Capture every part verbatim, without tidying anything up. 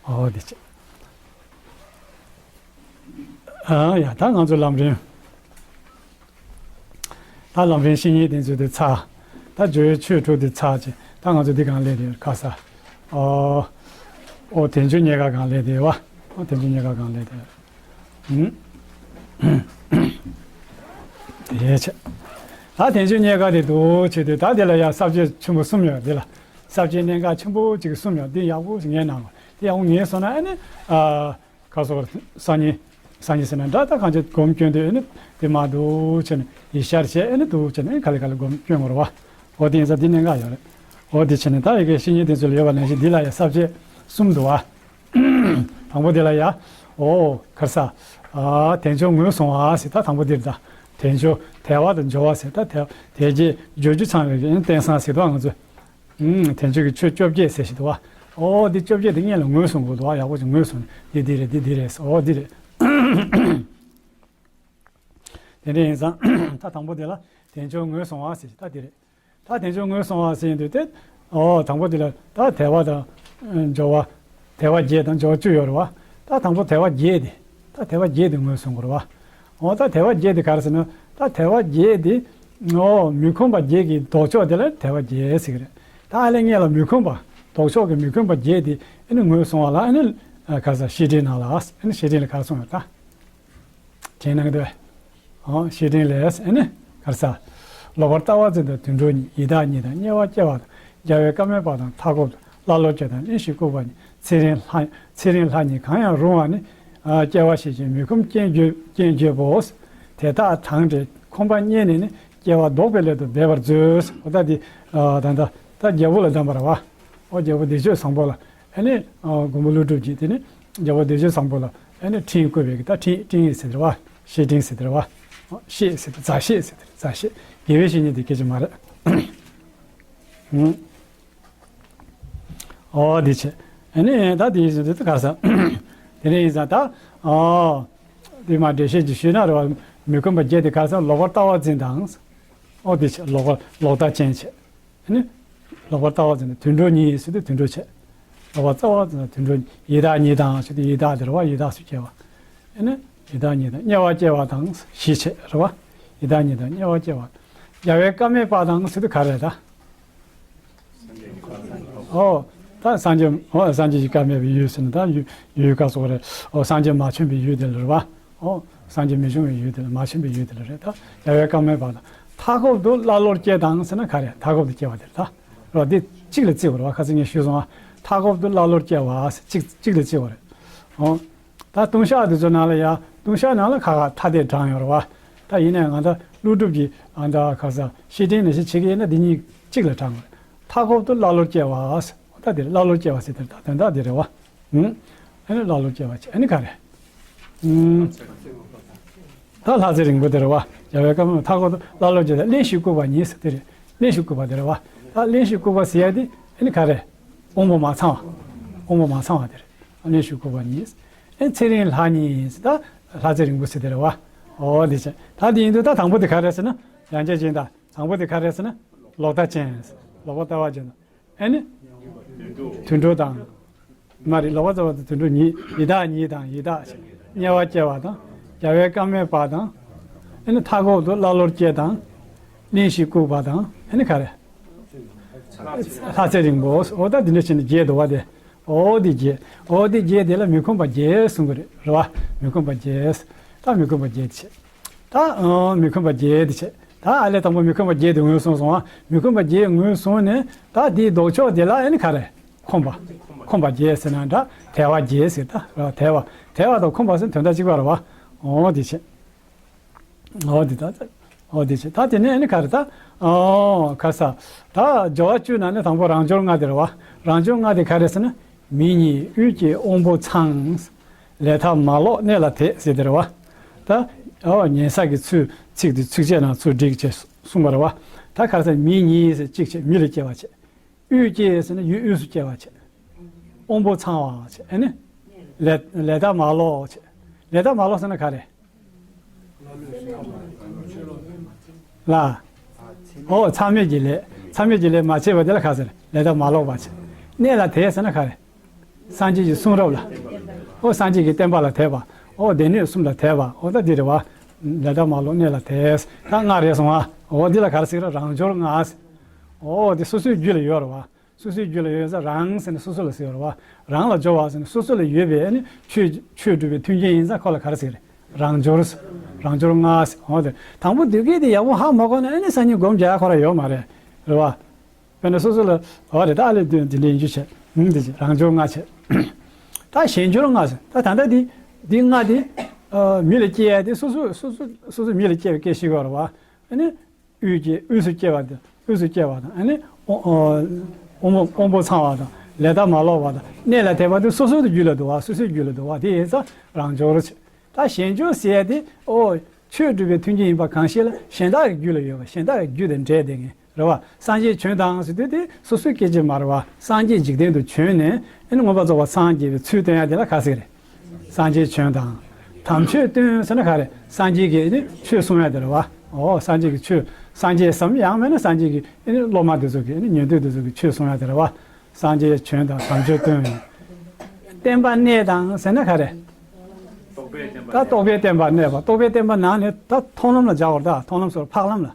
ཨོ་དེ་བྱས། ཨ་ཡ་ད་ང་ཚོ་ལམ་རིམ། ད་ལམ་རིམ་བཤེས་གཉེན་དེ་ཚོ་དེ་ཚར། ད་སྦྱོར་བའི་ཆོས་དྲུག་དེ་ཚར་བྱས། ད་ང་ཚོ་འདི་གང་ལས་དེ་ཁ་ས། ཨོ། ཨོ་དལ་འབྱོར་རྙེད་དཀའ་གང་ལས་དེ་བ། ཨོ་དལ་འབྱོར་རྙེད་དཀའ་གང་ལས་དེ། ཨུམ། དེ་བྱས། ད་དལ་འབྱོར་རྙེད་དཀའ་དེ་འདུག་བྱས་དུས་ད་དེ་ལ་ཡང་ས་བཅད་ཆེན་པོ་གསུམ་ཡོད་དེ་ལ། ས་བཅད་གནད་འགག་ཆེན་པོ་གཅིག་གསུམ་ཡོད་དེ་ཡག་པོ་ཞིག་ངས་གནང་བ་དེ་ཡག་པོ་ངས་སོང་ན་ཨ་ནི། ཨ། ག་སོགས་སང་ཉིན། སང་ཉིན་ཟེར་ན་འདྲ་ད་གང་ཅི་སྒོམ་སྐྱོན་དུས་ཨ་ནི་དེ་མ་འདུག་བྱས་ནས་ཡིད་ཤར་བྱས་ཨ་ནི་འདུག་བྱས་ནས་ག་ལེ་ག་ལེ་སྒོམ་སྐྱོན་དགོས་རེད་བ། འོ་དེ་ཡིན་ཙང་འདི་གནད་འགག་ཡོད་རེད། འོ་དེ་བྱས་ནས་ད་ཡི་གེ་བཤེས་གཉེན་དེ་ཚོ་ལ་ཡོད་པ་ནང་བཞིན་འདི་ལ་ཡང་ས་བཅད་གསུམ་འདུག་བ། དང་པོ་དེ་ལ་ཡ། ཨོ། ག་རེ་ཟ། ཨ། དལ་འབྱོར་ངོས་བཟུང་བ་ཟེར་ད་དང་པོ་འདིར་ད། དལ་འབྱོར་དལ་བ་དང་འབྱོར་བ་ཟེར་ད་དལ་དལ་བརྒྱད་འབྱོར་རྒྱུ་ཚང་བའི་རྟེན་བཟང་ཟེར་དུས་ང་ཚོས། ཨུམ། དལ་འབྱོར་གྱི་ཆོས་བཅོ་བརྒྱད་ཟེར་ཞིག་འདུག་བ། ཨོ་འདི་བཅོ་བརྒྱད་དེ་སྔོན་ལ་ངོས་བཟུང་དགོས་འདུག་བ། ཡག་པོ་ཞིག་ངོས་བཟུང་ནས་འདི་འདི་རེད་འདི་འདི་རེད་ཟེར། ཨོ་འདི་རེད། དེ་འདྲ་ཡིན་ཙང་ད་དང་པོ་དེ་ལ་དལ་འབྱོར་ངོས་བཟུང་བ་ཟེར་ཞིག་ད་འདི་རེད། ད་དལ་འབྱོར་ངོས་བཟུང་བ་ཟེར་ཡིན་དུས་དེ། ཨོ་དང་པོ་དེ་ལ་ད་དལ་བ་དང་། འབྱོར་བ། དལ་བ་བརྒྱད་དང་འབྱོར་བ་བཅུ་ཡོད་རེད་བ། ད་དང་པོ་དལ་བ་བརྒྱད་དེ། ད་དལ་བ་བརྒྱད་དེ་ངོས་བཟུང་དགོས་རེད་བ། ཨོ་ད་དལ་བ་བརྒྱད་དེ་ག་རེ་ཟེར་ན། ད་དལ་བ་བརྒྱད་དེ། ཨོ་མི་ཁོམ་པ་བརྒྱད་ཀྱི་ལྡོག་ཕྱོགས་དེ་ལ་དལ་བ་བརྒྱད་ཟེར་གི་རེད། ད་ཨ་ལས་སྔོན་ལ་མི་ཁོམ་པ། ལྡོག་ཕྱོགས་ཀྱི་མི་ཁོམ་པ་བརྒྱད་དེ་ཨ་ནི་ངོས་བཟུང་བ་ལ་ཨ་ནི། ག་རེ་ཟ་བཤེས་སྤྲིང་ནང་ལ་ཨ་ནི་བཤེས་སྤྲིང་ལ་ག་རེ་གསུངས་ཡོད་ད། དྲན་གནང་གི་འདུག་གས། ཨོ་བཤེས་སྤྲིང་ལས་ཨ་ནི་ག་རེ་ཟ། ལོག་པར་ལྟ་བ་འཛིན་དང་དུད་འགྲོ་གཉིས། ཡི་དྭགས་གཉིས་དང་དམྱལ་བར་སྐྱེ་བ་དང་། རྒྱལ་བའི་བཀའ་མེད་པ་དང་མཐའ་འཁོབ་ཏུ་ཀླ་ཀློར་སྐྱེ་དང་གླེན་ཞིང་ལྐུགས་པ་གཉིས། ཚེ་རིང་ལྷ་ཚེ་རིང་ལྷ་གཉིས་གང་ཡང་རུང་བ་ནི། ཨ་སྐྱེ་བ་ཞེས་བྱའི་མི་ཁོམ་རྐྱེན་བརྗོད་རྐྱེན་བརྗོད་པོ། དེ་དག་དྲངས་ཏེ་ཁོམ་པ་རྙེད་ནས་ནི་སྐྱེ་བ་ལྡོག་པའི་སླད་དུ་འབད་པར་མཛོད། འོ་ད་འདི། ཨ་ད་ད་ད་རྒྱལ་པོ་ལ་གདམས་པ་རེད་བ། ཨོ་རྒྱལ་པོ་བདེ་སྤྱོད་བཟང་པོ་ལ་ཨ་ནི། ཨ་མགོན་པོ་ཀླུ་སྒྲུབ་ཀྱིས་དེ་ནི། རྒྱལ་པོ་བདེ་སྤྱོད་བཟང་པོ་ལ་ཨ་ནི་འཕྲིན་བསྐུར་བའི་གི་ད་འཕྲིན་འཕྲིན་ཡིག་ཟེར་དེ་རེད་བ། བཤེས་སྤྲིང་ཟེར་དེ་རེད་བ། ཨོ་བཤེས་ཟེར་དེ་མཛའ་བཤེས་ཟེར་དེ་མཛའ་བཤེས། དགེ་བའི་བཤེས་གཉེན་དེ་སྐད་ཆ་མ་རེད། ཨུ། ཨོ་དེ་བྱས། ཨ་ནི་ད་དེ་ཡིན་ཟེར་དེ་ག་རེ་ཟ། དེ་ནས་ཡིན་ཟེར་ད། ཨོ། དེ་མ་འགྲེལ་བཤད་ཅིག་ཞུས་ན་རེད་བ། མི་ཁོམ་པ་བརྒྱད་དེ་ག་རེ་ཟ། ལོག་པར་ལྟ་བ་འཛིན་དང་། ཨོ་དེ་བྱས་ལོག་པར་ལོག་ལྟ་ཅན་བྱས། ཨ་ནི། ལོག་པར་ལྟ་བ་འཛིན་ན་དུད་འགྲོ་གཉིས་ཟེར་དུས་དུད་འགྲོ་བྱས། ལོག་པར་ལྟ་བ་འཛིན་ན་དུད་འགྲོ་གཉིས། ཡི་དྭགས་གཉིས་དང་ཟེར་དུས་ཡི་དྭགས་དེ་རེད་བ། ཡི་དྭགས་སུ་སྐྱེ་བ། ཨ་ནི། ཡི་དྭགས་གཉིས་དང་དམྱལ་བར་སྐྱེ་བ་དང་བཞི་བྱས་རེད་བ། ཡི་དྭགས་གཉིས་དང་དམྱལ་བར་སྐྱེ་བ། རྒྱལ་བའི་བཀའ་མེད་པ་དང་ཟེར་དུས་ག་རེ་རེད་ད། ཨོ། ད་སངས་རྒྱས་ཨོ་སངས་རྒྱས་ཀྱི་བཀའ་མེད་པའི་ཡུལ་ཟེར་ན་ད་ཡུལ་ཡུལ་ག་སོགས་རེད། ཨོ་སངས་རྒྱས་མ་བྱོན་པའི་ཡུལ་དེ་ལ་རེད་བ། ཨོ། སངས་རྒྱས་མི་འབྱུང་བའི་ཡུལ་དེ་ལ་མ་བྱོན་པའི་ཡུལ་དེ་ལ་རེད་ད། རྒྱལ་བའི་བཀའ་མེད་པ་དང་། མཐའ་འཁོབ་ཏུ་ཀླ་ཀློར་སྐྱེ་དང་ཟེར་ན་ག་རེ། མཐའ་འཁོབ་ཏུ་སྐྱེ་བ་དེ་རེད་ད། རེད་བ། འདི་གཅིག་ལ་བརྩི་བ་རེད་བ། ཁ་སང་ངས་ཞུས་སོང་ཨ། མཐའ་འཁོབ་ཏུ་ཀླ་ཀློར་སྐྱེ་བ་ཟེར་གཅིག་གཅིག་ལ་བརྩི་བ་རེད། ཨོ། ད་ལྟུང་བཤགས་དེ་ཚོ་ནང་ལ་ཡ་ལྟུང་བཤགས་ནང་ལ་ཁ་ཁ་ཐ་དད་དྲངས་ཡོད་རེད་བ། ད་ཡིན་ནའི་ང་ད་ཀླུ་སྒྲུབ་ཀྱི་ཨ་ད་ག་རེ་ཟ་བཤེས་སྤྲིང་ནང་བཞིན་བྱེད་ཀྱི་ཡིན་ན་འདི་གཉིས་གཅིག་ལ་དྲངས་པ་རེད། མཐའ་འཁོབ་ཏུ་ཀླ་ཀློར་སྐྱེ་བ་ཟེར། ད་དེ་རེད། ཀླ་ཀློར་སྐྱེ་བ་ཟེར་དེ་ད་དོན་དག་འདི་རེད་བ། ཨུང་། ཨ་ནི་ཀླ་ཀློར་སྐྱེ་བ་བྱས། ཨ་ནི་ག་རེ། ཨུང་། ད་ལྷ་ཚེ་རིང་པོ་དེ་རེད་བ། རྒྱལ་བའི་བཀའ་མེད་མཐའ་འཁོབ་ཏུ་ཀླ་ཀློར་སྐྱེ་དང་གླེན་ཞིང་ལྐུགས་པ་གཉིས་ཟེར་དེ་རེད། གླེན་ཞིང་ལྐུགས་པ་དེ་རེད་བ། ད་གླེན་ཞིང་ལྐུགས་པ་ཟེར་ཡ་དེ་ཨ་ནི་ག་རེ། དབང་པོ་མ་ཚང་བ། དབང་པོ་མ་ཚང་བ་དེ་རེད། གླེན་ཞིང་ལྐུགས་པ་གཉིས། ཨ་ནི་ཚེ་རིང་ལྷ་གཉིས་ཟེར་ད་ལྷ་ཚེ་རིང་པོ་ཟེར་དེ་རེད་བ། ཨོ་དེ་བྱས། ད་དེ་ཡིན་དུས་ད་དང་པོ་དེ་ག་རེ་ཟེར་ན་ཡང་བསྐྱར་སྦྱོར་ད། དང་པོ་དེ་ག་རེ་ཟེར་ན་ལོག་ལྟ་ཅན། ལོག་པར་ལྟ་བ་ཅན། ཨ་ནི། དུད་འགྲོ་དང་། མ་རེད། ལོག་པར་ལྟ་བ་དང་དུད་འགྲོ་གཉིས། ཡི་དྭགས་གཉིས་དང་ཡི་དྭགས་ཟེར། དམྱལ་བར་སྐྱེ་བ་དང་། རྒྱལ་བའི་བཀའ་མེད་པ་དང་། ཨ་ནི་མཐའ་འཁོབ་ཏུ་ཀླ་ཀློར་སྐྱེ་དང་། གླེན་ཞིང་ལྐུགས་པ་དང་། ཨ་ནི་ག་རེ། ལྷ་ཚེ་རིང་པོ། འོ་ད་འདི་འདྲ་བྱས་ནས་བརྒྱད་འདུག་བ་དེ། འོ་དེ་བརྒྱད། འོ་དེ་བརྒྱད་དེ་ལ་མི་ཁོམ་པ་བརྒྱད་གསུང་གི་རེད། རེད་བ། མི་ཁོམ་པ་བརྒྱད། ད་མི་ཁོམ་པ་བརྒྱད་དེ་བྱས། ད་ཨ་མི་ཁོམ་པ་བརྒྱད་དེ་བྱས། ད་ཨ་ལས་དང་པོ་མི་ཁོམ་པ་བརྒྱད་དེ་ངོས་བཟུང་སོང་ཨ། མི་ཁོམ་པ་བརྒྱད་ངོས་བཟུང་ནས་ད་དེའི་ལྡོག་ཕྱོགས་དེ་ལ་ཨ་ནི་ག་རེ། ཁོམ་པ། ཁོམ་པ་བརྒྱད་ཟེར་ན་འདྲ། དལ་བ་བརྒྱད་ཟེར་ད། དལ་བ། དལ་བ་དང་ཁོམ་པ་ཟེར་དོན་དག་གཅིག་པ་རེད་བ། འོ་དེ་བྱས། འོ་དེ་ད། འོ་དེ་བྱས། ད་དེ་ནས་ཨ་ནི་ག་རེ་ད། ཨོ་ག་ས། ད་སྦྱོར་བ་བཅུ་ནང་ནས་དང་པོ་རང་སྦྱོར་ལྔ་དེ་རེད་བ། རང་སྦྱོར་ལྔ་དེ་ག་རེ་ཟེར་ན། མིག་གཉིས་དབུས་སྐྱེས་དབང་པོ་ཚང་། ལས་མཐའ་མ་ལོག་གནད་ལ་དེད་ཟེར་དེ་རེད་བ། ད། ཨོ་ཉན་ས་གི་ཚུལ་ཚིག་དེ་ཚིགས་བཅད་ནང་ཚུར་བསྒྲིགས་བྱས་གསུངས་པ་རེད་བ། ད་ག་རེ་ཟེར། མིག་གཉིས་ཟེར་གཅིག་བྱས་མིག་ལ་སྐྱེ་བ་བྱས། དབུས་སྐྱེས་ཟེར་ན་ཡུལ་དབུས་སུ་སྐྱེ་བ་བྱས། དབང་པོ་ཚང་བ་བྱས། ཨ་ནི། ལས་ལས་མཐའ་མ་ལོག་བྱས། ལས་མཐའ་མ་ལོག་ཟེར་ན་ག་རེ། ལ། ཨོ་མཚམས་མེད་ཀྱི་ལས། མཚམས་མེད་ཀྱི་ལས་མ་བྱས་པ་དེ་ལ་ག་ཟེར། ལས་མཐའ་མ་ལོག་པ་བྱས། གནད་ལ་དེད་ཟེར་ན་ག་རེ། སངས་རྒྱས་ཀྱི་གསུང་རབ་ལ། ཨོ་སངས་རྒྱས་ཀྱི་བསྟན་པ་ལ་དད་པ། ཨོ་སྡེ་སྣོད་གསུམ་ལ་དད་པ། ཨོ་ད་འདི་རེད་བ། ལས་དང་མ་ལོག་གནས་ལ་དད། ད་ལྔ་རེད་སོང་ཨ། ཨོ་འདི་ལ་ག་རེ་ཟེར་ར། རང་འབྱོར་ལྔ་ཟེར། ཨོ་འདི་སོ་སོའི་རྒྱུད་ལ་ཡོད་རེད་བ། སོ་སོའི་རྒྱུད་ལ་ཡོད་ས་རང་ཟེར་ནས་སོ་སོ་ལ་ཟེར་བ་རེད་བ། རང་ལ་སྦྱོར་བ་ཟེར་ནས་སོ་སོ་ལ་ཡོད་པའི་ཨ་ནི་ཆོས་ཆོས་སྒྲུབ་པའི་མཐུན་རྐྱེན་ཡིན་ཙང་ཁོ་ལ་ག་རེ་ཟེར་རེད། རང་འབྱོར། རང་འབྱོར་ལྔ་ཟེར། འོ་དེ་དང་པོ་འདོད་རྒྱལ་དེ་ཡག་པོ་ཧ་མ་གོ་ན་ཨ་ནི་སང་ཉིན་སྒོམ་རྒྱག་ཡ་ཁོ་ར་ཡོད་མ་རེད། རེད་བ། དཔེར་ན་སོ་སོ་ལ་འོ་རེད། ད་ཨ་ལས་དོན་འདི་འདྲའི་ཡིན་རྒྱུ་བྱས། ཧུང་དེ་བྱས་རང་འབྱོར་ལྔ་བྱས། ད་གཞན་འབྱོར་ལྔ་ཟེར། ད་ད་ལྟ་འདི་འདི་ལྔ་དེ་ཨ་མི་ལ་སྐྱེ་ཡ་དེ་སོ་སོ་སོ་སོ་སོ་སོ་མི་ལ་སྐྱེ་བའི་སྐད་ཤེས་དགོས་རེད་བ། ཨ་ནི། དབུས་ཀྱི་དབུས་སུ་སྐྱེ་བ་དང་། དབུས་སུ་སྐྱེ་བ་དང་། ཨ་ནི་དབང་པོ་དབང་པོ་ཚང་བ་དང་། ལས་དང་མ་ལོག་པ་དང་། གནས་ལ་དད་པ་དེ་སོ་སོའི་རྒྱུད་ལ་འདུ་བ། སོ་སོའི་རྒྱུད་ལ་འདུ་བ་དེ་ཡིན་ཙང་རང་འབྱོར་ཆེ། ད་གཞན་འབྱོར་ཟེར་ཡ་དེ་ཨོ་ཆོས་སྒྲུབ་པའི་མཐུན་རྐྱེན་ཡིན་པ་གང་ཞིག་ལ་གཞན་དག་གི་རྒྱུད་ལ་ཡོད་པ། གཞན་དག་གི་རྒྱུད་དང་འབྲེལ་བསྡད་མཁན་རེད་བ། སངས་རྒྱས་བྱོན་དང་ཟེར་དུས་དེ་སོ་སོའི་སྐད་ཆ་མ་རེད་བ། སངས་རྒྱས་འཇིག་རྟེན་དུ་བྱོན་ནས་ཨ་ནི་མངོན་པར་རྫོགས་པར་སངས་རྒྱས་པའི་ཚུལ་སྟོན་ཡ་དེ་ལ་ག་ཟེར་རེད། སངས་རྒྱས་བྱོན་དང་། དམ་ཆོས་སྟོན་ཟེར་ན་ག་རེ། སངས་རྒྱས་ཀྱིས་ནི་ཆོས་གསུང་ཡ་དེ་རེད་བ། ཨོ་སངས་རྒྱས་ཀྱི་ཆོས། སངས་རྒྱས་སམ་ཡང་མིན་ན་སངས་རྒྱས་ཀྱི་ཨ་ནི་སློབ་མ་དེ་ཚོ་གིས་ཨ་ནི་ཉན་ཐོས་དེ་ཚོ་གིས་ཆོས་གསུང་ཡ་དེ་རེད་བ། སངས་རྒྱས་བྱོན་དང་དམ་ཆོས་སྟོན། བསྟན་པ་གནས་དང་ཟེར་ན་ག་རེ། ད་རྟོགས་པའི་བསྟན་པ་གནས་པ། རྟོགས་པའི་བསྟན་པ་ནང་ནས་ད་མཐོང་ལམ་ལ་སྦྱར་བར། ད་མཐོང་ལམ་ཟེར་བ་འཕགས་ལམ་ལ།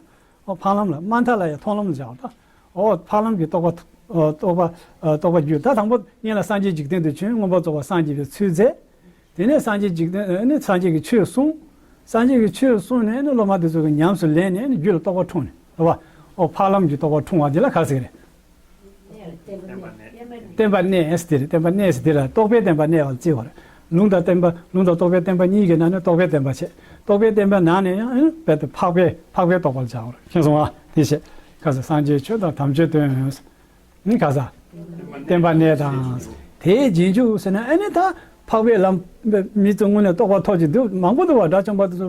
ཨོ་འཕགས་ལམ་ལ། མ་མཐའ་ལ་ཡང་མཐོང་ལམ་ལ་སྦྱར་བ་ད། ཨོ་འཕགས་ལམ་གྱི་རྟོགས་པ། ཨོ་རྟོགས་པ། ཨོ་རྟོགས་པ་རྒྱུད། ད་དང་པོ་སྔོན་ལ་སངས་རྒྱས་འཇིག་རྟེན་དུ་བྱོན། མངོན་པར་རྫོགས་པར་སངས་རྒྱས་པའི་ཚུལ་མཛད། དེ་ནས་སངས་རྒྱས་འཇིག་རྟེན་ཨ་ནི་སངས་རྒྱས་ཀྱིས་ཆོས་གསུངས། སངས་རྒྱས་ཀྱིས་ཆོས་གསུངས་ནས་ནི་སློབ་མ་དེ་ཚོ་གིས་ཉམས་སུ་ལེན་ནས་ནི་རྒྱུད་ལ་རྟོགས་པ་འཁྲུངས་ནས་རེད་བ། ཨོ་འཕགས་ལམ་གྱི་རྟོགས་པ་འཁྲུངས་པ་འདི་ལ་ག་རེ་ཟེར་གི་རེད། བསྟན་པ་གནས་ཟེར་དེ་རེད། བསྟན་པ་གནས་ཟེར་དེ་ལ་རྟོགས་པའི་བསྟན་པ་གནས་པ་བརྩི་བ་རེད། ལུང་དང་བསྟན་པ། ལུང་དང་རྟོགས་པའི་བསྟན་པ་གཉིས་ཀྱི་ནང་ནས་རྟོགས་པའི་བསྟན་པ་བྱས། རྟོགས་པའི་བསྟན་པའི་ནང་ནས་ཡང་རྦད་དེ་འཕགས་པའི། འཕགས་པའི་རྟོགས་པ་ལ་སྦྱར་བ་རེད། མཁྱེན་སོང་ཨ། དེ་བྱས། ག་ས་སངས་རྒྱས་ཆོས་དང་དམ་ཆོས་སྟོན། ནི་ག་ས། བསྟན་པ་གནས་དང་། དེའི་རྗེས་འཇུག་ཟེར་ན་ཨ་ནི་ད་འཕགས་པའི་ལམ་མི་ཚོ་དངོས་གནས་རྟོགས་པ་ཐོབ་ཀྱི་འདུག་མང་པོ་འདུག་བ། དགྲ་བཅོམ་པ་དེ་ཚོ་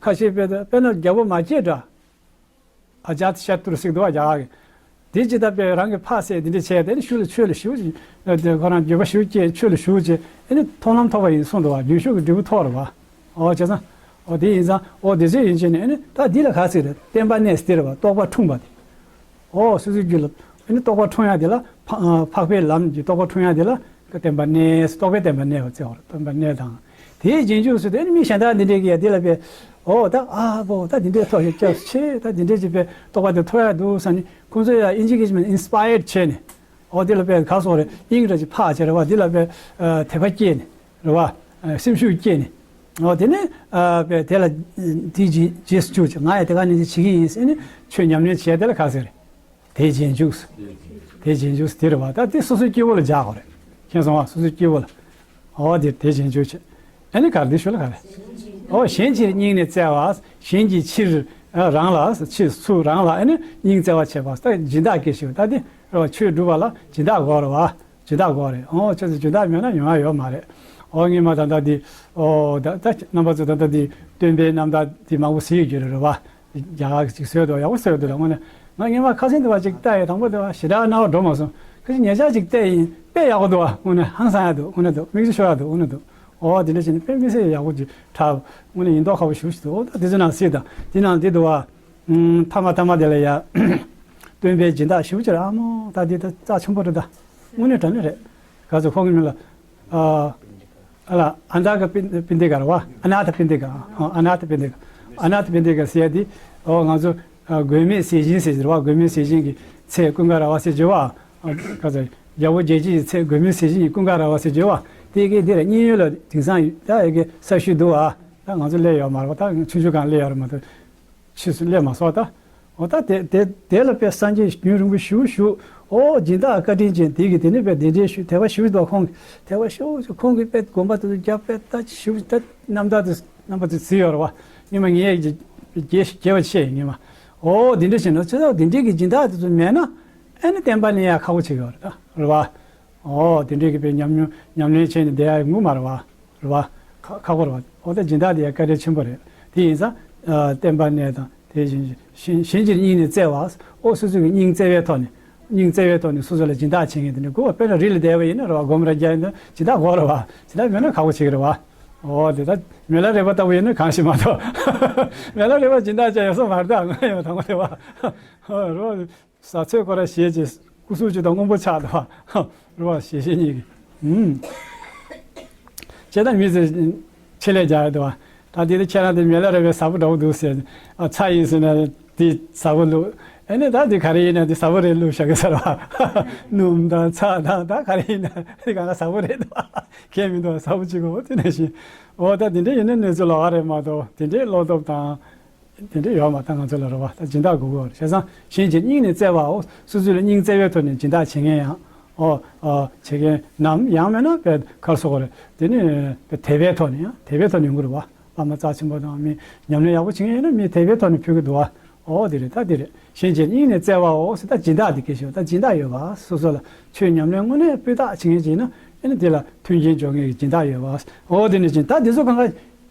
ཁ་ཤས་དཔེ་དཔེར་ན་རྒྱལ་པོ་མ་སྐྱེས་དགྲ། ཨ་ཇཱ་ཏ་ཤ་ཏུ་རུ་ཟེར་གྱི་འདུག་བ་རྒྱ་གར་གྱི། དེ་ཇི་ལྟར་དཔེ་རང་གི་ཕ་བསད་དེ་འདྲ་བྱས་དེ་ནི་ཤུལ་ལ་ཆོས་ལ་ཞུགས་ཀྱི། ཁོ་རང་འགྱོད་པ་ཞུགས་སྐྱེས་ཆོས་ལ་ཞུགས་ཀྱི་ཨ་ནི་མཐོང་ལམ་ཐོབ་པ་ཡིན་གསུངས་འདུག་བ། རྒྱུན་ཞུགས་ཀྱི་འབྲས་བུ་ཐོབ་རེད་བ། ཨོ་བྱས་ཙང་། ཨོ་དེ་ཡིན་ཙང་ཨོ་དེ་ཚོ་ཡིན་བྱས་ནས་ཨ་ནི་ད་འདི་ལ་ག་ཟེར་རེད། བསྟན་པ་གནས་ཟེར་བ་རྟོགས་པ་འཁྲུངས་པ་དེ། ཨོ་སོ་སོའི་རྒྱུད་ལ་ཨ་ནི་རྟོགས་པ་འཁྲུངས་ཡ་དེ་ལ་འཕགས་འཕགས་པའི་ལམ་གྱི་རྟོགས་པ་འཁྲུངས་ཡ་དེ་ལ་བསྟན་པ་གནས། རྟོགས་པའི་བསྟན་པ་གནས་པ་བརྩི་བ་རེད། བསྟན་པ་གནས་དང་། དེའི་རྗེས་འཇུག་ཟེར་དུས་ཨ་ནི་མི་གཞན་དག་འདི་འདྲས་ཀྱིས་ཡ་འདི་ལ་དཔེ། ཨོ་ད་ཨ་བོ་ད་འདི་འདྲས་ཐོག་ཞིག་སྐྱབས་ཆེ། ད་འདི་འདྲས་ཀྱི་དཔེ་རྟོགས་པ་དེ་ཐོབ་ཡ་འདུག་བསམ་ནས་ཁོང་ཚོས་ཡ་ཨིན་ཇི་གི་ཞིག་མིན་ཨིན་སི་པ་ཡར་བྱས་ནས། ཨོ་དེ་ལ་དཔེ་ག་སོགས་རེད། དབྱིངས་ར་ཅིག་འཕགས་བྱས་རེད་བ། འདི་ལ་དཔེ་དད་པ་སྐྱེས་ནས། རེད་བ། སེམས་ཤུགས་སྐྱེས་ནས། འོ་དེ་ནས་ཨ་དཔེ་དེ་ལ་དེའི་རྗེས་རྗེས་སུ་འཇུག་ཅིག་ང་ཡང་དེ་ག་ནས་བྱེད་ཀྱི་ཡིན་ཟེར་ནས་ཆོས་ཉམས་ལེན་བྱས་དེ་ལ་ག་ཟེར་རེད། དེའི་རྗེས་འཇུག་ཟེར། དེའི་རྗེས་འཇུག་ཟེར་དེ་རེད་བ། ད་དེ་སོ་སོའི་སྐྱེ་བོ་ལ་སྦྱར་དགོས་རེད། མཁྱེན་སོང་བ། སོ་སོའི་སྐྱེ་བོ་ལ། འོ་དེ་དེའི་རྗེས་འཇུག་བྱས། ཨ་ནི་ག་རེ་འདི་ཞུ་ལ་ག་རེ། འོ་གཞན་ཕྱིར་སྙིང་ནས་བརྩེ་བ། གཞན་གྱི་ཕྱིར་རང་ལ་ཕྱིར་ཚུར་རང་ལ་ཨ་ནི་སྙིང་བརྩེ་བ་བྱེད་པ་ད་སྦྱིན་བདག་སྐད་ཞུ་ད་དེ་རེད་བ། ཆོས་སྒྲུབ་པ་ལ་སྦྱིན་བདག་དགོས་རེད་བ། སྦྱིན་བདག་དགོས་རེད། ཨོ་ཁྱེད་ཚོ་སྦྱིན་བདག་མེད་ན་ཡོང་ཡ་ཡོད་མ་རེད། ཨོ་སྔོན་མ་ད་ལྟ་འདི་ཨོ་ད་ད་རྣམ་པ་ཚོ་ད་ལྟ་འདི་སྟོན་པའི་རྣམ་ཐར་འདི་མང་པོ་གཟིགས་ཡོད་རེད་བ། རྒྱ་གར་གཅིག་བཟོས་འདུག་ཡག་པོ་བཟོས་འདུག་དངོས་གནས་ང་སྔོན་མ་ཁ་སང་འདི་བ་གཅིག་བལྟས་ཡོད། དང་པོ་འདི་བ་ཞེ་དྲག་རྣ་བ་འགྲོ་མ་སོང་། ཁ་ཅིག་ཉེ་ཆར་གཅིག་བལྟས་ཡིན། དཔེ་ཡག་པོ་འདུག་བ། དངོས་གནས་ཧང་སང་ཡ་འདུག་དངོས་གནས་འདུག་མིག་ཆུ་ཤོར་ཡ་འདུག་དངོས་གནས་འདུག་ཨོ་དེ་འདྲ་བྱས་ནས་དཔེ་མི་སྲིད་ཡག་པོ་ཅིག་འཁྲབ། དངོས་གནས་ཡིན་མདོག་ཁ་པོ་ཞེ་པོ་ཞིག་འདུག་ཨོ་ད་དེ་ཚོ་ནང་གཟིགས་དང་དེ་ནང་འདི་འདུག་བ། ཐ་མ་ཐ་མ་དེ་ལ་ཡ། སྟོན་པའི་སྦྱིན་བདག་ཞེ་པོ་ཅིག་རེད། ཨ་མོ་ད་འདི་ད་རྩ་ཆེན་པོ་རེད་ད། དངོས་གནས་དྲང་གནས་རེད། ག་ཚོད་ཁོང་གི་མིང་ལ། ཨ་ཨ་ལ་ཨ་ནཱ་ཐ་པི་པིན་ཌི་ཀ་རེད་བ། ཨ་ནཱ་ཐ་པིན་ཌི་ཀ་ཨ་ཨ་ནཱ་ཐ་པིན་ཌི་ཀ་ཨ་ནཱ་ཐ་པིན་ཌི་ཀ་ཟེར་ཡ་དེ། ཨོ་ང་ཚོ་ཨ་མགོན་མེད་ཟས་སྦྱིན་ཟེར་གྱི་རེད་བ། མགོན་མེད་ཟས་སྦྱིན་གྱི་ཚལ་ཀུན་དགའ་ར་བ་ཟེར་གྱི་བ། ཨ་ག་ཚོད་རྒྱལ་པོ་རྒྱལ་བྱེད་ཀྱི་ཚལ་མགོན་མེད་ཟས་སྦྱིན་གྱི་ཀུན་དགའ་ར་བ་ཟེར་གྱི་བ། དེ་གའི་འདི་ལ་མཉན་ཡོད་ལ་དེང་སང་ད་ཡ་གི་ས་ཤུལ་འདུག་ཨ། ད་ང་ཚོ་སླེབས་ཡོད་མ་རེད་བ། ད་ཆུང་ཆུང་སྒང་སླེབས་ཡོད་རེད་མ་གཏོགས། ཕྱིས་སུ་སླེབས་མ་སོང་ད། འོ་ད་དེ་དེ་དེ་ལ་དཔེ་སངས་རྒྱས་རྒྱུན་རིང་པོ་ཞུ་ཞུ། འོ་སྦྱིན་བདག་བཀའ་དྲིན་ཅན་དེ་གིས་དེ་ནས་དཔེ་གདན་འདྲེན་ཞུ་དད་པ་ཞུ་འདུག་ཁོང་གིས་དད་པ་ཞུ་ཞུ་ཁོང་གིས་དཔེ་དགོན་པ་དེ་ཚོ་རྒྱབ་དཔེ་ད་ཞུ་ད་རྣམ་ཐར་དེ་རྣམ་པ་དེ་གཟིགས་ཡོད་རེད་བ། སྔོན་མ་ངས་རྒྱས་རྒྱས་པ་བཤད་ཡིན་སྔོན་མ། འོ་དེ་འདྲ་བྱས་ན་ཚེ་ཐག་དེ་འདྲའི་གི་སྦྱིན་བདག་དེ་ཚོ་མེད་ན་ཨ་ནི་བསྟན་པ་གནས་ཡ་ཁག་པོ་ཆགས་ཡོད་རེད་ད་རེད་བ། ཨོ་དེ་འདྲའི་གི་དཔེ་ཉམས་མྱོང་ཉམས་ལེན་བྱས་ནས་བསྡད་ཡ་ངོ་མ་རེད་བ། རེད་བ། ཁག་ཁག་པོ་རེད་བ། ཨོ་ད་སྦྱིན་བདག་དེ་ཡ་བཀའ་དྲིན་ཆེན་པོ་རེད། དེ་ཡིན་ཙང་ཨ་བསྟན་པ་གནས་དང་དེ་བཞིན་གཞན་གཞན་གྱི་སྙིང་ནས་བརྩེ་བ། ཨོ་སོ་སོ་གི་སྙིང་བརྩེ་བའི་ཐོག་ནས་སྙིང་བརྩེ་བའི་ཐོག་ནས་སོ་སོ་ལ་སྦྱིན་བདག་བྱེད་མཁན་དེ་འདྲ་དགོས་བ། དཔེར་ན་རི་ལ་བསྡད་པ་ཡིན་ན་རེད་བ། སྒོམ་ར་རྒྱག་ཡིན་ན་སྦྱིན་བདག་དགོས་རེད་བ། སྦྱིན་བདག་མེད་ན་ཁག་པོ་ཆགས་ཀྱི་རེད་བ། ཨོ་དེ་ད་མི་ལ་རས་པ་ལྟ་བུ་ཡིན་ན་གང་ཞིག་མ་གཏོགས། མི་ལ་རས་པ་སྦྱིན་བདག་བྱས་ཡོད་ས་མ་རེད་ད། ང་ཡང་དང་པོ་དེ་བ། ཨོ་རེད་བ། ཟ་ཚོད་ཁོ་ར་བཞེས་རྗེས་སྐུ་གཟུགས་ཅིག་དང་སྔོན་པོ་ཆགས་འདུག་བ། རེད་བ། ཞེ་ཞེ་གཉིས་ཀྱི། ཨུམ། ཁྱེད་དང་མི་ཚེ་ཆེད་ལས་རྒྱག་ཡོད་དོ། ད་དེ་དུ་ཁྱེད་རང་དེ་མེ་ལ་རེ་བའི་ཟ་བོ་འདྲ་བོ་འདུག་ཟེར། ཨ་ཚྭ་ཡིན་ཟེར་ན་དེ་ཟ་བོ་བླུགས། ཨེ་ནས་ད་དེ་ག་རེ་ཡིན་ན་དེ་ཟ་བོ་རེ་བླུགས་བཞག་གི་ཟེར་བ། སྣུམ་དང་ཚྭ་དང་ད་ག་རེ་ཡིན་ན་དེ་གང་ལ་ཟ་བོ་རེད་དོ། ཁྱད་མི་འདུག་ཟ་བོ་གཅིག་གོ་དེ་ནས་ཤི། འོ་ད་དེ་འདྲ་ཡིན་ན་གནས་ཚུལ་ལོགས་ཀ་རེད་མ་གཏོགས་དེ་འདྲའི་བློ་སྟོབས་དང་། དེ་འདྲ་ཡོད་མ་ད་ང་ཚོ་ལ་རེ་བ་ད་སྦྱིན་བདག་དགོས་དགོས་བྱས་ཙང་གཞན་གྱི་སྙིང་ནས་བརྩེ་བའོ། སོ་སོ་ལ་སྙིང་བརྩེ་བའི་ཐོག་ནས་སྦྱིན་བདག་བྱེད་མཁན་ཡང་ཨོ་ཨོ་བྱེད་མཁན་ནམ་ཡང་མེད་ན་བས་ཁར་སོགས་རེད། དེ་ནི་བས་དད་པའི་ཐོག་ནས་ཡང་དད་པའི་ཐོག་ནས་ཡོང་གི་རེད་བ། བླ་མ་རྩ་ཆེན་པོ་དང་མི་ཉམས་ལེན་ཡག་པོ་བྱེད་མཁན་ཡིན་ན་མི་དད་པའི་ཐོག་ནས་ཕུལ་གི་འདུག་བ། ཨོ་དེ་རེད་ད་དེ་རེད། གཞན་གྱི་སྙིང་ནས་བརྩེ་བའོ་ཟེར་ད་སྦྱིན་བདག་དེ་སྐད་ཆ་ད་སྦྱིན་བདག་ཡོད་བ། སོ་སོ་ལ་ཆོས་ཉམས་ལེན་དངོས་གནས་སྤུས་དག་བྱེད་མཁན་ཅིག་ཡིན་ན་ཨེ་ནི་དེ་ལ་མཐུན་རྐྱེན་སྦྱོར་མཁན་གྱི་སྦྱིན་བདག་ཡོད་བ། ཨོ་དེ་ནི་སྦྱིན་བདག་དེ་ཚོ་གང་ག་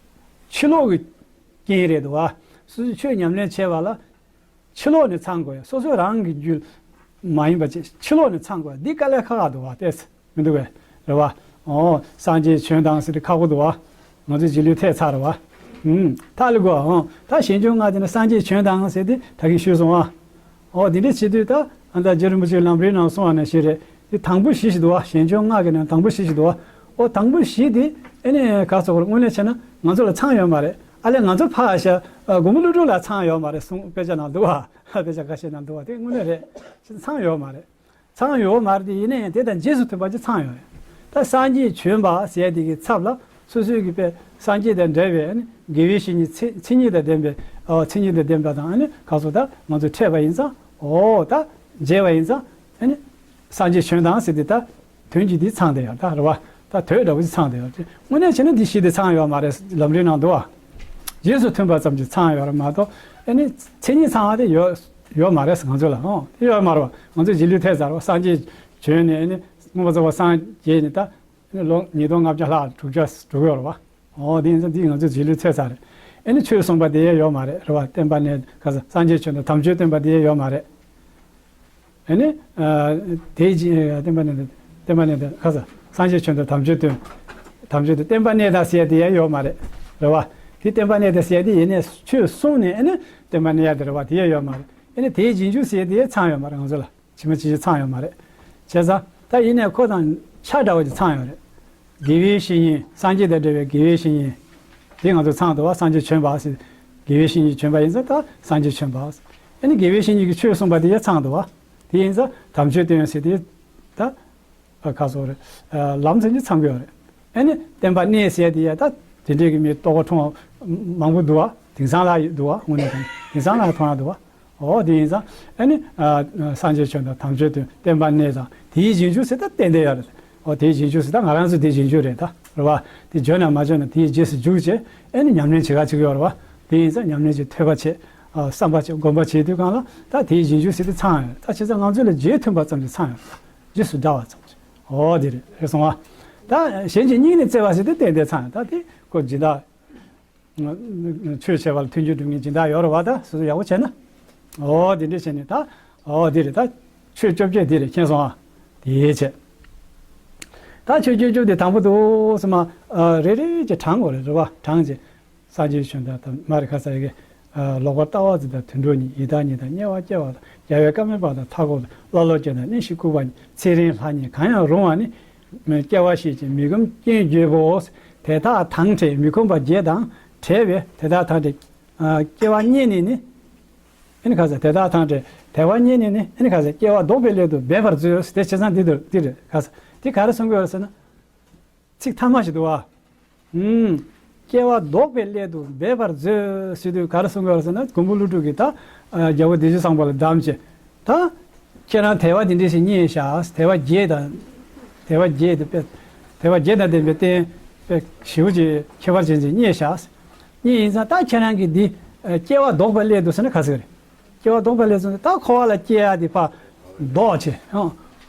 ཕྱི་ལོགས་ཀྱི་རྐྱེན་རེད་འདུག་བ། སོ་སོས་ཆོས་ཉམས་ལེན་བྱས་པ་ལ་ཕྱི་ལོགས་ནས་ཚང་དགོས་ཡ། སོ་སོ་རང་གི་རྒྱུད་མ་ཡིན་པ་ཅིག་ཕྱི་ལོགས་ནས་ཚང་དགོས་ཡ། འདི་དཀའ་ལས་ཁག་ཁག་འདུག་བ། ཏེས་མི་འདུག་བས་རེད་བ། ཨོ་སངས་རྒྱས་བྱོན་དང་ཟེར་ཏེ་ཁག་པོ་འདུག་བ། ང་ཚོའི་རྗེས་ལུས་ཐེབས་ཚར་རེད་བ། ཨུམ་ད་ལི་གོ་ཨོ་ད་ཞལ་བྱུང་ལྔ་དེ་ནི་སངས་རྒྱས་བྱོན་དང་ཟེར་ཏེ་ད་གིན་ཞུས་སོང་བ། ཨོ་དེ་འདྲ་བྱེད་དུས་ད་ཨ་ད་རྗེ་རིན་པོ་ཆེའི་ལམ་རིམ་ནང་གསུངས་པ་ནང་བཞིན་རེད། དེ་དང་པོ་བཞི་ཞིག་འདུག་བ། ཞལ་བྱུང་ལྔ་གི་ནང་དང་པོ་བཞི་ཞིག་འདུག་བ། ཨོ་དང་པོ་བཞི་དེ་ཨེ་ནས་ག་སོགས་དངོས་གནས་བྱས་ན་ང་ཚོ་ལ་ཚང་ཡོད་མ་རེད། ཨ་ལས་ང་ཚོ་ཕ་ཤ་མགོན་པོ་ཀླུ་སྒྲུབ་ལ་ཚང་ཡོད་མ་རེད་གསུངས་དཔེ་ཆ་ནང་འདུག་བ། དཔེ་ཆ་ཁ་ཤས་ནང་འདུག་བ། དེ་དངོས་གནས་རེད། ཚང་ཡོད་མ་རེད། ཚང་ཡོད་མ་རེད་དེ་ཡིན་ན་ཡང་དེ་དང་རྗེས་སུ་མཐུན་པ་ཅིག་ཚང་ཡོད་རེད། ད་སངས་རྒྱས་བྱོན་པ་ཟེར་དེ་གི་ཚབ་ལ། སོ་སོའི་གི་དཔེ་སངས་རྒྱས་དང་འབྲེལ་བའི་ཨ་ནི་དགེ་བའི་བཤེས་གཉེན་མཚན་མཚན་ཉིད་དང་ལྡན་པའི་ཨ་མཚན་ཉིད་དང་ལྡན་པ་དང་ཨ་ནི་ག་སོགས་ད་ང་ཚོ་འཕྲད་པ་ཡིན་ཙང་ཨོ་ད་མཇལ་བ་ཡིན་ཙང་ཨ་ནི་སངས་རྒྱས་བྱོན་དང་ཟེར་ཏེ་ད་དོན་གྱི་འདི་ཚང་བསྡད་ཡོད་ད་རེད་བ། ད་དོན་འདྲ་བོ་ཅིག་ཚང་བསྡད་ཡོད་དེ་དངོས་གནས་བྱས་ན་འདི་བཞི་དེ་ཚང་ཡོད་མ་རེད་ལམ་རིམ་ནང་འདུག་བ། རྗེས་སུ་མཐུན་པ་ཙམ་གྱིས་ཚང་ཡོད་རེད་མ་གཏོགས་ཨ་ནི་མཚན་ཉིད་ཚང་བ་དེ་ཡོད་ཡོད་མ་རེད་ང་ཚོ་ལ་ཨོ་དེ་ཡོད་མ་རེད་བ། ང་ཚོ་རྗེས་ལུས་ཐེབས་ཚར་བ་སངས་རྒྱས་བྱོན་ནས་ཨ་ནི་མངོན་པར་རྫོགས་པར་སངས་རྒྱས་ནས་ད། ལོ་ཉིས་སྟོང་ལྔ་བརྒྱ་ལྷག་དྲུག་བརྒྱ་དྲུག་ཡོད་རེད་བ། ཨོ་དེ་ཡིན་ཙང་འདི་ང་ཚོས་རྗེས་ལུས་ཚོད་ཚར་རེད། ཨེ་ནི་ཆོས་གསུངས་པ་དེ་ཡང་ཡོད་མ་རེད་རེད་བ། བསྟན་པ་གནས་ག་ས་སངས་རྒྱས་བྱོན་དང་དམ་ཆོས་སྟོན་པ་དེ་ཡང་ཡོད་མ་རེད། ཨེ་ནི་དེའི་རྗེས་བསྟན་པ་གནས་དང་བསྟན་པ་གནས་དང་ག་ས་སངས་རྒྱས་བྱོན་དང་དམ་ཆོས་སྟོན། དམ་ཆོས་དང་བསྟན་པ་གནས་དང་ཟེར་ཡ་དེ་ཡང་ཡོད་མ་རེད་རེད་བ། དེ་བསྟན་པ་གནས་དང་ཟེར་ཡ་དེ་ཡིན་ནས་ཆོས་གསུངས་ནས་ཨེ་ནི་བསྟན་པ་གནས་ཡ་དེ་རེད་བ་དེ་ཡང་ཡོད་མ་རེད། ཨེ་ནི་དེའི་རྗེས་འཇུག་ཟེར་ཡ་དེ་ཡང་ཚང་ཡོད་མ་རེད་ང་ཚོ་ལ། ཇི་མ་ཇི་བཞིན་ཚང་ཡོད་མ་རེད། བྱས་ཙང་ད་ཡིན་ནའི་ཁོ་དང་ཆ་འདྲ་བ་ཅིག་ཚང་ཡོད་རེད། དགེ་བའི་བཤེས་གཉེན་སངས་རྒྱས་དང་འབྲེལ་བའི་དགེ་བའི་བཤེས་གཉེན། དེ་ང་ཚོ་ཚང་འདུག་བ་སངས་རྒྱས་བྱོན་པ་ཟེར། དགེ་བའི་བཤེས་གཉེན་བྱོན་པ་ཡིན་ཙང་ད་སངས་རྒྱས་བྱོན་པ་ཟེར། ཨ་ནི་དགེ་བའི་བཤེས་གཉེན་གྱིས་ཆོས་གསུངས་པ་དེ་ཡང་ཚང་འདུག་བ། དེ་ཡིན་ཙང་དམ་ཆོས་སྟོན་ཟེར་དེ་ད་ཁ་སོགས་རེད། ལམ་ཟེར་གྱི་ཚང་གི་ཡོད་རེད། ཨ་ནི་བསྟན་པ་གནས་ཟེར་དེ་ཡང་ད་དེ་འདྲས་ཀྱི་མི་ལྟོ་གོས་འཁྲུངས་པ་མང་པོ་འདུག་བ། དེང་སང་ལ་འདུག་བ་དངོས་གནས་དེང་སང་ལ་མཐོང་ཡ་འདུག་བ། ཨོ་དེ་ཡིན་ཙང་ཨ་ནི་ཨ་སངས་རྒྱས་བྱོན་དང་དམ་ཆོས་སྟོན་བསྟན་པ་གནས་དང་དེའི་རྗེས་འཇུག་ཟེར་ད་ཏན་ཏན་ཡོད་རེད། ཨོ་དེའི་རྗེས་འཇུག་ཟེར་ད་ང་རང་ཚོ་དེའི་རྗེས་འཇུག་རེད་ད་རེད་བ། དེ་བྱོན་ན་མ་བྱོན་ན་དེའི་རྗེས་སུ་འཇུག་བྱས་ཨ་ནི་ཉམས་ལེན་བྱེད་ག་བྱེད་ཀྱི་ཡོད་རེད་བ། དེ་ཡིན་ཙང་ཉམས་ལེན་བྱེད་ཐོས་པ་བྱེད་ཨ་བསམ་པ་བྱེད་སྒོམ་པ་བྱེད་དུས་སྒང་ལ་ད་དེའི་རྗེས་འཇུག་ཟེར་དེ་ཚང་ཡོད་རེད་ད། བྱས་ཙང་ང་ཚོ་ལ་རྗེས་མཐུན་པ་ཙམ་གྱིས་ཚང་ཡོད་རེད། རྗེས་སུ་འདྲ་བ་ཙམ་གྱིས་ཨོ་དེ་རེད་རེད་སོང་བ། ད་གཞན་གྱི་སྙིང་ནས་བརྩེ་བ་ཟེར་དེ་ཏན་ཏན་ཚང་ཡོད་ད་དེ་ཁོ་སྦྱིན་བདག་ཆོས་བྱས་པ་ལ་མཐུན་འགྱུར་སྒྲུབ་མཁན་སྦྱིན་བདག་ཡོད་རེད་བ། ད་སོ་སོ་ཡག་པོ་བྱས་ན། ཨོ་དེ་འདྲས་བྱས་ནས་ད། ཨོ་དེ་རེད་ད། ཆོས་བཅོ་བརྒྱད་དེ་རེད་མཁྱེན་སོང་ཨ། དེའི་ཆེད། ད་ཆོས་བཅོ་བརྒྱད་དེ་དང་པོ་དུ་སི་མ། རེ་རེ་བྱས་བགྲང་དགོས་རེད་རེད་བ། བགྲང་བྱས། སངས་རྒྱས་བྱོན་དང་དམ་མ་རེད་ཁ་ས་ཡི་གེ་ལོག་པར་ལྟ་བ་ཟེར་དང་དུད་འགྲོ་ཉིད་ཡི་དྭགས་ཉིད་དང་དམྱལ་བ་སྐྱེ་བ་དང་རྒྱལ་བའི་བཀའ་མེད་པ་དང་མཐའ་འཁོབ་ཀླ་ཀློ་ཅན་དང་གནས་ཤིང་ལྐུགས་པ་ཉིད་ཚེ་རིང་ལྷ་ཉིད་གང་ཡང་རུང་བ་ནི། སྐྱེ་བ་ཤེས་ཀྱི་མི་ཁོམ་རྐྱེན་བརྗོད་པོ། དེ་དག་དང་བྲལ་མི་ཁོམ་པ་བརྒྱད་དང་བྲལ་བས་དེ་དག་དང་བྲལ། སྐྱེ་བ་རྙེད་ནས་ནི། ཨེ་ནི་ཁ་ས་དེ་དག་དང་བྲལ་དེ་བ་རྙེད་ནས་ནི་ཨེ་ནི་ཁ་ས་སྐྱེ་བ་ལྡོག་པའི་སླད་དུ་འབད་པར་མཛོད་དེ་བྱས་ཙང་འདི་འདུག་འདི་རེད་ཁ་ས་འདི་ག་རེ་གསུང་གི་ཡོད་ཟེར་ན། ཚིག་ཐ་མ་ཞིག་འདུག་བ། ཨུམ། སྐྱེ་བ་ལྡོག་པའི་སླད་དུ་འབད་པར་མཛོད་ཟེར་དུས་ག་རེ་གསུང་གི་ཡོད་ཟེར་ན་མགོན་པོ་ཀླུ་སྒྲུབ་ཀྱིས་ད། རྒྱལ་པོ་བདེ་སྤྱོད་བཟང་པོ་ལ་གདམས་བྱས། ད། ཁྱེད་རང་དལ་བ་འདི་འདྲ་ཞིག་རྙེད་བཞག་དལ་བ་བརྒྱད་དང་། དལ་བ་བརྒྱད་དང་དཔེ། དལ་བ་བརྒྱད་དང་ལྡན་པའི་རྟེན། དཔེ་ཞེ་པོ་ཅིག་ཁྱད་པར་ཅན་ཅིག་རྙེད་བཞག་རྙེད་ཡིན་ཙང་ད་ཁྱེད་རང་གིས་འདི། སྐྱེ་བ་ལྡོག་པའི་སླད་དུ་ཟེར་ན་ག་ཟེར་རེད། སྐྱེ་བ་ལྡོག་པའི་སླད་དུ་ད་འཁོར་བ་ལ་སྐྱེ་ཡ་དེ་ཕར་ལྡོག་བྱས།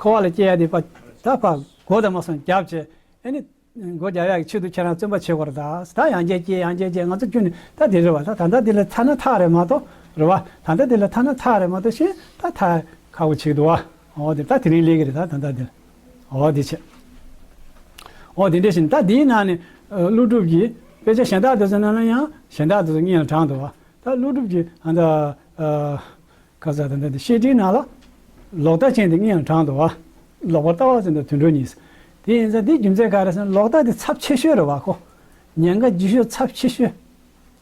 འཁོར་བ་ལ་སྐྱེ་ཡ་དེ་ཕར་ད་ཕར་མགོ་དང་མ་སོང་རྒྱབ་བྱས། ཨེ་ནི། སྒོ་རྒྱག་ཡག་གི་ཆེད་དུ་ཁྱེད་རང་བརྩོན་པ་བྱེད་དགོས་རེད་ད། ད་ཡང་བསྐྱར་སྐྱེ་ཡང་བསྐྱར་སྐྱེ་ང་ཚོ་ཁྱོན་ནས་ད་དེ་རེད་བ། ད་ད་ལྟ་འདི་ལ་ཐ་ན་ཐག་རེད་མ་གཏོགས་རེད་བ། ད་ལྟ་འདི་ལ་ཐ་ན་ཐག་རེད་མ་གཏོགས་ཤིན་ད་ཐག་ཁག་པོ་ཆེ་གི་འདུག་བ། འོ་དེ་ད་དེ་རིང་ལས་ཀྱི་རེད་ད་ད་ལྟ་འདི་ལ། འོ་དེ་བྱས། འོ་དེ་འདྲ་ཞིག་ད་འདིའི་ནང་ནས་ཀླུ་སྒྲུབ་ཀྱིས་དཔེ་ཆ་གཞན་དག་དེ་ཚོ་ནང་ལ་ཡང་གཞན་དག་དེ་ཚོ་སྙན་ལ་དྲངས་འདུག་བ། ད་ཀླུ་སྒྲུབ་ཀྱིས་ད་ལྟ། ཁ་ས་ད་ལྟ་འདི་བཤད་ཁྲིའི་ནང་ལ། ལོག་ལྟ་ཅན་དེ་སྙན་དྲངས་འདུག་བ། ལོག་པར་ལྟ་བ་ཟེར་འདུག་དུད་འགྲོ་གཉིས། དེ་ཡིན་ཙང་དེའི་རྒྱུ་མཚན་ག་རེ་ཟེར་ན་ལོག་ལྟ་དེ་ཚབས་ཆེ་ཤོས་རེད་བ་ཁོ། ཉེན་ཁ་ཆེ་ཤོས་ཚབས་ཆེ་ཤོས་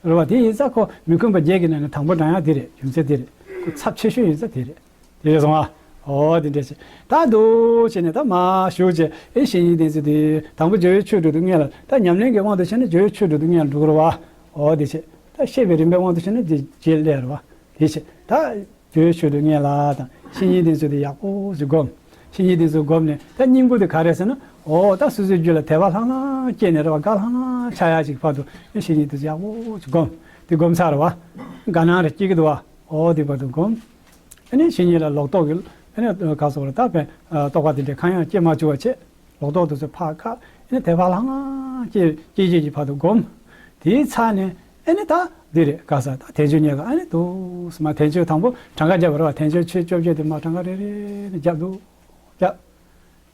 རེད་བ། དེ་ཡིན་ཙང་ཁོ་མི་མཁོན་པ་བརྒྱད་ཀྱི་ནང་ནས་དང་པོ་བགྲང་ཡག་དེ་རེད། རྒྱུ་མཚན་དེ་རེད། ཁོ་ཚབས་ཆེ་ཤོས་ཡིན་ཙང་དེ་རེད། དེ་རེད་སོང་ཨ། ཨོ་དེ་འདྲ་བྱས་ད་འདུག་བྱས་ནས་ད་མ་ཞུགས་བྱས་ཨེ་བཤེས་གཉེན་དེ་ཚོ་དེ་དང་པོ་སྦྱོར་བའི་ཆོས་སྒྲུབ་དུས་སྔོན་ལ་ད་ཉམས་ལེན་གྱི་དབང་དུ་བྱས་ན་སྦྱོར་བའི་ཆོས་སྒྲུབ་དུས་སྔོན་ལ་འགྲོ་གི་རེད་བ། ཨོ་དེ་བྱས་ད་བཤད་པའི་རིམ་པའི་དབང་དུ་བྱས་ན་དེ་རྗེས་སླེབས་རེད་བ། དེ་བྱས་ད། དུས་ཆོས་དུས་ངེས་ལ་དང་བཤེས་གཉེན་དེ་ཚོ་དེ་ཡག་པོ་ཞིག་སྒོམ། བཤེས་གཉེན་དེ་ཚོ་སྒོམ་ནས་ད་སྙིང་པོ་དེ་ག་རེ་ཟེར་ན། འོ་ད་སོ་སོའི་རྒྱུད་ལ་དད་པ་ལྷང་ལྷང་སྐྱེས་ནས་རེ་བ་དགའ་ལྷང་ལྷང་ཆགས་ཡག་ཅིག་བར་དུ་བཤེས་གཉེན་དེ་ཚོ་ཡག་པོ་ཞིག་སྒོམ། དེ་སྒོམ་ཚར་བ། དགའ་སྣང་རེ་སྐྱེ་གི་འདུག་བ། འོ་དེ་བར་དུ་སྒོམ། ཨ་ནི་བཤེས་གཉེན་ལ་ལོག་རྟོག་གི་ཨ་ནི་ག་སོགས་རེ་ད་བས་རྟོག་པ་དེ་འདྲའི་ཁ་ཡང་སྐྱེ་མ་བཅུག་པ་བྱེད། ལོག་རྟོག་དེ་ཚོ་ཕར་བཀག་ཨ་ནི་དད་པ་ལྷང་ལྷང་སྐྱེ་སྐྱེ་སྐྱེ་གི་བར་དུ་སྒོམ། དེའི་ཚར་ནས། ཨེ་ནི་ད་འདི་རེད་ག་ས་ད་དལ་འབྱོར་རྙེད་དཀའ་ཨེ་ནི་འདུག་སེ་མ་དལ་འབྱོར་དང་པོ་གྲངས་ཀ་བརྒྱབ་པ་རེད་བ། དལ་འབྱོར་ཆོས་བཅོ་བརྒྱད་དེ་མ་གྲངས་ཀ་རེ་རེ་ནས་བརྒྱབ་འདུག་བརྒྱབ།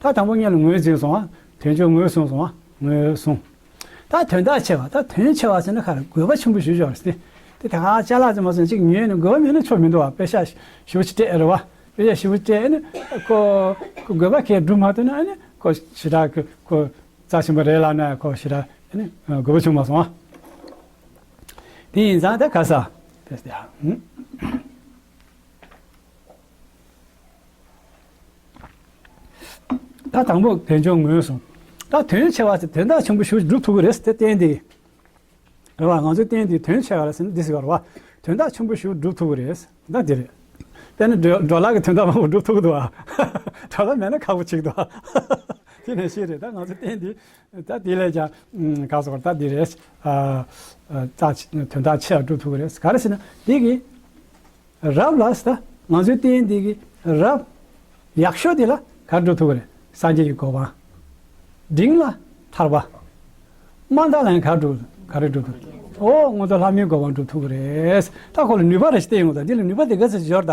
ད་དང་པོ་སྔོན་ལ་ངོས་འཛིན་སོང་ཨ། དལ་འབྱོར་ངོས་བཟུང་སོང་ཨ། ངོས་བཟུང་། ད་དོན་དག་ཆེ་བ་ད་དོན་ཆེ་བ་ཟེར་ན་ག་རེ་དགོས་པ་ཆེན་པོ་ཞུ་ཆོག་རེད་དེ། དེ་ད་ག་ཅ་ལག་ཙམ་མ་སོང་གཅིག་ཉོས་ནས་དགོས་པ་མེད་ན་ཆོ་མི་འདུག་བ། པེ་ཤ་ཞེ་པོ་ཅིག་སྤྲད་རེད་བ། པེ་ཤ་ཞེ་པོ་སྤྲད་ཨེ་ནི་ཁོ་ཁོ་དགོས་པ་གས་སྒྲུབ་མ་ཐུབ་ན་ཨེ་ནི་ཁོ་ཞེ་དྲག་གི་ཁོ། རྩ་ཆེན་པོ་རེད་ལབ་ན་ཁོ་ཞེ་དྲག་ཨེ་ནི་དགོས་པ་བྱུང་མ་སོང་ཨ། དེ་ཡིན་ཙང་ད་ག་ས། ད་དང་པོ་དལ་འབྱོར་ངོས་བཟུང་། ད་དོན་ཆེ་བ་ཟེར་དོན་དག་ཆེན་པོ་ཞིག་སྒྲུབ་ཐུབ་ཀྱི་རེད་ཟེར་དེ་བསྟན་ཏེ། རེད་བ། ང་ཚོའི་བསྟན་དེ་དོན་ཆེ་བ་རེད་ཟེར་ན་འདི་ཟེར་བ་རེད་བ། དོན་དག་ཆེན་པོ་ཞིག་སྒྲུབ་ཐུབ་ཀྱི་རེད་ཟེར་ན་འདི་རེད། དཔེར་ན་འགྲོ་འགྲོ་ལ་གི་དོན་དག་མང་པོ་སྒྲུབ་ཐུབ་ཀྱི་འདུག་བ། འགྲོ་ལ་མེད་ན་ཁག་པོ་ཆགས་འདུག་བ། དེ་ནས་ཤེས་རེད་ད་ང་ཚོའི་བསྟན་དེ། ད་དེ་ལས་ཀྱང་ག་སོགས་ད་འདི་རེད། རྩ་དོན་དག་ཆེ་བ་སྒྲུབ་ཐུབ་ཀྱི་རེད། ག་རེ་ཟེར་ན་འདི་གི་རབ་ལ་ཟེར་ད་ང་ཚོའི་བསྟན་འདི་གི་རབ་ཡག་ཤོས་དེ་ལ་ག་སྒྲུབ་ཐུབ་ཀྱི་རེད། སངས་རྒྱས་ཀྱི་གོ་འཕང་། འབྲིང་ལ་ཐར་པ། དམའ་མཐའ་ལ་ཡང་ག་སྒྲུབ་ག་རེ་སྒྲུབ་ཐུབ། ཨོ་སྔོན་དུ་ལྷ་མིའི་གོ་འཕང་སྒྲུབ་ཐུབ་ཀྱི་རེད། ད་ཁོ་ལ་ནུས་པ་རེ་ཞིག་བསྟན་ཡོང་ད་འདི་ལ་ནུས་པ་དེ་ག་ཚོད་ཅིག་ཡོད་ད།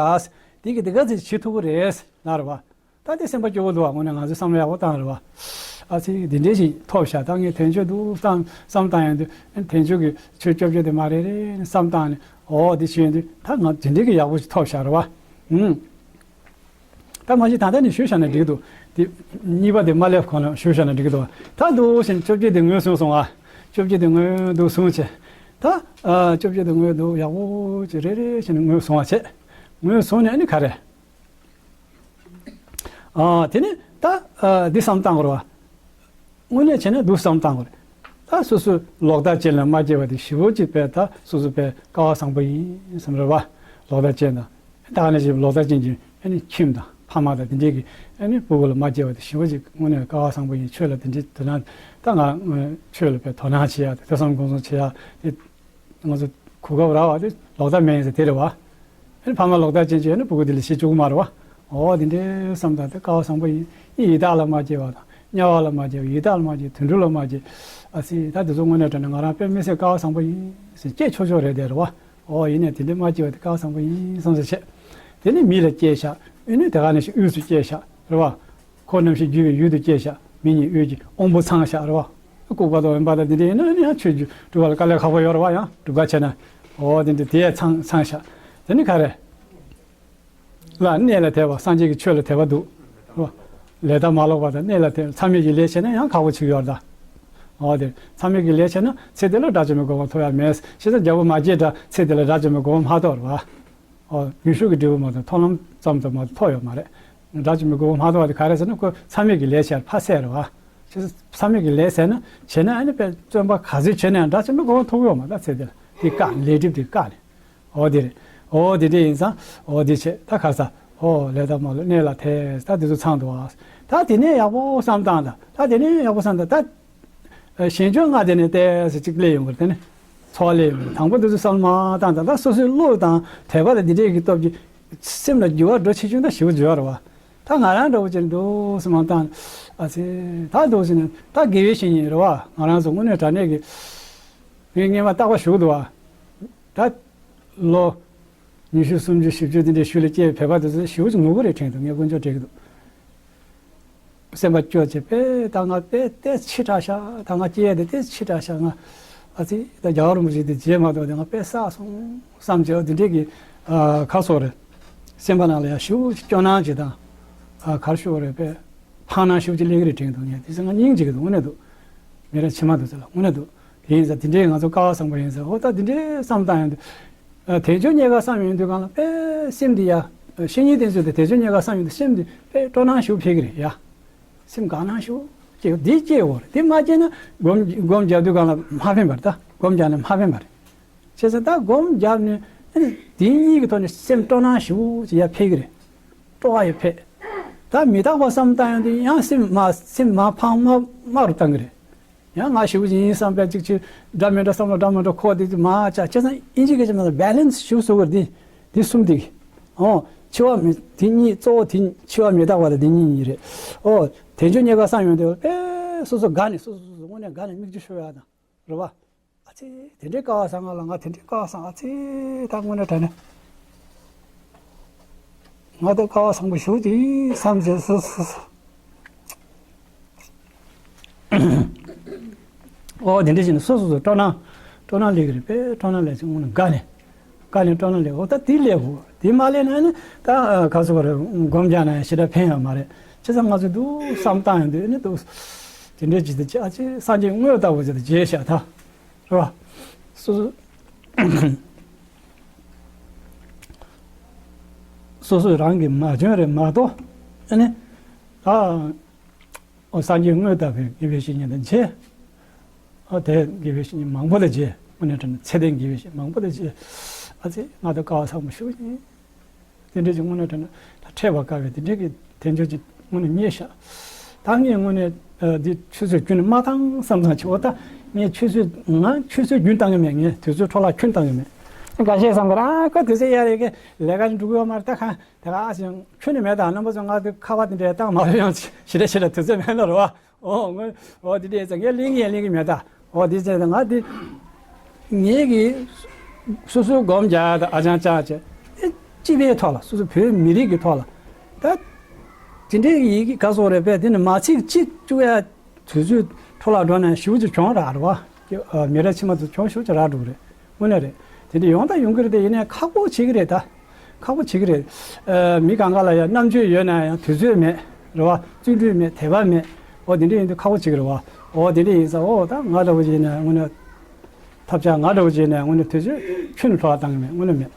འདི་གི་དེ་ག་ཚོད་ཅིག་བྱེད་ཐུབ་ཀྱི་རེད་ལབ་རེད་བ། ད་དེ་སེམས་པ་སྐྱོ་བོ་འདུག་བ། དངོས་གནས་ང་ཚོས་བསམ་བློ་ཡག་པོ་བཏང་རེད་བ། ཨ་ཙི་འདི་འདྲས་ཞིག་ཐོབ་ཤག་ད་ངས་དལ་འབྱོར་འདུག་བསམ་བསམ་བཏང་ཡོང་དུས་དལ་འབྱོར་གྱི་ཆོས་བཅོ་བརྒྱད་དེ་མ་རེད་རེད་བསམ་བཏང་ནས་ཨོ་འདི་བྱས་ཡོང་དུས་ད་ང་འདི་འདྲས་ཀྱི་ཡག་པོ་ཞིག་ཐོབ་ཤག་རེད་བ། ཨུམ། ད་མ་གཞི་ད་ལྟ་ནས་ཞུས་བཞག་ན་འགྲིག་འདུག་དེ་གཉིས་པ་དེ་མ་སླེབས་གོང་ལ་ཞུས་བཞག་ན་འགྲིག་འདུག་ད་འདུག་བཞིན་བཅོ་བརྒྱད་དེ་ངོས་བཟུང་སོང་ཨ། བཅོ་བརྒྱད་དེ་ངོས་འདུག་བཟུང་བྱས། ད་ཨ་བཅོ་བརྒྱད་དེ་ངོས་འདུག་ཡག་པོ་ཅིག་རེ་རེ་བྱས་ནས་ངོས་བཟུང་བ་བྱས། ངོས་བཟུང་ནས་ཨ་ནི་ག་རེ། ཨ་དེ་ནས་ད་ཨ་འདི་བསམ་བཏང་དགོས་རེད་བ། དངོས་གནས་བྱས་ན་འདུག་བསམ་བཏང་དགོས་རེད། ད་སོ་སོས་ལོག་ལྟ་ཅན་ལ་མ་སྐྱེ་བ་དེ་ཞེ་པོ་ཅིག་དཔེ་ད་སོ་སོ་དཔེ་སྐལ་བ་བཟང་པོ་ཡིན་བསམ་རེད་བ། ལོག་ལྟ་ཅན་དང་། ད་ག་ནང་བཞིན་ལོག་ལྟ་ཅན་གྱི་ཨ་ནི་ཁྱིམ་དང་ཕ་མ་དང་དེ་འདྲས་ཀྱི་ཨ་ནི་སྤུ་གུ་ལ་མ་སྐྱེ་བ་དེ་ཞེ་པོ་ཅིག་དངོས་གནས་སྐལ་བ་བཟང་པོ་ཡིན། ཆོས་ལ་དེ་འདྲས་དོ་སྣང་ད་ང་ཆོས་ལ་དཔེ་དོ་སྣང་བྱེད་ཡ་དེ་ཐོས་བསམ་སྒོམ་གསུམ་བྱེད་ཡ་དེ། ང་ཚོ་གོ་སྐབས་རག་པ་དེ་ལོག་ལྟ་མེད་ཡིན་ཟེར་དེ་རེད་བ། ཨ་ནི་ཕ་མ་ལོག་ལྟ་ཅན་ཅིག་ཡོད་ན་སྤུ་གུ་དེ་ལ་བྱེད་བཅུག་གི་མ་རེད་བ། འོ་དེ་འདྲའི་བསམ་སྟངས་དེ་སྐལ་བ་བཟང་པོ་ཡིན། ཨི་ཡི་དྭགས་ལ་མ་སྐྱེ་བ་དང་དམྱལ་བ་ལ་མ་སྐྱེ་བ། ཡི་དྭགས་ལ་མ་སྐྱེ་དུད་འགྲོ་ལ་མ་སྐྱེ། ཨ་ཙི་ད་དེ་ཚོ་དངོས་གནས་དྲང་གནས་ང་རང་དཔེ་མི་སྲིད་སྐལ་བ་བཟང་པོ་ཡིན་ཟེར་སྐྱེ་ཆོག་ཆོག་རེད་དེ་རེད་བ། འོ་ཡིན་ནའི་དེ་འདྲའི་མ་སྐྱེ་བ་དེ་སྐལ་བ་བཟང་པོ་ཡིན་བསམ་ཟེར་བྱས། དེ་ནས་མི་ལ་སྐྱེས་ཤག་ཨེ་ནས་དེ་ག་ནས་ཤིག་དབུས་སུ་སྐྱེས་ཤག་རེད་བ། ཁོ་རྣམ་ཤེས་རྒྱུ་བའི་ཡུལ་དུ་སྐྱེས་ཤག་མི་ཉིད་དབུས་ཀྱི་དབང་པོ་ཚང་ཤག་རེད་བ། ལྐུགས་པ་དང་དབེན་པ་དང་འདི་འདྲ་ཡིན་ན་ཨ་ནི་ཡང་ཆོས་རྒྱུད་སྒྲུབ་པ་ལ་དཀའ་ལས་ཁག་པོ་ཡོད་རེད་བ། ཡང་སྒྲུབ་པ་བྱས་ན། འོ་དེ་འདྲ་དེ་ཡང་ཚང་ཚང་ཤག་དེ་ནི་ག་རེ། ལ་གནས་ལ་དད་པ་སངས་རྒྱས་ཀྱི་ཆོས་ལ་དད་པ་འདུག་རེད་བ། ལས་དང་མ་ལོག་པ་དང་གནས་ལ་དད་མཚམས་མེད་ཀྱི་ལས་བྱས་ན་ཡང་ཁག་པོ་ཆགས་ཡོད་རེད་ད། འོ་དེ་མཚམས་མེད་ཀྱི་ལས་བྱས་ན་ཚེ་འདི་ལ་དགྲ་བཅོམ་པའི་གོ་འཕང་ཐོབ་ཡ་མེད། ཤེས་བྱ་རྒྱལ་པོ་མ་སྐྱེས་དགྲ་ཚེ་འདི་ལ་དགྲ་བཅོམ་པའི་གོ་འཕང་མ་ཐོབ་རེད་བ། ཨོ། ཡུལ་ཤུལ་གྱི་འབྲས་བུ་མ་གཏོགས་མཐོང་ལམ་ཙམ་དུ་མ་གཏོགས་ཐོབ་ཡོད་མ་རེད། དགྲ་བཅོམ་པའི་གོ་འཕང་མ་ཐོབ་པ་དེ་ག་རེ་ཟེར་ན་ཁོ་མཚམས་མེད་ཀྱི་ལས་བྱས་ཕ་སད་རེད་བ། ཅེས་མཚམས་མེད་ཀྱི་ལས་ཟེར་ན་བྱས་ན་ཨ་ནི་དཔེ་བརྩོན་པ་ག་ཚོད་བྱས་ན་ཡང་དགྲ་བཅོམ་པའི་གོ་འཕང་ཐོབ་ཡོད་མ་རེད་ད་ཚེ་འདི་ལ། དེ་བཀག་ནས་ལས་སྒྲིབ་དེ་བཀག་ནས། ཨོ་དེ་རེད། ཨོ་དེ་འདྲ་ཡིན་ཙང་ཨོ་དེ་བྱས་ད་ག་ས་ཨོ་ལས་དང་མ་ལོག་གནས་ལ་དད་ད་དེ་ཚོ་ཚང་འདུག་ཨ། ད་དེ་ནས་ཡག་པོ་བསམ་བཏང་ད་ད་དེ་ནས་ཡག་པོ་བསམ་ད་ད། ཞེས་བརྗོད་ལྔ་དེ་ནས་ཏོག་ཙམ་ཅིག་སླེབས་ཡོང་གི་རེད། དེ་ནས་ཚོར་བ་སླེབས་ཡོང་གི་རེད། དང་པོ་དེ་ཚོ་བསམ་བློ་མ་བཏང་དང་ད་སོ་སོའི་བློ་དང་དད་པ་དང་འདི་འདྲས་ཀྱི་སྟོབས་ཀྱིས་སེམས་ལ་འགྱུར་བ་འགྲོ་ཆེ་ཆུང་ད་ཞེ་པོ་ཅིག་ཡོད་རེད་བ། ད་ང་རང་འདྲ་བོ་ཅིག་འདུག་སེ་མ་བཏང་ཨ་ཙི། ད་འདུག་སེ་ནས་ད་དགེ་བའི་བཤེས་གཉེན་རེད་བ། ང་རང་ཚོ་དངོས་གནས་དྲང་གནས་ཀྱི་ངས་སྔོན་མ་རྟག་པར་ཞུ་གི་འདུག་བ། ད་ལོ་ཉི་ཤུ་སུམ་ཅུ་བཞི་བཅུ་དེ་འདྲའི་ཤུལ་ལ་སྐྱེས་པའི་བོད་པ་དེ་ཚོ་ཞེ་པོ་ཅིག་ངུ་གི་རེད་དྲན་འདུག་ངས་དཀོན་མཆོག་དྲན་གི་འདུག་སེམས་པ་སྐྱོ་བྱས་པས་ད་ང་དཔེ་དེ་ཕྱི་དྲགས་ཤག་ད་ང་སྐྱེ་ཡས་དེ་དཔེ་ཕྱི་དྲགས་ཤག་ང་ཨ་ཙི་ད་རྒྱལ་བ་རིན་པོ་ཆེ་དེ་མཇལ་མ་ཐུབ་དེ་ང་དཔེ་བསགས་སོང་བསམ་བྱས་འོ་དེ་འདྲས་ཀྱི་ཁ་སོགས་རེད། སེམས་པ་ནང་ལ་ཡང་ཞེ་པོ་སྐྱོ་སྣང་ཅིག་དང་ག་རེ་ཞུ་དགོས་རེད་དཔེ་ ཕངས་སྣང་ཞེ་པོ་ཅིག་སླེབས་ཀྱི་རེད་དྲན་འདུག་ངས། དེ་ཚོ་ང་སྙིང་རྗེ་གི་འདུག་དངོས་གནས་འདུག་མི་རབས་ཕྱི་མ་འདུག་ཚོ་ལ་དངོས་གནས་འདུག་དེ་ཡིན་ཙང་དེ་འདྲའི་ང་ཚོ་སྐལ་བ་བཟང་པོ་ཡིན་ཙང་། འོ་ད་དེ་འདྲའི་བསམ་བཏང་ཡོང་དུས། ཨ། དལ་འབྱོར་རྙེད་དཀའ་བསམ་ཡོང་དུས་སྒང་ལ་དཔེ་སེམས་འདི་ཡ། བཤེས་གཉེན་དེ་ཚོ་དང་དལ་འབྱོར་རྙེད་དཀའ་བསམ་ཡོང་དུས་སེམས་འདི་དཔེ་སྤྲོ་སྣང་ཞེ་པོ་འཕེལ་གྱི་རེད་ཡ། སེམས་དགའ་སྣང་ཞེ་པོ་སྐྱེ། འདི་སྐྱེ་འོ་རེད། དེ་མ་སྐྱེས་ན་སྒོམ་སྒོམ་རྒྱག་དུས་སྒང་ལ་མ་ཕན་པ་རེད། ད་སྒོམ་རྒྱག་ན་མ་ཕན་པ་རེད། བྱས་ཙང་ད་སྒོམ་བརྒྱབ་ནས་ཨ་ནི་དེ་གཉིས་ཀྱི་ཐོག་ནས་སེམས་སྤྲོ་སྣང་ཞེ་པོ་ཅིག་ཡར་འཕེལ་གྱི་རེད། སྤྲོ་བ་ཡར་འཕེལ། ད་མི་རྟག་པ་བསམ་བཏང་ཡོང་དུས་ཡང་སེམས་མ་སེམས་མར་ཕངས་དམའ་དམའ་རུ་བཏང་གི་རེད། ཡང་ང་ཞེ་པོ་ཅིག་ཡིན་བསམ་པའི་ཅིག་ཅིག་འདྲ་མི་འདྲ་བསམ་བློ་འདྲ་མི་འདྲ་འཁོར་དེ་ཚོ་མར་བཅག་བྱས་ཙང་ཨིན་ཇི་སྐད་ཆ་ནང་ལ་བྷེ་ལེན་སི་ཞེ་པོ་བཟོ་དགོས་རེད། འདི་འདི་གསུམ་འདི། ཨོ། འཆི་བ་མི་དེ་གཉིས་གཙོ་བོ་དེ་འཆི་བ་མི་རྟག་པ་དང་དེ་གཉིས་གཉིས་རེད། ཨོ། དལ་འབྱོར་རྙེད་དཀའ་བསམ་ཡོང་དུས་དཔེ་སོ་སོ་དགའ་ནས་སོ་སོ་སོ་སོ་དངོས་གནས་དགའ་ནས་མིག་ཆུ་ཤོར་ཡག་དང་། རེད་བ། ཨ་ཙི། དེ་འདྲའི་སྐལ་བ་བཟང་ང་ལ། ང་དེ་འདྲའི་སྐལ་བ་བཟང་། ཨ་ཙི། ད་དངོས་གནས་དྲང་གནས་ང་ད་སྐལ་བ་བཟང་པོ་ཞེ་པོ་ཅིག་བསམ་བྱས་སོ་སོ་སོ། ཨོ་དེ་འདྲ་བྱས་ནས་སོ་སོ་སོ་སྤྲོ་སྣང་། སྤྲོ་སྣང་སླེབས་ཀྱི་རེད། དཔེ་སྤྲོ་སྣང་སླེབས་ཚེ་དངོས་གནས་དགའ་ནས། དཀའ་ལས་སྤྲོ་སྣང་ལས། འོ་ད་དེ་ལས་འོ་དེ་མ་ལས་ན་ནི་ད་ག་ཚོད་རེད། སྒོམ་རྒྱག་ན་ཞེ་དྲག་ཕན་ཡོད་མ་རེད། བྱས་ཙང་ང་ཚོས་འདུག་བསམ་བཏང་ཡོང་དུས་ནི་འདུག་དེ་འདྲའི་ཅིག་ད་ཅི་ཨ་ཅེ་སངས་རྒྱས་དངོས་ལྟ་བུ་ཅིག་ད་མཇལ་ཤག་ད་རེད་བ། སོ་སོ་སོ་སོ་རང་གིས་མ་བྱོན་རེད་མ་གཏོགས་ཨ་ནི་ད། ཨོ་སངས་རྒྱས་དངོས་ལྟ་བུའི་དགེ་བའི་བཤེས་གཉེན་དང་མཇལ། ཨོ་དེ་དགེ་བའི་བཤེས་གཉེན་མང་པོ་དང་མཇལ། དངོས་གནས་དྲང་གནས་ཚད་ལྡན་དགེ་བའི་བཤེས་མང་པོ་དང་མཇལ། ཨ་ཙི་ང་ད་སྐལ་བ་བཟང་པོ་ཞེ་པོ་ཡིན། དེ་འདྲ་ཅིག་དངོས་གནས་དྲང་གནས་ད་འཕྲད་པར་དཀའ་བའི་དེ་འདྲ་གི་དལ་འབྱོར་ཅིག་དངོས་གནས་རྙེད་ཤག་ད་ངས་དངོས་གནས་འདི་ཆུ་ཚོད་བཅུ་ནས་མ་བཏང་བསམ་བསམ་བྱས། འོ་ད་ངས་ཆུ་ཚོད་ང་ཆུ་ཚོད་རྒྱུན་བཏང་གི་མེད། ངས་དུས་ཚོད་འཕྲོ་བརླག་ཁྱོན་བཏང་གི་མེད། འགའ་ཤས་བསམ་གི་རེད། ཨ་ཁོ་དུས་ཚོད་ཡག་རེད་གི། ལས་ཀ་འགྲོ་གི་ཡོད་མ་རེད། ད་ག་དེ་ག་ཨ་ཞང་ཁྱོད་ནི་མེད་ད། རྣམ་པ་ཚོ་ང་དེ་ཁ་པར་དེ་འདྲ་བཏང་མ་ཕེབས་ཡང་ཞེ་དྲག་ཞེ་དྲག་དུས་ཚོད་མེད་ན་རེད་བ། ཨོ་ངོ་། ཨོ་དེ་འདྲ་ཡིན་ཙང་ངས་གླེང་གི་ཡང་གླེང་གི་མེད་ད། ཨོ་དེ་ཚེ་ད་ང་དེ་ངེད་ཀྱི་སོ་སོའི་སྒོམ་རྒྱག་ད་ཨ་ཅང་ཅང་བྱས་དེ་སྤྱི་པའི་ཐོག་ལ་སོ་སོ་བོད་མི་རིགས་ཀྱི་ཐོག་ལ་ད་དེ་འདྲའི་ཡི་གེ་ག་སོག་རེད་པས། དེ་ནི་མ་ཚིག་གཅིག་བཅུག་ཡ། དུས་ཚོད་འཕྲོ་བརླག་འགྲོ་ན་ཞེ་པོ་ཅིག་གྱོང་རག་རེད་བ། ཀྱི་ཨ་མི་རབས་ཕྱི་མ་ཚོ་གྱོང་ཞེ་པོ་ཅིག་རག་འགྲོ་གི་རེད། དངོས་གནས་རེད། དེ་འདྲ་ཡོང་ད་ཡོང་གི་རེད་དེ། ཡིན་ནའི་ཁག་པོ་བྱེད་ཀྱི་རེད་ད། ཁག་པོ་བྱེད་ཀྱི་རེད། ཨ་མི་གང་ག་ལ་ཡང་རྣམ་དཔྱོད་ཡོད་ན་ཡང་དུས་ཚོད་མེད་རེད་བ། བརྩོན་འགྲུས་མེད། དད་པ་མེད། འོ་དེ་འདྲ་ཡིན་དུས་ཁག་པོ་བྱེད་ཀྱི་རེད་བ། འོ་དེ་འདྲ་ཡིན་ཙང་འོ་ད་ང་འདྲ་བོ་ཅིག་ཡིན་ན་དངོས་གནས་ཐབས་ཆག་ང་འདྲ་བོ་ཅིག་ཡིན་ན་དངོས་གནས་དུས་ཚོད་ཁྱོན་ནས་འཕྲོ་བརླག་བཏང་གི་མེད། དངོས་གནས་མེད།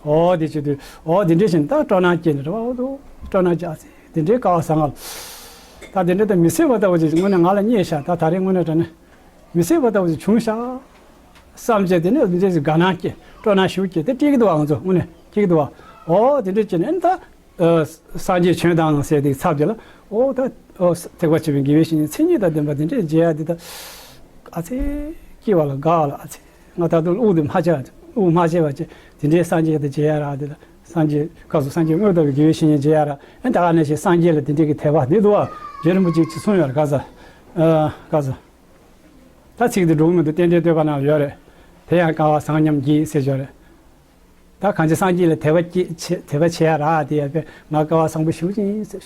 འོ་དེ་བྱེད་དུས་འོ་དེ་འདྲ་བྱས་ནས་ད་སྤྲོ་སྣང་སྐྱེས་ནས་རེད་བ། འོ་དུ་སྤྲོ་སྣང་སྐྱེས། ཨ་ཙི་དེ་འདྲའི་སྐལ་བ་བཟང་ང་ལ། ད་དེ་འདྲ་ད་མི་སྲིད་པ་ལྟ་བུ་ཅིག་དངོས་གནས་ང་ལ་རྙེད་ཤག་ད་ད་རེས་དངོས་གནས་དྲང་གནས་མི་སྲིད་པ་ལྟ་བུ་ཅིག་བྱུང་ཤག་བསམ་བྱས། དེ་ནས་འདི་འདྲ་ཅིག་དགའ་སྣང་སྐྱེས། སྤྲོ་སྣང་ཞེ་པོ་སྐྱེས། དེ་སྐྱེ་གི་འདུག་བ། ང་ཚོ་དངོས་གནས་སྐྱེ་གི་འདུག་བ། འོ་དེ་འདྲ་བྱས་ནས་ཨ་ནི་ད་ཨ་སངས་རྒྱས་བྱོན་དང་ཟེར་དེ་ཚབ་དེ་ལ། འོ་ད་ཨོ་ཐེག་པ་ཆེན་པོའི་དགེ་བའི་བཤེས་གཉེན་མཚན་ཉིད་དང་ལྡན་པ་དེ་འདྲས་མཇལ་ཡ་དེ་ད་ཨ་ཙི་སྐྱིད་པ་ལ་དགའ་བ་ལ། ཨ་ཙི་ང་ད་དུང་དབུགས་དེ་མ་ཆད་པ། དབུགས་མ་ཆད་པ་བྱས། དེ་འདྲའི་སངས་རྒྱས་དང་མཇལ་ཡ་རག་དེ་ད། སངས་རྒྱས་སྐབས་སུ་སངས་རྒྱས་དངོས་ལྟ་བུའི་དགེ་བའི་བཤེས་གཉེན་མཇལ་ཡ་རག་ཨ་ད་ག་ནང་བཞིན་སངས་རྒྱས་ལ་དེ་འདྲའི་གི་དད་པ་འདི་འདུག་བ། རྗེ་རིན་པོ་ཆེ་གིས་གསུངས་ཡོད་རེད། ག་ས་ཨ་ག་ས་ད་ཚིག་དེ་འགྲོ་གི་མི་འདུག་རྟེན་འབྲེལ་བསྟོད་པ་ནང་ཡོད་རེད། དེ་ཡང་སྐལ་བ་བཟང་སྙམ་བགྱིད་ཟེར་ཡོད་རེད། ད་གང་ཅི་སངས་རྒྱས་ལ་དད་པ་སྐྱེ་ཆེ་དད་པ་ཆེ་ཡ་རག་དེ་ཡ་པས་ང་སྐལ་བ་བཟང་པོ་ཞེ་པོ་ཅིག་ཡིན་ཟེར།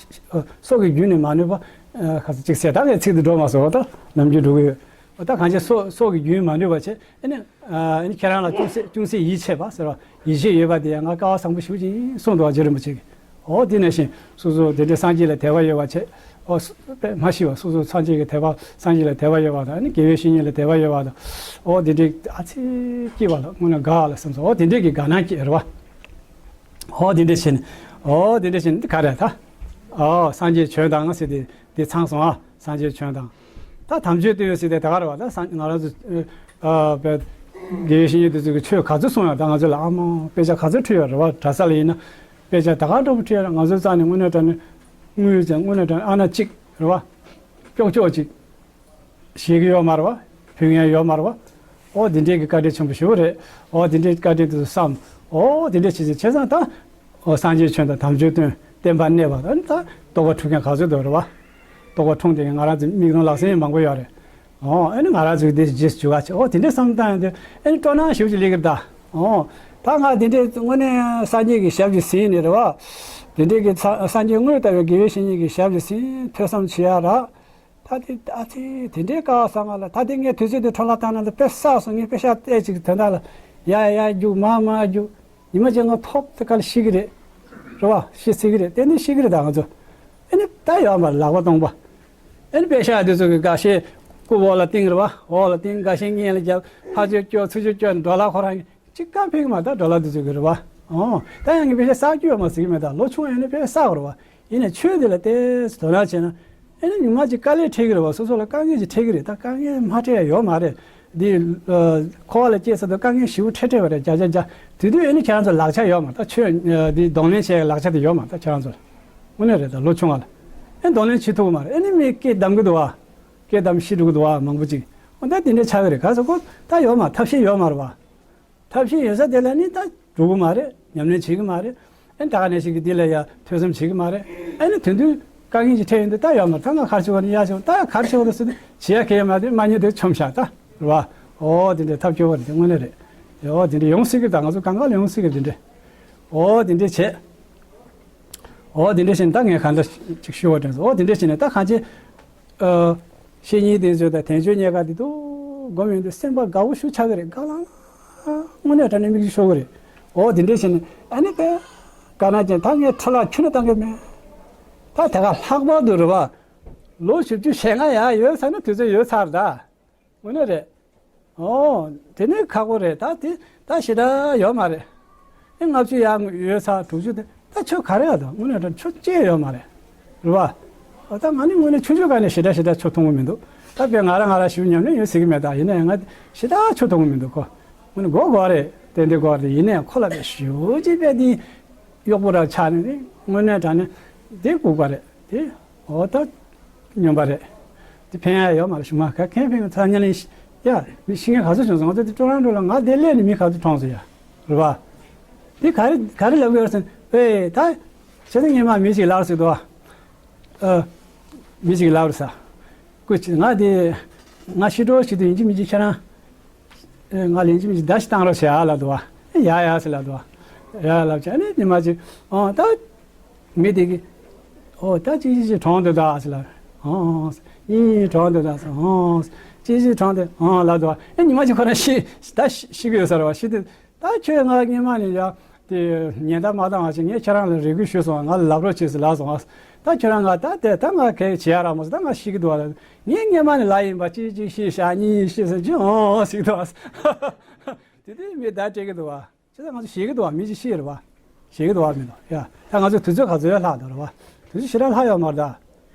སྲོག་གི་རྒྱུན་ནི་མ་ནུབ་པ། ཁ་ས་ཅིག་ཟེར། ད་ངས་ཚིག་དེ་འགྲོ་མ་སོང་། ད་ནམ་རྒྱུན་འགྲོ་གི་ཡོད། ད་གང་ཅི་སྲོག་སྲོག་གི་རྒྱུན་མ་ནུབ་པ་བྱས། ཨ་ནི་ཨ་ནི་ཁྱེད་རང་ལ་ཅུང་ཟད་ཅུང་ཟད་ཡིད་ཆེས་པ་ཟེར་བ། ཡིད་ཆེས་ཡོད་པ་དེ་ཡང་ང་སྐལ་བ་བཟང་པོ་ཞེ་པོ་ཅིག་ཡིན་གསུངས་འདུག་བ། རྗེ་རིན་པོ་ཆེ་གིས། འོ་དེ་ནང་བཞིན་སོ་སོ་དེ་འདྲའི་སངས་རྒྱས་ལ་དད་པ་ཡོད་པ་བྱས། ཨོ་སོ་དཔེ་མ་ཤི་བ། སོ་སོ་སངས་རྒྱས་ཀྱི་དད་པ་སངས་རྒྱས་ལ་དད་པ་ཡོད་པ་དང་། ཨ་ནི་དགེ་བའི་བཤེས་གཉེན་ལ་དད་པ་ཡོད་པ་དང་། ཨོ་དེ་འདྲའི་ཨ་ཙི་སྐྱིད་པ་ལ་དངོས་གནས་དགའ་བ་ལ་བསམ་སོང་། ཨོ་དེ་འདྲའི་གི་དགའ་སྣང་སྐྱེས་རེད་བ། ཨོ་དེ་འདྲའི་བྱས་ནས་ཨོ་དེ་འདྲའི་བྱས་ནས་འདི་ག་རེད་ད། ཨོ་སངས་རྒྱས་བྱོན་དང་ཟེར་དེ་དེ་ཚང་སོང་ཨ། སངས་རྒྱས་བྱོན་དང་། ད་དམ་ཆོས་སྟོན་ཡོད་ཟེར་དེ་ད་ག་རེད་བ། ད་སངས་ང་རང་ཚོ་ཨ་དཔེ་དགེ་བའི་བཤེས་གཉེན་དེ་ཚོ་གི་ཆོས་ག་ཚོད་གསུངས་ཡོད། ད་ང་ཚོ་ལ་ཨ་མ་དཔེ་ཆ་ག་ཚོད་ཁྲིད་ཡོད་རེད་བ། གྲྭ་ས་ལ་ཡིན་ན། དཔེ་ཆ་ད་ག་འདྲ་པོ་ཁྲིད་ཡོད་རེད། ང་ཚོའི་རྩ་ནས་དངོས་གནས་དྲང་གནས་དངུལ་ཙམ་དངོས་གནས་དྲང་གནས་ཨ་ན་གཅིག་རེད་བ། ཀྱོག་ཀྱོག་ཅིག་ཤེས་ཀྱི་ཡོད་མ་རེད་བ། ཕུལ་མཁན་ཡོད་མ་རེད་བ། ཨོ་དེ་འདྲའི་གི་བཀའ་དྲིན་ཆེན་པོ་ཞེ་པོ་རེད། ཨོ་དེ་འདྲའི་བཀའ་དྲིན་དེ་ཚོ་བསམ། ཨོ་དེ་འདྲའི་བྱས་ཚེ་བྱས་ཙང་ད། ཨོ་སངས་རྒྱས་བྱོན་དང་དམ་ཆོས་སྟོན། བསྟན་པ་གནས་པ་དང་ད་རྟོགས་པ་འཁྲུལ་མཁན་ག་ཚོད་འདུག་རེད་བ། རྟོགས་པ་འཁྲུངས་དེ་ང་རང་ཚོ་མིག་མཐོང་ལག་ཟིན་མང་པོ་ཡོད་རེད། ཨོ་ཨ་ནི་ང་རང་ཚོས་འདི་རྗེས་སུ་འཇུག་ག་བྱེད། ཨོ་དེ་འདྲའི་བསམ་བཏང་ཡོང་དུས་ཨ་ནི་སྤྲོ་སྣང་ཞེ་པོ་ཅིག་སླེབས་ཀྱི་རེད་ད། ཨོ་ད་ང་དེ་འདྲའི་དངོས་གནས་སངས་རྒྱས་ཀྱི་ཞབས་ཀྱིས་ཟིན་ནས་རེད་བ། དེ་འདྲའི་གི་ཚ་སངས་རྒྱས་དངོས་ལྟ་བུའི་དགེ་བའི་བཤེས་གཉེན་གྱི་ཞབས་ཀྱིས་ཟིན། ཐོས་བསམ་བྱེད་ཡ་རག་ད་དེ་ཨ་ཙི་དེ་འདྲའི་སྐལ་བ་བཟང་ང་ལ། ད་དེ་ངས་དུས་ཚོད་དེ་འཕྲོ་བརླག་བཏང་ན་ད་དཔེ་བསགས་སོང་། ངས་དཔེ་ཤག་བལྟས་ཅིག་དོན་དག་ལ་ཡ་ཡ་རྒྱུག་མ་མ་རྒྱུག་ཉི་མ་གཅིག་ང་ཐོབ་དེ་ག་ལ་ཤི་གི་རེད། རེད་བ། ཤི་སྲིད་གི་རེད། དེ་ནི་ཤི་གི་རེད། ད་ང་ཚོ་ཨ་ནི་ ད་ཡོད་མ་རེད། ལག་པ་སྟོང་པ། ཨ་ནི་པེ་ཤ་དེ་ཚོ་གི་འགའ་ཤས་རྐུབ་འོག་ལ་བཏིང་རེད་བ། འོག་ལ་བཏིང་། འགའ་ཤས་སྔས་ལ་རྒྱབ། ཕར་ཚུར་སྐྱོར། ཚུར་ཚུར་སྐྱོར་ནས་ཌོ་ལར་ཁོ་རང་གཅིག་གང་ཕིག་མ། ད་ཌོ་ལར་དེ་ཚོ་གི་རེད་བ། ཨོ། ད་ཡང་ངས་པེ་ཤ་བསགས་རྒྱུ་ཡོད་མ་ཟེར་གི་མེད། ད་ལོ་ཆུང་ཡང་ནས་པེ་ཤ་བསགས་རེད་བ། ཡིན་ནའི་ཆོས་འདི་ལ་ཏོག་ཙམ་དོ་སྣང་བྱས་ན། ཨ་ནི་ཉུང་མ་ཅིག་དཀའ་ལས་འཕྲད་ཀྱི་རེད་བ། སོ་སོ་ལ་དཀའ་ངལ་ཅིག་འཕྲད་ཀྱི་རེད། ད་དཀའ་ངལ་མ་འཕྲད་ཡ་ཡོད་མ་རེད། འདི་ཨ་འཁོར་བ་ལ་སྐྱེས་ཚར་དུས་དཀའ་ངལ་ཞེ་པོ་འཕྲད་འཕྲད་པ་རེད། བརྒྱ་ཆ་བརྒྱ། དེ་དུས་ཨ་ནི་ཁྱེད་རང་ཚོ་ལག་ཆ་ཡོད་མ་རེད། ད་ཆོས་ཨ་འདི་གདོང་ལེན་བྱེད་ཡ་ལག་ཆ་དེ་ཡོད་མ་རེད། ད་ཁྱེད་རང་ཚོ་ལ་དངོས་གནས་རེད། ད་ལོ་ཆུང་བ་ལ་ཨ་གདོང་ལེན་བྱེད་ཐུབ་ཀྱི་མ་རེད། ཨ་ནི་མི་སྐད་བསྡམ་གྱི་འདུག་བ། སྐད་བསྡམ་ཤི་འགྲོ་གི་འདུག་བ། མང་པོ་ཅིག། འོ་ད་དེ་འདྲ་ཆགས་ཀྱི་རེད། ག་ཟེར་ཁོ་ད་ཡོད་མ། ཐབས་ཤེས་ཡོད་མ་རེད་བ། ཐབས་ཤེས་ཡོད་ས་དེ་ལ་ནི་ད་འགྲོ་གི་མ་རེད། ཉམས་ལེན་བྱེད་ཀྱི་མ་རེད། ཨ་ནི་ད་ག་ནས་ཞིག་གིས་འདི་ལ་ཡ་ཐོས་བསམ་བྱེད་ཀྱི་མ་རེད། ཨ་ནི་དེ་དུས་དཀའ་ངལ་ཅིག་འཕྲད་ཡོང་དུས་ད་ཡོད་མ་རེད། ད་ང་ག་རེ་བྱེད་དགོས་ན། ཡ་བྱེད་དགོས། ད་ག་རེ་བྱེད་དགོས་ན་ཟེར་དུས་བྱེད་ཡ་གང་ཡང་མ་རེད། མ་ཉེས་དེ་མཆོམས་བཞག་ད་རེད་བ། འོ་དེ་འདྲའི་ཐབས་སྐྱོ་བ་རེད། དེ་དངོས་གནས་རེད། འོ་དེ་འདྲ་ཡོང་སྲིད་ཀྱི། ད་ང་ཚོ་གང་ག་ལ་ཡོང་སྲིད་ཀྱི་དེ་འདྲ། འོ་དེ་འདྲ་བྱས། འོ་དེ་འདྲ་བྱས་ནས་ད་ངས་གང་ལྟར་ཅིག་ཞུ་བ་དྲན་སོང་། འོ་དེ་འདྲ་བྱས་ནས་ད་གང་ཅི། ཨ། བཤེས་གཉེན་དེ་ཚོ་དང་དལ་འབྱོར་རྙེད་དཀའ་དེ་ཚོ་སྒོམ་ཡོང་དུས་སེམས་པ་དགའ་བོ་ཞེ་པོ་ཆགས་ཀྱི་རེད། དགའ་ལྷང་ལྷང་། དངོས་གནས་དྲང་གནས་མིག་ཆུ་ཤོར་གྱི་རེད། འོ་དེ་འདྲ་བྱས་ནས་ཨ་ནི་དཔེ་དགའ་སྣང་ཅན། ད་ངས་འཕྲོ་བརླག་ཁྱོན་ནས་བཏང་གི་མེད། ད་དེ་ག་ལྷག་པར་དུ་རེད་བ། ལོ་བཞི་བཅུ་ཞེ་ལྔ་ཡར་ཡོལ་ཚར་ན་དུས་ཚོད་ཡོལ་ཚར་ད། དངོས་གནས་རེད། ཨོ། དེ་ནི་ཁག་པོ་རེད། ད་དེ་ད་ཞེ་དྲག་ཡོད་མ་རེད། ཨེ་ལྔ་བཅུ་ཡར་ཡོལ་ཚར། དྲུག་ཅུ་དེ་ད་ཆོ་ག་རེ་ཡོད་དོ། དངོས་གནས་དྲང་ཆོ་ཅི་ཡོད་མ་རེད། རེད་བ། ཨོ་ད་ང་ནི་དངོས་གནས་ཆུང་ཆུང་སྒང་ནས་ཞེ་དྲག་ཞེ་དྲག་ཆོ་མཐོང་གི་མི་འདུག། ད་དཔེ་ང་རང་ང་རང་ཞིབ་ཉམས་ལེན་ཡོད་ཟེར་གི་མེད། ད་ཡིན་ན་ཡང་ང་ཞེ་དྲག་ཆོ་མཐོང་གི་མི་འདུག་ཁོ། དངོས་གནས་མགོ་སྒུར་རེད། ཏན་ཏན་མགོ་སྒུར་རེད། ཡིན་ན་ཡང་ཁོ་ལ་དཔེ་ཞེ་པོ་ཅིག་དཔེ་དེ་གཡོག་པོ་རང་ཆགས་ནས་དངོས་གནས་དྲང་གནས་དེ་ལྐུགས་པ་རེད། དེ། འོ་ད་སྨྱོན་པ་རེད། དེ་ཕན་ཡ་ཡོད་མ་རེད། ཞུ་མ་ག་གན་ཕན་ཚ་ཉ་ལིན་ཤི་ཡ་མི་ཤི་ངན་ག་ཚོད་བྱུང་སོང་། ང་ཚོ་དེ་ཀྲོ་རང་ཀྲོ་ལ་ང་དེ་སླེབས་ནས་མི་ག་ཚོད་གྲོངས་སོང་ཡ། རེད་བ། དེ་ག་རེ་ག་རེ་ལབ་ཡོད་ཟེར་ན། ཨེ་ད་བྱས་ཙང་སྔོན་མ་མི་ཞིག་ལབ་ཟེར་འདུག་བ། ཨ། མི་ཞིག་ལབ་རེད་ས། སྐུ་མཁྱེན། ང་དེ་ང་ཤི་འགྲོ་ཞིག་དུས་ཡིན་གཅིག་མིན་གཅིག་ཁྱེད་རང་། ཨེ། ང་ལན་གཅིག་མིན་གཅིག་བརྡ་ཞིག་བཏང་རོགས་བྱེད་ཨ་ལབ་འདུག་བ། ཡ་ཡ་ཟེར་ལབ་འདུག་བ། ཡ་ལབ་བྱས་ནས་ཉི་མ་གཅིག། ཨོ་ད་མི་དེ་གིས། ཨོ་ད་གཅིག་གཅིག་གཅིག་གྲོངས་འདུག་ད་ཟེར་ལབ། ཨོ་ཨོ་ཨོ་ཟེར། གཉིས་གཉིས་གྲོངས་འདུག་ད་ཟེར། ཨོ་ཨོ་ཟེར། གཅིག་གཅིག་གྲོངས་འདུག། ཨོ་ལབ་འདུག་བ། ཨེ་ཉི་མ་གཅིག་ཁོ་རང་ཤི་ད་ཤི་ཤི་གི་ཡོད་ས་རེད་བ། ཤི་དུས། ད་ཁྱོད་ང་སྔོན་མ་ནས་ཡ་དེ་ཉེན་བརྡ་མ་བཏང་བ་བྱས། ངས་ཁྱེད་རང་ལ་རེ་སྐུལ་ཞུས་སོང་། ང་ལ་ལབ་རོགས་བྱེད་ཟེར་ལབ་སོང་། ད་ཁྱོད་རང་ང་ད་དེ་ད་ང་གལ་བྱེད་ཡ་རག་མ་སོང་། ད་ང་ཤི་གི་འདུག་བ་ལ། ངས་སྔོན་མ་ནས་ལབ་ཡིན་པ། གཅིག་གཅིག་ཤི་ཤག། གཉིས་གཉིས་ཤི་ཟེར་གྱི། ཨོ་ཟེར་གི་འདུག་བ། དེ་དུས་མི་བརྡ་སྤྲད་གི་འདུག་བ། བྱས་ཙང་ང་ཚོ་ཤི་གི་འདུག་བ། མི་གཅིག་ཤི་རེད་བ། ཤི་གི་འདུག་བ་མི་འདུག་ཡ། ད་ང་ཚོ་དུས་ཚོད་ག་ཚོད་ལྷག་འདུག་རེད་བ། དུས་ཚོད་ཞེ་དྲག་ལྷག་ཡོད་མ་རེད་ད།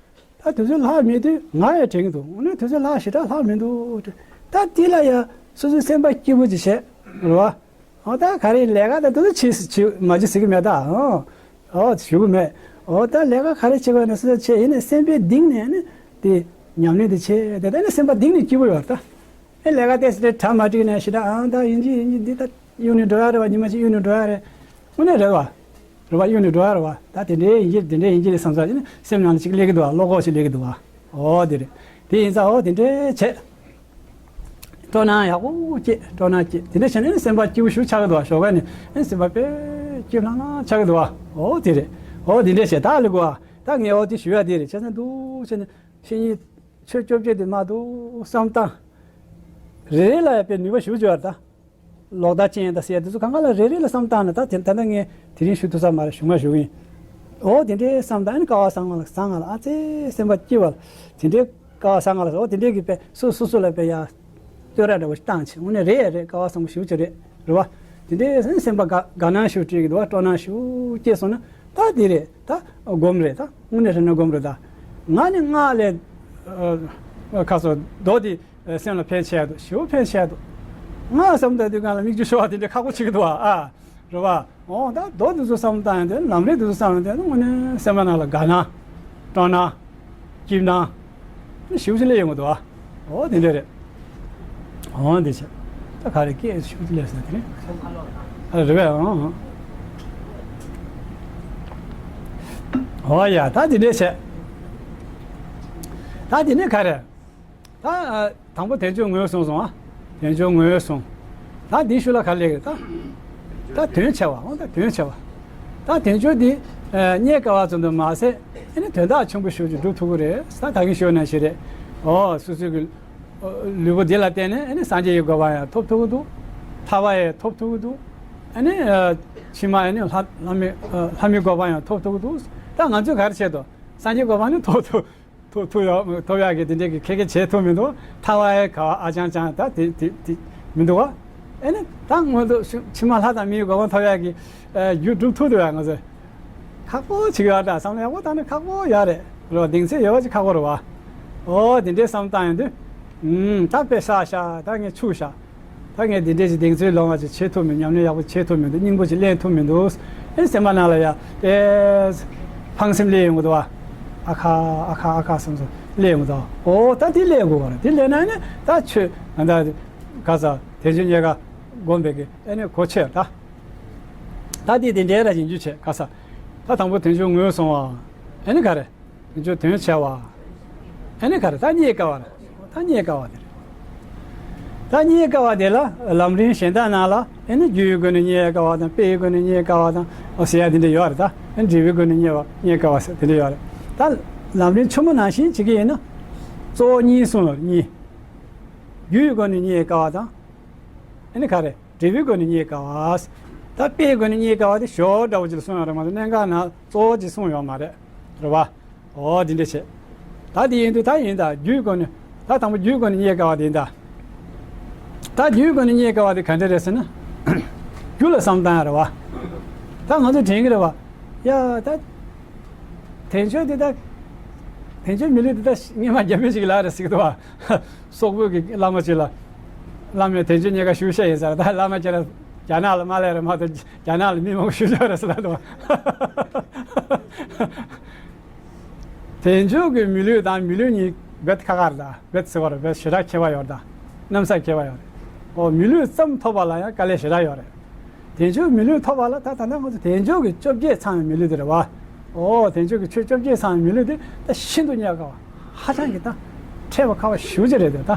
ད་དུས་ཚོད་ལྷག་མེད་དུས་ང་ཡང་དྲན་གྱི་འདུག། འོ་ན་དུས་ཚོད་ལྷག་ཞེ་དྲག་ལྷག་མི་འདུག་དྲན། ད་དེ་ལ་ཡང་སོ་སོའི་སེམས་པ་སྐྱིད་པོ་ཅིག་བྱས། རེད་བ། འོ་ད་ག་རེ་ལས་ཀ་ད་དུ་བྱེད་བྱེད་མ་བྱེད་ཟེར་གྱི་མེད་ད། འོ། འོ་ཞུ་གི་མེད། འོ་ད་ལས་ཀ་ག་རེ་བྱེད་དགོས་ན་སོ་སོ་བྱེད། ཡིན་ནའི་སེམས་པའི་གཏིང་ནས་ནི་དེ་ཉམས་ལེན་དེ་བྱེད་དེ། ད་ནི་སེམས་པ་གཏིང་ནས་སྐྱིད་པོ་ཡོད་ད། ཨེ་ལས་ཀ་ཏོག་ཙམ་དེ་གྲ་མ་འགྲིག་ན་ཞེ་དྲག། ཨང་ད་ཡིན་གྱི་ཡིན་གྱི། འདི་ད་གཡུག་ནས་འགྲོ་ཡ་རེད་བ། ཉི་མ་གཅིག་གཡུག་ནས་འགྲོ་ཡ་རེད། དངོས་གནས་རེད་བ། རེད་བ། གཡུག་ནས་འགྲོ་ཡ་རེད་བ། ད་དེ་འདྲའི་ཡིན་གྱི་དེ་འདྲའི་ཡིན་གྱི་རེད་བསམ་ས་ཡིན་ན་སེམས་ནང་ལ་ཅིག་སླེབས་ཀྱི་འདུག་བ། བློ་ཁོག་ཅིག་སླེབས་ཀྱི་འདུག་བ། འོ་དེ་རེད། དེ་ཡིན་ཙང་འོ་དེ་འདྲའི་བྱས། སྤྲོ་སྣང་ཡག་པོ་སྐྱེས། སྤྲོ་སྣང་སྐྱེས། དེ་འདྲ་བྱས་ནས་སེམས་པ་སྐྱིད་པོ་ཞེ་པོ་ཆགས་ཀྱི་འདུག་བ། ཞོགས་ཀ་ནས་ཨེ་སེམས་པ་དཔེ་སྐྱིད་ལྷང་ལྷང་ཆགས་ཀྱི་འདུག་བ། འོ་དེ་རེད། འོ་དེ་འདྲ་བྱས། ད་ལེགས་གོ་བ། ད་ངས་འོ་དེ་ཞུ་ཡ་དེ་རེད། བྱས་ཙང་འདུག་བྱས་ནས་བཤེས་གཉེན་ཆོས་བཅོ་བརྒྱད་དེ་མ་གཏོགས་བསམ་སྟངས་རེ་རེ་ལ་ཡང་དཔེ་ནུས་པ་ཞེ་པོ་ཅིག་ཡོད་རེད་ད། ལོག་ལྟ་ཅན་དང་ཟེར་ཡ་དེ་ཚོ་གང་ག་ལ་རེ་རེ་ལ་བསམ་བཏང་ན། ད་དེ་ད་ལྟ་ངས་དེ་རིང་ཞུ་ཐུབ་ས་མ་རེད། ཞུ་མ་ཞུ་གི་ཡིན། འོ་དེ་འདྲའི་བསམ་བཏང་ནས་སྐལ་བ་བཟང་བ་ལ་བཟང་ང་ལ་ཨ་ཙི་སེམས་པ་སྐྱིད་པ་ལ་དེ་འདྲའི་སྐལ་བ་བཟང་ང་ལ། འོ་དེ་འདྲའི་གི་དཔེ་སོ་སོ་སོ་ལ་དཔེ་ཡ་བསྟོད་ར་འདྲ་བོ་ཞིག་བཏང་བྱས། དངོས་གནས་རེད་རེད། སྐལ་བ་བཟང་པོ་ཞེ་པོ་ཅིག་རེད། རེད་བ། དེ་འདྲའི་སེམས་པ་དགའ་དགའ་སྣང་ཞེ་པོ་སྐྱེ་གི་འདུག་བ། སྤྲོ་སྣང་ཞེ་པོ་སྐྱེས་སོང་ན་ད་དེ་རེད། ད་སྒོམ་རེད། ད་དངོས་གནས་དྲང་གནས་སྒོམ་རེད་ད། ང་ནི་སྔགས་ལས་ཨ་ཁ་སོ་མདོ་དེ། ཨ། སེམས་ལ་ཕན་ཆེ་ཡ་འདུག། ཞེ་པོ་ཕན་ཆེ་ཡ་འདུག། སྔགས་བསམ་བཏང་དུས་སྒང་ལ་མིག་ཆུ་ཤོར་བ་དེ་འདྲ་ཁག་པོ་ཆགས་ཀྱི་འདུག་བ། ཨ། རེད་བ། འོ་ད་མདོ་འདི་ཚོ་བསམ་བཏང་ཡ་དེ། ལམ་རིམ་འདི་ཚོ་བསམ་བཏང་ཡ་དེ་དངོས་གནས་སེམས་པ་ནང་ལ་དགའ་སྣང་། སྤྲོ་སྣང་། སྐྱིད་སྣང་། ཞེ་པོ་ཅིག་སླེབས་ཡོང་གི་འདུག་བ། འོ་དེ་འདྲ་རེད། འོ་འདི་བྱས། ད་ག་རེ་སྐད་ཞེ་པོ་ཅིག་སླེབས་སོང་དེ་རིང་། ཨ། རེད་བས། འོ། འོ་ཡ། ད་དེ་འདྲ་བྱས། ད་དེ་ནས་ག་རེ། ད་ཨ་དང་པོ་དལ་འབྱོར་ངོས་བཟུང་སོང་ཨ། དལ་འབྱོར་ངོས་བཟུང་། ད་འདིའི་ཤུལ་ལ་ག་རེ་སླེབས་ཀྱི་རེད་ད། ད་དོན་ཆེ་བ། འོ་ད་དོན་ཆེ་བ། ད་དལ་འབྱོར་འདི་ཨ་རྙེད་དཀའ་བ་ཙམ་དུ་མ་ཟད། ཨ་ནི་དོན་དག་ཆེན་པོ་ཞེ་པོ་ཅིག་སྒྲུབ་ཐུབ་ཀྱི་རེད། ད་ད་གིན་ཞུས་ནང་བཞིན་རེད། འོ་སོ་སོའི་གི་ལུས་པོ་འདི་ལ་བརྟེན་ནས་ཨ་ནི་སངས་རྒྱས་ཀྱི་གོ་འཕང་ཡང་ཐོབ་ཐུབ་ཀྱི་འདུག། ཐར་པ་ཡང་ཐོབ་ཐུབ་ཀྱི་འདུག། ཨ་ནི་ཨ་ཕྱི་མ་ཨ་ནི་ལྷ་ལྷ་མི་ཨ་ལྷ་མིའི་གོ་འཕང་ཡང་ཐོབ་ཐུབ་ཀྱི་འདུག། ད་ང་ཚོས་ག་རེ་བྱེད་དོ། སངས་རྒྱས་གོ་འཕང་ནི་ཐོབ་ཐུབ་ཐོབ་ཐུབ་ཡོད་ཐོབ་ཡག་གི་དེ་འདྲའི་གི་ཁེ་ཁེ་བྱེད་ཐུབ་མི་འདུག་ཐ་བ་ཡ་ག་བ་ཨ་ཅང་ཅང་ད་དེ་དེ་དེ་མི་འདུག་བ། ཨེ་ནི་ད་སྔོན་དུ་ཕྱི་མ་ལྷ་དང་མིའི་གོ་འཕང་ཐོབ་ཡག་གི་རྒྱུ་སྒྲུབ་ཐུབ་འདུག་ཡ་ང་ཚོས། ཁག་པོ་ཅིག་ཡོད་ད་བསམ་ཡག་པོ་ད་ནི་ཁག་པོ་ཡོད་རེད་རོ། གདེང་ཚོད་ཡོད་ཅིག་ཁག་པོ་རེད་བ། ཨོ་དེ་འདྲའི་བསམ་བཏང་ཡོང་དུས། ཨུམ་ད་དཔེ་བསགས་ཤག་ད་ངས་ཆུག་ཤག་ད་ངས་འདི་འདྲས་ཀྱི་གདེང་ཚོད་ལོང་བ་ཅིག་བྱེད་ཐུབ་མི་ཉམས་ལེན་ཡག་པོ་བྱེད་ཐུབ་མི་འདུག་སྙིང་པོ་ཅིག་ལེན་ཐུབ་མི་འདུག་ཨེ་སེམས་པ་ནང་ལ་ཡ་དེ་ཕངས་སེམས་སླེབས་ཡོང་གི་འདུག་བ། ཨ་ཁ་ཨ་ཁ་ཨ་ཁ་བསམ་སོ་སླེབས་ཡོང་གི་འདུག་ཨོ་ད་དེ་སླེབས་དགོས་བ་རེད། དེ་སླེབས་ན་ནི་ད་ཆོས་ང་ད་ག་ས་དལ་འབྱོར་རྙེད་དཀའ་སྒོམ་པའི་གི་ཨེ་ནི་གོ་ཆོད་ད། ད་དེ་དེ་འདྲའི་ར་ཡིན་རྒྱུ་བྱེད་ག་ས། ད་དང་པོ་དལ་འབྱོར་ངོས་བཟུང་བ་ཨེ་ནི་ག་རེ། དེ་ཚོ་དོན་ཆེ་བ། ཨ་ནི་ག་རེ་ད་རྙེད་དཀའ་བ་རེད། ད་རྙེད་དཀའ་བ་དེ་རེད། ད་རྙེད་དཀའ་བ་དེ་ལ་ལམ་རིམ་གཞན་དག་ནང་ལ་ཨ་ནི་རྒྱུའི་སྒོ་ནས་རྙེད་དཀའ་བ་དང་དཔེའི་སྒོ་ནས་རྙེད་དཀའ་བ་དང་ཨོ་ཟེར་ཡ་དེ་འདྲ་ཡོད་རེད། ད་ཨ་ནི་འབྲས་བུའི་སྒོ་ནས་རྙེད་པ་རྙེད་དཀའ་བ་ཟེར་དེ་འདྲ་ཡོད་རེད། ད་ལམ་རིམ་ཆེན་མོ་ནང་བཞིན་བྱེད་ཀྱི་ཡིན་ན་གཙོ་བོ་གཉིས་གསུངས་ཡོད་རེད། གཉིས། རྒྱུའི་སྒོ་ནས་རྙེད་དཀའ་བ་དང་། ཨ་ནི་ག་རེ། འབྲས་བུའི་སྒོ་ནས་རྙེད་དཀའ་བ། ད་དཔེའི་སྒོ་ནས་རྙེད་དཀའ་བ་དེ་ཞོར་འདྲ་བོ་ཅིག་ལ་གསུངས་ཡོད་རེད་མ་གཏོགས་གནད་འགག་ནང་གཙོ་བོ་ཅིག་གསུངས་ཡོད་མ་རེད། རེད་བ། འོ་འདི་འདྲ་བྱས། ད་དེ་ཡིན་དུས་ད་ཡིན་ད་རྒྱུའི་སྒོ་ནས་ད་དང་པོ་རྒྱུའི་སྒོ་ནས་རྙེད་དཀའ་བ་དེ་ཡིན་ད། ད་རྒྱུའི་སྒོ་ནས་རྙེད་དཀའ་བ་དེ་ག་འདྲ་རེད་ཟེར་ན། རྒྱུ་ལ་བསམ་བཏང་ཡ་རེད་བ། ད་ང་ཚོས་དྲན་གྱི་རེད་བ། ཡ་ད། དལ་འབྱོར་འདི་ད། དལ་འབྱོར་མི་ལུས་འདི་ད་སྔོན་མ་རྒྱ་མི་ཞིག་ལ་རེད་ཟེར་གྱི་འདུག་བ། སོག་པོའི་གི་བླ་མ་ཅིག་ལ། བླ་མས་དལ་འབྱོར་རྙེད་དཀའ་ཞུ་བཤད་ཡིན་ཟེར། ད་བླ་མ་ཅིག་ལ་རྒྱ་ནག་ལ་མ་སླེབས་རེད་མ་གཏོགས་རྒྱ་ནག་ལ་མི་མང་པོ་ཞུ་ཆོག་རེད་ཟེར་ལབ་འདུག་བ། དལ་འབྱོར་གྱི་མི་ལུས་དང་མི་ལུས་གཉིས་རྦད་ཁ་ཁ་རེད་ད། རྦད་ཟེར་བ་རེད། རྦད་ཞེ་དྲག་ཁྱད་པར་ཡོད་རེད་ད། གནམ་ས་ཁྱད་པར་ཡོད་རེད། ཨོ་མི་ལུས་ཙམ་ཐོབ་པ་ལ་ཡང་དཀའ་ལས་ཞེ་དྲག་ཡོད་རེད། དལ་འབྱོར་མི་ལུས་ཐོབ་པ་ལ་ད་ད་ལྟ་ང་ཚོ་དལ་འབྱོར་གྱི་བཅོ་བརྒྱད་ཚང་བའི་མི་ལུས་དེ་རེད་བ། ཨོ་དལ་འབྱོར་གྱི་ཆོས་བཅོ་བརྒྱད་ཚང་བའི་མི་ལུས་དེ་ད་ཤིན་ཏུ་རྙེད་དཀའ་བ། ཧ་ཅང་གི་ད་འཕྲད་པ་ཁག་པ་ཞེ་པོ་ཅིག་རེད་དེ་ད།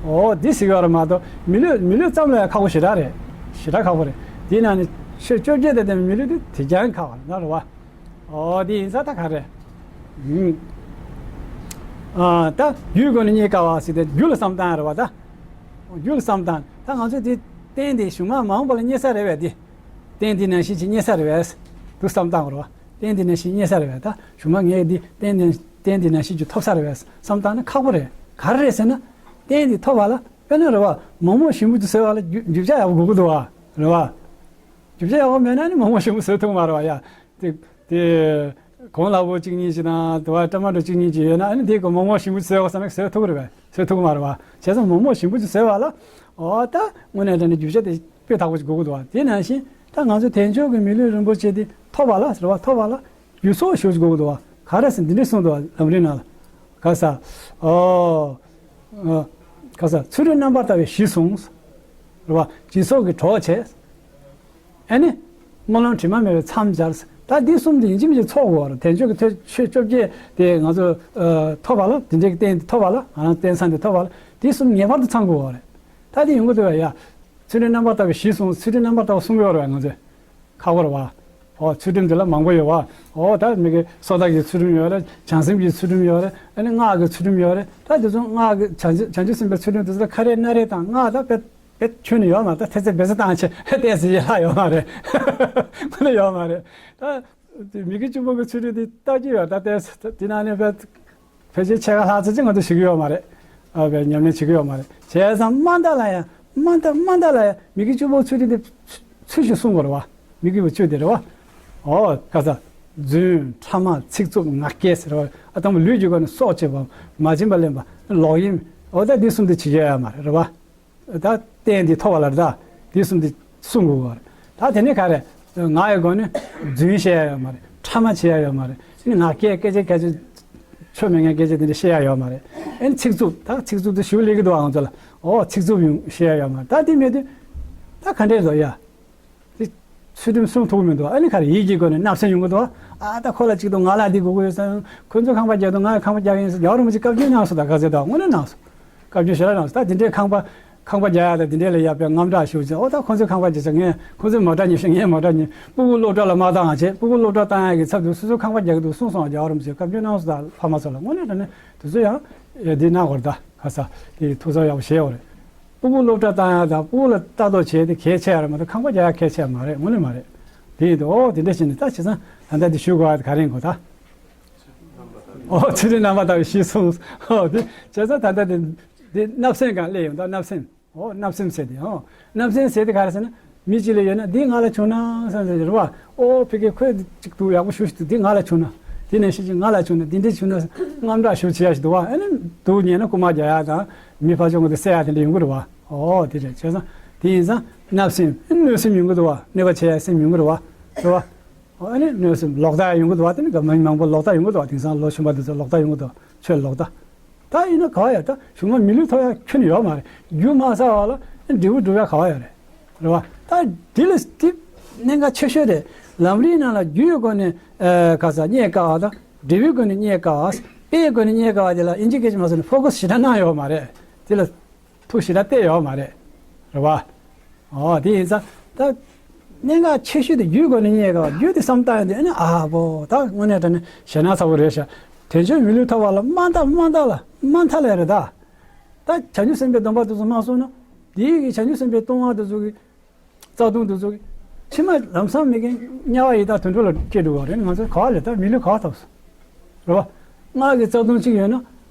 ཨོ་འདི་ཟེར་གྱི་ཡོད་རེད་མ་གཏོགས་མི་ལུས་མི་ལུས་ཙམ་ལ་ཡང་ཁག་པོ་ཞེ་དྲག་རེད། ཞེ་དྲག་ཁག་པོ་རེད། དེའི་ནང་ནས་ཆོས་བཅོ་བརྒྱད་དང་ལྡན་པའི་མི་ལུས་དེ་དེ་ཀྱང་ཁག་པ་རེད་ད་རེད་བ། ཨོ་དེ་ཡིན་ཙང་ད་ག་རེ། ཨུམ། ཨ་ད་རྒྱུའི་སྒོ་ནས་རྙེད་དཀའ་བ་ཟེར་ཏེ་རྒྱུ་ལ་བསམ་བཏང་ཡ་རེད་བ་ད། རྒྱུ་ལ་བསམ་བཏང་ད་ང་ཚོས་དེ་རྟེན་དེ་གཞུག་མ་མ་འོངས་པ་ལ་རྙེད་ས་རེད་བས་དེ། རྟེན་དེ་ནང་བཞིན་ཅིག་རྙེད་ས་རེད་བས། དུ་བསམ་བཏང་རོགས། རྟེན་དེ་ནང་བཞིན་རྙེད་ས་རེད་བས་ད་གཞུག་མ་ངས་འདི་རྟེན་དེ་རྟེན་དེ་ནང་བཞིན་ཅིག་ཐོབ་ས་རེད་བས་བསམ་བཏང་ན་ཁག་པོ་རེད། ག་རེ་རེད་ཟེར་ན། རྟེན་དེ་ཐོབ་པ་ལ་དཔེར་ན་རེད་བ་མོག་མོག་ཞིམ་པོ་ཅིག་བཟོས་པ་ལ་རྒྱུ་རྒྱུ་ཆ་ཡག་པོ་དགོས་ཀྱི་འདུག་བ་རེད་བ། རྒྱུ་ཆ་ཡག་པོ་མེད་ན་ནི་མོག་མོག་ཞིམ་པོ་བཟོ་ཐུབ་མ་རེད་བ་ཡ། དེ་དེ་གོང་ལ་བོ་གཅིག་གཉིས་ཅིག་དང་དུ་བ་ཊ་མ་ཊོ་གཅིག་གཉིས་ཅིག་ཡོད་ན་ཨ་ནི་དེ་གོ་མོག་མོག་ཞིམ་པོ་བཟོས་པ་ས་ན་བཟོ་ཐུབ་རེད་བས་བཟོ་ཐུབ་མ་རེད་བ། བྱས་ཙང་མོག་མོག་ཞིམ་པོ་ཅིག་བཟོས་པ་ལ་ཨོ་ད་དངོས་གནས་དྲང་གནས་རྒྱུ་ཆ་དེ་དཔེ་ཐག་པོ་ཅིག་དགོས་ཀྱི་འདུག་བ། དེ་ནང་བཞིན་ད་ང་ཚོ་དལ་འབྱོར་གྱི་མི་ལུས་རིན་པོ་ཆེ་དེ་ཐོབ་པ་ལ་ཟེར་བ་ཐོབ་པ་ལ་རྒྱུ་ཚོགས་ཞེ་པོ་ཅིག་དགོས་ཀྱི་འདུག་བ། ག་རེ་ཟེར་འདི་འདྲས་གསུངས་འདུག་བ་ལམ་རིམ་ནང་ལ། ག་ས། ཨོ། ཨ། ག་ས་ཚུལ་ཁྲིམས་རྣམ་པར་དག་པའི་གཞི་བཟུང་། རེད་བ། སྦྱིན་སོགས་ཀྱི་གྲོགས་བྱས། ཨ་ནི། སྨོན་ལམ་དྲི་མ་མེད་པའི་མཚམས་སྦྱར། ད་འདི་གསུམ་དེ་ཡིན་གཅིག་མིན་གཅིག་ཚོགས་དགོས་པ་རེད། དལ་འབྱོར་གྱི་ཐོས་ཆོས་བཅོ་བརྒྱད་དེ་ང་ཚོ་ཨ། ཐོབ་པ་ལ་དེ་འདྲའི་རྟེན་དེ་ཐོབ་པ་ལ་ང་རང་རྟེན་ཚང་དེ་ཐོབ་པ་ལ་དེ་གསུམ་ངེས་པར་དུ་ཚང་དགོས་པ་རེད། ད་དེ་ཡོང་གི་འདུག་བ་ཡ། ཚུལ་ཁྲིམས་རྣམ་པར་དག་པའི་གཞི་བཟུང་ཚུལ་ཁྲིམས་རྣམ་པར་དག་པ་བསྲུང་གི་ཡོད་རེད་བ་ང་ཚོས། ཁག་པོ་རེད་བ། ཨོ་ཚུལ་ཁྲིམས་འདི་ལ་མང་པོ་ཡོད་བ། ཨོ་ད་མི་གི་སོ་ཐར་གྱི་ཚུལ་ཁྲིམས་ཡོད་རེད། བྱང་སེམས་ཀྱི་ཚུལ་ཁྲིམས་ཡོད་རེད། ཨ་ནི་སྔགས་ཀྱི་ཚུལ་ཁྲིམས་ཡོད་རེད། ད་དེ་ཚོ་སྔགས་ཀྱི་བྱང་ཆུབ་བྱང་ཆུབ་སེམས་དཔའི་ཚུལ་ཁྲིམས་དེ་ཚོ་ལ་ཁ་རས་སྣ་རས་དང་སྔགས་ད་དཔེ་དཔེ་ཁྱོན་ནས་ཡོད་མ་རེད། ད་ཐེ་ཚེ་འབད་ས་བཏང་ཆེ་ཏོག་ཙམ་ཡོད་ལྷག་ཡོད་མ་རེད། དངོས་གནས་ཡོད་མ་རེད། ད་དེ་མི་དགེ་བཅུ་སྤོང་གི་ཚུལ་ཁྲིམས་དེ་ལྟ་རྒྱུ་ཡོད་ད་ཏོག་ཙམ་དེ་ནང་ནས་དཔེ། ཕལ་ཆེར་ཕྱེད་ཀ་ལྷག་ཙམ་ཅིག་ང་ཚོ་ཞུ་གི་ཡོད་མ་རེད། ཨ་བའི་ཉམས་ལེན་བྱེད་ཀྱི་ཡོད་མ་རེད། བྱས་ཙང་དམའ་མཐའ་ལ་ཡང་དམའ་མཐའ་དམའ་མཐའ་ལ་ཡང་མི་དགེ་བཅུ་སྤོང་ཚུལ་ཁྲིམས་དེ་ཚུལ་བཞིན་བསྲུང་དགོས་རེད་བ། མི་དགེ་བ་བཅུ་དེ་རེད་བ། ཨོ་ག་ས། རྫུན། ཕྲ་མ། ཚིག་རྩུབ། ངག་འཁྱལ་ཟེར་བ། ཨ་དང་པོ་ལུས་ཀྱི་སྒོ་ནས་སྲོག་གཅོད་པ། མ་བྱིན་པ་ལེན་པ། ལོག་གཡེམ། ཨོ་ད་འདི་གསུམ་དེ་བྱེད་ཀྱི་ཡོད་མ་རེད་རེད་བ། ད་རྟེན་འདི་ཐོབ་པ་ལ་རེད་ད། འདི་གསུམ་འདི་གསུང་དགོས་པ་རེད། ད་དེ་ནས་ག་རེ། ངག་གི་སྒོ་ནས་རྫུན་བཤད་ཡ་ཡོད་མ་རེད། ཕྲ་མ་བྱེད་ཡ་ཡོད་མ་རེད། ཨ་ནི་ངག་འཁྱལ་སྐད་ཆ་སྐད་ཆ། ཆོ་མེད་མཁན་སྐད་ཆ་དེ་འདྲ་བཤད་ཡ་ཡོད་མ་རེད། ཨ་ནི་ཚིག་རྩུབ་ད་ཚིག་རྩུབ་དེ་ཞུ་ལེགས་ཀྱི་འདུག་ང་ཚོ་ལ། ཨོ་ཚིག་རྩུབ་ཡོང་བཤད་ཡ་ཡོད་མ་རེད། ད་དེ་མེད་དུས། ད་ག་འདྲས་བཟོ་ཡ། དེ་ཚུལ་ཁྲིམས་སྲུང་ཐུབ་ཀྱི་མི་འདུག་ཨ་ནི་ག་རེ་ཡིད་ཀྱི་སྒོ་ནས་བརྣབ་སེམས་ཡོང་གི་འདུག་ཨ་ད་ཁོ་ལ་གཅིག་ཏུ་ང་ལ་འདི་དགོས་ཀྱི་ཡོད་ཟེར། ཁོ་ཚོས་ཁང་པ་རྒྱག་དུས་ང་ཡང་ཁང་པ་རྒྱག་ཡིན་ཟེར། རྒྱག་རུང་མི་བྱེད། བཀའ་བཀྱོན་གནང་སོང་། ད་ག་ཚོད་ད་དངོས་གནས་གནང་སོང་། བཀའ་བཀྱོན་ཞེ་དྲག་གནང་སོང་། ད་དེ་འདྲའི་ཁང་པ་ཁང་པ་རྒྱག་ཡ་ད་དེ་འདྲའི་ལ་ཡ་དཔེ་དངངས་སྐྲག་ཞེ་པོ་ཅིག་ཨོ་ད་ཁོ་ཚོས་ཁང་པ་རྒྱག་ཆ་ངས་མོ་ཊ་ཉོས། ངས་མོ་ཊ་ཉོས། སྤུ་གུ་སློབ་གྲྭ་ལ་མ་བཏང་བ་བྱས། སྤུ་གུ་སློབ་གྲྭ་བཏང་ཡ་གི་ཚབ་ཏུ་སོ་སོ་ཁང་པ་རྒྱག་གི་འདུག་གསུངས་སོང་། རྒྱག་རུང་མི་བྱེད། བཀའ་བཀྱོན་གནང་སོང་། ད་ཕ་མ་ཚོ་ལ་དངོས་གནས་དྲང་གནས་དེ་ཚོ་ཡང་འདི་གནང་དགོས་རེད། ད་ག་ས་དེ་ཐུགས་བསམ་ཡག་པོ་བཞེས་དགོས་རེད། སྤུ་གུ་སློབ་གྲྭ་བཏང་ཡ་དང་སྤུ་གུ་ལ་ལྟ་རྟོག་བྱེད་དེ་གལ་ཆེ་ཡ་རེད་མ་གཏོགས་ཁང་པ་རྒྱག་ཡ་གལ་ཆེ་ཡ་མ་རེད། དངོས་གནས་མ་རེད། དེ་ཡིན་དུས་ཨོ་དེ་འདྲ་བྱས་ནས་ད་བྱས་ཙང་ད་ལྟ་འདི་ཞུ་དགོས་ཡ་དེ་ག་རེ་ཡིན་གོ་ད། ཨོ་ཚུལ་ཁྲིམས་རྣམ་པར་དག་པའི་གཞི་གསུངས། ཨོ་དེ་བྱས་ཙང་ད་ལྟ་དེ་དེ་བརྣབ་སེམས་སྒང་སླེབས་ཡོང་། ད་བརྣབ་སེམས། ཨོ་བརྣབ་སེམས་ཟེར་དེ། ཨོ་བརྣབ་སེམས་ཟེར་དེ་ག་རེ་ཟེར་ན། མི་གཅིག་ལ་ཡོད་ན་འདི་ང་ལ་བྱུང་ན་བསམ་ཟེར་རེད་བ། ཨོ་ཕ་གི་ཁོས་གཅིག་འདུག་ཡག་པོ་ཞེ་པོ་ཞིག་འདུག་འདི་ང་ལ་བྱུང་ན། འདི་ནས་ཤི་ཅིག་ང་ལ་བྱུང་ན། འདི་འདྲ་བྱུང་ན་དངངས་སྐྲག་ཞེ་པོ་ཅིག་ཡ་ཞིག་འདུག་བ། ཨ་ནི་སྡུག་ཉེས་ན་རྐུ་མ་རྒྱག་ཡ་དང་མི་ཕར་ཕྱོགས་ངོས་དེ་བསད་ཡ་དེ་འདྲ་ཡོང་གི་རེད་བ། ཨོ་དེ་རེད། བྱས་ཙང་དེ་ཡིན་ཙང་བརྣབ་སེམས། གནོད་སེམས་ཡོང་གི་འདུག་བ། གནོད་པ་བྱེད་ཡ་སེམས་ཡོང་གི་རེད་བ། རེད་བ། ཨོ་ཨ་ནི་གནོད་སེམས་ལོག་ལྟ་ཡོང་གི་འདུག་བ། དེ་ནི་མི་མང་པོ་ལོག་ལྟ་ཡོང་གི་འདུག་བ། དེང་སང་ལོ་གཞོན་པ་འདི་ཚོ་ལོག་ལྟ་ཡོང་གི་འདུག་ཆོས་ལོག་ལྟ། ད་ཡིན་ན་ག་བ་ཡ། ད་གཞུག་མ་མི་ལུས་ཐོབ་ཡ་ཁྱོན་ནས་ཡོད་མ་རེད། རྒྱུ་མ་བསགས་པ་ལ་འབྲས་བུ་སྒྲུབ་ཡ་ག་བ་ཡོད་རེད། རེད་བ། ད་འདི་ལ་དེ་གནད་འགག་ཆེ་ཤོས་རེད། ལམ་རིམ་ནང་ལ་རྒྱུའི་སྒོ་ནས་ཨ་ག་ས་རྙེད་དཀའ་བ་དང་འབྲས་བུའི་སྒོ་ནས་རྙེད་དཀའ་བ། དཔེའི་སྒོ་ནས་རྙེད་དཀའ་བ་དེ་ལ་ཨིན་ཇི་སྐད་ཅིག་མ་སོང་ནས་ཕོ་ཁ་སི་ཞེ་དྲག་གནང་ཡོད་མ་རེད། དེ་ལ་ཐུགས་ཞེ་དྲག་གཏད་ཡོད་མ་རེད། རེད་བ། ཨོ་དེ་ཡིན་ཙང་ད་གནད་འགག་ཆེ་ཤོས་དེ་རྒྱུའི་སྒོ་ནས་རྙེད་དཀའ་བ། རྒྱུ་དེ་བསམ་བཏང་ཡོང་དུས་ཨ་ནི་ཨ་བོ་ད་དངོས་གནས་དྲང་གནས་ཞེད་སྣང་ཚ་པོ་རེད་ཤག་དལ་འབྱོར་མི་ལུས་ཐོབ་པ་ལ་དམའ་མཐའ་དམའ་མཐའ་ལ་དམའ་མཐའ་ལ་རེད་ད། ད་བྱང་ཆུབ་སེམས་དཔའི་སྡོམ་པ་དེ་ཚོ་མ་བསྲུངས་ན། དེའི་གི་བྱང་ཆུབ་སེམས་དཔའི་ལྟུང་བ་དེ་ཚོ་གི་རྩ་ལྟུང་དེ་ཚོ་གི་ཕྱི་མ་ལམ་སང་མི་གི་དམྱལ་བ་ཡི་དྭགས་དུད་འགྲོ་ལ་སྐྱེ་འགྲོ་བ་རེད། ང་ཚོ་ག་བ་ལས་ད་མི་ལུས་ག་བ་ཐོབ་སོང་། རེད་བ། སྔགས་ཀྱི་རྩ་ལྟུང་གཅིག་ཡོད་ན།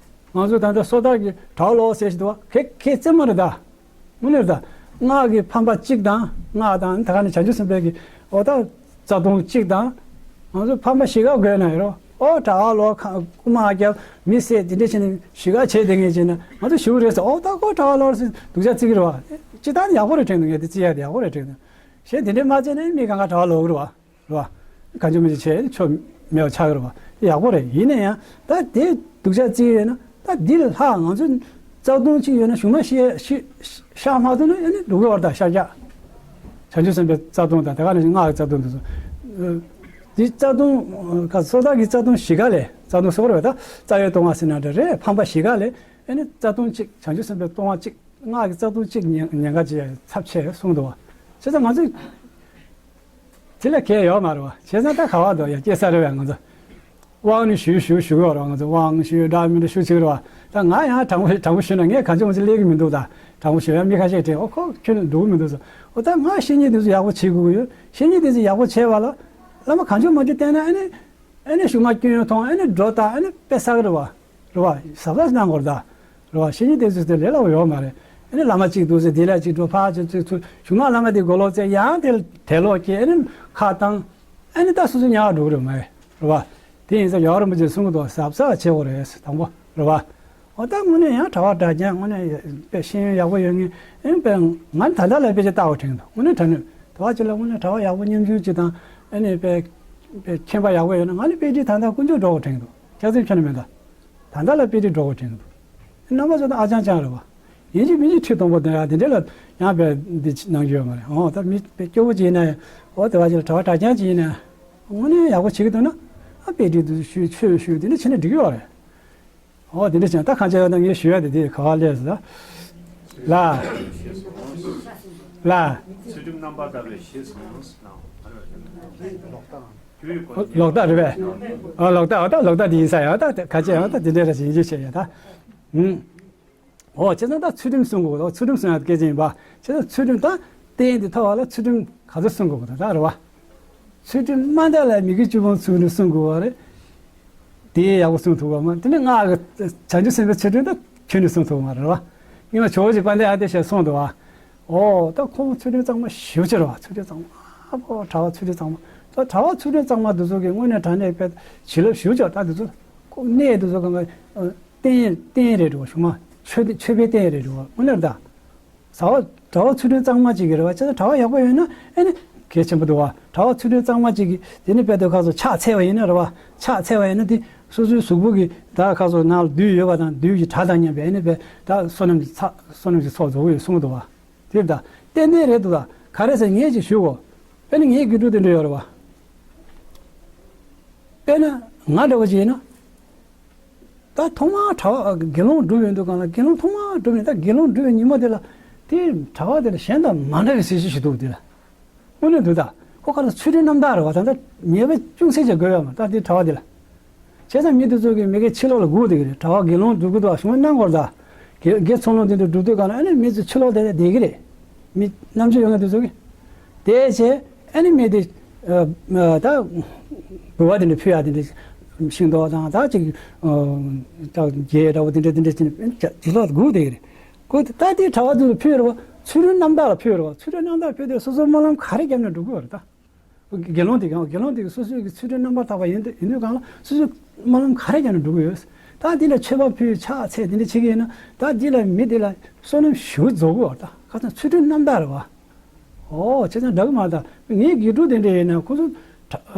ང་ཚོ་ད་ལྟ་སོ་ཐར་གྱི་གྲྭ་པ་ལོག་ཟེར་ཞིག་འདུག་བ། ཁེ་ཁེ་རྩེ་མོ་རེད་ད། དངོས་གནས་རེད་ད། སྔགས་ཀྱི་ཕམ་པ་གཅིག་དང་། སྔགས་དང་ད་ག་ནས་བྱང་ཆུབ་སེམས་དཔའི་གི་ཨོ་ད་རྩ་ལྟུང་གཅིག་དང་། ང་ཚོ་ཕམ་པ་བཞི་ཀ་དགོས་ན་ཡོད་རོ། ཨོ་གྲྭ་པ་ལོག་ཁ་རྐུ་མ་རྒྱབ་མི་བསད་དེ་འདྲ་བྱས་ནས་བཞི་ཀ་བྱས་བསྡད་མཁན་བྱས་ན་ང་ཚོ་ཞེ་པོ་རེད་ཟེར། ཨོ་ད་ཁོ་གྲྭ་པ་ལོག་ཟེར་སྡུག་ཅག་བརྩི་གི་རེད་བ། སྤྱིར་བཏང་ཡག་པོ་རེད་དྲན་འདུག་ངས་དེ་བརྩི་ཡ་དེ་ཡག་པོ་རེད་དྲན་འདུག་གཞན་དེ་འདྲའི་མ་བརྩི་ན་མི་གང་ག་གྲྭ་པ་ལོག་གི་རེད་བ། རེད་བ། གང་བྱུང་མི་བྱུང་བྱས་ཆོ་མེད་པ་ཆགས་ཀྱི་རེད་བ། དེ་ཡག་པོ་རེད། ཡིན་ན་ཡང་ད་དེ་སྡུག་ཅག་བརྩི་ཡོད་ན་ད་འདི་ལས་ལྷག་ང་ཚོ་རྩ་ལྟུང་གཅིག་ཡོད་ན་གཞུག་མ་ཤི་ཤི་ཤ་མ་ཐུབ་ན་ཨ་ནི་སྡུག་གི་བར་དང་ཤ་རྒྱགས། བྱང་ཆུབ་སེམས་དཔའི་རྩ་ལྟུང་དང་དེ་ག་ནང་བཞིན་སྔགས་ཀྱི་རྩ་ལྟུང་དེ་ཚོ། འདི་རྩ་ལྟུང་ག་སོ་ཐར་གྱི་རྩ་ལྟུང་བཞི་ཀ་ལས། རྩ་ལྟུང་ཟེར་བ་རེད་བ། ད་རྩ་བའི་ལྟུང་བ་ཟེར་ན་འདྲ་རེད། ཕམ་པ་བཞི་ཀ་ལས་ཨ་ནི་རྩ་ལྟུང་གཅིག་བྱང་ཆུབ་སེམས་དཔའི་ལྟུང་བ་གཅིག་སྔགས་ཀྱི་རྩ་ལྟུང་གཅིག་ཉེན་ཉེན་ཁ་ཅིག་ཚབས་ཆེ་གསུངས་འདུག་བ། བྱས་ཙང་ང་ཚོས་དེ་ལ་གལ་ཡོད་མ་རེད་བ། བྱས་ཙང་ད་ག་བ་འདུག་ཡ་སྐྱེ་ས་རེད་བས་ང་ཚོ། དབང་ནི་ཞུ་ཞུ་ཞུ་གི་ཡོད་རེད་བ། ང་ཚོ་དབང་ཞུ་འདྲ་མི་འདྲ་ཞུ་བྱེད་ཀྱི་རེད་བ། ད་ང་ཡང་དྲང་པོ་དྲང་པོ་ཞུས་ན་ངས་གང་བྱུང་མ་བྱུང་སླེབས་ཀྱི་མི་འདུག་ད་དྲང་པོ་ཞུ་ཡ་མི་ཁ་ཤས་དྲན། ཨོ་ཁོ་ཁྱོད་འགྲོ་གི་མི་འདུག་ཟེར། ཨོ་ད་ང་བཤེས་གཉེན་དེ་ཚོ་ཡག་པོ་བྱེད་དགོས་ཀྱི་ཡོད། བཤེས་གཉེན་དེ་ཚོ་ཡག་པོ་བྱས་པ་ལ་བླ་མ་གང་བྱུང་མ་བྱུང་བསྟེན་ན་ཨ་ནི་ཨ་ནི་གཞུག་མ་སྐྱོན་ཡོན་མཐོང་། ཨ་ནི་སྒྲོ་བཏགས། ཨ་ནི་དཔེ་བསགས་ཀྱི་རེད་བ། རེད་བ། གཟབ་གཟབ་གནང་དགོས་རེད་ད། རེད་བ། བཤེས་གཉེན་དེ་ཚོ་དེ་ལས་སླ་པོ་ཡོད་མ་རེད། ཨ་ནི་བླ་མ་གཅིག་འདུག་ཟེར་དེ་ལ་གཅིག་འགྲོ་ཕར་གཅིག་ཚུར་ཚུར་གཞུག་མ་བླ་མ་དེ་མགོ་ལོག་བཙལ་ཡང་དེ་དེ་ལོག་སྐྱེ། ཨ་ནི་ཁ་བཏང་། ཨ་ནི་ད་སོ་སོ་ཉར་འགྲོ་གི་རེད་མ་རེད། རེད་བ། དེ་ཡིན་ཙང་རྒྱལ་བ་རིན་པོ་ཆེས་གསུང་གི་འདུག་གཟབ་གཟབ་བྱེད་དགོས་རེད་དང་པོ། རེད་བ། འོ་ད་དངོས་གནས་ཡང་གྲྭ་པ་གྲྭ་རྐྱང་དངོས་གནས་དཔེ་ཤེས་ཡོན་ཡག་པོ་ཡོད་མཁན། ཨ་ནི་དཔེ་ང་ད་ལྟ་ལ་དཔེ་ཆ་ལྟ་བ་དྲན་འདུག་དངོས་གནས་དྲང་གནས་དེ་བ་ཅིག་ལ་དངོས་གནས་གྲྭ་པ་ཡག་པོ་ཉམ་ཆུང་ཅིག་དང་། ཨ་ནི་དཔེ་དཔེ་མཁྱེན་པ་ཡག་པོ་ཡོད་ན་ང་ནི་དཔེ་ཁྲིད་ད་ལྟ་དཀོན་མཆོག་འགྲོ་དགོས་དྲན་འདུག་སྐྱག་རྫུན་ཁྱོན་ནས་མིན་ད། ད་ལྟ་ལ་དཔེ་ཁྲིད་འགྲོ་དགོས་དྲན་འདུག་རྣམ་པ་ཚོ་དང་ཨ་ཅང་ཅང་རེད་བ། ཡིན་གཅིག་མིན་གཅིག་ཁྲིད་སྟོང་པོ་འདོན་ཡ་དེ་འདྲ་ལ་ཡང་དཔེ་འདི་གནང་རྒྱུ་ཡོད་མ་རེད། འོ་ད་མི་དཔེ་སྐྱོ་བོ་ཅིག་ཡིན་ན་ཡང་། འོ་དེ་བ་ཅིག་ལ་གྲྭ་པ་གྲྭ་རྐྱང་ཅིག་ཡིན་ན་ཡང་། དངོས་གནས་ཡག་པོ་བྱེད་ཀྱི་འདུག་ན། ཨ་དཔེ་ཁྲིད་དུ་ཞུ་ཆོས་ཞུ་དེ་འདྲ་བྱས་ན་འགྲིག་གི་ཡོད་རེད། འོ་དེ་འདྲ་བྱས་ན་ད་གང་བྱས་ཡོད་ན་ངས་ཞུ་ཡ་དེ་དེ་ག་བ་སླེབས་སོང་ད། ལ། ལ། ཚུལ་ཁྲིམས་རྣམ་པར་དག་པའི་གཞི་བཟུང་ནང་། ལོག་ལྟ་རེད་པས། ཨ་ལོག་ལྟ། འོ་ད་ལོག་ལྟ་དེ་ཡིན་ས་ཡ། ད་ག་བྱས་ཡོད་ད་དེ་འདྲ་ར་ཞིག་ཡིན་རྒྱུ་བྱས་ཡ་ད། ཨུམ། འོ་བྱས་ཙང་ད་ཚུལ་ཁྲིམས་སྲུང་དགོས་འདུག་ཚུལ་ཁྲིམས་སྲུང་ཡ་སྐད་ཆ་ཡིན་པ། བྱས་ཙང་ཚུལ་ཁྲིམས་ད་རྟེན་འདི་ཐོབ་པ་ལ་ཚུལ་ཁྲིམས་ག་ཚོད་སྲུང་དགོས་འདུག་ད་རེད་བ། ཚུལ་ཁྲིམས་དམའ་མཐའ་ལ་མི་དགེ་བཅུ་སྤོང་ཚུལ་ཁྲིམས་སྲུང་དགོས་པ་རེད། དེ་ཡག་པོ་སྲུང་ཐུབ་པ་མ། དེ་ནི་སྔགས་ཀྱི་བྱང་ཆུབ་སེམས་དཔའི་ཚུལ་ཁྲིམས་ད་ཁྱོན་ནས་སྲུང་ཐུབ་པ་མ་རེད་བ། སྔོན་མ་ཇོ་བོ་རྗེ་དཔལ་ལྡན་ཨ་ཏི་ཤས་གསུངས་འདུག་བ། འོ་ད་ཁོང་ཚུལ་ཁྲིམས་གཙང་མ་ཞེ་པོ་ཅིག་རེད་བ། ཚུལ་ཁྲིམས་གཙང་མ། ཨ་ཕོ་གྲྭ་པ་ཚུལ་ཁྲིམས་གཙང་མ། ད་གྲྭ་པ་ཚུལ་ཁྲིམས་གཙང་མ་འདི་ཚོ་གི་དངོས་གནས་དྲང་གནས་དཔེ་བྱིན་རླབས་ཞེ་པོ་ཅིག་ད་འདི་ཚོ་ཁོ་གནས་འདི་ཚོ་གང་ག་རྟེན་རྟེན་རེད་འགྲོ་བ། གཞུག་མ་མཆོད་མཆོད་པའི་རྟེན་རེད་འགྲོ་བ། དངོས་གནས་ད། གྲྭ་པ་གྲྭ་པ་ཚུལ་ཁྲིམས་གཙང་མ་ཅིག་གི་རེད་བ། བྱས་ཙང་གྲྭ་པ་ཡག་པོ་ཡོད་ན་ཨ་ནི་གལ་ཆེན་པོ་འདུག་བ། གྲྭ་པ་ཚུལ་ཁྲིམས་གཙང་མ་ཅིག་གི་དེ་ནི་དཔེ་དེ་ཁ་སོ་ཕྱག་འཚལ་བ་ཡིན་ན་རེད་བ། ཕྱག་འཚལ་བ་ཡིན་ན་དེ་སོ་སོའི་གཟུགས་པོ་གི་ད་ཁ་སོ་ནང་ལ་བདུད་ཡོད་པ་དང་བདུད་ཀྱི་དགྲ་དང་མཉམ་པའི་ཨ་ནི་དཔེ་ད་བསོད་ནམས་ཀྱི་ཚ་བསོད་ནམས་ཀྱི་ཚོགས་རྫོགས་ཀྱི་གསུངས་འདུག་བ། དེ་ད་ཏན་ཏན་རེད་འདུག་ད་ག་རེ་ཟེར་ངས་ཅིག་ཞུ་གོ། དཔེར་ན་ངའི་དགེ་ཕྲུག་དེ་འདྲ་ཡོད་རེད་བ། དཔེར་ན་ང་འདྲ་བོ་ཅིག་ཡིན་ན། ད་ཐོག་མར་གྲྭ་པ་དགེ་སློང་སྒྲུབ་ཡོང་དུས་སྒང་ལ་དགེ་སློང་ཐོག་མར་སྒྲུབ་ཡོང་ད་དགེ་སློང་སྒྲུབ་པའི་ཉིན་མོ་དེ་ལ་དེ་གྲྭ་པ་དེ་ལ་གཞན་དང་མ་འདྲ་བའི་གཟི་བརྗིད་ཞིག་འདུག་དེ་ལ་དངོས་གནས་འདུག་ད་ཁོ་ག་ལ་ཚུལ་ཁྲིམས་རྣམ་དག་རེད་བ། ད་ལྟ་ཉེས་པ་ཅུང་ཟད་ཀྱང་དགོས་ཡོད་མ་ད་དེ་གྲྭ་པ་དེ་ལ། བྱས་ཙང་མི་དེ་ཚོ་གིས་མི་དགེ་ཕྱི་ལོགས་ལ་སྒུག་བསྡད་ཀྱི་རེད། གྲྭ་པ་དགེ་སློང་སྒྲུབ་ཀྱི་འདུག་ག་གཞུང་གནང་དགོས་ད། དགེ་དགེ་ཚོགས་ལུང་དེ་འདྲ་སྒྲུབ་དུས་སྒང་ལ་ཨ་ནི་མི་ཚོ་ཕྱི་ལོགས་དེ་བསྡད་ཀྱི་རེད། མི་རྣམ་དཔྱོད་ཡོད་མཁན་དེ་ཚོ་གིས། དེ་བྱས་ཨ་ནི་མི་དེ་ཨ་ཨ་ད་འབུལ་བ་དེ་འདྲ་ཕུལ་ཡ་དེ་འདྲ་ ཤིང་ཏོག་དང་ད་ཅིག་ད་རྒྱས་འདྲ་བོ་དེ་འདྲ་དེ་འདྲ་ཅིག་ཅིག་ལ་སྒུག་བསྡད་ཀྱི་རེད། ཁོ་ད་དེ་གྲྭ་པ་ཚོ་ལ་ཕུལ་རེད་བ། ཚུལ་ཁྲིམས་རྣམ་དག་ལ་ཕུལ་རེད་བ། ཚུལ་ཁྲིམས་རྣམ་དག་ཕུལ་དུས་སོ་སོ་སྨོན་ལམ་ག་རེ་བརྒྱབ་ན་འགྲོ་གི་ཡོད་རེད་ད། དགེ་སློང་དེ་གང་དགེ་སློང་དེ་གི་སོ་སོའི་གི་ཚུལ་ཁྲིམས་རྣམ་པར་དག་པ་ཡིན་དུས་ཡིན་དུས་གང་ལ་སོ་སོའི་སྨོན་ལམ་ག་རེ་བརྒྱབ་ན་འགྲོ་གི་ཡོད། ད་འདི་ལ་མཆོད་པ་ཕུལ་ཕྱག་འཚལ་དེ་འདྲ་བྱེད་ཀྱི་ཡིན་ན་ད་འདི་ལ་མི་དེ་ལ་བསོད་ནམས་ཞེ་པོ་རྫོགས་གི་ཡོད་རེད་ད། ཁ་སང་ཚུལ་ཁྲིམས་རྣམ་དག་རེད་བ། ཨོ་བྱས་ཙང་འདྲ་གི་མ་རེད་ད། ངའི་དགེ་ཕྲུག་དེ་འདྲ་ཡིན་ན་ཁོ་ཚོ་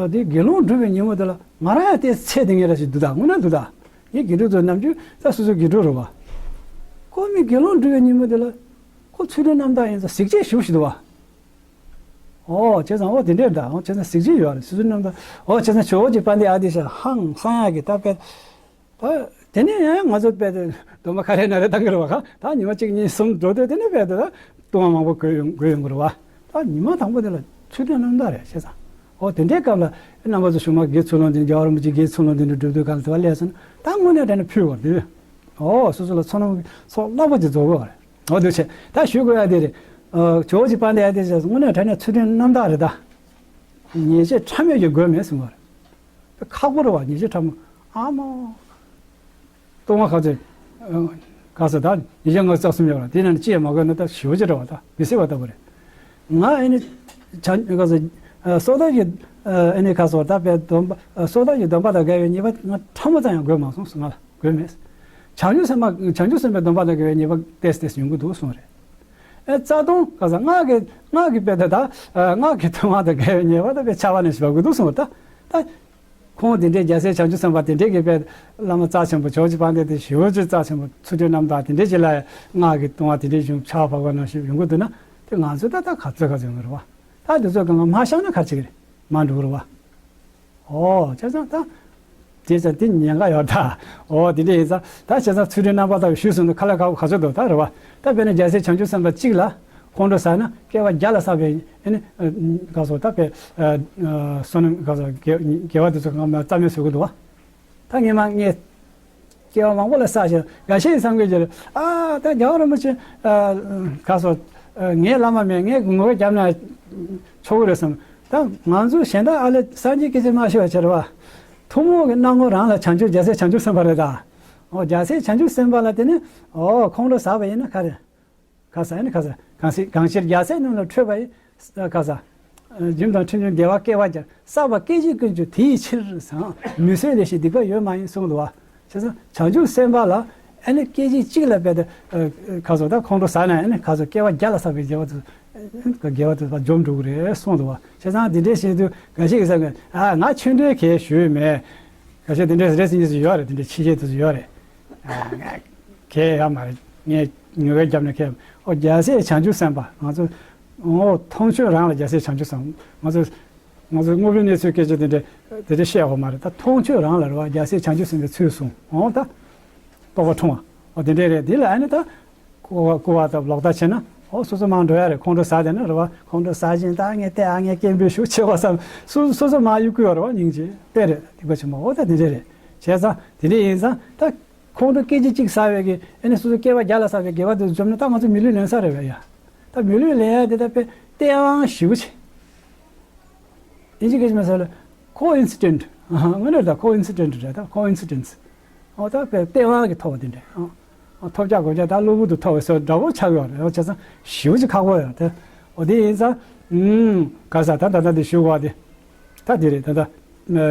དེ་དགེ་སློང་སྒྲུབ་པའི་ཉིན་མོ་དེ་ལ་ང་རང་ཡང་དེ་ཚད་དེ་ངས་ར་ཞིག་འདུག་ད། དངོས་གནས་འདུག་ད། ངའི་དགེ་ཕྲུག་ཚོ་ནམ་རྒྱུན་ད་སོ་སོའི་དགེ་ཕྲུག་རེད་བ། ཁོ་མི་དགེ་སློང་སྒྲུབ་པའི་ཉིན་མོ་དེ་ལ་ཁོ་ཚུལ་ཁྲིམས་རྣམ་དག་ཡིན་ཙང་གཟི་བརྗིད་ཞེ་པོ་ཞིག་འདུག་བ། ཨོ་བྱས་ཙང་ཨོ་དེ་འདྲས་འདྲ། ཨོ་བྱས་ཙང་གཟི་བརྗིད་ཡོད་རེད། སོ་སོའི་རྣམ་དག་ཨོ་བྱས་ཙང་ཇོ་བོ་རྗེ་དཔལ་ལྡན་ཨ་ཏི་ཤ་ཧང་སང་ཡག་གི་ད་དཔེ། ད་དེ་ནས་ཡང་ང་ཚོ་དཔེ་དེ་སྡོམ་པ་ག་རེ་ན་རེ་བཏང་གི་རེད་བ། གང་ད་ཉི་མ་གཅིག་གཉིས་གསུམ་འགྲོ་དུས་དེ་ནས་དཔེ་དེ་ད་ལྟུང་བ་མང་པོ་གོས་ཡོང་གོས་ཡོང་གི་རེད་བ། ད་ཉི་མ་དང་པོ་དེ་ལ་ཚུལ་ཁྲིམས་རྣམ་དག་རེད་བྱས་ཙང་། ཨོ་དེ་འདྲའི་སྐབས་ལ་རྣམ་པ་ཚོ་གཞུག་མ་དགེ་ཚུལ་སློང་འཛིན་རྒྱལ་བ་རིན་པོ་ཆེ་དགེ་ཚུལ་སློང་དེ་འདྲ་སྒྲུབ་དུས་སྐབས་ལ་དེ་བ་སླེབས་སོང་ན་ད་དངོས་གནས་དྲང་གནས་ཕུལ་བ་དེ། ཨོ་སོ་སོ་ལ་བསོད་ནམས་ཚོགས་རླབས་པོ་ཆེ་རྫོགས་དགོས་པ་རེད། ཨོ་འདུག་བྱས་ད་ཞུ་དགོས་ཡ་དེ་རེད། ཨ་ཇོ་བོ་རྗེ་དཔལ་ལྡན་ཨ་ཏི་ཤ་དངོས་གནས་དྲང་གནས་ཚུལ་ཁྲིམས་རྣམ་དག་རེད་ད། ཉེས་ཆད་ཕྲ་མོ་ཞིག་དགོས་མེད་གསུངས་པ་རེད། ཁག་པོ་རེད་བ། ཉེས་ཆད་ཕྲ་མོ་ཨ་མ། ལྟུང་བ་ག་ཚོད་ག་ཚོད་ད་ཉེས་ཆད་ལྔ་བཅུ་རྩ་གསུམ་ཡོད་རེད། དེ་ནང་ནས་གཅིག་ཡང་མ་དགོས་ན་ད་ཞེ་པོ་ཅིག་རེད་བ། ད་མི་སྲིད་པ་ལྟ་བུ་རེད། ང་ཨ་ནི་བྱང་ག་ཚོད་སོ་ཐར་གྱི་ཨ་ནི་ག་ཚོད་ད་དཔེ་སྡོམ་པ་སོ་ཐར་གྱི་སྡོམ་པ་དང་འགལ་བའི་ཉེས་པ་ང་ཕྲ་མོ་ཙམ་ཡང་དགོས་མ་སོང་ང་ལ་དགོས་མེད། བྱང་ཆུབ་སེམས་དཔའ་བྱང་ཆུབ་སེམས་དཔའི་སྡོམ་པ་དང་འགལ་བའི་ཉེས་པ་ཏོག་ཙམ་ཡོང་གི་འདུག་གསུངས་རེད། ཨེ་རྩ་ལྟུང་ག་ས་སྔགས་ཀྱི་སྔགས་ཀྱི་དཔེ་དེ་དག་སྔགས་ཀྱི་ལྟུང་བ་དང་འགལ་བའི་ཉེས་པ་དང་དཔེ་ཆ་བ་ནས་ཞིག་བབ་ཀྱི་འདུག་གསུངས་པ་ད། ད་ཁོང་དེ་འདྲའི་རྒྱལ་སྲས་བྱང་ཆུབ་སེམས་དཔའ་དེ་འདྲའི་གི་དཔེ་བླ་མ་རྩ་ཆེན་པོ་ཇོ་བོ་རྗེ་དཔལ་ལྡན་དེ་ཞེ་པོ་ཅིག་རྩ་ཆེན་པོ་ཚུལ་ཁྲིམས་རྣམ་དག་དེ་འདྲའི་ཅིག་ལ་སྔགས་ཀྱི་ལྟུང་བ་དེ་འདྲའི་བྱུང་ཆ་བ་བབ་པ་ནང་བཞིན་ཡོང་གི་འདུག་ན་དེ་ང་ཚོས་ད་ད་ག་ཚོད་ག་ཚོད་ཡོང་གི་རེད་བ། ད་དེ་ཚོ་གང་ག་མ་བཤགས་ན་ག་རེ་བྱེད་ཀྱི་རེད། མ་འགྲོ་གི་རེད་བ། ཨོ་བྱས་ཙང་ད། དེ་ཙང་དེ་ཉེན་ཁ་ཡོད་ད། ཨོ་དེ་འདྲ་ཡིན་ཙང་ད་བྱས་ཙང་ཚུལ་ཁྲིམས་རྣམ་པར་དག་པའི་ཞུས་སོང་དུས་ཁ་ལག་ཁ་པོ་ག་ཚོད་འདུག་ད་རེད་བ། ད་དཔེར་ན་རྒྱལ་སྲས་བྱང་ཆུབ་སེམས་དཔའ་གཅིག་ལ་ཁོང་ཁྲོ་ཟ་ན་སྐྱེ་བ་བརྒྱ་ལ་བསགས་པའི་ཨ་ནི་ག་སོ་ད་དཔེ་བསོད་ནམས་ག་སོ་དགེ་དགེ་བ་དེ་ཚོ་གང་མ་རྩ་མེད་བཟོ་གི་འདུག་བ། ད་ངས་མ་ངས་སྐྱེ་བ་མང་པོ་ལ་བསགས་ཤིང་འགའ་ཤས་བསམ་གི་ཡོད་རེད། ཨ་ད་རྒྱལ་བ་རིན་པོ་ཆེ་ག་སོ་ངའི་བླ་མ་མེད། ངས་ངོ་རྒོལ་བརྒྱབ་ན་ཆོག་གི་རེད་བསམ། ད་ང་ཚོ་གཞན་དག་ཨ་ལས་སངས་རྒྱས་སྐད་ཆ་མ་ཤོད་པ་བྱེད་རེད་བ། ཐུན་མོང་གི་སྣང་ངོ་རང་ལ་བྱང་ཆུབ་རྒྱལ་སྲས་བྱང་ཆུབ་སེམས་དཔའ་རེད་ད། ཨོ་རྒྱལ་སྲས་བྱང་ཆུབ་སེམས་དཔའ་ལ་དེ་ནི་ཨོ་ཁོང་ཁྲོ་ཟ་བ་ཡིན་ན་ག་རེ། ག་ས་ཡིན་ན་ག་ས་གང་ཞིག་གང་ཕྱིར་རྒྱལ་སྲས་རྣམས་ལ་ཁྲོས་པ་ཡིན། ག་ས། སྒྱུ་མ་དང་ཁྲིམས་གཅོད་བདེ་བ་སྐྱེ་བར་བྱ། བསགས་པ་སྐད་ཅིག་ཀུན་གྱི་དེ་ཡི་ཕྱིར་ཟེར། མི་གསོད་ལས་ཞེས་སྡིག་པ་ཡོད་མ་ཡིན་གསུངས་འདུག་བ། བྱས་ཙང་བྱང་ཆུབ་སེམས་དཔའ་ལ་ཨ་ནི་སྐད་ཅིག་གཅིག་ལ་དཔེ་དེ་ག་སོ་ད་ཁོང་ཁྲོ་ཟ་ན་ཨ་ནི་ག་སོ་སྐྱེ་བ་བརྒྱ་ལ་བསགས་པའི་དགེ་བ་དེ་དགེ་བ་དེ་འཇོམས་འགྲོ་གི་རེད་གསུངས་འདུག་བ། བྱས་ཙང་འདི་འདྲའི་བཤད་དུས་འགའ་ཞིག་གིས་བསམ་གི་ཨ་ང་ཆོས་འབྲེལ་གལ་ཞུས་མེད། འགའ་ཞིག་འདི་འདྲའི་རེ་ཟིན་གྱི་ཡོད་རེད། འདི་འདྲའི་ཕྱི་རྒྱལ་དེ་ཚོ་ཡོད་རེད། ཨ་ང་གལ་ཡོད་མ་རེད། ངས་ངོ་རྒོལ་བརྒྱབ་ན་གལ་ཨོ་རྒྱལ་སྲས་བྱང་ཆུབ་སེམས་དཔའ་ང་ཚོ་ཨོ་མཐོང་ཆོས་རང་ལ་རྒྱལ་སྲས་བྱང་ཆུབ་སེམས་ང་ཚོ་ང་ཚོ་དངོས་པོའི་གནས་ཚུལ་སྐད་ཆ་དེ་འདྲ་དེ་འདྲ་བཤད་ཡོད་མ་རེད། ད་མཐོང་ཆོས་རང་ལ་རེད་བ། རྒྱལ་སྲས་བྱང་ཆུབ་སེམས་དཔའི་ཚུལ་གསུངས་ཨོ་ད་རྟོགས་པ་འཁྲུངས་པ་ཨོ་དེ་འདྲ་རེད། དེ་ལ་ཨ་ནི་ད་སྐུར་བ་སྐུར་བ་དང་ལོག་ལྟ་བྱས་ན་ཨོ་སོ་སོ་མར་འགྲོ་ཡ་རེད། ཁོང་ཁྲོ་ཟ་བསྡད་ན་རེད་བ། ཁོང་ཁྲོ་ཟ་བཞིན་ད་ངས་བལྟས་ཨ་ངས་སྐད་འབོད་ཞུ་བྱེད་པ་བསམ་སོ་སོ་སོ་མར་གཡུག་གི་ཡོད་རེད་བ། སྙིང་རྗེ་དཔེ་རེད། སྡིག་པ་ཆེན་པོ་ཨོ་ད་དེ་འདྲ་རེད། བྱས་ཙང་དེ་འདྲ་ཡིན་ཙང་ད། ཁོང་ཁྲོ་སྐད་ཅིག་གཅིག་ཟ་བའི་གི་ཨ་ནི་སོ་སོ་སྐྱེ་བ་བརྒྱ་ལ་བསགས་པའི་དགེ་བ་དེ་ཚོ་འཇོམས་ན་ད་ང་ཚོ་མི་ལུས་ལེན་ས་རེད་བས་ཡ། ད་མི་ལུས་ལེན་ཡ་དེ་ད་དཔེ་སྟེས་དབང་ཞེ་པོ་ཆེ། དབྱིན་ཇི་སྐད་ཆ་མ་ཟེར་ལ་ཀོ་ཨིན་སི་ཌེན་ཊི། དངོས་གནས་ད་ཀོ་ཨིན་སི་ཌེན་ཊི་རེད། ད་ཀོ་ཨིན་སི་ཌེན་སི། ཨོ་ད་དཔེ་སྟེས་དབང་གི་ཐོབ་པ་དེ་འདྲ། ཨོ་ཐོབ་རྒྱག་གོ་རྒྱག་ད་གློ་བུར་དུ་ཐོབ་པའི་སོ་འདྲ་བོ་ཆགས་ཡོད་རེད། ཨོ་བྱས་ཙང་ཞེ་པོ་ཅིག་ཁག་པོ་ཡོད་རེད། ཨོ་དེ་ཡིན་ཙང་ཨུམ་ག་ས་ད་ད་ད་དེ་ཞུ་དགོས་པ་དེ། ད་དེ་རེད། ད་ད་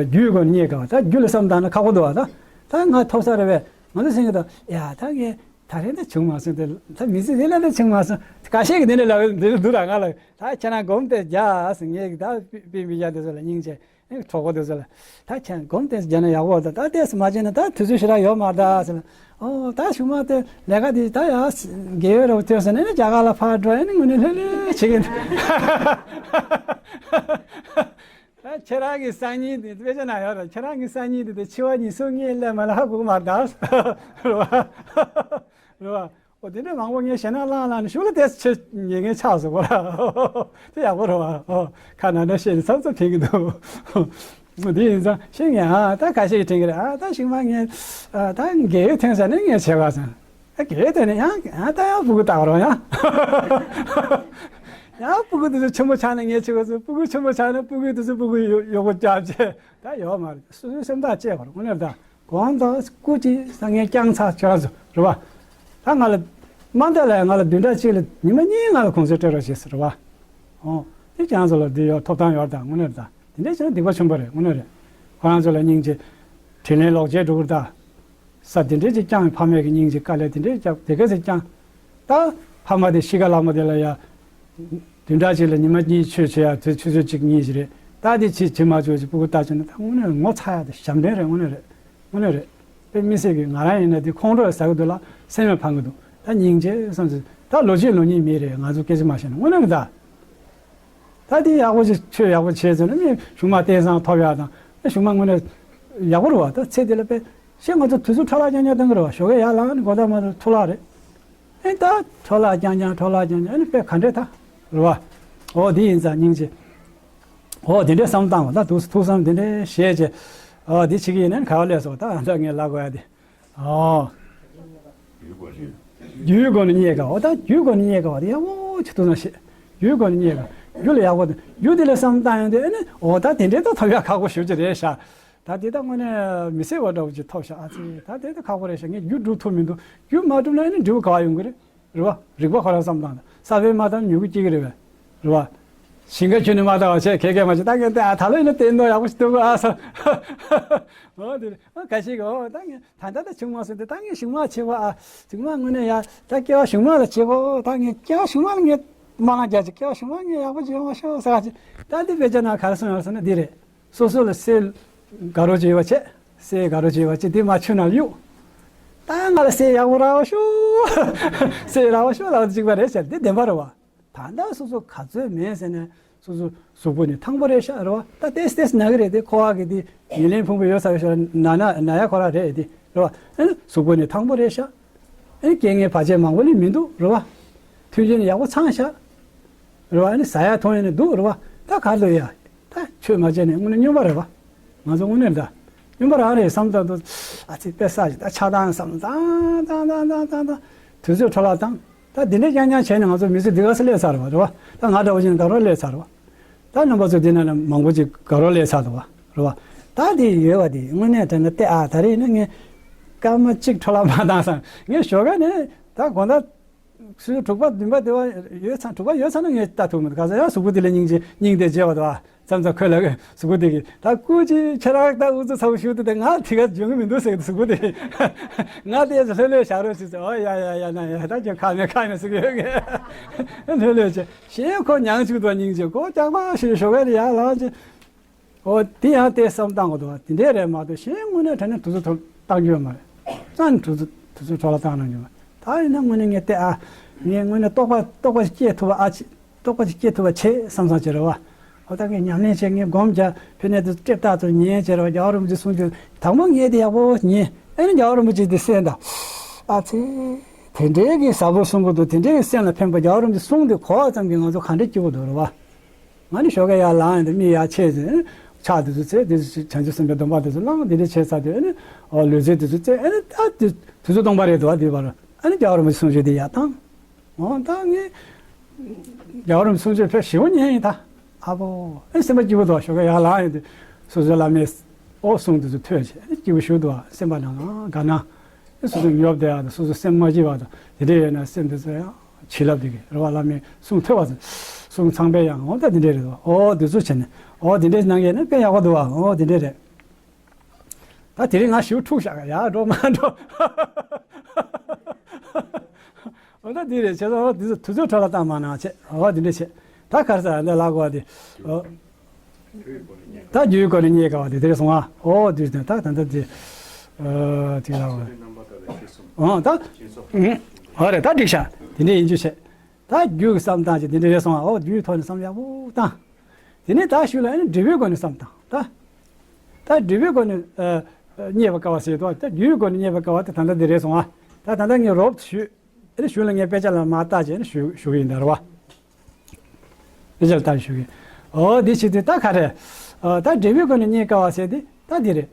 རྒྱུའི་སྒོ་ནས་རྙེད་དཀའ་བ། ད་རྒྱུ་ལ་བསམ་བཏང་ན་ཁག་པོ་འདུག་བ། ད་ད་ང་ཐོབ་ས་རེད་བས། ང་ཚོ་སེང་གེ་དང་ཡ་ད་ངས་ད་རེས་ད་བྱུང་མ་སོང་། དེ་ད་མི་ཚེ་འདི་ལ་ད་བྱུང་མ་སོང་། ཁ་ཤས་ཀྱིས་འདི་འདྲ་ལབ་འདི་འདུག་ད་ང་ལ་ད་ཁྱེད་རང་སྒོམ་དེ་རྒྱག་ཟེར། ངས་ད་པི་པི་མི་རྒྱག་དེ་ཚོ་ལ་སྙིང་རྗེ་གྲོགས་པོ་དེ་ཚོ་ལ་ད་ཁྱེད་རང་སྒོམ་དེ་རྒྱག་ན་ཡག་པོ། ད་ད་ལྟས་སུ་མ་བྱས་ན་ད་དུས་ཚོད་ཞེ་དྲག་ཡོད་མ་རེད་ཟེར་ལ། ཨོ་ད་གཞུག་མ་དེ་ལས་ཀ་དེ་ད་ཡ་རྒས་ཡོལ་རོགས་ཐོས་ཟེར་ནས་རྒྱ་གར་ལ་ཕར་འགྲོ་ཡ་ནི་དངོས་གནས་ལྷོད་ལྷོད་བྱེད་ཀྱི་འདུག་ད་ཁྱེད་རང་གི་སང་ཉིན་དེ་དཔེ་ཆ་ན་ཡོད་རེད། ཁྱེད་རང་གི་སང་ཉིན་དེ་དེ་འཆི་བ་ཉིན་གསུམ་གཉིས་སླེབས་མ་ལ་ཧ་གོ་གི་མ་རེད་ད། རེད་བ། རེད་བ། ཨོ་དེ་འདྲ་མང་པོ་ངས་ཞེད་སྣང་བསླངས་བསླངས་ནས་ཤུགས་ལ་དེ་ཆེ་ཉེ་ངན་ཆགས་སོང་གོ་ར། དེ་ཡག་པོ་རེད་བ། ཨོ་ཁ་ན་ན་བཤད་ནས་མཚམས་མཚམས་དྲན་གྱི་འདུག་དེ་ཡིན་ཙང་ཤེས་ངས་ཨ་ད་ཁ་ཤས་ཀྱིས་དྲན་གྱི་རེད། ཨ་ད་ཞིག་མ་ངས་ཨ་ད་རྒས་ཡོལ་ཐོན་ས་ནས་ངས་བྱས་པ་ཙང་ཨ་རྒས་ཡོལ་ཐོན་ནས་ཡང་ཨ་ད་ཡང་སྤུ་གུ་བཏགས་རོགས་ཡང་། ཡང་སྤུ་གུ་དེ་ཚོ་ཆེན་པོ་ཆགས་ན་ངས་བྱེད་དགོས་ཚུལ། སྤུ་གུ་ཆེན་པོ་ཆགས་ན་སྤུ་གུ་དེ་ཚོ་སྤུ་གུ་ཡོ་ཡོ་གོ་རྒྱབ་བྱས། ད་ཡོད་མ་རེད། སོ་སོའི་སེམས་ཐག་བཅད་པ་རེད། དངོས་གནས་རེད་ད། གང་ལྟར་སྐུ་ཅིག་ས་ངས་བསྐྱངས་ཚར་ཁྱེད་རང་ཚོ་རེད་བ། ད་ང་ལ་མ་འདས་ལ་ཡང་ང་ལ་བདུན་ཕྲག་གཅིག་ལ་ཉི་མ་གཉིས་ང་ལ་གུང་སེང་སྤྲད་རོགས་བྱས་ཟེར་རེད་བ། ཨོ། དེ་ཁྱེད་རང་ཚོ་ལ་འདི་ཡོད། ཐོབ་ཐང་ཡོད་རེད་ད། དངོས་གནས་རེད་ད། དེ་འདྲས་བྱས་ན་སྡིག་པ་ཆེན་པོ་རེད། དངོས་གནས་རེད། ཁོ་རང་ཚོ་ལ་སྙིང་རྗེ། དྲིན་ལན་ལོག་འཇལ་འགྲོ་གི་རེད་ད། ས་དེ་འདྲས་ཅིག་བསྐྱངས། ཕ་མས་ཀྱི་སྙིང་རྗེ་དཀའ་ལས་དེ་འདྲས་བརྒྱབ། དེ་ག་ཚོད་བསྐྱངས། ད་ཕ་མ་དེ་གཤིས་ཀ་ལྷག་མོ་དེ་ལ་ཡ། བདུན་ཕྲག་གཅིག་ལ་ཉི་མ་གཉིས་ཆོས་བྱེད་ཡ། དེ་ཆུ་ཚོད་གཅིག་གཉིས་ཤིག་རེད། ད་དེ་བྱེད་བྱེད་མ་བཅུག་ཅིག་སྤུ་གུ་ལྟ་བྱུང་ན་ད་དངོས་གནས་ངོ་ཚ་ཡ་དེ་ཞབས་འདྲེན་རེད། དངོས་གནས་རེད། དངོས་གནས་རེད། དཔེ་མི་སྲིད་ཀྱི་ང་རང་ཡིན་ན་དེ་ཁོང་ཁྲོ་ཟ་གི་འདུག་ལ་སེམས་ཡང་ཕངས་གི་འདུག་ད་སྙིང་རྗེ་བསམ་ཚེ་ད་ལོ་གཅིག་ལོ་གཉིས་མི་རེད། ང་ཚོ་སྐད་ཆ་མ་བཤད་ན། དངོས་གནས་རེད་ད། ད་དེ་ཡག་པོ་ཅིག་ཆོས་ཡག་པོ་བྱས་ཚེ་ན་མི་གཞུང་མ་བརྟན་བཟང་ཐོབ་ཡག་དང་། ཨེ་གཞུང་མ་དངོས་གནས་ཡག་པོ་རེད་བ། ད་ཚེ་འདི་ལ་དཔེ་ཤེས། ང་ཚོ་དུས་ཚོད་འཕྲོ་བརླག་རྐྱང་རྐྱང་གཏོང་གི་རེད་བ། ཞོགས་ཀས་ཡར་ལངས་ནས་དགོང་དག་མ་ཐུག་ལ་རེད། ཨེ་ད་འཕྲོ་བརླག་རྐྱང་རྐྱང་། འཕྲོ་བརླག་རྐྱང་རྐྱང་། ཨེ་ནི་དཔེ་ག་འདྲས་ད་རེད་བ། ཨོ་དེ་ཡིན་ཙང་སྙིང་རྗེ། ཨོ་དེ་འདྲས་བསམ་བཏང་བ། ད་ཐུགས་ཐུགས་བསམ་དེ་འདྲས་བཞེས་བྱས། ཨོ་དེ་བྱེད་ཀྱི་ཡིན་ན་ག་བ་སླེབས་སོང་། ད་ད་ངས་ལབ་དགོས་ཡ་དེ། ཨོ། རྒྱུའི་སྒོ་ནས་རྙེད་དཀའ་བ། ད་རྒྱུའི་སྒོ་ནས་རྙེད་དཀའ་བ་དེ་ཡག་པོ་ཅིག་ཐུགས་བསམ་བཞེས། རྒྱུའི་སྒོ་ནས་རྙེད་དཀའ། རྒྱུ་ལ་ཡག་པོ་དང་རྒྱུ་དེ་ལ་བསམ་བཏང་ཡོང་དུས་ཨེ་ནི་ཨོ་ད་དེ་འདྲའི་ད་ཐོབ་ཡག་ཁག་པོ་ཞེ་པོ་ཅིག་རེད་ཤག་ད་དེ་ད་དངོས་གནས་མི་སྲིད་པ་འདྲ་བོ་ཅིག་ཐོབ་ཤག་ཨ་ཙི། ད་དེ་ད་ཁག་པོ་རེད་ཤག་ངས་རྒྱུ་སྒྲུབ་ཐུབ་མི་འདུག་རྒྱུ་མ་སྒྲུབ་ན་ཨེ་ནི་འབྲས་བུ་ག་བ་ཡོང་གི་རེད། རེད་བ། རིག་པ་ཁོ་རང་བསམ་བཏང་ད། ས་བོན་མ་བཏང་མྱུ་གུ་སྐྱེ་གི་རེད་བས། རེད་བ། ཞིང་ཁ་ཁྱོན་ནས་མ་བཏང་བ་བྱས་ཁེ་ཁེ་མ་བྱས། ད་ངས་ད་ད་ལོ་ཡིན་ན་བསྟན་དོ་ཡག་པོ་ཞིག་འདུག་ཨ་ས། ཨོ་དེ་རེད། ཨ་ཁ་ཤས་ཀྱིས་ཨོ་ད་ངས་ད་ད་ད་ཆུང་མ་སོང་དེ་ད་ངས་ཞིང་མ་བྱེད་བ་ཨ། ཞིང་མ་དངོས་གནས་ཡ་ད་སྐྱེ་བ་ཞིང་མ་ལ་བྱེད་གོ་ད་ངས་སྐྱེ་བ་ཞིང་མ་ལ་ངས་མ་ལ་རྒྱ་ཆེ་སྐྱེ་བ་ཞིང་མ་ངས་ཡག་པོ་བྱེད་མ་ཤོག་ཟེར་ག་ཅིག་ད་འདི་དཔེ་ཆ་ནང་ག་རེ་གསུངས་ཡོད་ཟེར་ན་འདི་རེད། སོ་སོ་ལ་སེ་དགའ་རོགས་བྱེད་པ་བྱེད། སེ་དགའ་རོགས་བྱེད་པ་བྱེད། དེ་མ་ཆུ་ནང་གཡུག་ད་ང་ལ་སེ་ཡག་པོ་རག་པ་ཤོག་སེ་རག་པ་ཤོག་ལབ་ཅིག་པ་རེད་ཟེར། དེ་བདེན་པ་རེད་བ། ད་ལྟ་སོ་སོ་ག་ཚོད་མེད་ཟེར་ནས་སོ་སོ་གཟུགས་པོ་ནི་ཐང་པོ་རེད་ཤག་རེད་བ། ད་ཏེས་ཏེས་ན་གི་རེད་དེ། ཁོ་བ་གི་དེ་ཉེར་ལེན་ཕུང་པོ་ཡོད་ས་ཡོད་ཤག་ན་ན་ན་ཡ་ཁོ་ར་རེད་དེ་རེད་བ། ཨ་ནི་གཟུགས་པོ་ནི་ཐང་པོ་རེད་ཤག་ཨ་ནི་རྐྱེན་ངན་བར་ཆད་མང་པོ་ནི་མི་འདུག་རེད་བ། མཐུན་རྐྱེན་ནི་ཡག་པོ་ཚང་ཤག་རེད་བ། ཨ་ནི་ཟ་ཡ་འཐུང་ཡ་ནི་འདུག་རེད་བ། ད་ག་ལོས་ཡ། ད་ཆོས་མ་བྱས་ནས་དངོས་གནས་སྨྱོན་པ་རེད་བ། ང་ཚོ་དངོས་གནས་ད་སྨྱོན་པ་རང་རེད་བསམ་ཙང་དུ། ཨ་ཙི་དཔེ་ས་ཅིག་ད་ཆགས་སྡང་བསམ་བཏང་བཏང་བཏང་བཏང་བཏང་། དུས་ཚོད་འཕྲོ་བརླག་བཏང་། ད་འདི་འདྲས་རྐྱང་རྐྱང་བྱས་ནས་ང་ཚོ་མི་ཚེ་འདི་ག་ས་སླེབས་ཚར་བ་རེད་བ། ད་ང་འདྲ་བོ་ཅིག་དགའ་རོགས་སླེབས་ཚར་བ། ད་རྣམ་པ་ཚོ་འདི་ན་ན་མང་པོ་ཅིག་དགའ་རོགས་སླེབས་ཚར་འདུག་བ་རེད་བ། ད་འདི་ཡོད་བ་འདི་དངོས་གནས་དྲན་ན་ཏེ་ཨ་ད་རེས་ན་ངས་སྐར་མ་གཅིག་འཕྲོ་བརླག་མ་བཏང་སང་ངས་ཞོགས་ཀ་ནས་ད་དགོང་དག་སུ་དྲུག་པ་བདུན་པ་དེ་བ་ཡོད་ཚང་དྲུག་པ་ཡོད་ཚང་ན་ངས་ལྟ་ཐུབ་མི་འདུག་ག་ས་ཡང་གཟུགས་པོ་དེ་ལ་སྙིང་རྗེ་སྙིང་དེ་རྗེ་བ་དང་བ་ཙམ་ཙམ་ཁོས་ལ་གཟུགས་པོ་དེ་གི་ད་སྐུ་མཁྱེན་ཁྱེད་རང་ད་ཨུ་ཚུགས་ཚ་བོ་ཞུ་དུ་དེ་ང་དེ་ག་འཇོན་གི་མི་འདུག་ཟེར་གི་གཟུགས་པོ་དེ་ང་དེ་ལྷོད་ལྷོད་བཞག་རོགས་ཞུ་ཟེར། ཨོ་ཡ་ཡ་ཡ་ན་ཡ་ད་ཁྱོད་ཁ་མེད་ཁ་མེད་ཟེར་གི་ཡོད་གི་ལྷོད་ལྷོད་བྱས། གཞན་ཁོ་མྱང་ཆུག་ཏུ་སྙིང་རྗེ་ཁོ་རྐྱང་པ་ཞིག་ཞོགས་ཀས་ཡར་ལངས་ཅི། ཨོ་དེ་ཡང་དེ་བསམ་བཏང་དགོས་འདུག་བ། དེ་འདྲས་རེད་མ་གཏོགས་གཞན་དངོས་གནས་དྲང་གནས་དུས་ཚོད་ཐོག་བཏང་རྒྱུ་ཡོད་མ་རེད། རྩ་ནས་དུས་ཚོད་དུས་ཚོད་འཕྲོ་བརླག་བཏང་རང་རྒྱུ་མ་རེད། ད་ཡིན་ན་དངོས་གནས་ངས་དེ་ཨ་ངས་དངོས་གནས་རྟོགས་པ་རྟོགས་པ་སྐྱེ་ཐུབ་པ་ཨ་ཅི་རྟོགས་པ་ཅིག་སྐྱེ་ཐུབ་པ་བྱེད་བསམ་བསམ་བྱེད་རེད་བ། ཨོ་ད་ངས་ཉམས་ལེན་བྱེད། ངས་སྒོམ་རྒྱག་ཕན་ནས་དུས་ལྟེབ་ལྟ་ཚོ་ཉན་བྱེད་རེད་བ། རྒྱལ་བ་རིན་པོ་ཆེ་གསུང་རྒྱུ་དང་པོ་ངས་དེ་ཡག་པོ་ཉན། ཨེ་ནི་རྒྱལ་བ་རིན་པོ་ཆེ་དེ་གསན་དང་། ཨ་ཙི། དེ་འདྲའི་གི་ཟབ་པོ་གསུང་གི་འདུག་དེ་འདྲའི་གི་སེམས་ལ་ཕན་པ་རྒྱལ་བ་རིན་པོ་ཆེ་གསུང་དེ་གོ་བ་ཙམ་གྱིས་ང་ཚོ་ག་འདྲ་སྐྱིད་པོ་འདུག་རེད་བ། ང་ནི་ཞོགས་ཀས་ཡར་ལངས་ཡོང་དུས་མི་ཡར་ཆས་ཟིན། ཕྱག་དེ་ཚོ་བཙལ། དེ་ཚོ་བྱང་ཆུབ་སེམས་དཔའི་སྡོམ་པ་དེ་ཚོ་བླངས། དེ་འདྲ་བྱས་ཚར་དུས་ཨ་ནི་ཨོ་ལུས་རྩལ་དེ་ཚོ་བཙལ། ཨ་ནི་ད་དེ་དུས་ཚོད་སྟོང་པ་རེད་འདུག་བ། དེ་བར་ཨ་ནི་རྒྱལ་བ་རིན་པོ་ཆེ་གསུང་ཆོས་དེ་ཡར་བཏང་། འོ་ད་ངས་རྒྱལ་བ་རིན་པོ་ཆེ་གསུང་ཆོས་ཕལ་ཞེ་པོ་ཉན་ཡིན་ད། ཨ་ཕོ་ཨ་ནི་སེམས་པ་སྐྱིད་པོ་འདུག་ཞོགས་ཀས་ཡར་ལངས་ཡོང་དུས་སོ་སོའི་བླ་མའི་ཨོ་གསུང་དེ་ཚོ་ཐོས་བྱས་ཨ་ནི་སྐྱིད་པོ་ཞེ་པོ་འདུག་བ། སེམས་པ་ནང་ལ་དགའ་སྣང་། སོ་སོ་ཉོབ་བསྡད་ཡག་དང་སོ་སོ་སེམས་མ་སྐྱིད་པ་དང་དེ་འདྲ་ཡོད་ན་སེམས་དེ་ཚོ་ཡང་བྱིན་རླབས་དེ་གི་རེད་བ། བླ་མའི་གསུང་ཐོས་པ་ཚོ་གསུང་ཚངས་པའི་ཡང་འོ་ད་དེ་འདྲ་རེད་བ། འོ་དེ་ཚོ་བྱས་ནས་འོ་དེ་འདྲ་གནང་གི་ཡོད་ན་དཔེ་ཡག་པོ་འདུག་བ། འོ་དེ་འདྲ་རེད། ད་དེ་རིང་ང་ཞེ་པོ་འཁྲུག་བཞག་ཡར་འགྲོ་མར་འགྲོ། འོ་ད་དེ་རེད་བྱས་ཙང་འོ་དེ་ཚོ་དུས་ཚོད་འཕྲོ་བརླག་བཏང་མ་གནང་བྱས། འོ་དེ་འདྲ་བྱས། ད་ག་རེ་ཟེར་འདི་ལ་གོ་བ་དེ། འོ། ད་རྒྱུའི་སྒོ་ནས་རྙེད་དཀའ་བ་དེ་དེ་རེད་སོང་ཨ། འོ་དུས་དེ་ད་ད་ད་དེ། ཨ་དེ་ལ་འོ། འོ་ད། ཨང་། འོ་རེད་ད་འགྲིག་ཤག་དེ་འདྲ་ཡིན་རྒྱུ་བྱས། ད་རྒྱུ་གི་བསམ་སྟངས་ཀྱི་དེ་འདྲ་རེད་སོང་ཨ། འོ་རྒྱུའི་ཐོག་ནས་བསམ་ཡག་པོ་བཏང་། དེ་ནས་ད་ཞུ་ལ་ཨ་ནི་འབྲས་བུའི་སྒོ་ནས་བསམ་བཏང་ད། ད་འབྲས་བུའི་སྒོ་ནས་ཨ་རྙེད་པ་དཀའ་བ་ཟེར་དོ། ད་རྒྱུའི་སྒོ་ནས་རྙེད་པ་དཀའ་བ་དེ་ད་ལྟ་འདི་རེད་སོང་ཨ། ད་ད་ལྟ་ངས་རོབ་ཞུས། ཨ་ནི་གཞུག་ལ་ངས་དཔེ་ཆ་ལ་མར་བལྟས་བྱས་ནས་ཞུ་ཞུ་གི་ཡིན་ད་རེད་བ། དཔེ་ཆ་ལ་བལྟས་ཞུ་གི། འོ་འདི་བྱེད་དུས་ད་ག་རེ། ཨ་ད་འབྲས་བུའི་སྒོ་ནས་རྙེད་དཀའ་བ་ཟེར་དེ་ད་འདི་རེད།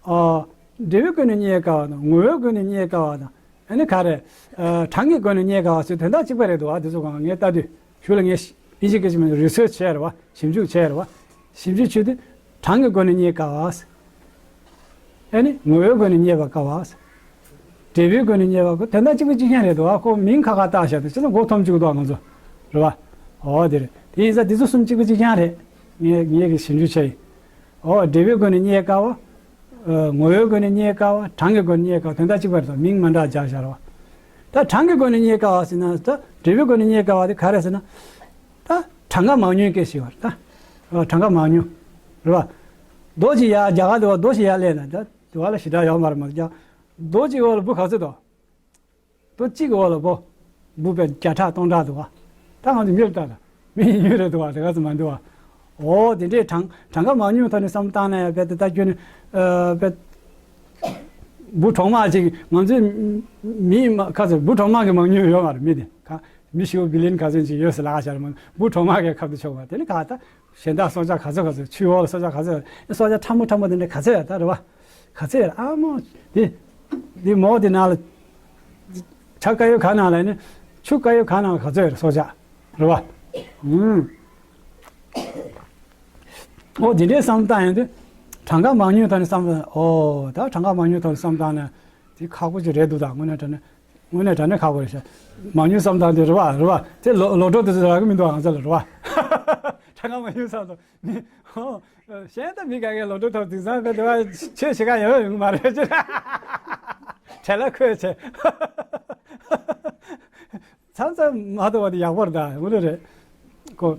ཨ་འབྲས་བུའི་སྒོ་ནས་རྙེད་དཀའ་བ་དང་ངོ་བོའི་སྒོ་ནས་རྙེད་དཀའ་བ་དང་ཨ་ནི་ག་རེ། ཨ་གྲངས་ཀྱི་སྒོ་ནས་རྙེད་དཀའ་བ་ཟེར་དོན་དག་གཅིག་པ་རེད་འདུག་བ། འདི་ཚོ་གང་ངས་ལྟ་དུས་གཞུག་ལ་ངས་ ཡིན་གཅིག་གི་ཅིག་མིན་རི་སོར་ཆི་བྱས་རེད་བ། ཞིབ་འཇུག་བྱས་རེད་བ། ཞིབ་འཇུག་བྱེད་དུས་གྲངས་ཀྱི་སྒོ་ནས་རྙེད་དཀའ་བ། ཨ་ནི་ངོ་བོའི་སྒོ་ནས་རྙེད་པ་དཀའ་བ། འབྲས་བུའི་སྒོ་ནས་རྙེད་པ་དེ་དག་གཅིག་པ་གཅིག་རྐྱང་རེད་འདུག་ཨ། ཁོ་མིང་ཁ་ཁ་བཏགས་བཞག་འདུག་ཅི་ལ་མགོ་འཐོམ་བཅུག་འདུག་ང་ཚོ། རེད་བ། འོ་དེ་རེད། དེ་ཡིན་ཙང་དེ་ཚོ་གསུམ་གཅིག་པ་གཅིག་རྐྱང་རེད། ངས་ངས་ཀྱི་ཞིབ་འཇུག་བྱས་ཡིན། འོ་འབྲས་བུའི་སྒོ་ནས་རྙེད་དཀའ་བ། ངོ་བོའི་སྒོ་ནས་རྙེད་དཀའ་བ། གྲངས་ཀྱི་སྒོ་ནས་རྙེད་དཀའ་བ་དེ་དག་གཅིག་པ་རེད་དོ། མིང་མ་འདྲ་སྦྱར་བཞག་རེད་བ། ད་གྲངས་ཀྱི་སྒོ་ནས་རྙེད་དཀའ་བ་ཟེར་ན་ད་འབྲས་བུའི་སྒོ་ནས་རྙེད་དཀའ་བ་དེ་ག་རེ་ཟེར་ན། ད་གྲངས་ཀ་མང་ཉུང་སྐད་ཆ་བཤད་པ་རེད་ད། གྲངས་ཀ་མང་ཉུང་། རེད་བ། རྡོ་གཅིག་ཡར་རྒྱ་གར་དུ་བ་རྡོ་གཅིག་ཡར་སླེབས་ན་ད་དུ་བ་ལ་ཞེ་དྲག་ཡོད་མ་རེད་མ་གཏོགས། རྡོ་གཅིག་འོག་ལ་འབུ་ག་ཚོད་འདུག་རྡོ་གཅིག་འོག་ལ་འབུ། འབུ་དཔེ་བརྒྱ་ཕྲག་སྟོང་ཕྲག་འདུག་བ། ད་ང་ཚོ་མི་ལ་ལྟ་ད། མི་ཡིན་ཉུང་རེད་འདུག་བ། དེ་ག་ཚོད་མ་འདུག་བ། འོ་དེ་འདྲའི་གྲངས་གྲངས་ཀ་མང་ཉུང་ཐོག་ནས་བསམ་བློ་བཏང་ན་ཡང་དཔེ་དེ་ལྟ་རྒྱུ་ནི། དཔེ། འབུ་གྲོག་མ་ཅིག་ང་ཚོའི་མི་མ་ཁ་ཚོད་འབུ་གྲོག་མ་གི་མང་ཉུང་ཡོད་མ་རེད་མི་དེ། ཁ་མི་ཤི་བོ་བི་ལིན་ག་ཚོད་ཅིག་ཡོད་ཟེར་ལབ་ཤར་མ། འབུ་གྲོག་མ་གི་ཁབ་ཏུ་ཆོག་པ་དེ་ནི་ག་ད། གཞན་དག་སྲོག་ཆགས་ག་ཚོད་ག་ཚོད། ཆུའི་འོག་ལ་སྲོག་ཆགས་ག་ཚོད། སྲོག་ཆགས་ཕྲ་མོ་ཕྲ་མོ་དེ་འདྲ་ག་ཚོད་ཡོད་ད་རེད་བ། ག་ཚོད་ཡོད་ཨ་མོ། དེ། དེ་མོ་དེ་ནང་ལ། ཆུ་དཀར་ཡོལ་ག་ནང་ལ་ནི། ཆུ་དཀར་ཡོལ་ག་ནང་ལ་ག་ཚོད་ཡོད་སྲོག་ཆགས། རེད་བ། ཨུམ། ཨོ་དེ་འདྲའི་བསམ་བཏང་ཡོང་དུས། གྲངས་ཀ་མང་ཉུང་ཐོག་ནས་བསམ་བཏང་ཨོ་ད་གྲངས་ཀ་མང་ཉུང་ཐོག་ནས་བསམ་བཏང་ན། དེ་ཁག་པོ་ཅིག་རེད་འདུག་ད་དངོས་གནས་དྲང་གནས། དངོས་གནས་དྲང་གནས་ཁག་པོ་རེད་ཤག་མང་ཉུང་བསམ་སྟངས་དེ་རེད་བ་རེད་བ། དེ་ལོ་ལོ་ཏོག་དེ་ཚོ་རག་གི་མི་འདུག་ང་ཚོ་ལ་རེད་བ། གྲངས་ཀ་མང་ཉུང་བསམ་སྟངས་མི་ཧོ། གཞན་ད་མི་ག་གེ་ལོ་ཏོག་ཐོབ་དེང་སང་དཔེ་དེ་བ་ཆོས་བྱེད་ག་ཡོང་ཡོང་གི་མ་རེད་ཅེ། བྲེལ་ལ་ཁོས་ཆེ། མཚམས་མཚམས་མ་གཏོགས་པ་དེ་ཡག་པོ་རེད་ད་འོ་དེ་རེད། ཀོ།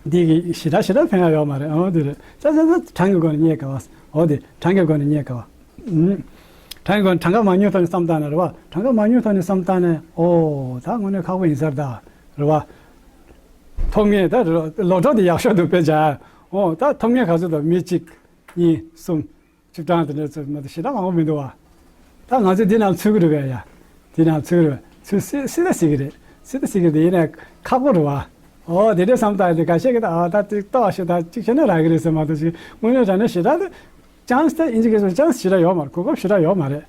འདི་གི་ཞེ་དྲག་ཞེ་དྲག་ཕན་ཡག་ཡོད་མ་རེད་ཨང་དེ་རེད། ཙ་ཙ་ཙ་གྲངས་ཀྱི་སྒོ་ནས་རྙེད་དཀའ་བ། འོ་དེ་གྲངས་ཀྱི་སྒོ་ནས་རྙེད་དཀའ་བ། ཨུམ། གྲངས་ཀྱི་སྒོ་ནས་གྲངས་ཀ་མང་ཉུང་ཐོག་ནས་བསམ་བཏང་ན་རེད་བ། གྲངས་ཀ་མང་ཉུང་ཐོག་ནས་བསམ་བཏང་ན་ཨོ་ད་དངོས་གནས་ཁག་པོ་ཡིན་ས་རེད་ད། རེད་བ། ཐོབ་མཁན་ད་ལོ་ཏོག་དེ་ཡག་ཤོས་འདུག་དཔེ་བྱ། ཨོ་ད་ཐོབ་མཁན་ག་ཚོད་འདུག་མི་གཅིག་གཉིས། གསུམ། བཅུ་གྲངས་དེ་འདྲ་ཚོད་མ་གཏོགས་ཞེ་དྲག་མང་པོ་མི་འདུག་བ། ད་ང་ཚོས་འདི་ནང་ཚུད་ཀྱི་རེད་པས་ཡ། འདི་ནང་ཚུད་ཀྱི་རེད་པས། ཚུད་སྲིད་སྲིད་ད་སྲིད་ཀྱི་རེད། སྲིད་ད་སྲིད་ཀྱི་རེད། ཡིན་ནའི་ཁག་པོ་རེད་བ། ཨོ་དེ་འདྲའི་བསམ་སྟངས་དེ་འགའ་ཤས་ཀྱིས་ད་ཨ་ད་དེ་ལྟོགས་ཤིག་ད་གཅིག་བྱས་ན་རག་གི་རེད་ཟེར་མ་གཏོགས་ཅིག་དངོས་གནས་དྲང་གནས་ཞེ་དྲག་དེ། ཅན་སི་དེ་ཨིན་ཇི་སྐད་ཆ་ཅན་སི་ཞེ་དྲག་ཡོད་མ་རེད། གོ་སྐབས་ཞེ་དྲག་ཡོད་མ་རེད།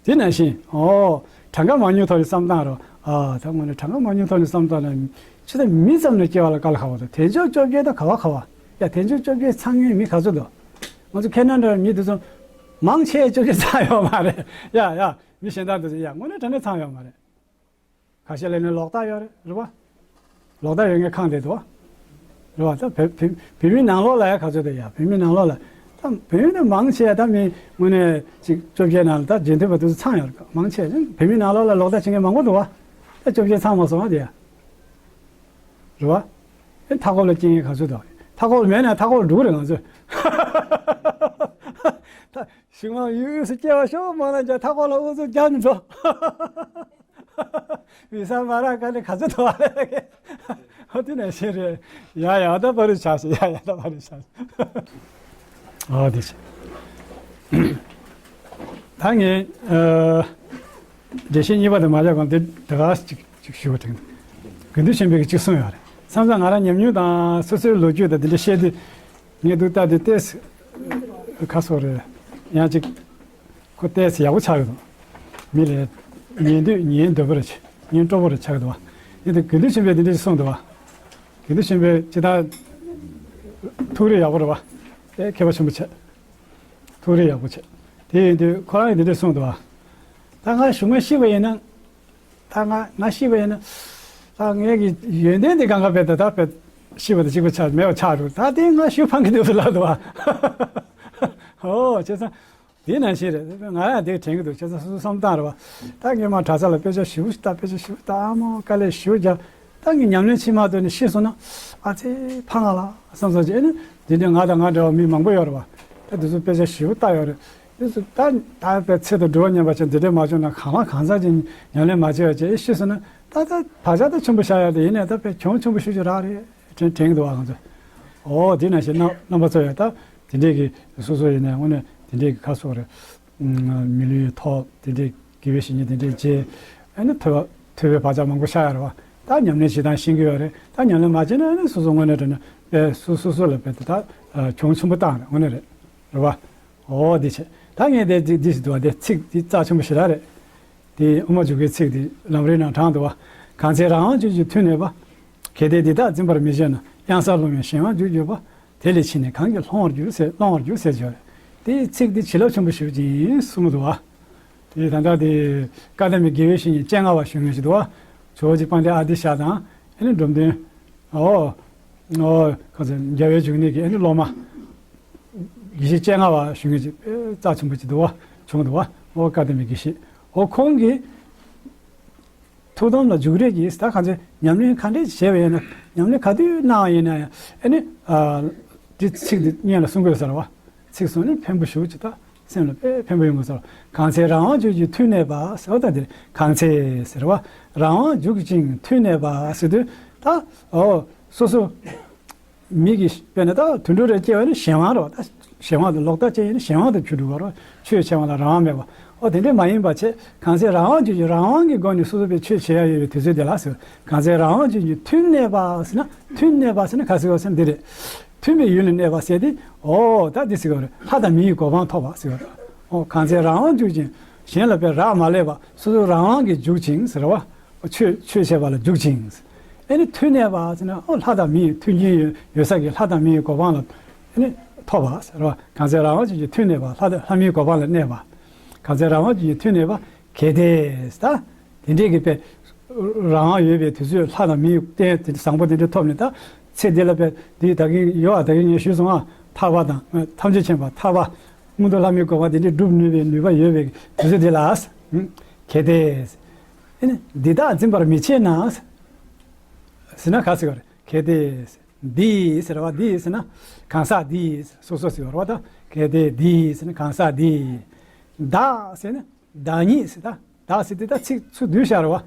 དེ་ནང་བཞིན་ཨོ། གྲངས་ཀ་མང་ཉུང་ཐོག་ནས་བསམ་སྟངས་རོ། ཨ་ད་དངོས་གནས་གྲངས་ཀ་མང་ཉུང་ཐོག་ནས་བསམ་སྟངས་ལ། ཆུ་ཚོད་མི་ཙམ་ནས་སྐྱེ་བ་ལ་དཀའ་ལས་ཁག་པོ་འདུག་དལ་འབྱོར་བཅོ་བརྒྱད་དང་ག་བ་ག་བ། ཡ་དལ་འབྱོར་བཅོ་བརྒྱད་ཚང་མཁན་མི་ག་ཚོད་འདུག་ང་ཚོ་ཁེ་ན་ཌ་མི་དེ་ཚོ་མང་ཆེ་བཅོ་བརྒྱད་ཚང་ཡོད་མ་རེད། ཡ་ཡ་མི་གཞན་དག་དེ་ཚོ་ཡ་དངོས་གནས་དྲང་གནས་ཚང་ཡོད་མ་རེད། ཁ་ཤས་ལ་ནི་ལོག་ལྟ་ཡོད་རེད་རེད་བ། ལོག་ལྟ་ཡོད་མཁན་ཁང་དེ་འདུག་བ། རེད་བ་ད་བོད་བོད་བོད་མི་ནང་ལོགས་ལ་ཡ་ག་ཚོད་དེ་ཡ་བོད་མི་ནང་ལོགས་ལ། ད་བོད་མི་ནི་མང་ཆེ་ད་མི་དངོས་གནས་ཅིག་བཅོ་བརྒྱད་ནང་ལ་ད་རྗེས་མཐུན་པ་དེ་ཚོ་ཚང་ཡོད་རེད། མང་ཆེ་བོད་མི་ནང་ལོགས་ལ་ལོག་ལྟ་བྱེད་མཁན་མང་པོ་འདུག་བ། ད་བཅོ་བརྒྱད་ཚང་མ་སོང་བ་དེ་ཡ། རེད་བ། ཨེ་མཐའ་འཁོབ་ལ་སྐྱེ་མཁན་ག་ཚོད་འདུག་མཐའ་འཁོབ་ལ་མེད་ན་མཐའ་འཁོབ་ལ་འགྲོ་གི་རེད་ང་ཚོ། ད་ཞིང་མང་ཡུལ་ཡུལ་སུ་སྐྱེ་བ་ཤོག་མང་ན་རྒྱ་མཐའ་འཁོབ་ལ་ཨུ་ཚུགས་རྒྱག་མི་འགྲོ། བི་ས་མ་རག་ག་ནས་ག་ཚོད་ཐོབ་པ་རེད། ཨོ་དེ་ནས་ཤེས་རེད། ཡ་ཡ་ད་པ་རི་ཆགས་ཤིག་ཡ་ཡ་ད་པ་རི་ཆགས་ཤིག་ཨོ་དེ་ཤེས། ད་ངས་ཨ། འགྲེལ་བཤད་གཉིས་པ་དེ་མ་བརྒྱབ་གོང་དེ་དེ་ག་ཅིག་ཅིག་ཞུ་བ་དྲན། དགེ་འདུན་ཆོས་འཕེལ་གྱིས་ཅིག་གསུངས་ཡོད་རེད། མཚམས་མཚམས་ང་རང་ཉམས་མྱོང་དང་སོ་སོའི་ལོ་རྒྱུས་དང་དེ་འདྲ་བཤད་དུས། ངས་འདུག་ལྟ་དུས་ཏོག་ཙམ་ཁ་སོ་རེད། ཡང་ཅིག་ཁོ་ཏོག་ཙམ་ཡག་པོ་ཆགས་ཡོད་འདུག་མི་ལས་ཉན་འདོད་ཉན་འདོད་པོ་རེད། ཉན་སྤྲོ་པོ་རེད་ཆགས་འདུག་བ། ཡིན་དུས་དགེ་འདུན་ཆོས་འཕེལ་འདི་འདྲ་ཞིག་གསུངས་འདུག་བ། དགེ་འདུན་ཆོས་འཕེལ་ཇི་ལྟར་ཐུགས་རིག་ཡག་པོ་རེད་བ། དཔེ་མཁས་པ་ཆེན་པོ་ཆགས། ཐུགས་རིག་ཡག་པོ་ཆགས། དེ་ཡིན་དུས་ཁོ་རང་གིས་འདི་འདྲ་གསུངས་འདུག་བ། ད་ང་གཞུག་མ་ཤི་བ་ཡིན་ན། ད་ང་ང་ཤི་བ་ཡིན་ན། ད་ངའི་གི་ཡོན་ཏན་འདི་གང་ག་དཔེ་ད་ད་དཔེ་ཤི་བ་དང་གཅིག་པ་ཆགས་མེད་པ་ཆགས་འགྲོ། ད་དེ་ང་ཤི་བ་ཕངས་ཀྱི་འདུག་ཟེར་ལབ་འདུག་བ། ཨོ་བྱས་ཙང་། དེ་ནང་བཞིན་རེད། ང་ཡང་དེ་དྲན་གྱི་འདུག་བྱས་ཙང་སོ་སོ་བསམ་སྟངས་རེད་བ། ད་ངས་མ་གྲྭ་ས་ལ་དཔེ་ཆ་ཞིབ་ལྟ་དཔེ་ཆ་ཞིབ་ལྟ་ཨ་མ་དཀའ་ལས་ཞིབ་རྒྱག་ད་ངས་ཉམས་ལེན་བྱེད་མ་ཐུབ་ནས་ཤི་སོང་ན་ཨ་ཙི་ཕངས་ང་ལ་བསམ་བསམ་བྱས་ནས་དེ་འདྲའི་ང་དང་ང་འདྲ་བ་མི་མང་པོ་ཡོད་རེད་བ། ད་དེ་ཚོ་དཔེ་ཆ་ཞིབ་ལྟ་ཡོད་རེད། དེ་ཚོ་ད་ད་དཔེ་ཚེ་དང་སྒྲུབ་པ་ཉམས་པ་བྱས་འདི་འདྲས་མ་བྱུང་ན་གང་ལ་གང་འཚམ་ཅིག་ཉམས་ལེན་མ་བྱས་པ་བྱས་ཤི་སོང་ན་ད་ད་བག་ཆགས་ད་ཆེན་པོ་བཞག་ཡོད་དེ་ཡིན་ནའི་ད་དཔེ་གྱོང་ཆེན་པོ་ཤུགས་ཆེ་རག་རེད་དྲན་དྲན་གྱི་འདུག་བ་ང་ཚོ། ཨོ་དེ་ནང་བཞིན་རྣམ་རྣམ་པ་ཚོ་ཡང་ད་དེ་འདྲས་ཀྱི་སོ་སོ་ཡིན་ནའི་དངོས་གནས་དེ་འདྲས་ཀྱི་ཁ་སོགས་རེད། མི་ལུས་ཐོབ་དེ་འདྲས་དགེ་བའི་བཤེས་གཉེན་དེ་འདྲས་བྱས། ཨ་ནི་ཐོས་པ་ཐོས་པའི་བག་ཆགས་མང་པོ་ཤར་ཡོད་རེད་བ། ད་ཉམས་ལེན་བྱེད་སྟངས་ཤེས་ཀྱི་ཡོད་རེད། ད་ཉམས་ལེན་མ་བྱས་ན་ཨ་ནི་སོ་སོ་དངོས་གནས་དྲན་ན་དཔེ་སོ་སོ་སོ་ལ་དཔེ་དེ་ད་གྱོང་ཆེན་པོ་བཏང་རེད་དངོས་གནས་རེད། རེད་བ། ཨོ་འདི་བྱས་ད་ངས་དེ་འདི་འདི་ཞིག་འདུག་བ། དེ་ཚིག་འདི་རྩ་ཆེན་པོ་ཞེ་དྲག་རེད། དེ་དབུ་མ་འཇུག་པའི་ཚིག་འདི་ལམ་རིམ་ནང་དྲངས་འདུག་བ། གང་ཚེ་རང་དབང་སྤྱོད་ཀྱི་མཐུ་ནུས་པ། གལ་ཏེ་འདི་དག་འཛིན་པར་མི་བྱེད་ན། གཡང་སར་ལྷུང་བས་གཞན་དབང་འཇུག་འགྱུར་བ། དེ་ལས་ཕྱིས་ནས་གང་གིས་སློང་བར་འགྱུར་ཟེར། སློང་བར་འགྱུར་ཟེར་བརྗོད་རེད། དེའི་ཚིག་འདི་བྱིན་རླབས་ཆེན་པོ་ཞེ་པོ་ཅིག་ཡིན་གསུངས་འདུག་བ། དེ་ད་ལྟ་དེ་བཀའ་གདམས་པའི་དགེ་བའི་བཤེས་གཉེན་སྤྱན་སྔ་བ་ཞུ་མཁན་ཞིག་འདུག་བ། ཇོ་བོ་རྗེ་དཔལ་ལྡན་ཨ་ཏི་ཤ་དང་། ཨ་ནི་འབྲོམ་སྟོན། ཨོ། ཨོ། ག་ཚོད་རྒྱལ་བའི་འབྱུང་གནས་ཀྱི་ཨ་ནི་སློབ་མ། དགེ་བཤེས་སྤྱན་སྔ་བ་ཞུ་མཁན་ཅིག་རྩ་ཆེན་པོ་ཅིག་འདུག་བ། བྱུང་འདུག་བ། ཨོ་བཀའ་གདམས་པའི་དགེ་བཤེས། ཨོ་ཁོང་གིས་ཐུགས་དམ་ལ་འཇུག་རེས་ཀྱིས་ད་གང་ཚེ་ཉམས་ལེན་ག་འདྲས་བྱས་པ་ཡིན་ན། ཉམས་ལེན་ག་དུས་གནང་བ་ཡིན་ན་ཡང་། ཨ་ནི། ཨ། འདི་ཚིག་འདི་སྙན་ལ་གསུང་དགོས་ཟེར་བ། ཚིག་གསུང་ནི་ཕན་པོ་ཞེ་པོ་ཅིག་ད་སེམས་ལ་དཔེ་ཕན་པོ་ཡོང་དགོས་ཟེར་བ། གང་ཚེ་རང་དབང་འཇུག་ཅིང་མཐུ་གནས་པ་ཟེར་བ། ད་འདིར་གང་ཚེ་ཟེར་བ། རང་དབང་འཇུག་ཅིང་མཐུ་གནས་པ་ཟེར་དུས་ད། ཨོ། སོ་སོ། མི་གིས་དཔེར་ན་ད་དུད་འགྲོ་རེ་སྐྱེ་བ་ནི་གཞན་དབང་རེད་བ། ད་གཞན་དབང་དུ་ལོག་ལྟ་ཅན་ཡིན་ན་གཞན་དབང་དུ་གྱུར་འགྲོ་བ་རེད་བ། ཆོས་བྱེད་པ་ལ་རང་དབང་མེད་པ། ཨོ་དེ་འདྲས་མ་ཡིན་པ་བྱས། གང་ཚེ་རང་དབང་འཇུག་ཅིང་། རང་དབང་གི་སྒོ་ནས་སོ་སོ་པའི་ཆོས་བྱེད་ཡ་ཡོད་པའི་དུས་ཚོད་དེ་ལ་ཟེར། གང་ཚེ་རང་དབང་འཇུག་ཅིང་མཐུ་གནས་པ་ཟེར་ན། མཐུ་གནས་པ་ཟེར་ན་ག་ཟེར་བ་ཟེར་ན་འདི་རེད། མཐུན་པའི་ཡུལ་ལ་གནས་པ་ཟེར་ཏེ། ཨོ་ད་འདི་ཟེར་བ་རེད། ལྷ་དང་མི་ཡི་གོ་འཕང་ཐོབ་པ་ཟེར་བ་རེད། ཨོ་གང་ཚེ་རང་དབང་འཇུག་ཅིང་། གཞན་ལ་དཔེ་རག་མ་ལས་པ། སོ་སོ་རང་དབང་གིས་འཇུག་ཅིང་ཟེར་བ། ཆོས་ཆོས་བྱེད་པ་ལ་འཇུག་ཅིང་། ཨེ་ནི་མཐུ་གནས་པ་ཟེར་ན། ཨོ་ལྷ་དང་མི་ཡི་མཐུན་རྐྱེན་ཡོད་ཡོད་ས་གི་ལྷ་དང་མི་ཡི་གོ་འཕང་ལ་ཨེ་ནི་ཐོབ་པ་ཟེར་བ། གང་ཚེ་རང་དབང་ཅན་གྱི་མཐུ་གནས་པ། ལྷ་དང་ལྷ་མིའི་གོ་འཕང་ལ་གནས་པ། གང་ཚེ་རང་དབང་ཅན་གྱི་མཐུ་གནས་པ། གལ་ཏེ་ད་དེ་འདྲས་ཀྱི་དཔེ་རང་དབང་ཡོད་པའི་དུས་ཚོད། ལྷ་དང་མིའི་རྟེན་དེ་བཟང་པོ་དེ་འདྲས་ཐོབ་ནས། ད་ཚེ་འདི་ལ་དཔེ་འདི་ད་གིན་ཡོད་པ། ད་གིན་ངས་ཞུས་སོང་ཨ། ཐར་པ་དང་ཐམས་ཅད་མཁྱེན་པ། ཐར་པ། མངོན་མཐོ་ལྷ་མིའི་གོ་འཕང་དེ་འདྲས་སྒྲུབ་ནུས་པའི་ནུས་པ་ཡོད་པའི་དུས་ཚོད་དེ་ལ། གལ་ཏེ། ཨེ་ནི་འདི་དག་འཛིན་པར་མི་བྱེད་ན་ཟེར་ན་ག་ཟེར་བ་རེད། གལ་ཏེ་འདི་ཟེར་བ། འདི་ཟེར་ན་གང་ཟག་འདི། སོ་སོ་ཟེར་བ་རེད་བ། ད་གལ་ཏེ་འདི་ཟེར་ན་གང་ཟག་འདི། བདག་ཟེར་ན་བདག་ཉིད་ཟེར། ད་བདག་ཟེར་དུས་ད་ཚིག་ཚུར་བསྡུས་བཞག་རེད་བ།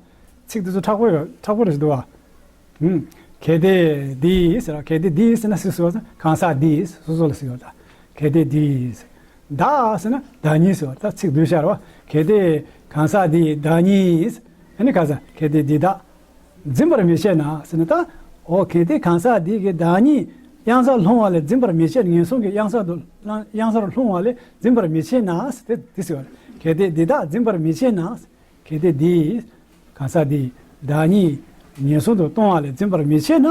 ཚིག་དེ་ཚོ་མཁྲེགས་པོ་ཡོད། མཁྲེགས་པོ་རེད་ཟེར་འདུག་བ། ཨུམ། གལ་ཏེ་འདི་ཟེར་བ། གལ་ཏེ་འདི་ཟེར་ན་སུ་ཟེར་བ། གང་ཟག་འདི་སོ་སོ་ལ་ཟེར་བ། ད་གལ་ཏེ་འདི་ཟེར། བདག་ཟེར་ན་བདག་ཉིད་ཟེར་བ། ད་ཚིག་བསྡུས་བཞག་རེད་བ། གལ་ཏེ་གང་ཟག་འདི་བདག་ཉིད། ཨ་ནི་གང་ཟག་གལ་ཏེ་འདི་དག་འཛིན་པར་མི་བྱེད་ན་ཟེར་ན། ད་ཨོ་གལ་ཏེ་གང་ཟག་འདི་གི་བདག་ཉིད་གཡང་སར་ལྷུང་བ་ལས་འཛིན་པར་མི་བྱེད། ངན་སོང་གི་གཡང་སར་དུ་གཡང་སར་ལྷུང་བ་ལས་འཛིན་པར་མི་བྱེད་ན་ཟེར་ཏེ་འདི་ཟེར་བ། གལ་ཏེ་འདི་དག་འཛིན་པར་མི་བྱེད་ན། གལ་ཏེ་འདི་གང་ཟག་འདི་བདག་ཉིད་ངན་སོང་དུ་ལྟུང་བ་ལས་འཛིན་པར་མི་བྱེད་ན།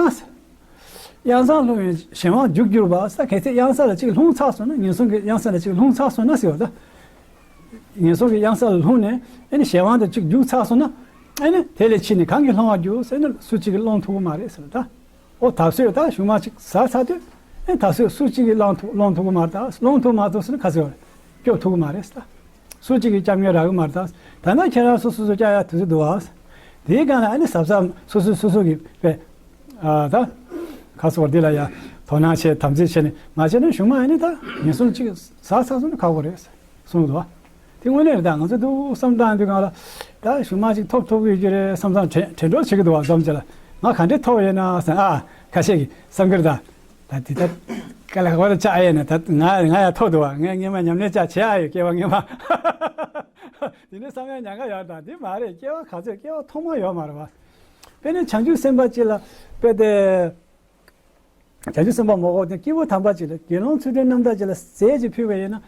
གཡང་སར་ལྷུང་བས་གཞན་དབང་འཇུག་འགྱུར་བ་ཟེར། གལ་ཏེ་གཡང་ས་ལ་གཅིག་ལྷུང་ཚར་སོང་ན། ངན་སོང་གི་གཡང་ས་ལ་གཅིག་ལྷུང་ཚར་སོང་ན་ཟེར་བ། ད་ངན་སོང་གི་གཡང་ས་ལ་ལྷུང་ནས་ཨེ་ནི་གཞན་དབང་དུ་གཅིག་འཇུག་ཚར་སོང་ན། ཨེ་ནི་དེ་ལས་ཕྱིས་ནས་གང་གིས་སློང་བར་འགྱུར་ཟེར་ན། སུ་གཅིག་གིས་སློང་ཐུབ་ཀྱི་མ་རེད་ཟེར། ད་ཨོ་ད་གཟོད་ད་གཞུག་མ་གཅིག་ཟ་ཚར་དུས། ཨེ་ད་གཟོད་སུ་གཅིག་གིས་སློང་ཐུབ་སློང་ཐུབ་ཀྱི་མ་རེད། ད་སློང་ཐུབ་མ་ཐུབ་ཟེར་ན་ག་ཟེར་བ་རེད། སྐྱོབ་ཐུབ་ཀྱི་མ་རེད་ཟེར། ད་སུ་གཅིག་གིས་སྐྱབས་མགོན་རག་གི་མ་རེད། ད་ད་ནི་ཁྱེད་རང་སོ་སོ་སོ་སྐྱོབ་ཡ་དུས་ཚོད་འདུག་བ། དེའི་སྒང་ལ་ཨ་ནི་གཟབ་གཟབ་སོ་སོ་སོ་སོ་གི་དཔེ། ཨ་ད་ཁ་སོར་འདི་ལ་ཡ་དོ་སྣང་བྱས་དམ་འཛིན་བྱས་ནས་མ་བྱས་ན་གཞུག་མ་ཨ་ནི་ད་ངན་སོང་གཅིག་ཟ་ཚར་སོང་ན་ཁག་པོ་རེད་གསུངས་འདུག་བ། དེ་དངོས་གནས་རེད། ད་ང་ཚོ་འདུག་བསམ་བཏང་དུས་སྒང་ལ་ད་གཞུག་མ་ཅིག་ཐོབ་ཐུབ་ཀྱི་ཡོད་ཀྱི་རེད་བསམ་བསམ་དྲན་དྲན་འགྲོ་བྱེད་ཀྱི་འདུག་བ། བསམ་བྱས་ལ་ང་ག་འདྲས་ཐོབ་ཡོད་ན་བསམ། ཨ་ཁ་ཤས་ཀྱིས་བསམ་གྱི་རེད། ད་ད་དེ་ད་དཀའ་ལས་ཁག་པོ་ཆགས་ཡོད་ན། ད་ང་ང་ཡང་ཐོབ་འདུག་བ། ངས་སྔོན་མ་ཉམས་ལེན་ཅིག་བྱས་ཨ་ཡོད། སྐྱེ་བ་སྔོན་མ། དེ་ནས་བསམ་ཡ་ཉེན་ཁ་ཡོད། ད་དེ་མ་རེད། སྐྱེ་བ་ག་ཚོད། སྐྱེ་བ་ཐོག་མ་ཡོད་མ་རེད་བ། དཔེར་ན་བྱང་ཆུབ་སེམས་དཔའ་གཅིག་ལ་དཔེ་དེ། བྱང་ཆུབ་སེམས་དཔའ་མོ་ཧོ་དེ་སྐྱེས་བུ་དམ་པ་གཅིག་ལ་དགེ་སློང་ཚུལ་ཁྲིམས་རྣམ་དག་གཅིག་ལ་ཟས་ཅིག་ཕུལ་བ་ཡིན་ན།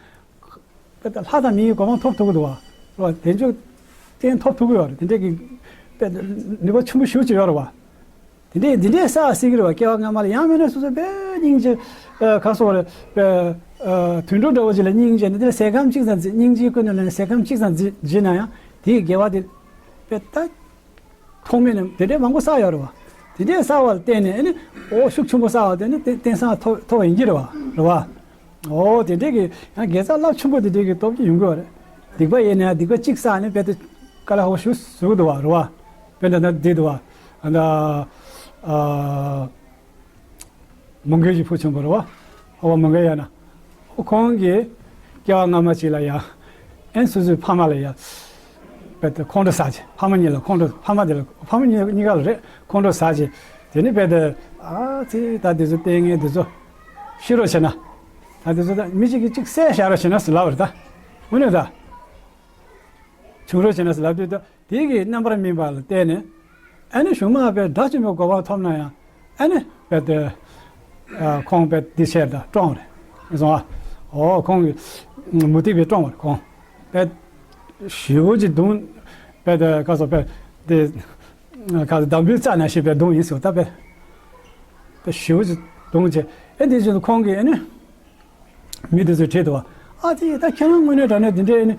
དཔེ་ད་ལྷ་དང་མི་ཡི་གོ་འཕང་ཐོབ་ཐུབ་ཀྱི་འདུག་བ། རེད་བ། དལ་འབྱོར་རྟེན་ཐོབ་ཐུབ་ཀྱི་ཡོད་རེད། དེ་འདྲས་ཀྱི་དཔེ་ནུས་པ་ཆེན་པོ་ཞེ་པོ་ཅིག་ཡོད་རེད་བ། དེ་འདྲས་དེ་འདྲས་བསགས་སྲིད་ཀྱི་རེད་བ། སྐྱེ་བ་སྔ་མ་ལ། ཡང་མིན་ན་སོ་སོ་དཔེ་སྙིང་རྗེ། ཨ་ག་སོགས་རེད། དཔེ་ཨ་དུད་འགྲོ་འདྲ་བོ་ཅིག་ལ་སྙིང་རྗེ་ནས། དེ་ལ་ཟས་སྐམ་གཅིག་ཙམ་བརྗེ། སྙིང་རྗེའི་ཀུན་ནས་ལེན་ཟས་སྐམ་གཅིག་ཙམ་བརྗེ་བརྗེ་ན་ཡང་དེའི་དགེ་བ་དེ་དཔེ་ད་ཐོགས་མེད་ནས་དེ་འདྲས་མང་པོ་བསགས་ཡོད་རེད་བ། དེ་འདྲས་བསགས་པ་ལ་བརྟེན་ནས་ཨ་ནི་ཨོ་ཤུགས་ཆེན་པོ་བསགས་པ་དེ་ནི་རྟེན་རྟེན་སངས་ཐོབ་ཐོབ་པ་ཡིན་གྱི་རེད་བ། རེད་བ། ཨོ་དེ་འདྲས་ཀྱི་ཡང་དགེ་རྩ་རླབས་ཆེན་པོ་དེ་འདྲས་ཀྱི་སྟོབས་ཀྱིས་ཡོང་གི་ཡོད་རེད། སྡིག་པ་ཡིན་ན་ཡང་སྡིག་པ་གཅིག་བསགས་ནས་དཔེ་དེ་དཀའ་ལས་ཁག་པོ་ཞེ་པོ་བཟོ་གི་འདུག་བ། རེད་བ། དཔེ་འདྲ་ན་འདི་འདུག་བ། ཨ་ད་ཨ། མོའུ་འགལ་གྱི་བུ་ཆེན་པོ་རེད་བ། ཨོ་བ་མོའུ་འགལ་ཡ་ན། ཨོ་ཁོང་གིས་སྐྱེ་བ་སྔ་མ་ཅིག་ལ་ཡ། ཨེ་སོ་སོའི་ཕ་མ་ལ་ཡ། དཔེ་དེ་ཁོང་ཁྲོ་ཟ་བྱས། ཕ་མ་གཉིས་ལ་ཁོང་ཁྲོ། ཕ་མ་དེ་ལ་ཕ་མ་གཉིས་གཉིས་ཀ་ལ་རེད། ཁོང་ཁྲོ་ཟ་བྱས། དེ་ནི་དཔེ་དེ་ཨ་ཙི་ད་དེ་ཚོ་ལྟས་ངན་དེ་ཚོ་ཤི་རོགས་བྱས་ན། ད་དེ་ཚོ་ད་མི་གཅིག་གིས་གཅིག་བསད་བཞག་རོགས་བྱས་ན་ཟེར་ལབ་པ་རེད་ད། དངོས་གནས་ད། བྱུང་རོགས་བྱས་ན་ཟེར་ལབ་དུས་ད། དེ་གི་རྣམ་པར་སྨིན་པ་ལ་བརྟེན་ནས། ཨ་ནི་གཞུག་མ་དཔེ་དགྲ་བཅོམ་པའི་གོ་འཕང་ཐོབ་ན་ཡང་། ཨ་ནི་དཔེ་དེ། ཨ་ཁོང་དཔེ་འདི་བྱས་ད་བཀྲོངས་རེད། ངས་སོང་ཨ། ཨོ་ཁོང་གི་མུ་སྟེགས་པས་བཀྲོངས་པ་རེད། ཁོང་དཔེ་ཞེ་པོ་ཅིག་བརྡུངས། དཔེ་དེ་ག་སོ་དཔེ་དེ། ག་སོ་འདམ་བུའི་རྩ་ནང་བཞིན་དཔེ་བརྡུངས་ཡིན་ཟེར། ད་དཔེ་ ཞེ་པོ་ཅིག་གདོང་བྱས། ཨེ་འདི་བཞིན་དུ་ཁོང་གིས་ཨེ་ནི་མི་དེ་ཚོས་དྲིས་འདུག་བ། ཨ་ཙི། ད་ཁྱེད་རང་དངོས་གནས་དྲང་གནས་འདི་འདྲའི་ཨེ་ནི་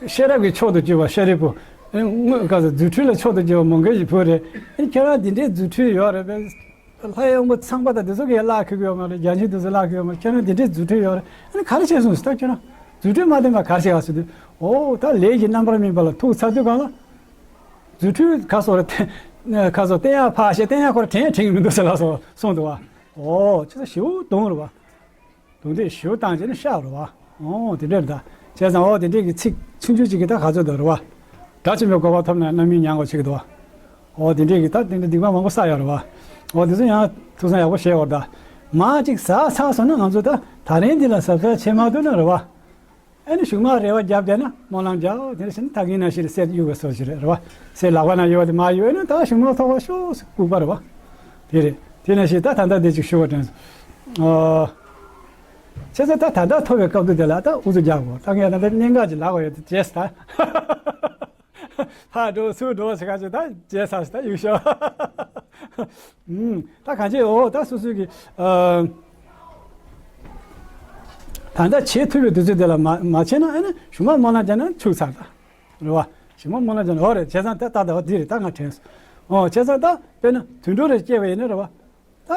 ཤེས་རབ་ཀྱི་མཆོག་ཏུ་གྱུར་པ་ཤཱ་རིའི་བུ། ཨེ་དངོས་ག་ཚོད་རྫུ་འཕྲུལ་ལ་མཆོག་ཏུ་གྱུར་པ་མོའུ་འགལ་གྱི་བུ་རེད། ཨེ་ཁྱེད་རང་འདི་འདྲའི་རྫུ་འཕྲུལ་ཡོད་རེད་པས། ལྷའི་དབང་པོ་ཚངས་པ་དང་དེ་ཚོ་གིས་བརླག་ཁུག་གི་ཡོད་མ་རེད། བརྒྱ་བྱིན་དེ་ཚོས་བརླག་ཁུག་ཡོད་མ་རེད། ཁྱེད་རང་འདི་འདྲའི་རྫུ་འཕྲུལ་ཡོད་རེད། ཨ་ནི་ག་རེ་བྱས་སོང་ཟེར། ད་ཁྱེད་རང་རྫུ་འཕྲུལ་མ་བསྟན་པ་ག་རེ་བྱས་ག་ཟེར་དུས། འོ་ད་ལས་ཀྱི་རྣམ་པར་སྨིན་པ་ལ་ཐུག་ཚར་དུས་གང་ལ། རྫུ་འཕྲུལ་ག་སོགས་རེད། ག་སོགས་བསྟན་ཡག་ཕར་བཤད། བསྟན་ཡག་ཁོ་རང་དྲན་དྲན་གི་མི་འདུག་ཟེར་ལ་སོགས་གསུངས་འདུག་བ། འོ་ཁྱེད་ཚོ་ཞེ་པོ་གདོང་རེད་བ། གདོང་འདྲེ་ཞེ་པོ་བཏང་བྱས་ནས་བཤགས་རེད་བ། འོ་དེ་འདྲ་རེད་ད། བྱས་ཙང་འོ་དེ་འདྲས་ཀྱི་ཚིག་ཆུང་ཆུང་ཅིག་གིས་ད་ག་ཚོད་འདུག་རེད་བ། སྒྲ་ཆེན་པོའི་གོ་འཕང་ཐོབ་ནས་རྣམ་སྨིན་མྱང་དགོས་ཆེ་གི་འདུག་བ། འོ་དེ་འདྲས་ཀྱི་ད་དེ་འདྲ་སྡིག་པ་མང་པོ་བསགས་ཡོད་རེད་བ། འོ་དེ་ཚོ་ཡང་ཐུགས་བསམ་ཡག་པོ་བཞེས་དགོས་རེད་ད། མར་ཅིག་ཟགས་ཚར་སོང་ན་ང་ཚོ་ད་ད་རིང་འདི་ལ་གཟབ་གཟབ་བྱེད་མ་ཐུབ་ན་རེད་བ། ཨ་ནི་གཞུག་མ་རེ་བ་བརྒྱབ་བསྡད་ན་སྨོན་ལམ་རྒྱག། དེ་འདྲ་བྱས་ན་ད་གིན་ནང་བཞིན་གསེར་གཡུག་པའི་བཟོ་ཞིག་རེད་རེད་བ། གསེར་ལག་པ་ན་ཡོད་པ་དེ་མར་གཡུག་ཨེ་ན་ད་གཞུག་མ་ཐོགས་པ་ཤོག་ཟེར་ལྐུགས་པ་རེད་བ། དེ་རེད། དེ་ནང་བཞིན་ད་ད་ལྟ་དེ་ཅིག་ཞུ་བ་དྲན་སོང་། ཨོ། བྱས་ཙང་ད་ད་ལྟ་ཐོབ་པའི་སྐབས་དུས་དེ་ལ་ད་ཨུ་ཚུགས་རྒྱག་དགོས། ད་ངས་ད་ལྟ་གནད་འགག་ཅིག་ལབ་པ་ཡོད་དེ་བྱས་ད། ཕར་འགྲོ་ཚུར་འགྲོ་ཟེར་ག་ཅིག་ད་བྱས་ཚར་ཟེར་ད་ཡུག་ཤོག་ཨུམ། ད་གང་ཅི་འོ་ད་སོ་སོ་གི་ཨ། ད་ལྟ་བྱེད་ཐུབ་པའི་དུས་ཚོད་དེ་ལ་མ་མ་བྱས་ན་ཨ་ནི་གཞུག་མ་སྨོན་ལམ་བརྒྱབ་ན་འཆུག་ཚར་ད། རེད་བ། གཞུག་མ་སྨོན་ལམ་བརྒྱབ་ན་འོ་རེད། བྱས་ཙང་ད་ད་ད་འོ་འདི་རེད་ད་ང་དྲན་སོང་། འོ་བྱས་ཙང་ད་དཔེར་ན་དུད་འགྲོ་རེ་སྐྱེས་པ་ཡིན་ན་རེད་བ། ད་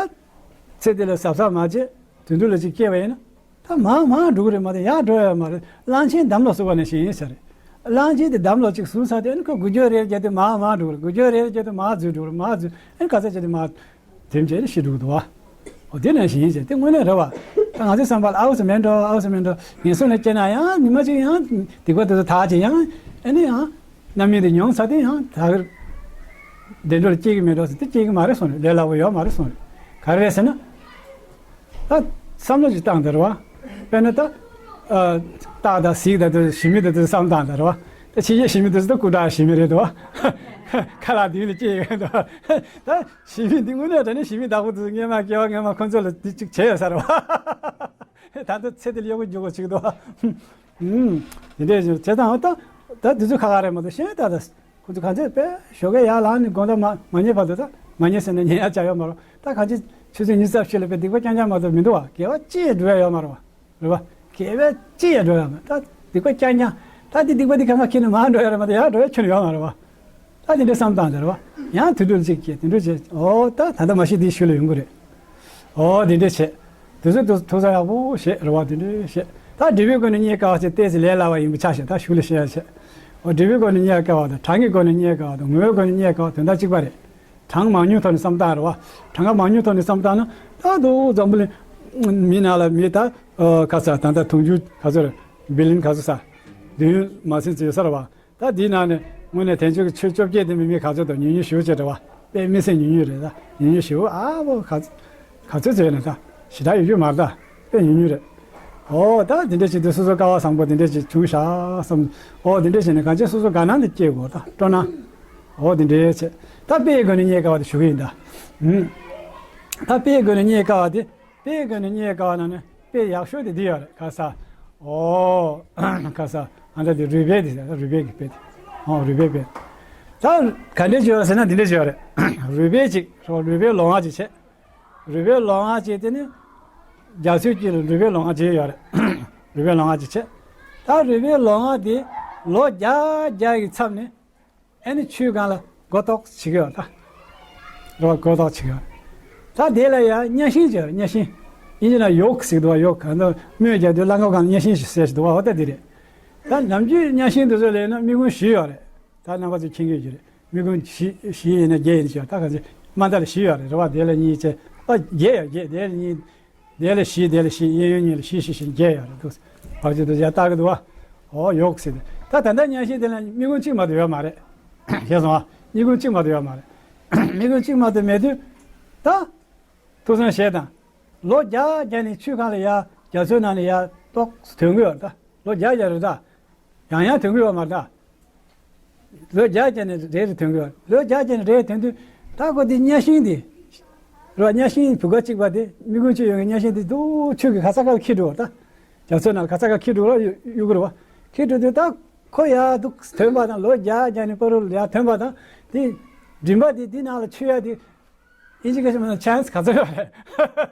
ཚེ་འདི་ལ་གཟབ་གཟབ་མ་བྱས་དུད་འགྲོ་ལ་ཅིག་སྐྱེས་པ་ཡིན་ན། ད་མར་མར་འགྲོ་གི་རེད་མ་གཏོགས་ཡར་འགྲོ་ཡ་ཡོད་མ་རེད། གླང་ཆེན་འདམ་ལ་ཟུག་པ་ནང་བཞིན་ཡིན་ས་རེད། གླང་ཆེན་དེ་འདམ་ལ་ཅིག་ཟུག་ཚར་དུས་ཨ་ནི་ཁོ་འགུལ་སྐྱོད་རེ་བརྒྱབ་དུས་མར་མར་འགྲོ་གི་རེད། འགུལ་སྐྱོད་རེ་བརྒྱབ་དུས་མར་འཛུལ་འགྲོ་གི་རེད། མར་འཛུལ་ཨ་ནི་ག་ཚད་བྱས་དུས་མར་དེ་བྱས་ནས་ཤི་འགྲོ་གི་འདུག་བ། འོ་དེ་ནང་བཞིན་ཡིན་ཟེར་དེ་དངོས་གནས་རེད་བ། ད་ང་ཚོའི་བསམ་པ་ལ་ཨའུ་ཙི་མེད་འགྲོ། ཨའུ་ཙི་མེད་འགྲོ། ངན་སོང་ལ་སྐྱེས་ན་ཡང་ཉི་མ་གཅིག་ཡང་སྡིག་པ་དེ་ཚོ་དག་ཅིག་ཡང་ཨ་ནི་ཡང་རྣམ་སྨིན་དེ་མྱོང་ཚར་དུས་ཡང་ད་གར་བདེ་འགྲོ་ལ་སྐྱེ་གི་མེད་འགྲོ་ཟེར་དེ་སྐྱེ་གི་མ་རེད་གསུངས་རེད། ལས་སླ་པོ་ཡོད་མ་རེད་གསུངས་རེད། ག་རེ་རེད་ཟེར་ན། ད་བསམ་བློ་ཅིག་བཏང་དེ་རེད་བ། དཔེར་ན་ད་ཨ་སྟག་དང་གཟིག་དང་དེ་ཞི་མི་དེ་ཚོ་བསམ་བཏང་དེ་རེད་བ། ད་ཕྱི་རྒྱལ་ཞི་མི་དེ་ཚོ་ད་སྐུ་དྲག་ཞི་མི་རེད་དོ། ཁ་ལག་མདུན་ལ་སྐྱེས་ཡོད་དོ། ད་ཞི་མི་འདི་དངོས་གནས་དྲང་གནས་ཞི་མི་བདག་པོ་དེ་ཚོ་སྔས་མ་སྐྱེ་བ་སྔས་མ་ཁོ་ཚོ་ལ་འདི་གཅིག་བྱས་ཡོད་ས་རེད་བ། ད་ལྟ་ཚེ་འདི་ལ་གཡོག་པོ་རྒྱུག་དགོས་ཅིག་དོ། ཨུམ། དེ་འདྲས་བྱས་ཙང་ད་ད་དེ་ཚོ་ཁ་ཁ་རེད་མ་གཏོགས་གཞན་ད་ད། ཁོ་ཚོ་ག་ཚོད་དཔེ་ཞོགས་ཀས་ཡར་ལངས་ནས་དགོང་དག་མ་མ་ཉལ་བར་དུ་ད་མ་ཉལ་ཟེར་ན་ཉལ་ཡག་ཅིག་ཡོད་མ་རེད། ད་གང་ཅི་ཆུ་ཚོད་ཉི་ཤུ་རྩ་བཞི་ལ་དཔེ་སྡིག་པ་རྐྱང་རྐྱང་མ་གཏོགས་མི་འདུག་བ། དགེ་བ་གཅིག་ཡང་འགྲོ་ཡག་ཡོད་མ་རེད་བ། རེད་བ། དགེ་བ་གཅིག་ཡང་འགྲོ་ཡག་མ་རེད། ད་སྡིག་པ་རྐྱང་རྐྱང་། ད་འདི་སྡིག་པ་འདི་གང་ག་ཁྱེར་ནས་མར་འགྲོ་ཡག་རེད་མ་གཏོགས་ཡར་འགྲོ་ཡག་ཁྱོན་ནས་ཡོད་མ་རེད་བ། ད་དེ་འདྲའི་བསམ་སྟངས་དེ་རེད་བ། ཡང་དུད་འགྲོ་ལ་གཅིག་སྐྱེས་དུད་འགྲོ་བྱས། ཨོ་ད་ད་ལྟ་མ་ཤི་དེའི་ཤུལ་ལ་ཡོང་གི་རེད། ཨོ་དེ་འདྲས་བྱས། དུས་ཚོད་དུ་ཐུགས་བསམ་ཡག་པོ་བཞེས་རེད་བ། དེ་འདྲས་བྱས། ད་འབྲས་བུའི་སྒོ་ནས་རྙེད་དཀའ་བ་ཅིག་ཏོག་ཙམ་ལས་སླ་བ་ཡིན་པ་ཆ་བཞག་ད་གཞུག་ལ་བཤད་ཡག་བྱས། ཨོ་འབྲས་བུའི་སྒོ་ནས་རྙེད་དཀའ་བ་དང་གྲངས་ཀྱི་སྒོ་ནས་རྙེད་དཀའ་བ་དང་ངོ་བོའི་སྒོ་ནས་རྙེད་དཀའ་བ་དོན་དག་གཅིག་པ་རེད། གྲངས་མང་ཉུང་ཐོག་ནས་བསམ་བཏང་རེད་བ། གྲངས་ཀ་མང་ཉུང་ཐོག་ནས་བསམ་བཏང་ན་ད་དུང་འཛམ་བུ་གླིང་མི་ནང་ལ་མི་ད་ཨ་ག་ས་ད་ལྟ་དུང་ཕྱུར་ག་ཚོད་རེད། བི་ལིན་ག་ཚོད་ས་བདུན་མ་ཟིན་ཙམ་ཡོད་ས་རེད་བ། ད་འདིའི་ནང་ནས་དངོས་གནས་དལ་འབྱོར་གྱི་ཆོས་བཅོ་བརྒྱད་ལྡན་པའི་མི་ག་ཚོད་དང་ཉུང་ཉུང་ཞེ་པོ་ཅིག་རེད་བ། དཔེ་མི་སྲིད་ཉུང་ཉུང་རེད་ད། ཉུང་ཉུང་ཞེ་པོ་ཨ་བོ་ག་ག་ཚོད་ཚོད་ནས་ད་ཞེ་དྲག་ཡོད་རྒྱུ་མ་རེད་ད། དཔེ་ཉུང་ཉུང་རེད། ཨོ་ད་འདི་འདྲ་བྱེད་དུས་སོ་སོ་སྐལ་བ་བཟང་པོ་འདི་འདྲ་ཅིག་བྱུང་ཤག་བསམ། ཨོ་འདི་འདྲ་བྱས་ནས་གང་ཅི་སོ་སོ་དགའ་སྣང་འདི་སྐྱེ་དགོས་ད་སྤྲོ་སྣང་། ཨོ་འདི་འདྲའི་བྱས། ད་དཔེའི་སྒོ་ནས་རྙེད་དཀའ་བ་དེ་ཞུ་གི་ཡིན་ད། ཨུམ། ད་དཔེའི་སྒོ་ནས་རྙེད་དཀའ་བ་དེ། དཔེའི་སྒོ་ནས་རྙེད་དཀའ་བ་ནང་ནས་དཔེ་ཡག་ཤོས་དེ་འདི་ཡོད་རེད་ག་ས། ཨོ། ག་ས། ཨ་ད་དེ་རུས་སྦལ་དེ་རུས་སྦལ་གྱི་དཔེ་དེ། ཨོ་རུས་སྦལ་དཔེ། ད་ག་འདྲས་བྱས་ཡོད་ཟེར་ན་འདི་འདྲས་བྱས་ཡོད་རེད། རུས་སྦལ་ཅིག་རུས་སྦལ་ལོང་བ་ཅིག་བྱས། རུས་སྦལ་ལོང་བ་ཅིག་དེ་ནི། རྒྱ་མཚོའི་དཀྱིལ་ལ་རུས་སྦལ་ལོང་བ་ཅིག་ཡོད་རེད། རུས་སྦལ་ལོང་བ་ཅིག་བྱས། ད་རུས་སྦལ་ལོང་བ་དེ་ལོ་བརྒྱ་བརྒྱ་ཡི་མཚམས་ནས། ཨ་ནི་ཆུའི་སྒང་ལ་མགོ་ཏོག་བྱེད་ཀྱི་ཡོད་ད། རེད་བ། མགོ་ཏོག་བྱེད་ཀྱི་ཡོད། ད་དེ་ལ་ཡང་གཉའ་ཤིང་བྱས་རེད། གཉའ་ཤིང་། དབྱིན་ཇི་ན་ཡོག་ཟེར་གྱི་འདུག་བ། ཡོག་ག་ཚོད་སྨོས་རྒྱག་དུས་རླངས་འཁོར་སྒང་ལ་གཉའ་ཤིང་ཞིག་ཟེར་གྱི་འདུག་བ། འོ་ད་འདི་རེད། ད་ནམ་རྒྱུན་གཉའ་ཤིང་དེ་ཚོ་ལས་ན་དམིགས་ཁུངས་བཞི་ཡོད་རེད། ད་རྣམ་པ་ཚོས་མཁྱེན་གྱི་ཡོད་རེད། དམིགས་ཁུངས་བཞི་བཞི་ཡིན་ན་བརྒྱད་ཡིན་ཞེས་ད་ག་ཚོད་མ་མཐའ་ལ་བཞི་ཡོད་རེད། རེད་བ། དེ་ལ་གཉིས་བྱས། ཨ་བརྒྱད་ཡོད་བརྒྱད། དེ་ལ་གཉིས། དེ་ལ་བཞི། དེ་ལ་བཞི། གཡས་གཡོན་གཉིས་ལ་བཞི་བཞི་བཞི་བརྒྱད་ཡོད་རེད་འདུག་བར་གཅིག་ཏུ་ཡར་བཏགས་ཀྱི་འདུག་བ། ཨོ་ཡོག་ཟེར་ཏེ། ད་ད་ལྟ་གཉའ་ཤིང་དེ་ལ་དམིགས་ཁུངས་གཅིག་མ་གཏོགས་ཡོད་མ་རེད། ཤེས་སོང་ཨ། དམིགས་ཁུངས་གཅིག་མ་གཏོགས་ཡོད་མ་རེད། དམིགས་ཁུངས་གཅིག་མ་གཏོགས་མེད་དུས། ད། ཐུགས་བསམ་བཞེས་དང་། ལོ་བརྒྱ་བརྒྱ་ནས་ཆུ་སྒང་ལ་ཡར་རྒྱ་མཚོའི་ནང་ནས་ཡར་ཏོག་ཙམ་ཐོན་གྱི་ཡོད་རེད་ད། ལོ་བརྒྱ་བརྒྱ་རེད་ད། ཡང་ཡང་ཐོན་གྱི་ཡོད་མ་རེད་ད། ལོ་བརྒྱ་བརྒྱ་ནས་རེ་རེ་ཐོན་གྱི་ཡོད། ལོ་བརྒྱ་བརྒྱ་ནས་རེ་རེ་ཐོན་དུས་ད་ཁོ་དེ་གཉའ་ཤིང་དེ། རེད་བ། གཉའ་ཤིང་བུ་ག་གཅིག་པ་དེ་དམིགས་ཁུངས་གཅིག་ཡོད་མཁན་གཉའ་ཤིང་དེ་འདུག་ཆུ་གི་ག་ས་ག་ལ་འཁྱིལ་འགྲོ་ད། རྒྱ་མཚོའི་ནང་ག་ས་ག་འཁྱིལ་འགྲོ་ལ་གཡུག་གི་རེད་བ། འཁྱིལ་འགྲོ་དུས་ད་ཁོ་ཡར་འདུག་ཐོན་པ་དང་། ལོ་བརྒྱ་བརྒྱ་ནས་བར་དུ་ཡར་ཐོན་པ་དང་དེ། མགྲིན་པ་དེ་དེ་ནང་ལ་ཆུ་ཡར་དེ། ཨིན་ཇི་སྐད་ཆ་མིན་ན་ཆན་སི་ག་ཚོད་ཡོད་རེད།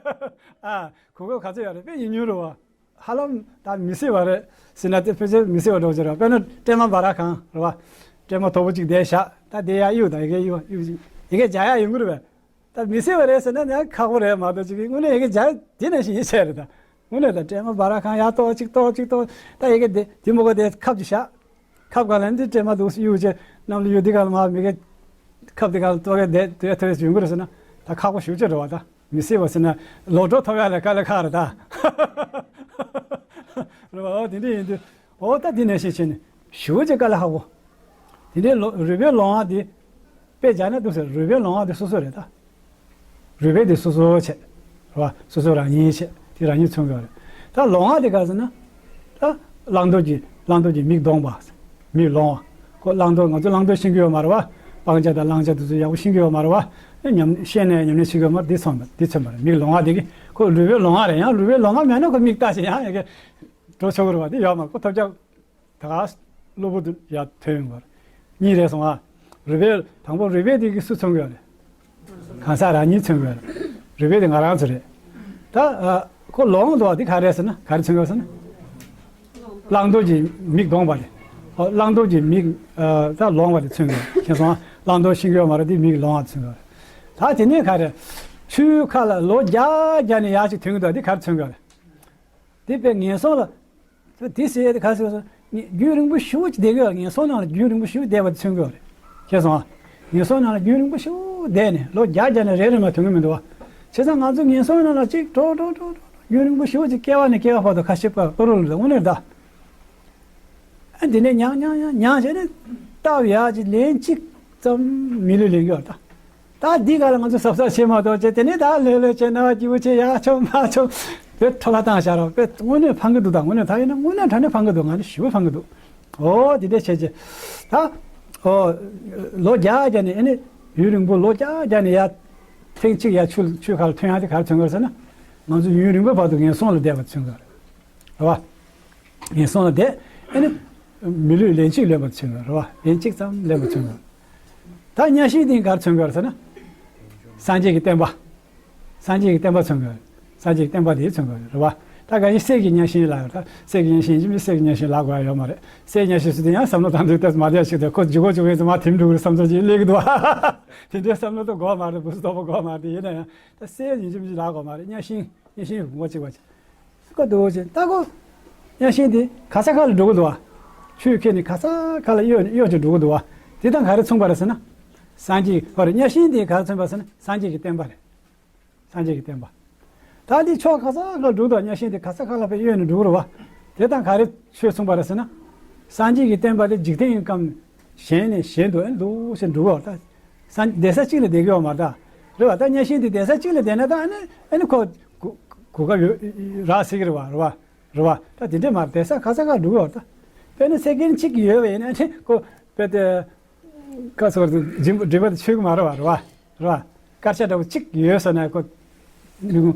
ཨ། གོ་སྐབས་ག་ཚོད་ཡོད་རེད། དཔེ་ཡིན་ཉུང་རེད་བ། ཧ་ལམ་ད་མི་སྲིད་པ་རེད་ཟེར་ན་དེ་ཕལ་ཆེར་མི་སྲིད་པ་འདྲ་བོ་ཅིག་རེད་བ། དཔེར་ན་སྲན་མ་བྷ་ར་ཁང་རེད་བ། སྲན་མ་མཐོ་པོ་གཅིག་དེར་བཞག་ད་དེ་ཡར་གཡུག་དང་ཡ་གིར་གཡུག་གཡུག་ཅིག་ཡ་གིར་རྒྱག་ཡག་ཡོང་གི་རེད་བས། ད་མི་སྲིད་པ་རེད་ཟེར་ན་ཡང་ཁག་པོ་རེད་མ་གཏོགས་ཅིག་གི་དངོས་གནས་ཡ་གིར་རྒྱག་དེ་ནང་བཞིན་ཡིན་ཆེ་རེད་ད། དངོས་གནས་ད་སྲན་མ་བྷ་ར་ཁང་ཡར་གཏོར་གཅིག་གཏོར་གཅིག་གཏོར་ད་ཡ་གིར་དེ་དེ་མོ་གོ་དེ་ཁབ་ཅིག་བཞག་ཁབ་ག་ལ་འདི་སྲན་མ་འདུག་གཡུག་བྱས་གནམ་ལ་གཡུག་འདི་ག་ལ་མར་མི་གེ་ཁབ་འདི་ག་ལ་གཏོར་གེ་བསྡད་དེ་ཐོས་ཡོང་གི་རེད་ཟེར་ན་ད་ཁག་པོ་ཞེ་པོ་ཅིག་རེད་བ། ད་མི་སྲིད་པ་ཟེར་ན་ལོ་གྲོགས་ཐོབ་ཡག་ལ་དཀའ་ལས་ཁག་རེད་ད། རེད་བ། འོ་དེ་འདྲ་ཡིན་དུས་འོ་ད་འདི་ནང་བཞིན་བྱས་ནས་ཞེ་པོ་ཅིག་དཀའ་ལས་ཁག་པོ། དེ་འདྲའི་ལོ་རུས་སྦལ་ལོང་བ་འདི་དཔེ་བྱས་ན་འདུག་ཟེར། རུས་སྦལ་ལོང་བ་འདི་སོ་སོ་རེད་ད། རུས་སྦལ་དེ་སོ་སོ་བྱས། རེད་བ། སོ་སོ་རང་ཉིད་བྱས་དེ་རང་ཉིད་མཚོན་གྱི་ཡོད་རེད། ད་ལོང་བ་དེ་ག་ཟེར་ན། ད་བླང་དོར་གྱི་བླང་དོར་གྱི་མིག་ལྡོངས་པ། མིག་ལོང་བ། ཁོ་བླང་དོར་ང་ཚོ་བླང་དོར་ཤེས་ཀྱི་ཡོད་མ་རེད་བ། སྤང་བྱ་དང་བླང་བྱ་དེ་ཚོ་ཡག་པོ་ཤེས་ཀྱི་ཡོད་མ་རེད་བ། ཉམས་ཤེས་ནས་ཉམས་ལེན་བྱེད་ཀྱི་ཡོད་མ་རེད། དེ་མཚོན་པ་དེ་མཚོན་པ་རེད། མིག་ལོང་བ་དེ་གི་ཁོ་རུས་སྦལ་ལོང་བ་རེད། ཡང་རུས་སྦལ་ལོང་བ་མེད་ན་ཁོ་མིག་ལྟ་ཞིག་ཡང་ཡ་གི་འགྲོ་ཆོག་གི་རེད་བ། དེ་ཡོད་མ་རེད། ཁོ་ཐོབ་རྒྱག་ད་གློ་བུར་དུ་ཡར་ཐོན་ཡོང་བ་རེད། གཉིས་རེད་སོང་ཨ། རུས་སྦལ་དང་པོ་རུས་སྦལ་དེ་གིས་སུ་མཚོན་གྱི་ཡོད་རེད། གང་ཟག་རང་ཉིད་མཚོན་གྱི་ཡོད་རེད། རུས་སྦལ་དེ་ང་རང་ཚོ་རེད། ད་ཨ་ཁོ་ལོང་འདུག་བ་དེ་ག་རེ་ཟེར་ན་ག་རེ་མཚོན་གྱི་ཡོད་ཟེར་ན། བླང་དོར་གྱི་མིག་ལྡོངས་པ་རེད། ཨོ་བླང་དོར་གྱི་མིག་ཨ་ད་ལོང་བ་དེ་མཚོན་གྱི་ཡོད། མཁྱེན་སོང་ཨ། བླང་དོར་ཤེས་ཀྱི་ཡོད་མ་རེད། དེ་མིག་ལོང་བ་མཚོན་གྱི་ཡོད་རེད། ད་དེ་ནས་ག་རེ། ཆུའི་ཁ་ལ་ལོ་བརྒྱ་བརྒྱ་ནས་ཡར་ཅིག་ཐོན་གྱི་འདུག་དེ་ག་རེ་མཚོན་གྱི་ཡོད་རེད། དེ་དཔེ་ངན་སོང་ལ། དེ་ཟེར་ཡ་དེ་ག་ཟེར་སོང་། རྒྱུན་རིང་པོ་ཞེ་པོ་ཅིག་བསྡད་ཀྱི་ཡོད། ངན་སོང་ནང་ལ་རྒྱུན་རིང་པོ་ཞེ་པོ་བསྡད་པ་དེ་མཚོན་གྱི་ཡོད་རེད། མཁྱེན་སོང་ཨ། ངན་སོང་ནང་ལ་རྒྱུན་རིང་པོ་ཞེ་པོ་བསྡད་ནས་ལོ་བརྒྱ་བརྒྱ་ནས་རེ་རེ་མ་ཐོན་གྱི་མི་འདུག་བ། བྱས་ཙང་ང་ཚོ་ངན་སོང་ནང་ལ་ཅིག་འགྲོ་འགྲོ་འགྲོ་འགྲོ་རྒྱུན་རིང་པོ་ཞེ་པོ་ཅིག་སྐྱེ་བ་ནས་སྐྱེ་བ་བར་དུ་ཁ་ཤས་པ་ཨོ་རོ་ལ་དངོས་གནས་ད། ཨ་འདི་ནས་མྱང་མྱང་མྱང་མྱང་བྱས་ནས་སྟབས་ཡག་ཅིག་ལན་གཅིག་ཙམ་མི་ལུས་ལེན་གྱི་ཡོད་ད། ད་འདི་ག་ལ་ང་ཚོ་གཟབ་གཟབ་བྱེད་མ་གཏོགས་བྱས་དེ་ནས་ད་ལྷོད་ལྷོད་བྱས་ན་སྐྱིད་པོ་བྱས་ཡག་ཆོག་མ་ཆོག་དཔེ་འཕྲོ་བརླག་བཏང་བཞག་རོགས། དཔེ་དངོས་གནས་ཕངས་ཀྱི་འདུག་ད་དངོས་གནས་ད་ཡིན་ན་དངོས་གནས་དྲང་གནས་ཕངས་ཀྱི་འདུག་ང་ནི་ཞེ་པོ་ཕངས་ཀྱི་འདུག་འོ་འདི་འདྲ་བྱས་བྱས་ད་འོ་ལོ་བརྒྱ་བརྒྱ་ནས་ཨ་ནི་ཡུན་རིང་པོ་ལོ་བརྒྱ་བརྒྱ་ནས་ཡར་ཐེངས་གཅིག་ཡར་ཆུ་ཆུ་ཁ་ལ་ཐོན་ཡག་དེ་ག་རེ་མཚོན་གྱི་ཡོད་ཟེར་ན། ང་ཚོ་ཡུན་རིང་པོའི་བར་དུ་ངན་སོང་ལ་བསྡད་པ་མཚོན་གྱི་ཡོད་རེད། རེད་བ། ངན་སོང་ལ་བསྡད། ཨ་ནི། མི་ལུས་ལན་གཅིག་ལེན་པ་མཚོན་གྱི་རེད་བ། ལན་གཅིག་ཙམ་ལེན་པ་མཚོན་གྱི། ད་གཉའ་ཤིང་དེ་ག་རེ་མཚོན་གྱི་རེད་ཟེར་ན། སངས་རྒྱས་ཀྱི་བསྟན་པ། སངས་རྒྱས་ཀྱི་བསྟན་པ་མཚོན་གྱི་རེད། སངས་རྒྱས་ཀྱི་བསྟན་པ་དེ་མཚོན་གྱི་རེད་བ། ད་ག་ཡིན་གསེར་གྱི་གཉའ་ཤིང་ལབ་ཡོད་ད། གསེར་གྱི་གཉའ་ཤིང་ཡིན་གཅིག་མིན་གསེར་གྱི་གཉའ་ཤིང་ལབ་དགོས་ཡ་ཡོད་མ་རེད། གསེར་གྱི་གཉའ་ཤིང་ཟེར་དུས་ཡང་བསམ་བློ་བཏང་དུས་ད་མ་བསྡད་ཞིག་ད་ཁོ་ལྗིད་ཁོག་ལྕོག་ཡིན་ཙང་མར་ཐིམ་འགྲོ་གི་རེད་བསམ་ཚུལ་ཅིག་སླེབས་ཀྱི་འདུག་དེ་འདྲའི་བསམ་བློ་ད་དགོས་མ་རེད། འབུ་སྲིན་དོག་པོ་དགོས་མ་རེད། ཡིན་ན་ཡང་ད་གསེར་ཡིན་གཅིག་མིན་གཅིག་ལབ་དགོས་མ་རེད། གཉའ་ཤིང་། གཉའ་ཤིང་ངོ་གཅིག་པ་ཅིག་ཀ་དུ་ཅིག་ལྟ་གོ། གཉའ་ཤིང་དེ་ག་ས་ག་ལ་འགྲོ་གི་འདུག་བ། ཆུས་ཁྱེར་ནས་ག་ས་ག་ལ་གཡོ་ནས་གཡོ་ཅིག་འགྲོ་གི་འདུག་བ། དེ་དང་ག་རེ་མཚུངས་པ་རེད་ཟེར་ན། སངས་རྒྱས་ཧོ་རེ་གཉའ་ཤིང་དེ་ག་རེ་མཚོན་པ་ཟེར་ན་སངས་རྒྱས་ཀྱི་བསྟན་པ་རེད། སངས་རྒྱས་ཀྱི་བསྟན་པ། ད་འདི་ཕྱོགས་ག་ས་ག་ལ་འགྲོ་གི་འདུག་གཉའ་ཤིང་དེ་ག་ས་ག་ལ་ཕར་གཡོ་ནས་འགྲོ་གི་རེད་བ། དེ་དང་ག་རེ་ཆོས་མཚུངས་པ་རེད་ཟེར་ན། སངས་རྒྱས་ཀྱི་བསྟན་པ་དེ་འཇིག་རྟེན་གྱི་ཁམས་གཞན་ནས་གཞན་དུ་ཨེ་འདུག་སེ་འགྲོ་གི་ཡོད་ད། སངས་བསྡད་ས་གཅིག་ལ་བསྡད་ཀྱི་ཡོད་མ་རེད་ད། རེད་བ། ད་གཉའ་ཤིང་དེ་བསྡད་ས་གཅིག་ལ་བསྡད་ན་ད་ཨ་ནི་ཨ་ནི་ཁོ་གོ་གོ་སྐབས་ཡོད་རག་སྲིད་ཀྱི་རེད་བ། རེད་བ། རེད་བ། ད་དེ་འདྲས་མ་རེད། བསྡད་ས་ག་ས་ག་འགྲོ་གི་ཡོད་རེད་ད། དཔེར་ན་སེ་ཀེན་གཅིག་ཡོད་པ་ཡིན་ན་ཨ་ནི་ཁོ་དཔེ་དེ་ཁ་སོར་དུ་སྒྲིག་པ་དེ་ཆོད་ཀྱི་མ་རེད་བ། རེད་བ། རེད་བ། སྐར་ཆ་འདྲ་པོ་གཅིག་ཡོད་ཟེར་ན་ཁོ་མི་ཁོང་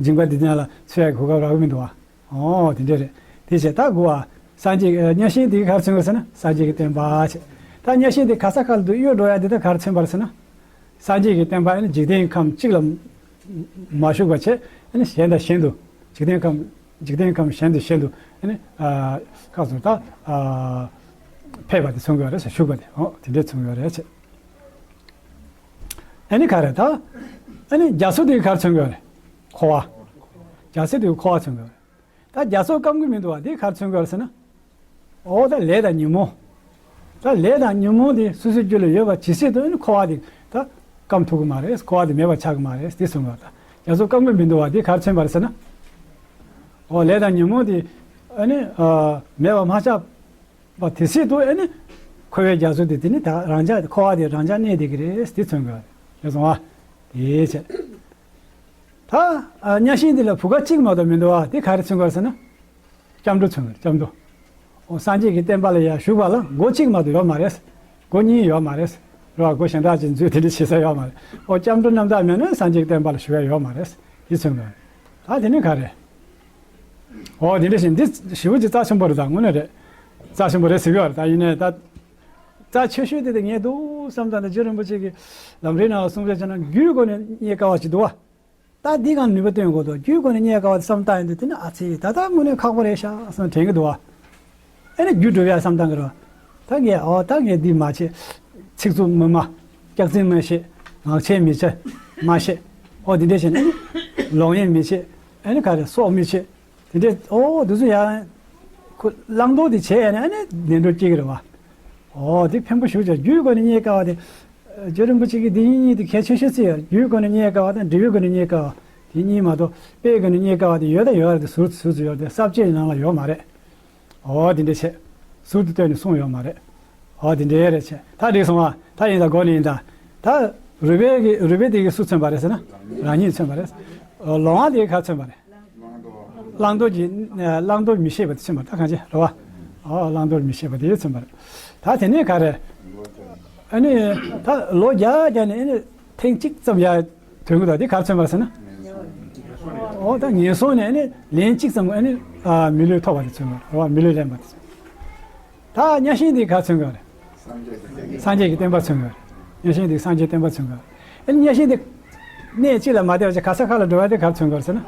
སྦྱིན་པ་འདི་ནང་ལ་ཚུད་ཡག་གོ་སྐབས་རག་གི་མི་འདུག་བ། ཨོ་དེ་འདྲ་རེད། དེ་བྱས་ད་དགུ་བ། སངས་རྒྱས་ཀྱི་གཉའ་ཤིང་དེ་ག་རེ་མཚོན་གྱི་ཟེར་ན་སངས་རྒྱས་ཀྱི་བསྟན་པ་བྱས། ད་གཉའ་ཤིང་དེ་ག་ས་ག་ལ་འདུག་གཡོ་འགྲོ་ཡག་དེ་ད་ག་རེ་མཚོན་པ་རེད་ཟེར་ན། སངས་རྒྱས་ཀྱི་བསྟན་པ་ཨ་ནི་འཇིག་རྟེན་ཁམས་གཅིག་ལ་མ་ཞུགས་པ་བྱས་ཨ་ནི་གཞན་དང་གཞན་དུ་འཇིག་རྟེན་ཁམས་འཇིག་རྟེན་ཁམས་གཞན་དུ་གཞན་དུ་ཨ་ནི་ཨ་ཁ་སོ་ད་ཨ་ཕེབས་པ་དེ་མཚོན་གྱི་ཡོད་རེད་ཟེར། ཞུགས་པ་དེ་ཨོ་དེ་འདྲས་མཚོན་གྱི་ཡོད་རེད་ཟེར། ཨ་ནི་ག་རེ་ད། ཨ་ནི་རྒྱ་མཚོ་དེ་ག་རེ་མཚོན་གྱི་ཡོད་རེད། འཁོར་བ། རྒྱ་མཚོ་དེ་འཁོར་བ་མཚོན་གྱི་ཡོད་རེད། ད་རྒྱ་མཚོ་སྐམ་གྱི་མི་འདུག་བ། དེ་ག་རེ་མཚོན་གྱི་ཡོད་རེད་ཟེར་ན། ཨོ་ད་ལས་དང་ཉོན་མོངས། ད་ལས་དང་ཉོན་མོངས་དེ་སོ་སོའི་རྒྱུད་ལ་ཡོད་པ་ཇི་སྲིད་དུ་ཨ་ནི་འཁོར་བ་དེ་ད་སྐམ་ཐུབ་ཀྱི་མ་རེད། འཁོར་བ་དེ་མེད་པ་ཆགས་ཀྱི་མ་རེད། དེ་གསུངས་པ་ད་རྒྱ་མཚོ་སྐམ་གྱི་མི་འདུག་བ། དེ་ག་རེ་མཚོན་པ་རེད་ཟེར་ན། ཨོ་ལས་དང་ཉོན་མོངས་དེ་ཨ་ནི་ཨ་མེད་པ་མ་ཆགས་པ་དེ་སྲིད་དུ་ཨ་ནི་འཁོར་བའི་རྒྱ་མཚོ་དེ་དེ་ནི་ད་རང་འཇགས་འཁོར་བ་དེ་རང་འཇགས་གནས་བསྡད་ཀྱི་རེད། དེ་མཚོན་གྱི་རེད། སོང་བ། དེ་བྱས། ད་ཨ་གཉའ་ཤིང་འདི་ལ་བུ་ག་གཅིག་མ་གཏོགས་མི་འདུག་བ། དེ་ག་རེ་མཚོན་གྱི་རེད་ཟེར་ན། སྐྱབས་འགྲོ་མཚོན་གྱི་རེད། སྐྱབས་འགྲོ། ཨོ་སངས་རྒྱས་ཀྱི་བསྟན་པ་ལ་ཡར་ཞུགས་པ་ལ་མགོ་གཅིག་མ་གཏོགས་ཡོད་མ་རེད། མགོ་གཉིས་ཡོད་མ་རེད། རེད་བ། མགོ་གཞན་དག་ཅིག་འཛུལ་དེ་འདྲ་བྱེད་ས་ཡོད་མ་རེད། ཨོ་སྐྱབས་འགྲོ་རྣམ་དག་མེད་ན་སངས་རྒྱས་ཀྱི་བསྟན་པ་ལ་ཞུགས་ཡ་ཡོད་མ་རེད། དེ་མཚོན་གྱི་རེད། ད་དེ་ནི་ག་རེད། ཨོ་དེ་འདྲ་བཞིན་འདི་ཞེ་པོ་ཅིག་རྩ་ཆེན་པོ་རེད། ད་དངོས་གནས་རེད། རྩ་ཆེན་པོ་རེད་ཟེར་གྱི་ཡོད་རེད། ད་ཡིན་ནའི་ད་ ད་ཆེ་ཤོས་དེ་དེ་ངས་འདུག་བསམ་བཏང་ནས་རྗེ་རིན་པོ་ཆེ་གི་ལམ་རིམ་ནང་ལ་གསུངས་པ་བྱས་ན་རྒྱུའི་སྒོ་ནས་རྙེད་དཀའ་བ་ཞིག་འདུག་བ། ད་འདི་གང་ནུས་པ་བཏོན་དགོས་འདུག་རྒྱུའི་སྒོ་ནས་རྙེད་དཀའ་བ་དེ་བསམ་བཏང་ཡོང་དུས་དེ་ནི་ཨ་ཙི་ད་ལྟ་དངོས་གནས་ཁག་པོ་རེད་ཤག་བསམ་དྲན་གྱི་འདུག་བ། ཨ་ནི་རྒྱུ་སྒྲུབ་ཡ་བསམ་བཏང་གི་རེད་བ། ད་ངས་ཨོ་ད་ངས་འདི་མ་བྱེད། ཚིག་རྩུབ་མི་སྨྲ། སྐྱག་རྫུན་མ་བཤད། ངག་འཁྱལ་མི་བྱེད། མ་བཤད། ཨོ་འདི་འདྲས་བྱས་ན་ཨ་ནི་ལོག་གཡེམ་མི་བྱེད། ཨ་ནི་ག་རེ་སྲོག་མི་བྱེད། དེ་འདྲས་ཨོ་དེ་ཚོ་ཡང་ཁོ་བླང་དོར་དེ་བྱས་ཡ་ནས་ཨ་ནི་བདེ་འགྲོར་སྐྱེ་གི་རེད་བ། ཨོ་དེ་ཕན་པོ་ཞུ་བྱ་རྒྱུའི་སྒོ་ནས་རྙེད་དཀའ་བ་དེ། རྗེ་རིན་པོ་ཆེ་གིས་འདི་གཉིས་དེ་གལ་ཆེ་ཤོས་ཅིག་ཡ་རྒྱུའི་སྒོ་ནས་རྙེད་དཀའ་བ་དང་འབྲས་བུའི་སྒོ་ནས་རྙེད་དཀའ་བ་དེ་གཉིས་མ་གཏོགས་དཔེའི་སྒོ་ནས་རྙེད་དཀའ་བ་དེ་ཡོད་དང་ཡོད་རེད་དེ་ཟུར་དུ་ཟུར་དུ་ཡོད་དེ་ས་བཅད་ནང་ལ་ཡོད་མ་རེད། ཨོ་དེ་འདྲས་བྱས། ཟུར་དུ་བཏོན་ནས་གསུངས་ཡོད་མ་རེད། ཨོ་དེ་འདྲས་རེད་བྱས་ད་འགྲིག་སོང་ཨ་ད་ཡིན་ད་སྒོ་ནས་ཡིན་ད། ད་རུས་སྦལ་གྱི་རུས་སྦལ་དེ་གིས་སུ་མཚོན་པ་རེད་ཟེར་ན། རང་ཉིད་མཚོན་པ་རེད། ཨོ་ལོང་བ་དེ་གིས་ག་མཚོན་པ་རེད། བླང་དོར་གྱི་བླང་དོར་མི་ཤེས་པ་དེ་མཚོན་པ་ད་གང་ཅི་རེད་བ། ཨོ་བླང་དོར་མི་ཤེས་པ་དེ་མཚོན་པ་རེད། ད་དེ་ནས་ག་རེ། ཨ་ནི་ད་ལོ་བརྒྱ་བརྒྱ་ནས་ཨ་ནི་ཐེངས་གཅིག་ཙམ་ཡ་དོན་གྱི་དོན་དེ་ག་རེ་མཚོན་པ་ཟེར་ན། ཨོ་ད་ངན་སོང་ནས་ཨ་ནི་ལན་གཅིག་ཙམ་ཨ་ནི་ཨ་མི་ལུས་ཐོབ་པ་དེ་མཚོན་པ་རེད་བ་མི་ལུས་ལེན་པ་དེ་མཚོན། ད་གཉའ་ཤིང་དེ་ག་རེ་མཚོན་གྱི་རེད། སངས་རྒྱས་ཀྱི་བསྟན་པ་མཚོན་གྱི་རེད། གཉའ་ཤིང་དེ་སངས་རྒྱས་བསྟན་པ་མཚོན་གྱི་རེད། ཨ་ནི་གཉའ་ཤིང་དེ་གནས་གཅིག་ལ་མ་བསྡད་པ་བྱས་ག་ས་ག་ལ་འགྲོ་བ་དེ་ག་རེ་མཚོན་གྱི་རེད་ཟེར་ན།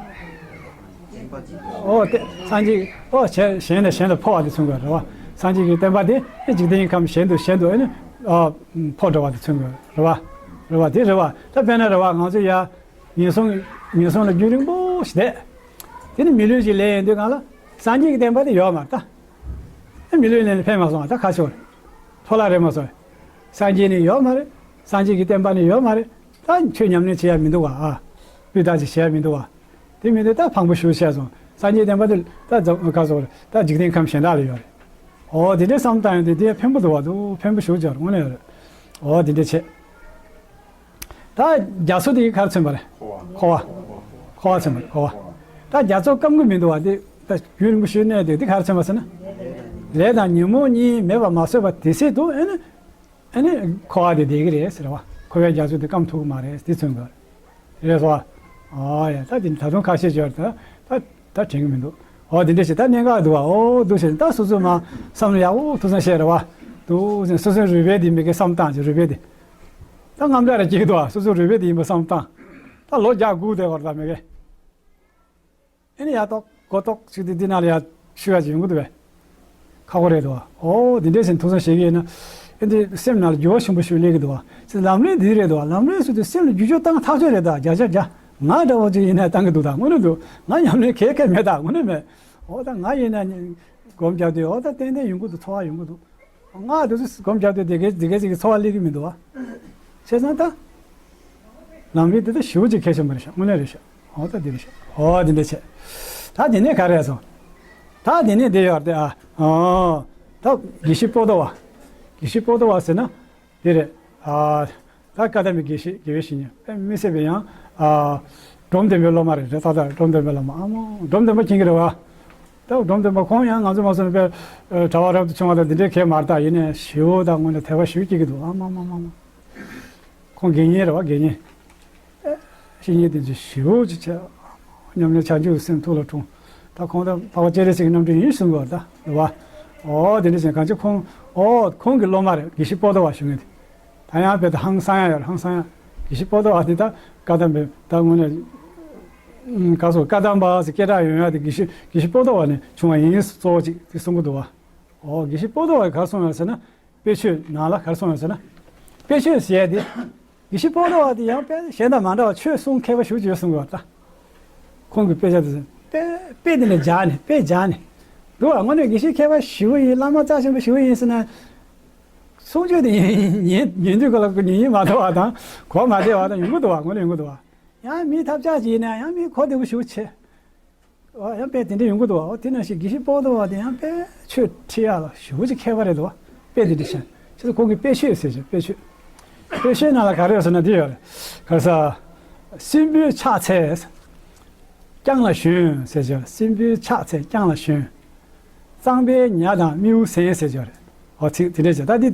ཨོ་དེ་སངས་རྒྱས་ཨོ་གཞན་གཞན་ལ་གཞན་ལ་འཕོ་བ་དེ་མཚོན་གྱི་རེད་བ། སངས་རྒྱས་ཀྱི་བསྟན་པ་དེ་ཨེ་འཇིག་རྟེན་ཁམས་གཞན་དུ་གཞན་དུ་ཨེ་ནི་ཨ་འཕོ་འགྲོ་བ་དེ་མཚོན་གྱི་རེད་བ། རེད་བ་དེ་རེད་བ། ད་དཔེར་ན་རེད་བ་ང་ཚོ་ཡ་ངན་སོང་ངན་སོང་ལ་རྒྱུན་རིང་པོ་ཞིག་བསྡད། དེ་ནི་མི་ལུས་ཅིག་ལེན་ཡོང་དུས་གང་ལ་སངས་རྒྱས་ཀྱི་བསྟན་པ་དེ་ཡོད་མ་རེད་ད། ཨེ་མི་ལུས་ལེན་ནས་ཕན་མ་སོང་བ་ད་ཁ་ཕྱོགས་རེད། འཕོ་བརླག་རེད་མ་སོང་། སངས་རྒྱས་ནི་ཡོད་མ་རེད། སངས་རྒྱས་ཀྱི་བསྟན་པ་ནི་ཡོད་མ་རེད། ད་ཆོས་ཉམས་ལེན་བྱེད་ཡ་མི་འདུག་བ་ཨ། སྤུས་དག་ཅིག་བྱེད་ཡ་མི་འདུག་བ། དེ་མི་འདུག་ད་ཕངས་པོ་ཞེ་པོ་བྱས་སོང་། སངས་རྒྱས་བསྟན་པ་དེ་ད་འཛམ་ག་སོགས་རེད་ད་འཇིག་རྟེན་ཁམས་གཞན་དག་ལ་ཡོད་རེད། ཨོ་དེ་འདྲའི་བསམ་བཏང་ཡོང་དུས་དེ་ཕན་པོ་འདུག་བ་འདུག་ཕན་པོ་ཞེ་པོ་ཅིག་ཡོད་རེད་དངོས་གནས་ཡོད་རེད། ཨོ་དེ་འདྲ་བྱས། ད་རྒྱ་མཚོ་དེ་ག་རེ་མཚོན་པ་རེད། འཁོར་བ། འཁོར་བ་མཚོན་པ་རེད་འཁོར་བ། ད་རྒྱ་མཚོ་སྐམ་གི་མི་འདུག་བ་དེ་ད་རྒྱུན་རིང་པོ་ཞིག་གནས་དེ་དེ་ག་རེ་མཚོན་པ་ཟེར་ན། ལས་དང་ཉོན་མོངས་གཉིས་མེད་པར་མ་བཟོད་པ་དེ་སྲིད་དུ་ཨེ་ནི། ཨ་ནི་འཁོར་བ་དེ་བསྡད་ཀྱི་རེད་ཟེར་བ། འཁོར་བའི་རྒྱ་མཚོ་དེ་སྐམ་ཐུབ་ཀྱི་མ་རེད་དེ་མཚོན་དགོས་རེད་སོ། ཨ་ཡ་ད་དེ་ད་དུང་ཁ་ཤས་ཅིག་ད་ད་ད་དྲན་གྱི་མི་འདུག་ཨོ་དེ་འདྲ་ཞིག་ད་གནད་འགག་འདུག་བ། ཨོ་འདུག་ཟེར་ད་སོ་སོ་མ་བསམ་བློ་ཡག་པོ་ཐུགས་བསམ་བཞེས་རེད་བ། འདུག་ཟེར་སོ་སོའི་རུས་སྦལ་དེ་མི་དགེ་བསམ་སྟངས་ཀྱི་རུས་སྦལ་དེ། ད་རྔམ་དྲག་རེ་སྐྱེ་གི་འདུག་བ་སོ་སོའི་རུས་སྦལ་དེ་ཡིན་པ་བསམ་སྟངས། ད་ལོ་བརྒྱ་སྒུག་བསྡད་པ་རེད་ད་མི་དགེ། ཨེ་ནི་ཡ་ཏོག་གོ་ཏོག་ཅིག་དེ་འདི་ནང་ལ་ཡ་ཤུ་ཡ་ཅིག་ཡོང་གི་འདུག་བས། ཁག་པོ་རེད་འདུག་བ། ཨོ་འདི་འདྲས་ཟིན་ཐུགས་བསམ་བཞེས་ཀྱི་ཡིན་ན། ཨེ་འདི་སེམས་ནང་ལ་འགྱུར་བ་ཆེན་པོ་ཞིག་སླེབས་ཀྱི་འདུག་བ། ལམ་རིམ་འདི་རེད་འདུག་བ་ལམ་རིམ་སུ་དེ་སེམས་ལ་འགྱུར་བཅོས་བཏང་ཐག་ཆོད་རེད་ད་བརྒྱ་ཆ་བརྒྱ། ང་འདྲ་བོ་ཅིག་ཡིན་ན་བཏང་གི་འདུག་ད་དངོས་གནས་འདུག་ང་ཉམས་ལེན་གས་གས་མེད་ད་དངོས་གནས་མེད། ཨོ་ད་ང་ཡིན་ན་སྒོམ་རྒྱག་དུས་ཨོ་ད་ཏན་ཏན་ཡོང་གི་འདུག་ཚོར་བ་ཡོང་གི་འདུག་ང་དེ་ཚོ་སྒོམ་རྒྱབ་དུས་དེ་གའི་དེ་གའི་ཅིག་གི་ཚོར་བ་སླེབས་ཀྱི་མི་འདུག་བ། བྱས་ཙང་ད། ལམ་རིམ་དེ་ད་ཞེ་པོ་ཅིག་གལ་ཆེན་པོ་རེད་ཤག་དངོས་གནས་རེད་ཤག་ཨོ་ད་འདི་རེད་ཤག་ཨོ་འདི་འདྲ་བྱས། ད་དེ་ནས་ག་རེ་སོང་། ད་དེ་ནས་འདི་ཡོད་རེད་ཨ། ཨོ། ད་དགེ་བཤེས་པོ་ཏོ་བ། དགེ་བཤེས་པོ་ཏོ་བ་ཟེར་ན། འདི་རེད། ཨ། ད་བཀའ་གདམས་པའི་དགེ་བཤེས་དགེ་བའི་བཤེས་གཉེན་དཔེ་མི་སྲིད་པའི་ཡང་། ཨ། འབྲོམ་སྟོན་པའི་སློབ་མ་རེད་རེད་ད་ད་འབྲོམ་སྟོན་པའི་སློབ་མ་ཨ་མོ་འབྲོམ་སྟོན་པ་མཁྱེན་གྱི་རེད་བ། ད་འབྲོམ་སྟོན་པ་ཁོང་ཡང་ང་ཚོ་མ་སོང་པའི་གྲྭ་པ་རབ་ཏུ་བྱུང་བ་དང་འདི་འདྲའི་གས་མ་རེད་ད་ཡིན་ནའི་ཞེ་པོ་ད་དངོས་གནས་དད་པ་ཞེ་པོ་སྐྱེ་གི་འདུག་ཨ་མ་མ་མ་མ། ཁོང་དགེ་བསྙེན་རེད་བ་དགེ་བསྙེན། ཨེ། བཤེས་གཉེན་དེ་ཚོ་ཞེ་པོ་ཅིག་བྱས། ཉམས་ལེན་བྱང་ཆུབ་སེམས་ཐུགས་ལ་འཁྲུངས། ད་ཁོང་ད་འཕགས་པ་སྤྱན་རས་གཟིགས་ཀྱི་རྣམ་འདྲེན་ཡིན་གསུང་གི་བ་ད་རེད་བ། ཨོ་དེ་འདྲ་བྱས་གང་ཅི་ཁོང་ཨོ་ཁོང་གི་སློབ་མ་རེད་དགེ་བཤེས་པོ་ཏོ་བ་ཞུ་མཁན་དེ། ད་ཡང་དཔེ་ད་ཧང་སང་ཡ་ཡོད་རེད་ཧང་སང་ཡ། དགེ་བཤེས་པོ་ཏོ་བ་དེ་ད་བཀའ་གདམས་པའི་ད་དངོས་གནས། ཨུམ། ག་སོ་བཀའ་གདམས་པ་ཟེར་སྐད་གྲགས་ཡོང་ཡ་དེ་དགེ་བཤེས་དགེ་བཤེས་པོ་ཏོ་བ་ནས་བྱུང་བ་ཡིན་གཙོ་བོ་ཅིག་དེ་གསུང་གི་འདུག་བ། ཨོ་དགེ་བཤེས་པོ་ཏོ་བ་ག་རེ་གསུང་ཡོད་ཟེར་ན། དཔེ་ཆོས་ནང་ལ་ག་རེ་གསུང་ཡོད་ཟེར་ན། དཔེ་ཆོས་ཟེར་ཡ་དེ། དགེ་བཤེས་པོ་ཏོ་བ་དེ་ཡང་དཔེ་གཞན་དང་མ་འདྲ་བ་ཆོས་གསུང་མཁས་པ་ཞེ་པོ་ཅིག་ཡོད་གསུང་གི་བ་ད། ཁོང་གི་དཔེ་ཆ་དེ་ཚོ་དཔེ་དཔེ་དེ་ནས་སྦྱར་ནས་དཔེ་སྦྱར་ནས། འདུག་བ་དངོས་གནས་དགེ་བཤེས་མཁས་པ་ཞེ་པོ་ཡིན་བླ་མ་རྩ་ཆེན་པོ་ཞེ་པོ་ཡིན་ཟེར་ན། གསུང་ཆོས་དེ་ཉན་ཉན་ཉན་དུས་ག་ལ་ཉན་ཡིན་མ་གཏོགས་བ་དང་གོ་མ་བདེ་བ་དང་ཡོང་གི་འདུག་བ་དངོས་གནས་ཡོང་གི་འདུག་བ། ཡང་མི་ཐབས་ཆག་ཅིག་ཡིན་ན་ཡང་མི་གོ་བདེ་པོ་ཞེ་པོ་བྱེད། ཨོ་ཡང་དཔེ་དེ་འདྲ་ཡོང་གི་འདུག་བ། ཨོ་དེ་ནང་བཞིན་དགེ་བཤེས་པོ་ཏོ་བ་དེ་ཡང་དཔེ་ཆོས་ཁྲིད་ཡག་ལ་ཞེ་པོ་ཅིག་མཁས་པ་རེད་འདུག་བ། དཔེ་དེ་འདྲ་བཤད། ཁྱེད་ཚོ་ཁོང་གིས་དཔེ་ཆོས་ཟེར་ཞིང་དཔེ་ཆོས། དཔེ་ཆོས་ནང་ལ་ག་རེ་ཡོད་ཟེར་ན་འདི་ཡོད་རེད། ག་རེ་ཟ། སྲིན་པོའི་ཕྱག་འཚལ། རྐྱང་ལ་ཞོན་ཟེར་ཞིང་སྲིན་པོའི་ཕྱག་འཚལ་རྐྱང་ལ་ཞོན། གཙང་པའི་ཉ་དང་རྨེའུ་སེང་ཟེར་ཞིང་རེད། ཨོ་ཚིག་དེ་འདྲ་བྱས་ད་འདི་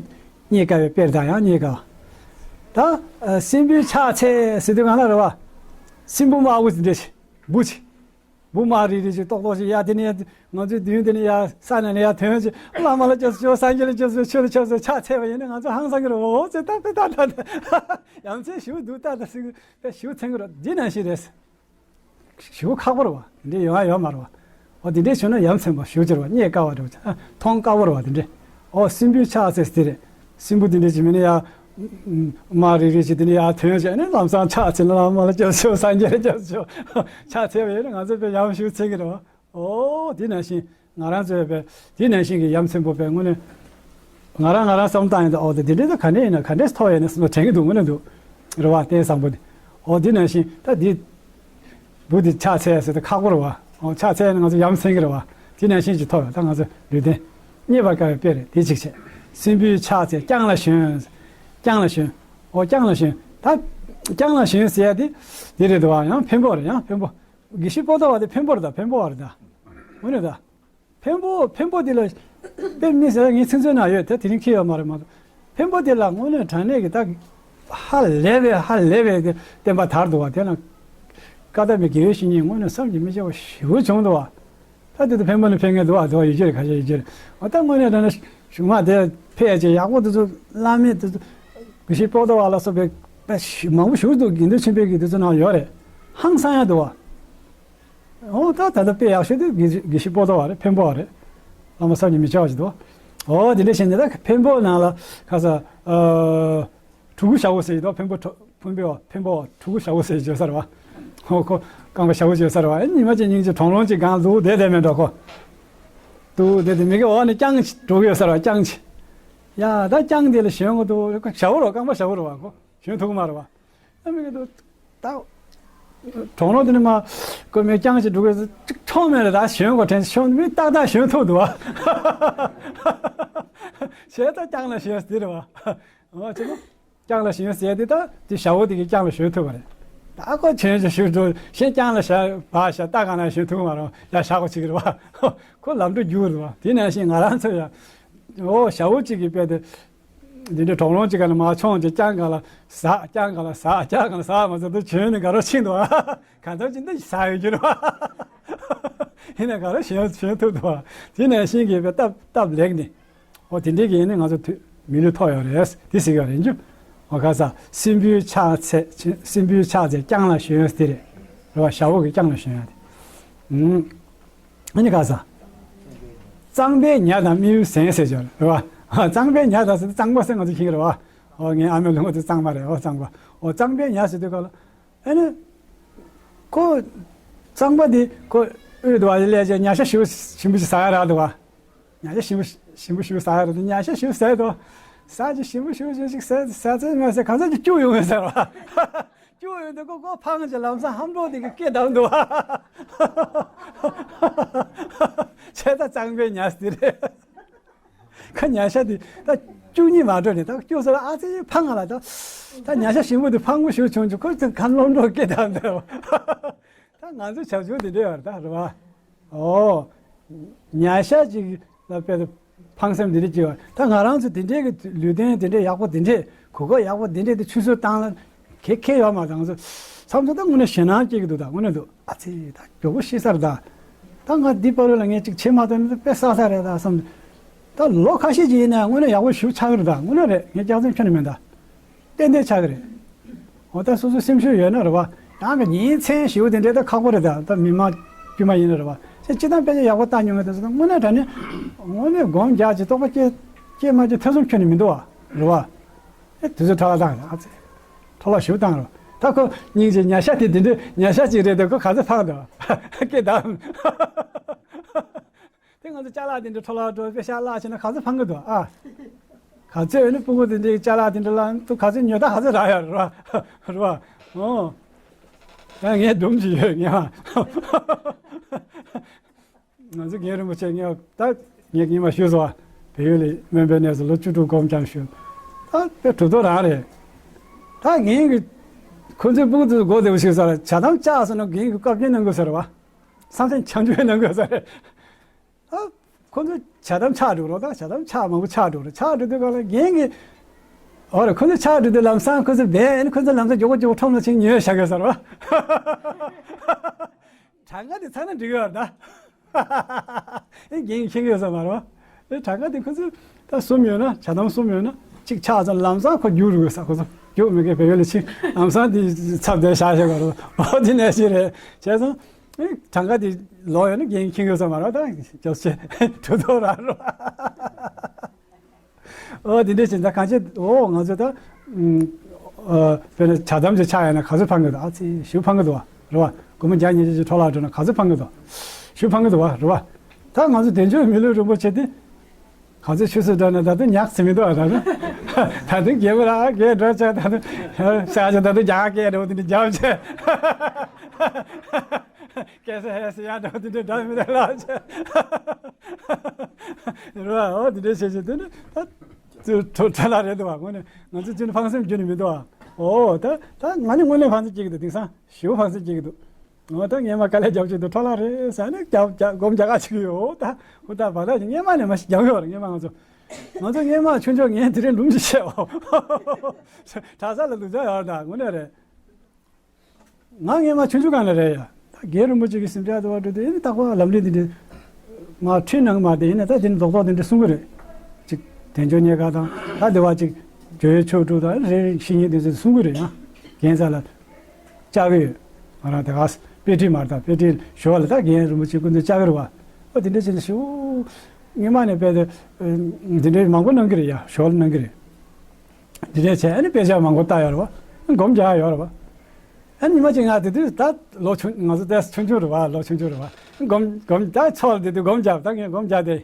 རྙེད་དཀའ་བའི་དཔེར་ད་ཡང་རྙེད་དཀའ་བ། ད་སྲིན་པོའི་ཕྱག་འཚལ་ཟེར་དུས་གང་ལ་རེད་བ། སྲིན་པོ་དམར་པོ་དེ་འདྲ་བྱས་འབུ་བྱས། འབུ་དམར་རིལ་རིལ་ཅིག་ཏོག་ཏོག་ཅིག་ཡ། དེ་ནས་ང་ཚོའི་མདུན་དེ་ནས་ཡ་ས་ནས་ནས་ཡ་ཐོན་ཅིག་བླ་མ་ལ་སྐྱབས་སུ་མཆིའོ། སངས་རྒྱས་ལ་སྐྱབས་སུ་མཆིའོ། ཆོས་ལ་སྐྱབས་སུ་མཆིའོ། ཕྱག་འཚལ་བ་ཡིན་ན། ང་ཚོ་ཧང་སང་གི་རེད། འོ་ཙེ་ད་ད་ད་ད་ཡ་མཚན་ཞེ་པོ་འདུག་ད་ད་ཟེར་གི་ཞེ་པོ་མཚན་གི་རེད། འདི་ནང་བཞིན་རེད། ཞེ་པོ་ཁག་པོ་རེད་བ། འདི་འདྲས་ཡོང་ཡ་ཡོད་མ་རེད་བ། འོ་དེ་འདྲས་བྱུང་ན་ཡ་མཚན་པོ་ཞེ་པོ་ཅིག་རེད་བ། རྙེད་དཀའ་བ་རེད་བ། མཐོང་དཀའ་བོ་རེད་བ་དེ་འདྲས། འོ་སྲིན་བུའི་ཕྱག་འཚལ་ཟེར་དེ་རེད། སྲིན་བུ་དེ་འདྲས་ཅིག་མིན་ན་ཡ། དམར་རིལ་རིལ་ཅིག་དེ་འདྲས་ཡ་ཐོན་བྱས་ནས་ལམ་སང་ཕྱག་འཚལ་ན། བླ་མ་ལ་སྐྱབས་སུ་མཆིའོ། སངས་རྒྱས་ལ་སྐྱབས་སུ་མཆིའོ། ཕྱག་འཚལ་བ་ཡིན་ན་ང་ཚོ་དཔེ་ཡ་མཚན་ཞེ་པོ་མཚན་གི་རེད་བ། འོ་དེ་ནང་བཞིན་ང་རང་ཚོའི་བས་དེ་ནང་བཞིན་གྱི་ཡ་མཚན་པོ་བས་དངོས་གནས་ང་རང་ང་རང་བསམ་བཏང་ཡིན་ད། འོ་དེ་དེ་འདྲས་ད་ག་འདྲས་ཡིན་ན་ག་འདྲས་ཐོག་ཡིན་ན་སེམས་ལ་དྲན་གྱི་འདུག་དངོས་གནས་འདུག་རེད་བ། ལྟས་བཟང་པོ་དེ། འོ་དེ་ནང་བཞིན་ད་དེ་འབུ་དེ་ཕྱག་འཚལ་ཟེར་ད་ཁག་པོ་རེད་བ། འོ་ཕྱག་འཚལ་ན་ང་ཚོ་ཡ་མཚན་གྱི་རེད་བ། དེ་ནང་བཞིན་གྱི་ཐོག་ད་ང་ཚོ་ལུས་རྟེན་རྙེད་པར་དཀའ་བའི་དཔེ་རེད། དེ་གཅིག་བྱས། སྲིན་བུའི་ཕྱག་འཚལ་བརྐྱང་ལ་ཞོན། བརྐྱང་ལ་ཞོན། འོ་བརྐྱང་ལ་ཞོན། ད་བརྐྱང་ལ་ཞོན་ཟེར་ཡ་དེ་དེ་རེད་འདུག་བ། ཡང་འཕན་པོ་རེད། ཡང་འཕན་པོ། དགེ་བཤེས་པོ་ཏོ་བ་དེ་འཕན་པོ་རེད་ད། འཕན་པོ་བ་རེད་ད། དངོས་གནས་ད། འཕན་པོ་འཕན་པོ་དེ་ལ་དཔེ་མི་སྲིད་ངའི་ཚིག་མཛོད་ནང་ཡོད་དེ། དེ་རིང་འཁྱེར་ཡོད་མ་རེད་མ་གཏོགས། འཕན་པོ་དེ་ལ་དངོས་གནས་དྲང་གནས་ཀྱི་ད་ཧ་ལས་པའི་ཧ་ལས་པའི་བསྟན་པ་དར་འདུག་བ། དེ་ལ་ཀ་ད་མའི་དགེ་བའི་བཤེས་གཉེན་དངོས་གནས་བསམ་གྱིས་མི་ཁྱབ་པ་ཞེ་པོ་བྱུང་འདུག་བ། ད་དེ་ད་འཕན་པོ་ནི་འཕེན་མཁན་འདུག་བ། དེ་བ་ཡོད་ཀྱི་རེད། ཁ་ཤས་ཡོད་ཀྱི་རེད། འོ་ད་དངོས་གནས་དྲང་གནས་གཞུག་མ་དེ་ཕེབས་ཀྱི་ཡག་པོ་དེ་ཚོ་བླ་མེད་དེ་ཚོ་དགེ་བཤེས་པོ་ཏོ་བ་ལ་སོགས་པའི་དཔེ་མང་པོ་ཞིག་འདུག་དགེ་འདུན་ཆོས་འཕེལ་གྱི་དེ་ཚོ་ནང་ཡོད་རེད། ཧང་སང་ཡ་འདུག་བ། འོ་ད་ད་ལྟ་དཔེ་ཡག་ཤོས་དེ་དགེ་དགེ་བཤེས་པོ་ཏོ་བ་རེད། འཕན་པོ་བ་རེད། བླ་མ་བསམ་གྱིས་མི་ཁྱབ་པ་ཞིག་འདུག་འོ་དེ་འདྲ་བྱས་ནས་ད་འཕན་པོ་ནང་ལ་ཁ་ས་ཨ་གྲུ་གུ་ཞྭ་བོ་ཟེར་གྱི་འདུག་འཕན་པོ་གྲུ་འཕན་པོ་བ་འཕན་པོ་བ་གྲུ་གུ་ཞྭ་བོ་ཟེར་གྱི་ཡོད་ས་རེད་བ། ཧོ་ཁོ་རྐང་པ་ཞྭ་བོ་ཅིག་ཡོད་ས་རེད་བ། ཨེ་ཉི་མ་གཅིག་ཉིན་གཅིག་གྲོང་རོང་གཅིག་སྒང་འདུག་བསྡད་བསྡད་མེད་འགྲོ་ཁོ། འདུག་བསྡད་དེ་མི་དགེ་འོག་ནས་རྐྱང་འགྲོ་གི་ཡོད་ས་རེད་བ། རྐྱང་ཅིག་ཡ་ད་རྐྱང་དེ་ལ་ཞོན་དགོས་འདུག་ཞྭ་བོ་རེད་བ། རྐང་པ་ཞྭ་བོ་རེད་བ། ཁོ་ཞོན་ཐུབ་ཀྱི་མ་རེད་བ། ཨ་མི་གི་འདུག་ད་གྲོང་རོང་དེ་ནས་མ་ཁོ་མི་རྐྱང་ཅིག་འགྲོ་གི་ཡོད་ས་ཅིག་མཐོང་མེད་རེད། ད་ཞོན་དགོས་དྲན། ཞོན་མི་ཏག་ཏག་ཞོན་ཐུབ་འདུག་བ། བྱས་ད་རྐྱང་ལ་ཞོན་དེ་རེད་བ། འོ་ཅི་ནོ། རྐྱང་ལ་ཞོན་ཟེར་དེ་ད་དེ་ཞྭ་བོ་དེ་གིས་རྐྱང་ལ་ཞོན་ཐུབ་པ་རེད། ད་ཁོ་ཆོན་ཅིག་ཞུ་འགྲོ་ཞེས་རྐྱང་ལ་ཞྭ་བ་ཞྭ་རྟ་གང་ན་ཞོན་ཐུབ་མ་རེད། ཡ་ཞྭ་གོ་ཅིག་རེད་བ། ཁོ་ལམ་འགྲོ་རྒྱུག་རེད་བ། དེ་ནང་བཞིན་ང་རང་ཚོ་ཡ། འོ་ཞྭ་བོ་ཅིག་གིས་དཔེ་དེ། འདི་འདྲའི་གྲོང་རོང་ཅིག་ག་ལ་མ་མཆོང་ཅིག་རྐྱང་ག་ལ་ཟག་རྐྱང་ག་ལ་ཟག་རྐྱང་ག་ལ་ཟག་མ་ཟག་དུ་ཆོན་ནས་དགའ་རོགས་ཕྱིན་འདུག་བ། གང་ལྟར་ཅི་འདི་ཟག་ཡོད་རྒྱུ་རེད་བ། ཡིན་ན་དགའ་རོགས་ཞོན་ཞོན་ཐུབ་འདུག་བ། དེ་ནང་བཞིན་གྱི་དཔེ་སྟབས་སྟབས་ལེགས་ནས། འོ་དེ་འདྲའི་གི་ཡིན་ན་ང་ཚོ་མཐུ་མི་ལུས་ཐོབ་ཡོད་རེད། དེ་ཟེར་གི་རེད་འཇུ། འོ་ཁ་ས་སྲིན་པོའི་ཕྱག་འཚལ། སྲིན་པོའི་ཕྱག་འཚལ་རྐྱང་ལ་ཞོན་ཟེར་དེ་རེད། རེད་བ། ཞྭ་བོ་གི་རྐྱང་ལ་ཞོན་ཡ་དེ། ཨུམ། ཨ་ནི་ཁ་ས། གཙང་པའི་ཉ་དང་རྨེའུ་གཟན་ཟེར་ཅིག་ཡོད་རེད་བ། གཙང་པའི་ཉ་དང་ཟེར་དུས་གཙང་པ་ཟེར་ང་ཚོ་ཤེས་ཀྱི་རེད་བ། འོ་ངའི་ཨ་མའི་ལུང་པ་དེ་གཙང་པ་རེད། འོ་གཙང་པ། འོ་གཙང་པའི་ཉ་ཟེར་དུས་ག་ལ། ཨ་ནི། ཁོ། གཙང་པ་དེ་ཁོ་དབུས་དུ་བ་ལས་ཀྱི་ཉ་ཤ་ཞིམ་པོ་ཞིམ་པོ་ཞིག་ཟ་ཡ་རག་འདུག་བ། ཉ་ཤ་ཞིམ་པོ་ཞིམ་པོ་ཞིག་ཟ་ཡ་རག་འདུག་ཉ་ཤ་ཞིམ་པོ་ཟས་དུ། ཟ་ཅིག་ཞིམ་པོ་ཞིམ་པོ་ཞིག་ཟས་ཟས་ཚད་མ་ཟས་གང་ཟག་ཅིག་སྐྱུག་ཡོང་གི་ཟེར་བ། སྐྱུག་ཡོང་དུས་ཁོ་ཁོ་ཕངས་ཀྱི་ལམ་སང་ཧམ་འགྲོ་དེ་གི་སྐེ་བསྡམས་འདུག་བ། ཆེ་ད་གཙང་པའི་ཉ་ཟེར་རེད། ཁ་ཉ་ཤ་དེ་ད་སྐྱུག་སྙིང་མ་འདོད་ནས་ད་སྐྱུག་ས་ལ་ཨ་ཙི་ཕངས་ང་ལ་ད། ད་ཉ་ཤ་ཞིམ་པོ་དེ་ཕངས་པོ་ཞིག་བྱུང་བྱུང་ཁོ་ཚོ་ཁ་ལོག་འགྲོ་སྐད་བཏང་འདྲ་བ། ད་ང་ཚོ་བྱ་བྱུང་དེ་འདྲ་ཡོད་རེད་ད་རེད་བ། ཨོ། ཉ་ཤ་ཅིག་ལ་དཔེ་ད་ཕངས་སེམས་དེ་འདྲ་ཅིག་ཡོད། ད་ང་རང་ཚོ་དེ་འདྲའི་གི་ལུས་རྟེན་དེ་འདྲའི་ཡག་པོ་དེ་འདྲའི་གོ་སྐབས་ཡག་པོ་དེ་འདྲའི་དེ་ཆུད་ཟོས་བཏང་ལ། གལ་གལ་ཡོད་མ་རེད། ང་ཚོ་བསམ་ཚུལ་ད་དངོས་གནས་ཞེད་སྣང་སྐྱེ་གི་འདུག་ད་དངོས་གནས་འདུག་ཨ་ཙི་ད་མགྱོགས་པོ་ཤི་ས་རེད་ད། ད་ང་འདི་བར་ལ་ངས་ཅིག་བྱེད་མ་ཐུབ་ན་དཔེ་བསགས་ས་རེད་ད་བསམ། ད་ལོ་ཁ་ཤས་ཅིག་ཡིན་ན་དངོས་གནས་ཡག་པོ་ཞེ་པོ་ཆགས་ཀྱི་རེད་ད། དངོས་གནས་རེད། ངས་སྐྱག་རྫུན་ཁྱོན་ནས་མིན་ད། ཏན་ཏན་ཆགས་ཀྱི་རེད། འོ་ད་སོ་སོའི་སེམས་ཤུགས་ཡོད་ན་རེད་བ། ཡང་གི་ཉིན་མཚན་ཞེ་པོ་དེ་འདྲའི་ད་ཁག་པོ་རེད་ད། ད་མི་མང་དཀྱུས་མ་ཡིན་ན་རེད་བ། ཁྱེད་སྤྱིར་བཏང་དཔེ་ཆ་ཡག་པོ་ལྟ་མྱོང་མེད་དུས་ཙང་དངོས་གནས་དྲང་གནས་དངོས་གནས་སྒོམ་རྒྱག་ཅིག་རྟོགས་པ་སྐྱེ་སྐྱེ་མ་སྐྱེ་ཐེ་ཚོམ་ཁྱོན་ནས་མི་འདུག་བ། རེད་བ། ཨེ་དུས་ཚོད་འཕྲོ་བརླག་བཏང་རེད། ཨ་ཙི། འཕྲོ་བརླག་ཞེ་པོ་བཏང་རེད། ད་ཁོ་སྙིང་རྗེ་ཉ་ཤ་དེ་དེ་འདྲའི་ཉ་ཤ་ཅིག་རེད་དེ་ཁོ་ག་ཚོད་ཕངས་འདུག་སྐད་བསྡམས། དེ་ང་ཚོ་ཅ་ལག་དེ་འདྲའི་འཕྲོ་བརླག་འགྲོ་དཔེ་ཤ་བརླག་བྱས་ན་ག་ཚོད་ཕངས་ཀྱི་འདུག་ཨ། ག་ཚོད་ཡོད་ན་སྤུ་གུ་དེ་འདྲའི་ཅ་ལག་དེ་འདྲ་བརླག་འདུག་ག་ཚོད་ཉོས་ད་ག་ཚོད་རག་ཡོད་རེད་བ། རེད་བ། ཨོ། ད་ངས་སྒྲུང་ཅིག་ཡོད་ངས་བ། ང་ཚོ་རྒན་རིན་པོ་ཆེ་ངས་ད་ངས་ཉི་མ་ཞུས་སོང་བ། བལ་ཡུལ་ལ་སྨན་པའི་གནས་སུ་ལོ་བཅུ་དྲུག་སྒོམ་སྦྱངས་ཞུས། ད་དཔེ་གྲུབ་ཐོབ་རང་རེད། ད་ངས་གི་ཁོ་ཚོའི་སྤུ་གུ་དེ་ཚོ་མགོ་བདེ་པོ་ཞིག་ཟེར་བྱ་དམ་བཅའ་ཟེར་ན་རྒན་གི་བཀའ་བཀྱོན་གནང་དགོས་ཟེར་བ། སང་སེང་ཆང་བཅུད་གནང་དགོས་ཟེར། ཨ། ཁོ་ཚོ་བྱ་དམ་ཆག་འགྲོ་རོགས། ད་བྱ་དམ་ཆག་མང་པོ་ཆག་འགྲོ་རོགས། ཆག་འགྲོ་དུས་ག་ལ་རྒན་གྱིས། འོ་རེད། ཁོ་ཚོ་ཆག་འགྲོ་དུས་ལམ་སང་ཁོ་ཚོ་བས་ཨ་ནི་ཁོ་ཚོ་ལམ་སང་མགྱོགས་པོ་མགྱོགས་པོ་ཁྲོམ་ལ་ཕྱིན་ཉོས་བཞག་གི་ཟེར་བ། གྲངས་ཀ་དེ་ཚང་ན་འགྲིག་གི་ཡོད་རེད་ད། ཨེ་རྒན་མཁྱེན་གྱི་ཡོད་ས་མ་རེད་བ། ཨེ་གྲངས་ཀ་དེ་ཁོ་ཚོས་ད་གསུམ་ཡོད་ན་བྱ་དམ་གསུམ་ཡོད་ན་གཅིག་ཆག་ཙང་ལམ་སང་ཁོ་རྒྱུགས་རུ་དགོས་ས། ཁོ་ཚོ་རྒྱུགས་མི་དགོས། བལ་ཡུལ་ལ་ཕྱིན་ལམ་སང་དེ་ཚབ་བསྡད་བཞག་བཞག་ག་རུ་འོ་དེ་ནས་ཞིག་རེད། བྱས་ཙང་ཨེ་གྲངས་ཀ་དེ་ལོག་ཡོད་ན་རྒན་མཁྱེན་གྱི་ཡོད་ས་མ་རེད་བ། ད་རྒྱབ་ཆེ་གྲུ་ཐོག་ར་རུ། ཨོ་དེ་འདྲས་བྱས་ད་གང་བྱེད། ཨོ་ང་ཚོ་ད་ཨ་དཔེར་ན་བྱ་དམ་ཅིག་ཆག་ཡོད་ན་ག་ཚོད་ཕང་གི་འདུག་ཨ་ཙི་ཞེ་པོ་ཕང་གི་འདུག་བ་རེད་བ། སྒོར་མོ་བརྒྱ་ཉིས་བརྒྱ་ཅིག་འཕྲོ་བརླག་འགྲོ་ན་ག་ཚོད་ཕང་གི་འདུག་ཞེ་པོ་ཕང་གི་འདུག་བ་རེད་བ། ད་ང་ཚོ་དལ་འབྱོར་མི་ལུས་རིན་པོ་ཆེ་དེ་ག་ཚོད་ཆུད་ཟོས་འགྲོ་ན་ད་དུང་ཉག་ཟིན་མི་འདུག་ཨ་ད་དུང་ད་དུང་རྒྱལ་པོ་ར་རྒྱལ་འགྲོ་ཆ་ད་དུང་ཤ་ཆ་ད་དུང་རྒྱ་སྐད་འགྲོ་དེ་འདྲ་རྒྱབ་ཆ། སྐད་ས་ཧེ་ས་ཡ་འདྲ་དེ་འདྲ་འདྲ་མི་འདྲ་ལ་ཆ་རེད་བ། འོ་དེ་འདྲ་བྱས་བྱས་དེ་ནི་ད་ཚུར་ཁྲོ་ཁྲ་ལ་རེད་འདུག་བ། དངོས་གནས་ང་ཚོ་ཅི་ནི་ཕངས་སེམས་རྒྱུ་ནི་མི་འདུག་བ། ཨོ་ད་ད་ང་ནི་དངོས་གནས་ཕངས་སེམས་སྐྱེ་གི་འདུག་དེང་སང་ཞེ་པོ་ཕངས་སེམས་སྐྱེ་གི་འདུག་ཨོ་ད་ངས་མ་དཀའ་ལས་རྒྱབ་ཀྱི་འདུག་ཁྲོ་ལ་རེད་ཟེར་ནས་རྒྱབ་རྒྱབ་སྒོམ་རྒྱག་ག་ཅིག་ཡོད། ད་ཧུ་ད་བ་ད་སྔས་མ་ནས་མ་ཞིག་རྒྱབ་ཡོད་རེད། སྔས་མ་ང་ཚོ་ང་ཚོ་སྔས་མ་ཆུང་ཆུང་ངས་དེ་རིང་འབྲུམ་ཞིག་བཤད་འོ། གྲྭ་ས་ལ་སྡུག་ཅག་ཡོད་རེད། ད་དངོས་གནས་རེད། ང་སྔས་མ་ཆུང་ཆུང་སྒང་ལ་རེད་ཡ། ད་རྒན་རིན་པོ་ཆེ་གི་གཟིམ་ཅག་དུ་བ་འགྲོ་དུས་ཨེ་ནི་རྟག་པར་ལམ་འབྲས་འདི་འདྲ་མར་ཁྲིད་གནང་གི་མ་རེད། ཡིན་ན་ད་དེ་ནི་རྡོག་རྡོག་དེ་འདྲ་གསུང་གི་རེད། ཅིག་དལ་འབྱོར་རྙེད་དཀའ་དང་ད་དེ་བ་ཅིག་འཇོལ་བའི་ཆོས་དྲུག་དང་རེ་རེ་བཤེས་གཉེན་དེ་ཚོས་གསུང་གི་རེད་ཡ། རྒན་ས་ལ་བཅར་གི་ཡོད། ང་རང་དེ་ག་དཔེ་ཁྲིད་མ་རེད། ད་དཔེ་ཁྲིད་ཞོར་ལ་ད་རྒན་རིན་པོ་ཆེ་སྐུ་མདུན་བཅར་གི་རེད་བ། ཨོ་དེ་འདྲ་བྱས་ནས་ཞུ། སྔས་མ་ནས་དཔེ་དེ་འདི་འདྲའི་མང་པོ་གནང་གི་རེད་ཡ། ཞོར་ལ་གནང་གི་རེད། འདི་འདྲས་བྱས་ཨ་ནི་དཔེ་ཆ་མང་པོ་ལྟ་ཡོད་རེད་བ། སྒོམ་རྒྱག་ཡོད་རེད་བ། ཨ་ནི་ཉི་མ་གཅིག་ང་དེ་དུས་ད་ལོ་ཆུང་ང་ཚོ་ཏོག་ཙམ་ཆུང་ཆུང་རེད་བ། ལོ་ཆུང་ཆུང་རེད་བ། སྒོམ་སྒོམ་ད་ཚོགས་དེ་དུས་སྒོམ་རྒྱག་ད་ངས་སྒོམ་རྒྱག་དེ།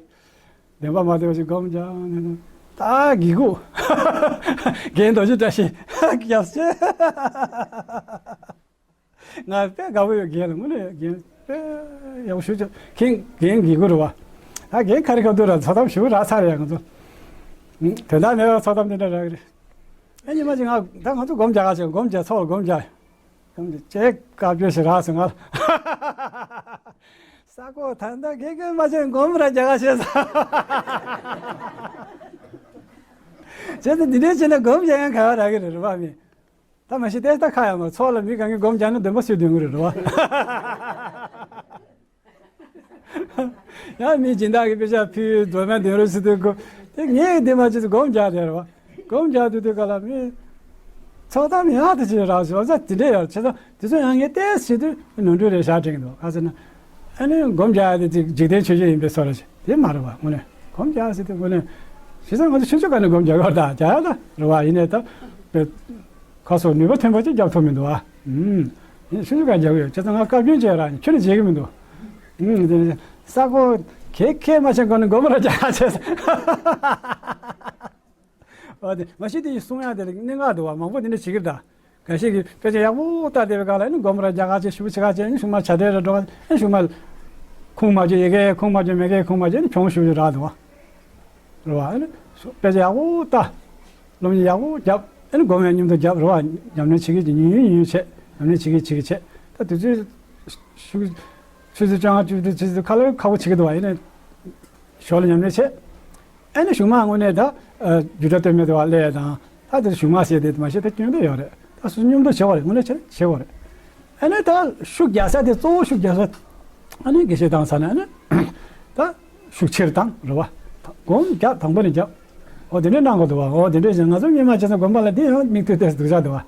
བདེན་པ་མ་བདེན་པ་ཞིག་སྒོམ་རྒྱག་ནས་ད་གི་གུ། རྒན་རྡོ་རྗེ་བཀྲ་ཤིས་རྒྱབ་ཤེས། ང་དཔེ་དགའ་པོ་ཡོད། རྒན་ལ་དངོས་གནས་རྒན་དཔེ་ཡག་པོ་ཞུ་ཆོག་ཁྱེད་རྒན་དགེ་སྐོས་རེད་བ། ད་རྒན་ཁ་རི་ཁ་ཐུག་ར་ཚོགས་གཏམ་ཞུ་རག་ཚར་ཡ་ང་ཚོ། དོན་དག་མེད་པར་ཚོགས་གཏམ་དེ་འདྲ་རག་གི་རེད། ཨ་ཉི་མ་ཅིག་ང་ད་ང་ཚོ་སྒོམ་རྒྱག་ག་ཆེ་སྒོམ་རྒྱག་ཚོགས་སྒོམ་རྒྱག་སྒོམ་རྒྱག་ཅེས་བཀའ་བཀྱོན་ཞིག་རག་སོང་ང་། ས་གོ་ད་ལྟ་དགེ་སྐོས་མ་ཆེན་སྒོམ་ར་རྒྱག་ག་ཆེ་ས། བྱས་ཙང་འདི་འདྲའི་བྱས་ན་སྒོམ་རྒྱག་ཡང་ག་བ་རག་གི་རེད་རེད་བ་མི། ད་མ་གཞི་ཏེ་ད་ཁ་ཡ་མ་ཚོགས་ལ་མི་གང་གི་སྒོམ་རྒྱག་ན་འདོན་པ་སུས་འདོན་གི་རེད་རེད་བ། ཡང་མི་སྦྱིན་བདག་གི་དཔེ་ཆ་ཕུལ་མདོ་སྨད་འདོན་རོགས་ཟེར་དུས་སྒོ་དེ་ངས་འདི་མ་བྱེད་ཚེ་སྒོམ་རྒྱག་དེ་རེད་བ། སྒོམ་རྒྱག་དུས་དུས་ག་ལ་མི་ཚོགས་གཏམ་ཡག་ཏུ་བྱེད་རག་སོང་ས་དེ་འདྲས་ཡོད་བྱས་ཙང་དེ་ཚོ་ཡང་ངས་ཏེ་བྱེད་དུས་ནོར་འཁྲུལ་རེ་བཞག་དྲན་གི་འདུག་ག་ཟེར་ན། ཨ་ནི་སྒོམ་རྒྱག་ཡ་དེ་ཅིག་འཇིག་རྟེན་ཆོས་བརྒྱད་ཡིན་པའི་བཟོ་འདྲ་ཞིག་དེ་མ་རེད་བ། དངོས་གནས་སྒོམ་རྒྱག་ཟེར་དུས་དངོས་གནས་བྱས་ཙང་ང་ཚོ་ཆུང་ཆུང་སྒང་ནས་སྒོམ་རྒྱག་གི་ཡོད་ད་རྒྱག་ཡ་ད་རེད་བ། ཡིན་ནའི་ད་དཔེ་ཁ་སོགས་ནུས་པ་ཐོན་པ་ཅིག་རྒྱབ་ཐུབ་མི་འདུག་ཨ། ཨུམ། ཡིན་ཆུང་ཆུང་སྒང་རྒྱག་གི་ཡོད། བྱས་ཙང་ང་བཀའ་བཀྱོན་བྱས་རང་ཁྱོན་ནས་བྱེད་ཀྱི་མི་འདུག་ཨུམ། དེ་ནས་ས་གོ་ཁེ་ཁེ་མ་ཆེན་གོ་ནས་སྒོམ་ར་རྒྱག་བྱས། ཨ་དེ་མ་གཞི་དེ་ཡི་གསུང་ཡ་དེ་ལ་གནད་འགག་འདུག་བ། མང་པོ་དེ་འདྲ་བྱེད་ཀྱི་རེད་ད། འགའ་ཞིག་གིས་དཔེ་ཆ་ཡག་པོ་ལྟ་བསྡད་པའི་སྒང་ལ་ཨ་ནི་སྒོམ་ར་རྒྱག་ག་བྱས་ཞུ་བྱེད་ག་བྱས་ཨ་ནི་གཞུག་མ་བྱ་བྲལ་ར་འགྲོ་ག་ཨ་ནི་གཞུག་མ་ཁུངས་མ་བཅོལ་ཡི་གེ་ཁུངས་མ་བཅོལ་མི་གེ་ཁུངས་མ་བཅོལ་ཨ་ནི་གྱོང་ཞུ་རྒྱུ་རག་འདུག་བ། རེད་བ། ཨ་ནི་དཔེ་ཆ་ཡག་པོ་ལྟ། སློབ་གཉེར་ཡག་པོ་རྒྱབ། ཨ་ནི་སྒོམ་ཡང་མཉམ་དུ་རྒྱབ་རེད་བ། ཉམས་ལེན་བྱེད་ཀྱི་ཉུང་ཉུང་ཉུང་ཉུང་བྱེད། ཉམས་ལེན་བྱེད་ཀྱི་བྱེད་ཀྱི་བྱེད། ད་དུས་ཚོད་ཤུགས་ཆུ་ཚོད་བཅོ་ལྔ་བཅུ་དྲུག་ཆུ་ཚོད་ཁ་ལོ་ཁག་པོ་བྱེད་ཀྱི་འདུག་བ། ཡིན་ནའི་ཞོར་ལ་ཉམས་ལེན་བྱེད། ཨ་ནི་གཞུག་མ་དངོས་གནས་ད་རྒྱུ་འབྲས་ལྟོས་མེད་དུ་བ་སླེབས་དང་ད་དེ་གཞུག་མ་ཟེར་དེ་མ་ཤེས་ད་སྐྱོན་ད་ཡོད་རེད། ད་སུ་མཉམ་དུ་བྱེད་བ་རེད། དངོས་གནས་བྱེད་བྱེད་བ་རེད། ཨ་ནི་ད་ཤུགས་རྒྱག་ས་དེ་གཙོ་བོ་ཤུགས་རྒྱག་ས་ཨ་ནི་དགེ་བཤེས་བཏང་ས་ནས་ཨ་ནི་ད་ཤུགས་ཆེར་བཏང་རེད་བ། སྒོམ་རྒྱག་དང་པོ་ནས་རྒྱབ། འོ་དེ་འདྲས་གནང་དགོས་འདུག་བ། འོ་དེ་འདྲས་བྱས་ང་ཚོ་སྔོན་མ་བྱས་ན་སྒོམ་པ་ལ་དེ་ཡང་མིག་ལྟོས་ལྟས་སུ་འདུག་ཆགས་འདུག་བ།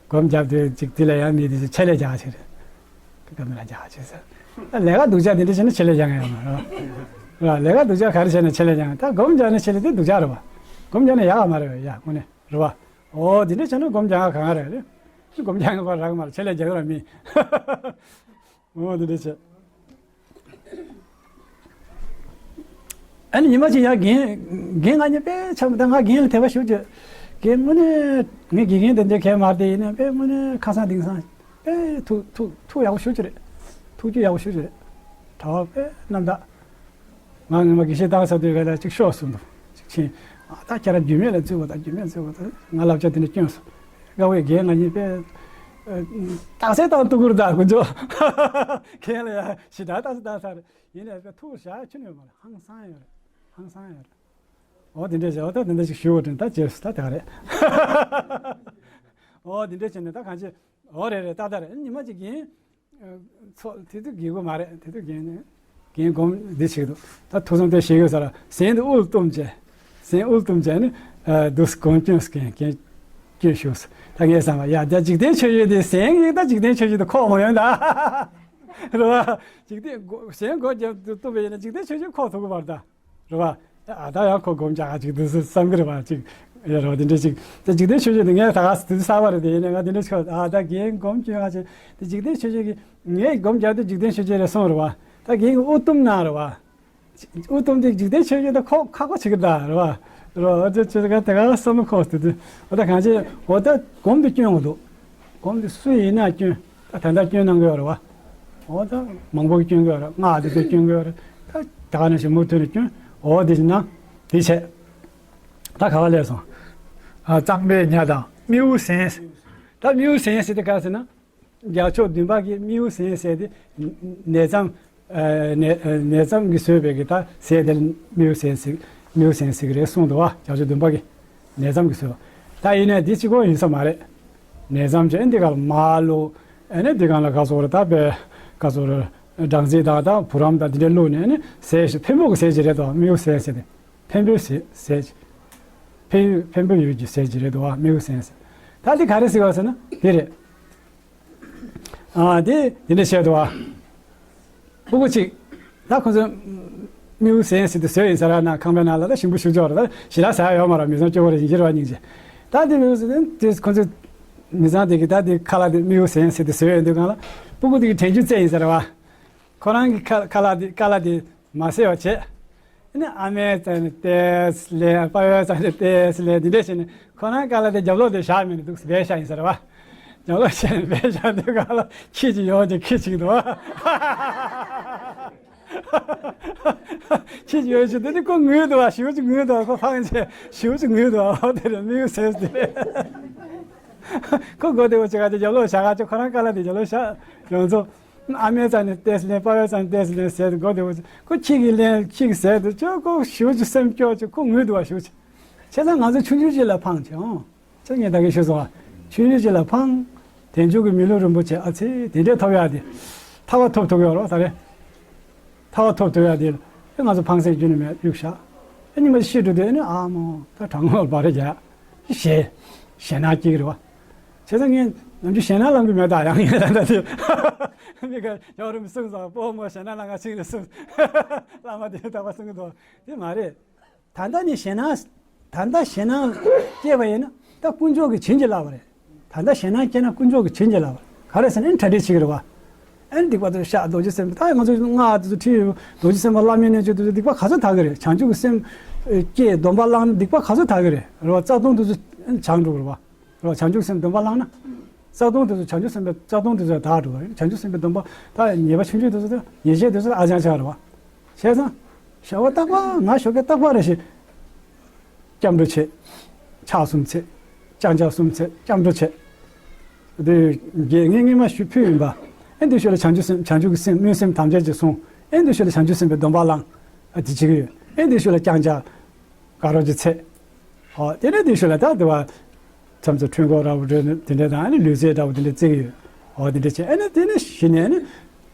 སྒོམ་རྒྱབ་དུས་ཅིག་དེ་ལ་ཡང་མི་དེ་ཚོས་ཆེད་ལས་རྒྱག་ཆེད་རེད། སྒོམ་ལ་རྒྱག་ཆེད་ཟེར། ད་ལས་ཀ་སྡུག་ཅག་དེ་འདྲ་བྱས་ན་ཆེད་ལས་རྒྱག་མཁན་ཡོད་མ་རེད་བ། ལས་ཀ་སྡུག་ཅག་ག་རེ་བྱས་ན་ཆེད་ལས་རྒྱག་མཁན། ད་སྒོམ་རྒྱག་ན་ཆེད་ལས་དེ་སྡུག་ཅག་རེད་བ། སྒོམ་རྒྱག་ན་ཡག་ག་མ་རེད་བ། ཡ་དངོས་གནས་རེད་བ། འོ་དེ་འདྲ་བྱས་ན་སྒོམ་རྒྱག་ག་གང་རེད་རེད། སྒོམ་རྒྱག་མཁན་པ་རག་མ་རེད། ཆེད་ལས་རྒྱག་གི་ར་མི། འོ་དེ་འདྲ་བྱས། ཨ་ནི་ཉི་མ་གཅིག་ཡང་རྒན་རྒན་ང་གཉིས་དཔེ་འཆམ། ད་ང་རྒན་ལ་དད་པ་ཞུ་རྒྱུ། རྒན་དངོས་གནས་ངའི་དགེ་རྒན་དེ་འདྲ་གས་མ་རེད་དེ། ཡིན་ན་དཔེ་དངོས་གནས་ཁ་སང་དེང་སང་དཔེ་ཐུགས་ཐུགས་ཐུགས་ཡག་པོ་ཞུ་རྒྱུ་རེད། ཐུགས་རྒྱུ་ཡག་པོ་ཞུ་རྒྱུ་རེད། གྲྭ་བ་དཔེ་རྣམ་དག་ང་ངོ་མ་དགེ་བཤེས་བཏང་ས་དུས་ག་ལ་ཅིག་ཤོག་གསུངས་འདུག་ཅིག་ཕྱིན། ཨ་ད་ཁྱེད་རང་རྒྱུས་མེད་ལ་བཙུགས་པ་དང་རྒྱུས་མེད་བཙུགས་པ་དང་ང་བསླབ་བྱ་དེ་འདྲ་སྐྱོན་སོང་། དགའ་བའི་རྒན་ང་གཉིས་དཔེ་རྟགས་གསལ་དང་ཐུག་གུར་དང་དཀོན་མཆོག་རྒན་ལ་ཡ་ཞེ་དྲག་རྟགས་གསལ་བཏང་ས་རེད། ཡིན་ནའི་ཐུགས་བཞག་ཁྱོན་ནས་མ་རེད། ཧང་སང་ཡོད་རེད། ཧང་སང་ཡོད་རེད། འོ་དེ་འདྲས་བྱས། འོ་ད་དེ་འདྲ་ཞིག་ཞུ་བ་དྲན་ད་རྗེས་སུ་ད་དེ་ག་རེད། འོ་དེ་འདྲས་བྱས་ནས་ད་གང་ཅི། འོ་རེད་རེད། ཏག་ཏག་རེད། ཉི་མ་གཅིག་ཡིན། ཚོ་དེ་དུས་རྒན་གོ་མ་རེད། དེ་དུས་རྒན་ནི་རྒན་སྒོམ་འདི་བྱེད་ཀྱི་འདུག་ད་ཐུགས་བསམ་དེ་བཞེས་ཡོད་ས་ར། ཟན་དུ་དབུགས་བཏུམ་བྱས། ཟན་དབུགས་བཏུམ་བྱས་ནི་འདུག་སྒོམ་སྐྱོན་སྐྱོན་སྐྱོན་ཞུས། ད་ངས་བསམ་པ་ཡ་ད་འཇིག་རྟེན་ཆོས་བརྒྱད་དེ་ཟན་གྱིས་ད་འཇིག་རྟེན་ཆོས་བརྒྱད་དུ་ཁོག་མ་ཡོང་ད། རེད་བ། འཇིག་རྟེན་སྒོ་ཟན་སྒོ་རྒྱབ་ཏུ་བཏུམ་པ་ཡིན་ན་འཇིག་རྟེན་ཆོས་བརྒྱད་ཁོག་ཐུབ་ཀྱི་མ་རེད་ད། རེད་བ། ཨ་ད་ཡང་ཁོ་སྒོམ་རྒྱག་ག་ཅིག་འདུག་སེ་བསམ་གི་རེད་བ་ཅིག་ཡ་རེད་བ། དེ་འདྲ་ཅིག་དེ་འཇིག་རྟེན་ཆོས་བརྒྱད་དེ་ངས་ད་ག་དུས་གསར་བ་རེད། དེ་ཡིན་ན་ང་དེ་འདྲ་ཆོག་ཨ་ད་རྒན་སྒོམ་སྐྱོན་ང་ཅིག་དེ་འཇིག་རྟེན་ཆོས་བརྒྱད་ཀྱི་ངས་སྒོམ་རྒྱག་དུས་འཇིག་རྟེན་ཆོས་བརྒྱད་རེད་གསུངས་རེད་བ། ད་རྒན་གྱི་དབུགས་བཏུམ་ན་རེད་བ། དབུགས་བཏུམ་དེ་འཇིག་རྟེན་ཆོས་བརྒྱད་ད་ཁོག་ཁག་པོ་བྱེད་ཀྱི་ད་རེད་བ། རེད་བ། ཨ་ད་ཆོས་ད་ག་ད་ག་བསམ་བློ་འཁོར་སོང་དུས་འོ་ད་གང་ཅི་འོ་ད་སྒོམ་དུ་སྐྱོན་འོ་འདུག་སྒོམ་དུ་སུ་ཡིན་ན་སྐྱོན། ད་ད་ལྟ་སྐྱོན་གནང་གི་ཡོད་རེད་བ། འོ་ད་མང་པོ་གིས་སྐྱོན་གི་ཡོད་རེད། སྔགས་དེ་ཚོས་སྐྱོན་གི་ཡོད་རེད། ད་ད་ག་ནང་བཞིན་མུ་མཐུད་ནས་སྐྱོན། འོ་དེ་བཞིན་ན་དེ་བྱས། ད་ག་བ་ལས་སོང་། ཨ་གཙང་པའི་ཉ་དང་རྨེའུ་ཟན། ད་རྨེའུ་ཟན་ཟེར་དེ་ག་ཟེར་ན། རྒྱལ་མཆོག་བདུན་པ་གིས་རྨེའུ་ཟན་ཟེར་དེ་ནས་ཙམ། ཨ་ནས་ནས་ཙམ་གྱིས་བཟོས་པའི་གི་ད་ཟས་དེ་རྨེའུ་ཟན་ཟེར། རྨེའུ་ཟན་ཟེར་གི་རེད་གསུངས་འདུག་བ། རྒྱལ་མཆོག་བདུན་པ་གིས་ནས་ཙམ་གྱིས་བཟོས་པ། ད་ཡིན་ནའི་འདི་གཅིག་པོ་ཡིན་ས་མ་རེད། ནས་ཙམ་བྱས་འདི་ག་ལ་མར་བླུགས། ཨ་ནི་འདི་གང་ལ་ག་ཚོད་རེད་ད་པས་ག་ཚོད་རེད། སྦྲང་རྩི་དང་ད་བུ་རམ་དང་འདི་འདྲ་བླུགས་ནས་ཨ་ནི་ཟས་ཤིག་འཕན་པོ་གི་ཟས་ཅིག་རེད་དོ། རྨེའུ་ཟན་ཟེར་དེ་འཕན་པོའི་ཟས་ཟས་ཅིག་འཕན་འཕན་པོ་ཡོད་ཀྱི་ཟས་ཅིག་རེད་དོ། རྨེའུ་ཟན་ཟེར། ད་འདི་ག་རེ་ཟེར་བ་ཟེར་ན་འདི་རེད། ཨ་དེ་དེ་འདྲ་བཤད་འདུག་ཨ། སྤུ་གུ་གཅིག་ད་ཁོ་ཚོས་རྨེའུ་ཟན་ཟེར་དུ་བཟོས་ཡིན་ས་ར་ན་ཁང་པའི་ནང་ལ་ད་ཞིམ་པོ་ཞིག་འཇོག་ར་ད་ཞི་ལ་ཟ་ཡ་ཡོད་མ་ར། མི་ཚང་སྐྱོ་བོ་རེ་ཡིན་གྱི་ར་བ་སྙིང་རྗེ། ད་དེ་རྨེའུ་ཟན་དེ་ཁོ་ཚོས་མི་ཚང་དེ་གི་ད་དེ་ཁ་ལག་དེ་རྨེའུ་ཟན་ཟེར་དུ་བཟོས་ཡོད་འདུག་གང་ལ་སྤུ་གུ་དེ་གི་དྲན་རྒྱུ་རྩེ་ཡིན་ས་ར་བ། ཁོ་རང་གི་ཁ་ཁ་ལག་དེ་ཁ་ལག་དེ། མ་ཟེར་བ་བྱས། ཨ་ནི་ཨ་མའི་རྩ་ནས་ཏེས་ལེན། པ་ཕའི་རྩ་ནས་ཏེས་ལེན། འདི་འདྲ་བྱས་ནས་ཁོ་རང་ཁ་ལག་དེ་རྒྱབ་ལོགས་དེ་བཞག་མེད་ནས་འདུག་སྦས་བཞག་ཡིན་ཟེར་བ། རྒྱབ་ལོགས་བྱས་ནས་སྦས་བཞག་དུས་ག་ལ་ཁྱི་ཅིག་ཡོང་ཅིག་ཁྱི་ཅིག་འདུག་བ། ཁྱི་ཅིག་ཡོང་ཅིག་དེ་ནི་ཁོ་ངུས་འདུག་བ། ཞེ་པོ་ཅིག་ངུས་འདུག་བ། ཁོ་འཕངས་བྱས་ཞེ་པོ་ཅིག་ངུས་འདུག་བ། འོ་དེ་རེད། རྨེའུ་ཟན་དེ་རེད། ཁོ་མགོ་བདེ་བོ་ཅིག་ག་དེ་རྒྱབ་ལོགས་བཞག་ག་ཅིག་ཁོ་རང་ཁ་ལག་དེ་རྒྱབ་ལོགས་བཞག་ཡོང་ཚོ། ཨ་མའི་རྩ་ནས་ཏེས་ལེན། པ་ཕའི་རྩ་ནས་ཏེས་ལེན་ཟེར་དུས་མགོ་བདེ་བོ་ཅིག་ཁོ་ཁྱི་གིས་ལེན། ཁྱི་གིས་ཟས་དུས་ཅོ་ཁོ་ཞེ་པོ་ཅིག་སེམས་སྐྱོ་ཅིག་ཁོ་ངུས་འདུག་བ་ཞེ་པོ་ཅིག་བྱས་ཙང་ང་ཚོ་ཆུང་ཆུང་ཅིག་ལ་ཕངས་བྱས་ཨང་། ཅེས་ངས་ད་གིན་ཞུས་སོང་བ། ཆུང་ཆུང་ཅིག་ལ་ཕངས། དལ་འབྱོར་གྱི་མི་ལུས་རིན་པོ་ཆེ་ཨ་ཙི་དེ་འདྲས་ཐོབ་ཡག་དེ། ཐར་པ་ཐོབ་ཐུབ་ཡོད་རོགས་ད་རེད། ཐར་པ་ཐོབ་ཐུབ་ཡག་དེ། ཨེ་ང་ཚོ་ཕངས་སེམས་རྒྱུན་ནས་མེད་གཡུག་བཞག་ཨེ་ཉི་མ་ཤི་འགྲོ་དུས་ཨེ་ནི་ཨ་མོ་ད་དྲང་མོ་བ་རེད་རྒྱག་ཞེ། ཞེད་སྣང་སྐྱེ་གི་རེད་བ། བྱས་ཙང་ངས་ནམ་རྒྱུན་ཞེད་སྣང་ལངས་གི་མེད་ད་ཡང་ངས་ད་ལྟ་དེ། མི་ག་ཡོག་རིམ་གསུངས་སོང་སྤོ་མོ་ཞེད་སྣང་ལངས་ག་ཅིག་རེད་གསུངས། བླ་མ་དེ་ད་བ་གསུང་གི་འདུག་དེ་མ་རེད། ད་ལྟ་ནས་ཞེད་སྣང་། ད་ལྟ་ཞེད་སྣང་སྐྱེས་པ་ཡིན་ན་ད་དཀོན་མཆོག་གིས་བྱིན་གྱིས་བརླབས་པ་རེད། ད་ལྟ་ཞེད་སྣང་སྐྱེས་ན་དཀོན་མཆོག་གིས་བྱིན་གྱིས་བརླབས་པ་རེད། ག་རེ་ཟེར་ན་ཨེ་གྲ་སྒྲིག་བྱེད་ཀྱི་རེད་བ། ཨེ་སྡིག་པ་དེ་ཤ་རྡོ་རྗེ་སེམས་དཔའ་ད་ང་ཚོ་སྔགས་དེ་ཚོ་ཁྲིད་ཡོད། རྡོ་རྗེ་སེམས་དཔའ་བླ་མའི་རྣལ་འབྱོར་དེ་ཚོ་སྡིག་པ་ག་ཚོད་དག་གི་རེད། བྱང་ཆུབ་ཀྱི་སེམས་སྐྱེས་སྡོམ་པ་བླངས་ན་སྡིག་པ་ག་ཚོད་དག་གི་རེད། རེད་བ། རྩ་ལྟུང་དེ་ཚོ་བྱང་འགྲོ་གི་རེད་བ། རེད་བ། བྱང་ཆུབ་སེམས་སྡོམ་པ་བླངས་ན། རྩ་ལྟུང་དེ་ཚོ་བྱང་ཆུབ་སེམས་དཔའི་རྩ་ལྟུང་དེ་ཚོ་དག་འགྲོ་གི་རེད། བྱང་ཆུབ་སེམས་དཔའི་སྡོམ་པ་ད་ཉེས་པ་ཆུང་ཆུང་དེ་ཚོ་ད་ཉེས་བྱས་དེ་ཚོ་ཨ་ཅང་ཆགས་རེད་བ། བྱས་ཙང་། བྱ་བ་རྟག་པ་ང་ཞོགས་ཀས་རྟག་པ་རེ་ཞིག་སྐྱབས་འགྲོ་བྱེད། ཕྱག་གསུམ་འཚལ། ལྕང་སྐྱ་གསུམ་འཚལ། སྐྱབས་འགྲོ་བྱེད། དེ་རྒྱས་ངས་སྔས་མ་ཞུ་ཕུལ་ཡིན་པ། ཨེ་འདི་ཤུལ་ལ་བྱང་ཆུབ་སེམས་བྱང་ཆུབ་ཀྱི་སེམས་སྨོན་སེམས་དམ་བཅའ་ཅིག་སྲུང་། ཨེ་འདི་ཤུལ་ལ་བྱང་ཆུབ་སེམས་དཔའི་སྡོམ་པ་བླང་། ཨ་དེ་བྱེད་ཀྱི་ཡོད། ཨེ་འདི་ཤུལ་ལ་ལྕང་སྐྱ་དགའ་རབ་ཀྱི་ཚེ། ཨོ་དེ་ནས་དེ་ཤུལ་ལ་ད་དེ་བ། མཚམས་སུ་འཁྲུལ་འཁོར་འདྲ་བོ་འགྲོ་ནས་དེ་འདྲ་དང་ཨ་ནི་ལུས་རྩལ་འདྲ་བོ་དེ་འདྲ་རྩེ་གི་ཡོད། ཨོ་དེ་འདྲ་བྱས་ཨ་ནི་དེ་ནས་གཞི་ནས་ཨ་ནི།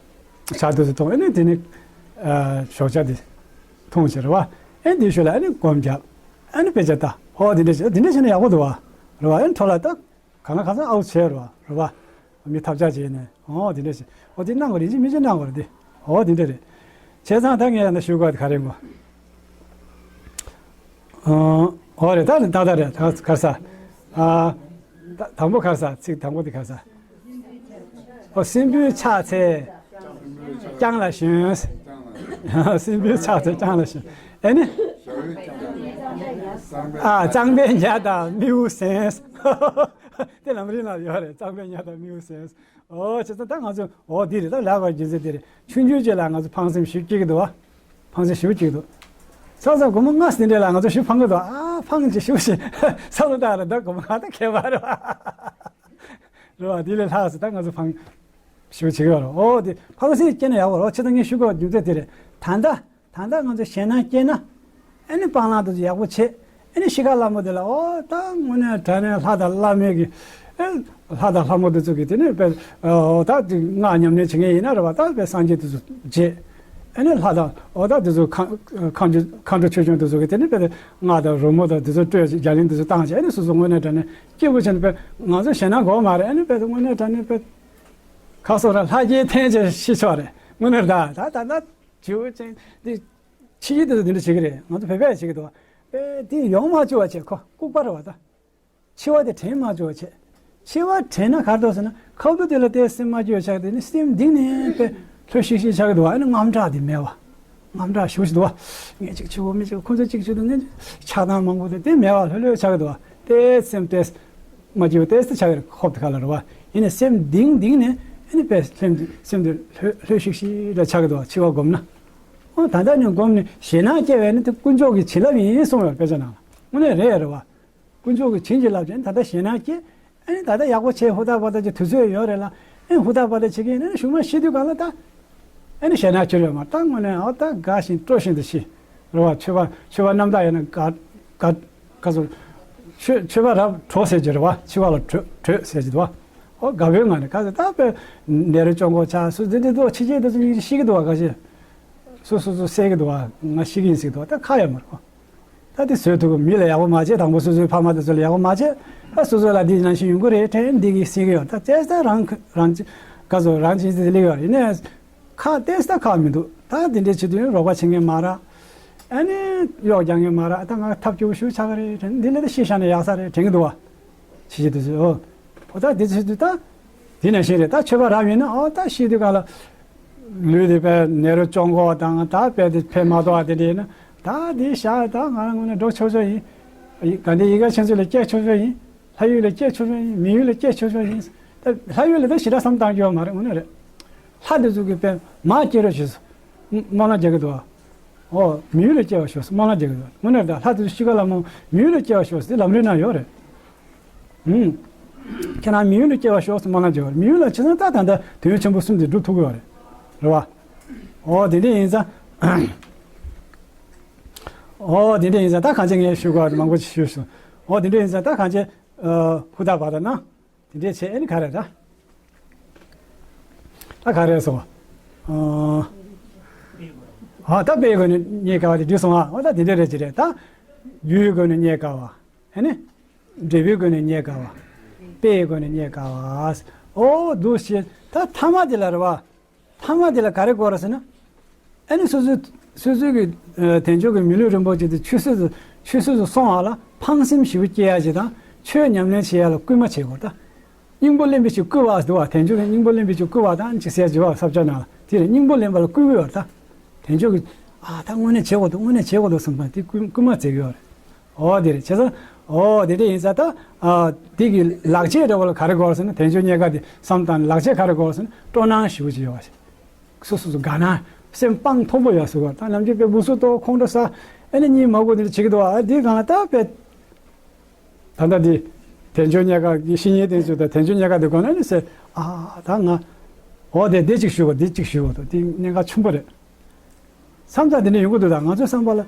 ཕྱག་དུས་སུ་ཐོང་ཨ་ནི་དེ་ནས། ཨ་ཞོགས་ཇ་དེ། འཐུང་བྱས་རེད་བ། ཨ་ནི་དེ་ཤུལ་ལ་ཨ་ནི་སྒོམ་རྒྱབ། ཨ་ནི་དཔེ་ཆ་ལྟ། ཨོ་དེ་འདྲ་བྱས་དེ་འདྲ་བྱས་ན་ཡག་པོ་འདུག་བ། རེད་བ། ཨ་ནི་འཕྲོ་ལ་ད། གང་ལ་གང་འཚམ་ཨའུ་བྱས་རེད་བ། རེད་བ། མི་ཐབས་ཆག་བྱས་ནས་ཨོ་དེ་འདྲ་བྱས་ཨོ་དེ་གནང་དགོས་རེད་ཡིན་གཅིག་མིན་གཅིག་གནང་དགོས་རེད་དེ། ཨོ་དེ་འདྲ་རེད། བྱས་ཙང་ད་ངས་ཡང་ན་ཞུ་དགོས་དེ་ག་རེ་དགོས། ཨོ་རེད་ད་ད་ད་རེད་ད་ག་རེ་ཟ། ཨ། ད་དང་པོ་ག་རེ་ཟ་ཚིག་དང་པོ་དེ་ག་རེ་ཟ། ཨོ་སྲིན་པོའི་ཕྱག་འཚལ། རྐྱང་ལ་ཞོན། སྲིན་པོའི་ཕྱག་འཚལ་རྐྱང་ལ་ཞོན། ཨེ་ནི། ཨ་གཙང་པའི་ཉ་དང་རྨེའུ་ཟན། དེ་ལམ་རིམ་ལ་ཡོད་རེད། གཙང་པའི་ཉ་དང་རྨེའུ་ཟན། ཨོ་བྱས་ཙང་ད་ང་ཚོ་ཨོ་འདི་རེད་ད་ལབ་པའི་རྒྱུ་མཚན་དེ་རེད། ཆུང་ཆུང་ཅིག་ལ་ང་ཚོ་ཕངས་སེམས་ཞེ་པོ་སྐྱེ་གི་འདུག་བ། ཕངས་སེམས་ཞེ་པོ་སྐྱེ་གི་འདུག་ས་ས་སྒོར་མོ་ལྔ་ཟིན་འདྲ་ལ་ང་ཚོ་ཞེ་པོ་ཕངས་གི་འདུག་ཨ་ཕངས་ཅིག་ཞེ་པོ་ཞིག་བསམ་བློ་བཏང་རེད་ད་སྒོར་མོ་ང་ད་ཁྱད་པར་རེད་བ། རེད་བ། དེ་ལས་ལྷག་སོང་ད་ང་ཚོ་ཕངས་ཞེ་པོ་བྱེད་ཀྱི་ཡོད་རེད། ཨོ་དེ་ཕངས་སེམས་སྐྱེ་ན་ཡག་པོ་རེད། བྱས་ཙང་ངས་ཞུ་དགོས་པའི་རྒྱུ་མཚན་དེ་རེད། ད་ལྟ། ད་ལྟ་ང་ཚོ་ཞེད་སྣང་སྐྱེས་ན། ཨ་ནི་སྤང་བླང་དེ་ཚོ་ཡག་པོ་བྱེད། ཨ་ནི་ཤི་ཁ་སླ་མོ་དེ་ལ་ཨོ་ད་དངོས་གནས་དྲང་གནས་ལྷ་དང་བླ་མའི་གི། ཨེ། ལྷ་དང་ལྷ་མོ་དེ་ཚོ་གིས་དེ་ནས་དཔེ་འོ་ད་དེ་སྔགས་ཉམས་ལེན་བྱེད་མཁན་ཡིན་ན་རེད་བ། ད་དཔེ་སངས་རྒྱས་དེ་ཚོ་བྱེད། ཨ་ནི་ལྷ་དང་འོ་ད་དེ་ཚོ་མཁའ་མཁའ་འགྲོ་མཁའ་འགྲོ་ཆོས་སྐྱོང་དེ་ཚོ་གིས་དེ་ནས་དཔེ་སྔགས་དང་རོལ་མོ་དང་དེ་ཚོ་སྤྲོས་རྒྱ་གླིང་དེ་ཚོ་བཏང་བྱས། ཨ་ནི་སོ་སོ་དངོས་གནས་དྲང་གནས་སྐྱིད་པོ་བྱས་ནས་དཔེ་ང་ཚོ་ཞེད་སྣང་དགོས་མ་རེད། ཨ་ནི་དཔེ་དངོས་གནས་དྲང་གནས་དཔེ་ཁ་སོགས་ར་ལྷ་རྒྱལ་འཐེན་བྱས་ཤི་ཆོག་རེད། དངོས་གནས་ད་ད་ད་ད་བྱིའུ་ཅན་འདི་ཕྱི་རྒྱལ་དེ་ཚོ་དེ་འདྲ་བྱེད་ཀྱི་རེད། ང་ཚོ་བོད་པས་བྱེད་ཀྱི་འདུག་བ། དཔེ་དེ་ཡོང་མ་བཅུག་པ་བྱས། ཁོ་ལྐུགས་པ་རེད་བ་ད། འཆི་བ་དེ་དྲན་མ་བཅུག་བྱས། འཆི་བ་དྲན་ན་ག་རེ་འདུག་ཟེར་ན། ཁ་བརྡ་དེ་ལ་བལྟས་སེམས་མ་སྐྱིད་པ་ཆགས། དེ་ནི་སེམས་གཏིང་ནས་དཔེ་ལྷོད་ཤིག་ཤིག་ཆགས་ཀྱི་འདུག་བ། ཨ་ནི་དངངས་སྐྲག་དེ་མེད་བ། དངངས་སྐྲག་ཞེ་པོ་ཞིག་འདུག་བ། ངས་ཅིག་འཆི་བ་མི་འཆི་བ། ཁོ་ཚོ་ཅིག་འཆི་འདུག་ངས་ཆགས་སྡང་མང་པོ་དེ་དེ་མེད་བ། ལྷོད་ལྷོད་ཆགས་ཀྱི་འདུག་བ། བལྟས་སེམས་བལྟས་མ་སྐྱིད་པ་བལྟས་ཏེ་ཆགས་ཀྱི་རེད། ཁོག་དེ་ཁ་ལ་རེད་བ། ཡིན་ནའི་སེམས་གཏིང་གཏིང་ནས་ཨ་ནི་དཔེ་སེམས་སེམས་དེ་ལྷོད་ལྷོད་ཤིག་ཤིག་འདྲ་ཆགས་ཀྱི་འདུག་བ། འཆི་བ་སྒོམ་ན། ཨོ་ད་ལྟ་ནས་སྒོམ་ནས་ཞེད་སྣང་སྐྱེ་བས་ནི་དེ་དཀོན་མཆོག་གི་བྱིན་རླབས་ཡིན་གསུངས་ཡོད་དཔེ་ཆ་ནང་ལ། དངོས་གནས་རེད་རེད་བ། དཀོན་མཆོག་གིས་བྱིན་གྱིས་བརླབས་བྱས་ནས་ད་ལྟ་ཞེད་སྣང་སྐྱེ། ཨ་ནི་ད་ལྟ་ཡག་པོ་བྱས་ཧུར་ཐག་པ་ཐག་བྱས་དུས་ཚོད་ཡོད་རེད་ལ། ཨ་ནི་ཧུར་ཐག་པ་ཐག་བྱེད་ཀྱི་ཡིན་ན་ནི་གཞུག་མ་ཤི་དུས་གང་ལ་ད། ཨ་ནི་ཞེད་སྣང་སྐྱེ་ཡོད་མ་རེད། ད་དངོས་གནས་ཨ་ད་དགའ་བཞིན་སྤྲོ་བཞིན་དུ་ཤི། རེད་བ། མཆོད་པ་མཆོད་པ་རྣམ་དག་ཡོད་ན་དགའ་དགའ་དགའ་ཚོར། མཆོད་མཆོད་པ་རབ་གྲོགས་ཟེར་གྱི་རེད་བ། འཆི་བ་ལ་བྲོས་བྲོས་ཟེར་གྱི་འདུག་བ། ཨོ་དགའ་པོའི་ངང་ནས་ག་ཚོད་ད་དཔེ་ནད་རོ་བཅོ་འགོག་ཆགས་སུ་འཛིན་འདི་འདུག་ཕྱི་རྒྱལ་དུ་ཤི་གི་འདུག་བ། ག་ཚོད་སོ་སོ་སོ་བསད་གི་འདུག་བ། ང་ཤི་གི་ཡིན་ཟེར་གི་འདུག་བ། ད་ཁག་ཡོད་མ་རེད་གོ། ད་དེ་བཟོས་ཐུབ་གི། མི་ལ་ཡག་པོ་མ་བྱས། དང་པོ་སོ་སོའི་ཕ་མ་དེ་ཚོ་ལ་ཡག་པོ་མ་བྱས། ད་སོ་སོ་ལ་འདི་ནང་བཞིན་ཡོང་གི་རེད་དྲན་འདི་གི་སྲིད་གི་ཡོད། ད་བཙལ་ས་རང་རང་ག་ཚོད་རང་ཅི་ཟེར་སླེབས་ཡོད་རེད། ཡིན་ནའི་ཁག་བལྟས་ས་ཁག་མི་འདུག་ད་དེ་འདྲའི་བྱེད་དུས་རོགས་པ་བྱེད་མཁན་མ་རག་ཨ་ནི་གཡོག་རྒྱག་མཁན་མ་རག་ད་ང་ཐབས་སྐྱོ་པོ་ཞིག་ཆགས་ཀྱི་རེད་དྲན། འདི་ལས་ད་ཤི་ཤ་ན་ཡག་ས་རེད་དྲན་གི་འདུག་བ། ཕྱི་རྒྱལ་དུ་ཟེར། ཨོ་ད་འདི་ཚོ་དུས་ད་དེ་ནང་བཞིན་རེད། ད་མཆོད་པ་རབ་ཡིན་ན་ཨོ་ད་ཤི་དུས་གང་ལ་ལུས་དེ་དཔེ་ནད་རོ་བཅོ་འགོག་དང་ད་དཔེ་དེ་ཕན་མ་ཐོགས་པ་དེ་འདྲ་ཡིན་ན། ད་དེ་བཞག་ད་ང་རང་ངོས་ནས་འགྲོ་ཆོག་ཆོག་ཡིན། ག་འདྲ་ཡི་གེ་ཆེན་ཚོ་ལ་སྐྱེ་ཆོག་ཆོག་ཡིན། ལྷ་ཡུལ་ལ་སྐྱེ་ཆོག་ཆོག་ཡིན། མི་ཡུལ་ལ་སྐྱེ་ཆོག་ཆོག་ཡིན། ད་ལྷ་ཡུལ་ལ་ད་ཞེ་དྲག་བསམ་བཏང་རྒྱུ་ཡོད་མ་རེད། དངོས་གནས་རེད། ལྷ་དེ་ཚོ་གི་དཔེ་མར་སྐྱེ་རོགས་བྱེད་སྨོན་ལམ་རྒྱག་གི་འདུག་བ། ཨོ་མི་ཡུལ་ལ་སྐྱེ་བར་ཤོག་སྨོན་ལམ་རྒྱག་གི་འདུག་བ། དངོས་གནས་རེད། ད་ལྷ་དེ་ཚོ་ཤི་ཁ་ལ་མོ་མི་ཡུལ་ལ་སྐྱེ་བར་ཤོག་ཟེར་ལམ་རིམ་ནང་ཡོད་རེད། ཨུམ། ཁྱེད་རང་མི་ཡུལ་ལ་སྐྱེ་བར་ཤོག་སྨོན་ལམ་རྒྱག་གི་ཡོད་རེད། མི་ཡུལ་ལ་ཕྱིན་ན་ད་ད་ལྟ་དོན་ཡོད་ཆེན་པོ་གསུམ་དེ་འགྲུབ་ཐུབ་ཀྱི་ཡོད་རེད། རེད་བ། ཨོ་དེ་འདྲ་ཡིན་ཙང་། ཨོ་དེ་འདྲ་ཡིན་ཙང་ད་གང་བྱས་ངས་ཞུ་དགོས་པ་མང་པོ་ཞིག་ཞུས་སོང་། ཨོ་དེ་འདྲ་ཡིན་ཙང་ད་གང་བྱས། ཨ་ཧུར་ཐག་བར་དང་ན། དེ་འདྲས་བྱས་ཨ་ནི་ག་རེ་ད། ད་ག་རེ་སོང་། ཨ་ད་དཔེའི་སྒོ་ནས་རྙེད་དཀའ་བ་དེ་འགྲིག་སོང་ཨ། ཨོ་ད་དེ་འདྲས་རེད་ཅི་རེད་ད། རྒྱུའི་སྒོ་ནས་རྙེད་དཀའ་བ། ཨ་ནི། འབྲས་བུའི་སྒོ་ནས་རྙེད་དཀའ་བ། དཔེའི་སྒོ་ནས་རྙེད་དཀའ་བ། ཨོ་འདུག་སེ་ད་ཐ་མ་དེ་ལ་རེད་བ། ཐ་མ་དེ་ལ་ག་རེ་དགོས་རེད་ཟེར་ན། ཨ་ནི་སོ་སོའི་སོ་སོའི་གི་ཨ་དལ་འབྱོར་གྱི་མི་ལུས་རིན་པོ་ཆེ་དེ་ཆུད་ཟོས་སུ་ཆུད་ཟོས་སུ་སོང་བ་ལ་ཕངས་སེམས་ཞེ་པོ་སྐྱེ་ཡ་ཅིག་དང་། ཆོས་ཉམས་ལེན་བྱེད་ཡ་ལ་སྐུལ་མ་བྱེད་དགོས་ད། སྙིང་པོ་ལེན་པའི་ཆེད་བསྐུལ་བ་འདུག་བ། དལ་འབྱོར་གྱི་སྙིང་པོ་ལེན་པའི་ཆེད་བསྐུལ་བ་དང་ཅིག་ཟེར་བྱེད་བ་ས་བཅད་ནང་ལ་དེ་རེད། སྙིང་པོ་ལེན་པ་ལ་བསྐུལ་གི་ཡོད་རེད་ད། དལ་འབྱོར་གྱི་ཨ་ད་དངོས་གནས་བྱེད་དགོས་འདུག་དངོས་གནས་བྱེད་དགོས་འདུག་བསམ་པ་དེ་སྐུལ་སྐུལ་མ་བྱེད་ཀྱི་ཡོད་རེད། ཨོ་དེ་རེད། བྱས་ཙང་ཨོ་དེ་འདྲ་ཡིན་ཙང་ད། ཨ་དེ་གི་ལག་ཆས་འདྲ་བོ་ལ་ག་རེ་དགོས་ཟེར་ན། དལ་འབྱོར་རྙེད་དཀའ་དེ་བསམ་བཏང་ནས་ལག་ཆས་ག་རེ་དགོས་ཟེར་ན། སྤྲོ་སྣང་ཞེ་པོ་ཅིག་ཡོད་པ་ཞིག་སོ་སོ་སོ་དགའ་སྣང་། སེམས་སྤང་ཐོག་པོ་ཡོད་ཟེར་བ་དང་། ནམ་རྒྱུན་དཔེ་སྦུག་སུ་གཏོགས་ཁོང་ཁྲོ་ཟ། ཨ་ནི་གཉིད་མ་ཁུག་དེ་འདྲ་བྱེད་ཀྱི་འདུག་ཨ་དེ་གང་ལ་ད་དཔེ། ད་ལྟ་འདི། དལ་འབྱོར་རྙེད་དཀའ་གི་བཤེས་གཉེན་དེ་ཚོས་ད་དལ་འབྱོར་རྙེད་དཀའ་དེ་དགོས་ན་ནི་ཟེར། ཨ་ད་ང་། འོ་དེ་དེ་གཅིག་ཞུ་དགོས། དེ་གཅིག་ཞུ་དགོས་འདུག་དེ་གནད་འགག་ཆེན་པོ་རེད། མཚམས་མཚམས་དེ་འདྲ་ཡོང་གི་འདུག་ད་ང་ཚོའི་བསམ་པ་ལ།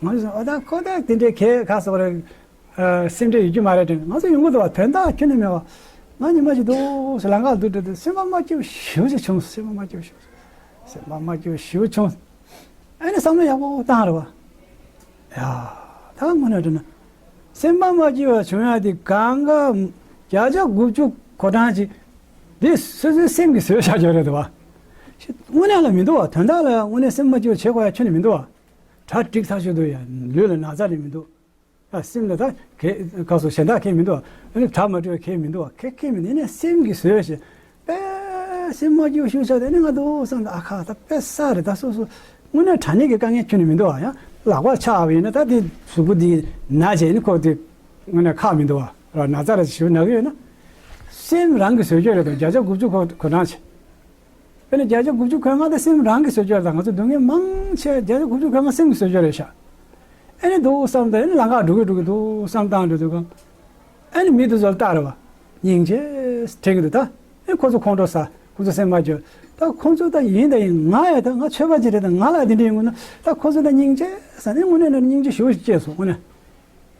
ང་ཚོས་ཨ་ད་ཁོ་ད་དེ་འདྲའི་གལ་ག་སོགས་རེད། ཨ་སེམས་ཁྲལ་ཡོད་རྒྱུ་མ་རེད་དྲན། ང་ཚོ་ཡོང་གི་འདུག་བ། དོན་དག་ཁྱོན་ནས་མེད་བ། ང་ཉི་མ་ཞིག་འདུག་ཟེར་ལམ་ཁ་འདུག་འགྲོ་དུས་སེམས་པ་མ་སྐྱིད་པ་ཞེ་པོ་ཅིག་བྱུང་སོང་། སེམས་པ་མ་སྐྱིད་པ་ཞེ་པོ་ཅིག་སེམས་པ་མ་སྐྱིད་པ་ཞེ་པོ་བྱུང་། ཨ་ནི་བསམ་བློ་ཡག་པོ་བཏང་རེད་བ། ཡ། ད་དངོས་གནས་དྲན་ན། སེམས་པ་མ་སྐྱིད་པ་བྱུང་ཡ་དེ་གང་ག་བརྒྱ་ཆ་དགུ་བཅུ་གོ་གྲངས་ཅིག་འདི་སོ་སོའི་སེམས་ཀྱིས་བཟོས་བཞག་ཡོད་རེད་དོ་བ། དངོས་གནས་ལ་མི་འདུག་བ། དོན་དག་ལ་དངོས་གནས་སེམས་མ་སྐྱིད་པ་བྱེད་དགོས་ཡ་ཁྱོན་ནས་མི་འདུག་བ། གྲ་འགྲིག་ཐག་ཆོད་འདུག་ཡ། ལུས་ལ་ན་ཚ་ནི་མི་འདུག་ཡ་སེམས་ལ་ད་གས་ག་སོ་གཞན་དག་གས་མི་འདུག་བ། ཨ་ནི་གྲ་མ་འགྲིག་པ་གས་མི་འདུག་བ། གས་གས་མི་འདུག་ཨ་ནི་སེམས་ཀྱིས་བཟོས་ཤིག་དཔེ་སེམས་མ་སྐྱིད་པ་ཞུ་ཆགས་དེ་ནི་ང་འདུག་བསམ་ད་ཨ་ཁ་ད་དཔེ་ས་རེད། ད་སོ་སོ་དངོས་གནས་དྲང་གནས་ཀྱི་དཀའ་ངལ་ཁྱོན་ནས་མི་འདུག་བ། ཡང་ལག་པ་ཆག་པ་ཡིན་ན་ད་དེ་གཟུགས་པོ་འདི་ན་བྱས་ནི་ཁོ་དེ་དངོས་གནས་ཁག་མི་འདུག་བ། ར་ན་ཚ་ར་ཞིག་ཞུ་ན་གི་ཡོད་ན། སེམས་རང་གིས་བཟོས་རྒྱུ་རེད་དོ། བརྒྱ་ཆ་དགུ་བཅུ་གོ་གོ་གྲངས་ཆེ། དཔེར་ན་བརྒྱ་ཆ་དགུ་བཅུ་གོ་ལྔ་དེ་སེམས་རང་གིས་བཟོས་རྒྱུ་རེད། ད་ང་ཚོ་སྡུག་བསྔལ་མང་ཆེ་བརྒྱ་ཆ་དགུ་བཅུ་གོ་ལྔ་སེམས་ཀྱིས་བཟོས་རྒྱུ་རེད་ཤག་ཨ་ནི་འདུག་བསམ་ད་ཨ་ནི་ལམ་ཁ་འགྲོ་གི་འགྲོ་གི་འདུག་བསམ་བཏང་འགྲོ་དུས་གང་། ཨ་ནི་མི་དེ་ཚོ་ལ་ལྟ་རེད་བ། སྙིང་རྗེ་དྲན་གི་འདུག་ད་ཨ་ཁོ་ཚོ་ཁོང་ཁྲོ་ཟ། ཁོ་ཚོ་སེམས་མ་སྐྱིད། ད་ཁོ་ཚོ་ད་ཡིན་ད་ཡིན། ང་ཡ་ད་ང་ཆོས་པ་ཅིག་རེད། ད་ང་ལ་དེ་འདྲ་ཡིན་དགོས་ན། ད་ཁོ་ཚོ་ད་སྙིང་རྗེ་ཟ་ནས་དངོས་གནས་ན་སྙིང་རྗེ་ཞེ་པོ་ཞིག་སྐྱེས་སོང་། དངོས་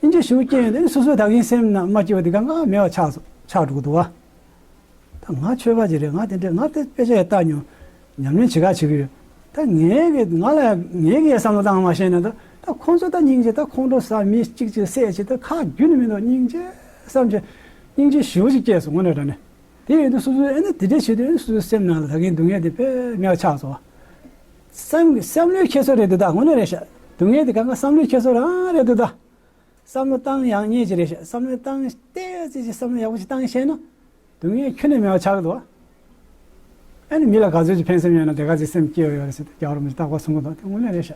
གནས་སྙིང་རྗེ་ཞེ་པོ་སྐྱེས་ཡོང་དུས་སོ་སོའི་ད་གིན་སེམས་ནང་མ་སྐྱིད་པ་དེ་གང་ག་མེད་པ་ཆགས་སོང་། ཆགས་འགྲོ་གི་འདུག་བ། ད་ང་ཆོས་པ་ཅིག་རེད། ང་དེ་འདྲས་ང་དེ་དཔེ་ཆ་ཡང་ལྟ་མྱོང་། ཉམས་ལེན་བྱེད་ག་བྱེད་ཀྱི་ཡོད། ད་ངས་ཀྱི་ང་ལ་ངས་ཀྱི་བསམ་བློ་བཏང་མ་ཤེས་ན། ད་ད་ཁོང་ཚོ་ད་སྙིང་རྗེ། ད་ཁོང་ཁྲོ་ཟ། མི་གཅིག་གཅིག་བསད་བྱས། ད་ཁ་རྒྱུན་ནས་མི་འདུག་སྙིང་རྗེ་བསམ་བྱས། སྙིང་རྗེ་ཞེ་པོ་ཅིག་སྐྱེས་སོང་། དངོས་གནས་དྲང་གནས། དེ་ཡིན་དུས་སོ་སོའི་ཨེ་ནི་དེ་འདྲས་བྱེད་དུས་ཨེ་ནི་སོ་སོའི་སེམས་ནང་ལ་ད་གིན་སྡུག་བསྔལ་དེ་དཔེ་མེད་པ་ཆགས་སོང་བ། བསམ་བསམ་བློའི་འཁྱེར་སོ་རེད་འདུག་ད་དངོས་གནས་རེད་ཤག་སྡུག་བསྔལ་དེ་གང་ག་བསམ་བློའི་འཁྱེར་སོ་རང་རེད་འདུག་ད། བསམ་བློ་བཏང་ཡག་ཉེས་ཅིག་རེད་ཤག་བསམ་བློ་བཏང་ཏོག་ཙམ་ཅིག་བསམ་བློ་ཡག་པོ་ཅིག་བཏང་ཤེས་ན། སྡུག་བསྔལ་ཁྱོན་ནས་མེད་པ་ཆགས་ཀྱི་འདུག་ཨ་ནི་མི་ལ་ག་ཚོད་ཅིག་ཕན་སེམས་ཡོད་ན་དེ་ག་ཚོད་སེམས་སྐྱིད་པོ་ཡོད་རེད་ཟེར་ཏེ་རྒྱལ་བ་རིན་པོ་ཆེས་རྟག་པར་གསུང་གི་འདུག་དེ་དངོས་གནས་རེད་ཤག་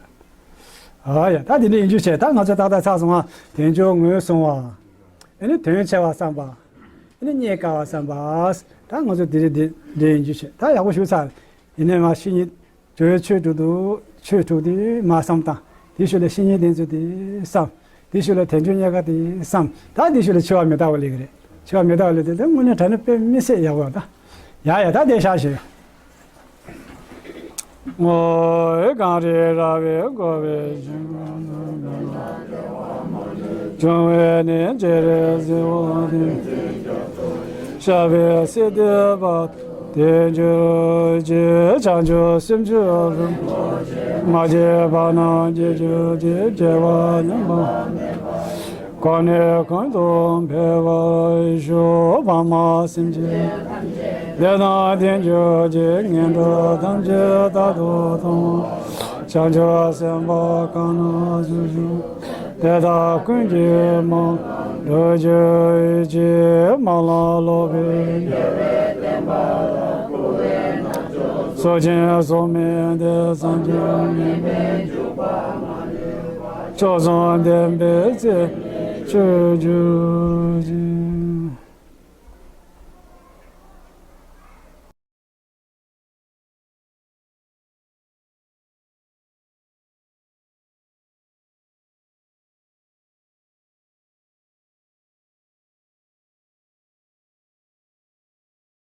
ཨ་ཡ། ད་དེ་འདྲ་ཡིན་རྒྱུ་བྱས། ད་ང་ཚོ་ཏག་ཏག་ཚར་སོང་ང་། དལ་འབྱོར་ངོས་བཟུང་བ། ཨ་ནི་དོན་ཆེ་བ་བསམ་པ། ཨ་ནི་རྙེད་དཀའ་བ་བསམ་པ། ད་ང་ཚོ་དེ་རེད། དེ་འདྲ་ཡིན་རྒྱུ་བྱས། ད་ཡག་པོ་ཞུ་ཚར། ཡིན་ནའི་ང་བཤེས་གཉེན། ཇོ་བོའི་ཆོས་དྲུག་ཏུ། ཆོས་དྲུག་དེ་མར་བསམ་བཏང་། དེའི་ཤུལ་ལ་བཤེས་གཉེན་བསྟེན་ཚུལ་དེ་བསམ། དེའི་ཤུལ་ལ་དལ་འབྱོར་རྙེད་དཀའ་དེ་བསམ། ད་དེའི་ཤུལ་ལ་འཆི་བ་མི་རྟག་པ་སླེབས་ཀྱི་རེད། འཆི་བ་མི་རྟག་པ་སླེབས་དུས་དེ་དངོས་གནས་དྲང་གནས་དཔེ་མི་སྲིད་ཡག་པོ་ད། ཡ་ཡ། ད་དེ་བཞག་བྱས། ཨོ་ཧེ། གངས་རི་ར་བས་བསྐོར་བའི་ཞིང་། འབྱུང་བའི་གནས་བྱེ་རེ་བ་ཟིལ་བ་ལྡན། ཤ་བའི་སྲིད་དེ་བ། དལ་འབྱོར་གྱི་བྱང་ཆུབ་སེམས་མཆོག་རུ། མ་སྐྱེས་པ་རྣམས་སྐྱེ་གྱུར་ཅིག་སྐྱེ་བ་ཉམས་པ། གོང་ནས་གོང་དུ་འཕེལ་བར་ཤོག །འཕགས་མ་སེམས་ཅན་དེ་དང་དལ་འབྱོར་གྱི་ངན་འགྲོ་ཐམས་ཅད་རྟག་ཏུ་ཐོབ། བྱང་ཆུབ་སེམས་དཔའ་གང་རྣམས་སུ་བཞུགས། དེ་དག་ཀུན་གྱི་དམངས་འགྲོ་གྱུར་ཅིག །མ་ལང་ལོག་པའི་སྲོག་ཆེན་སྲོག་མེད་དེ། སངས་རྒྱས་མཆོག་གསུམ་བདེན་པའི་ཚེ་ཆོས་གྱུར་ཅིག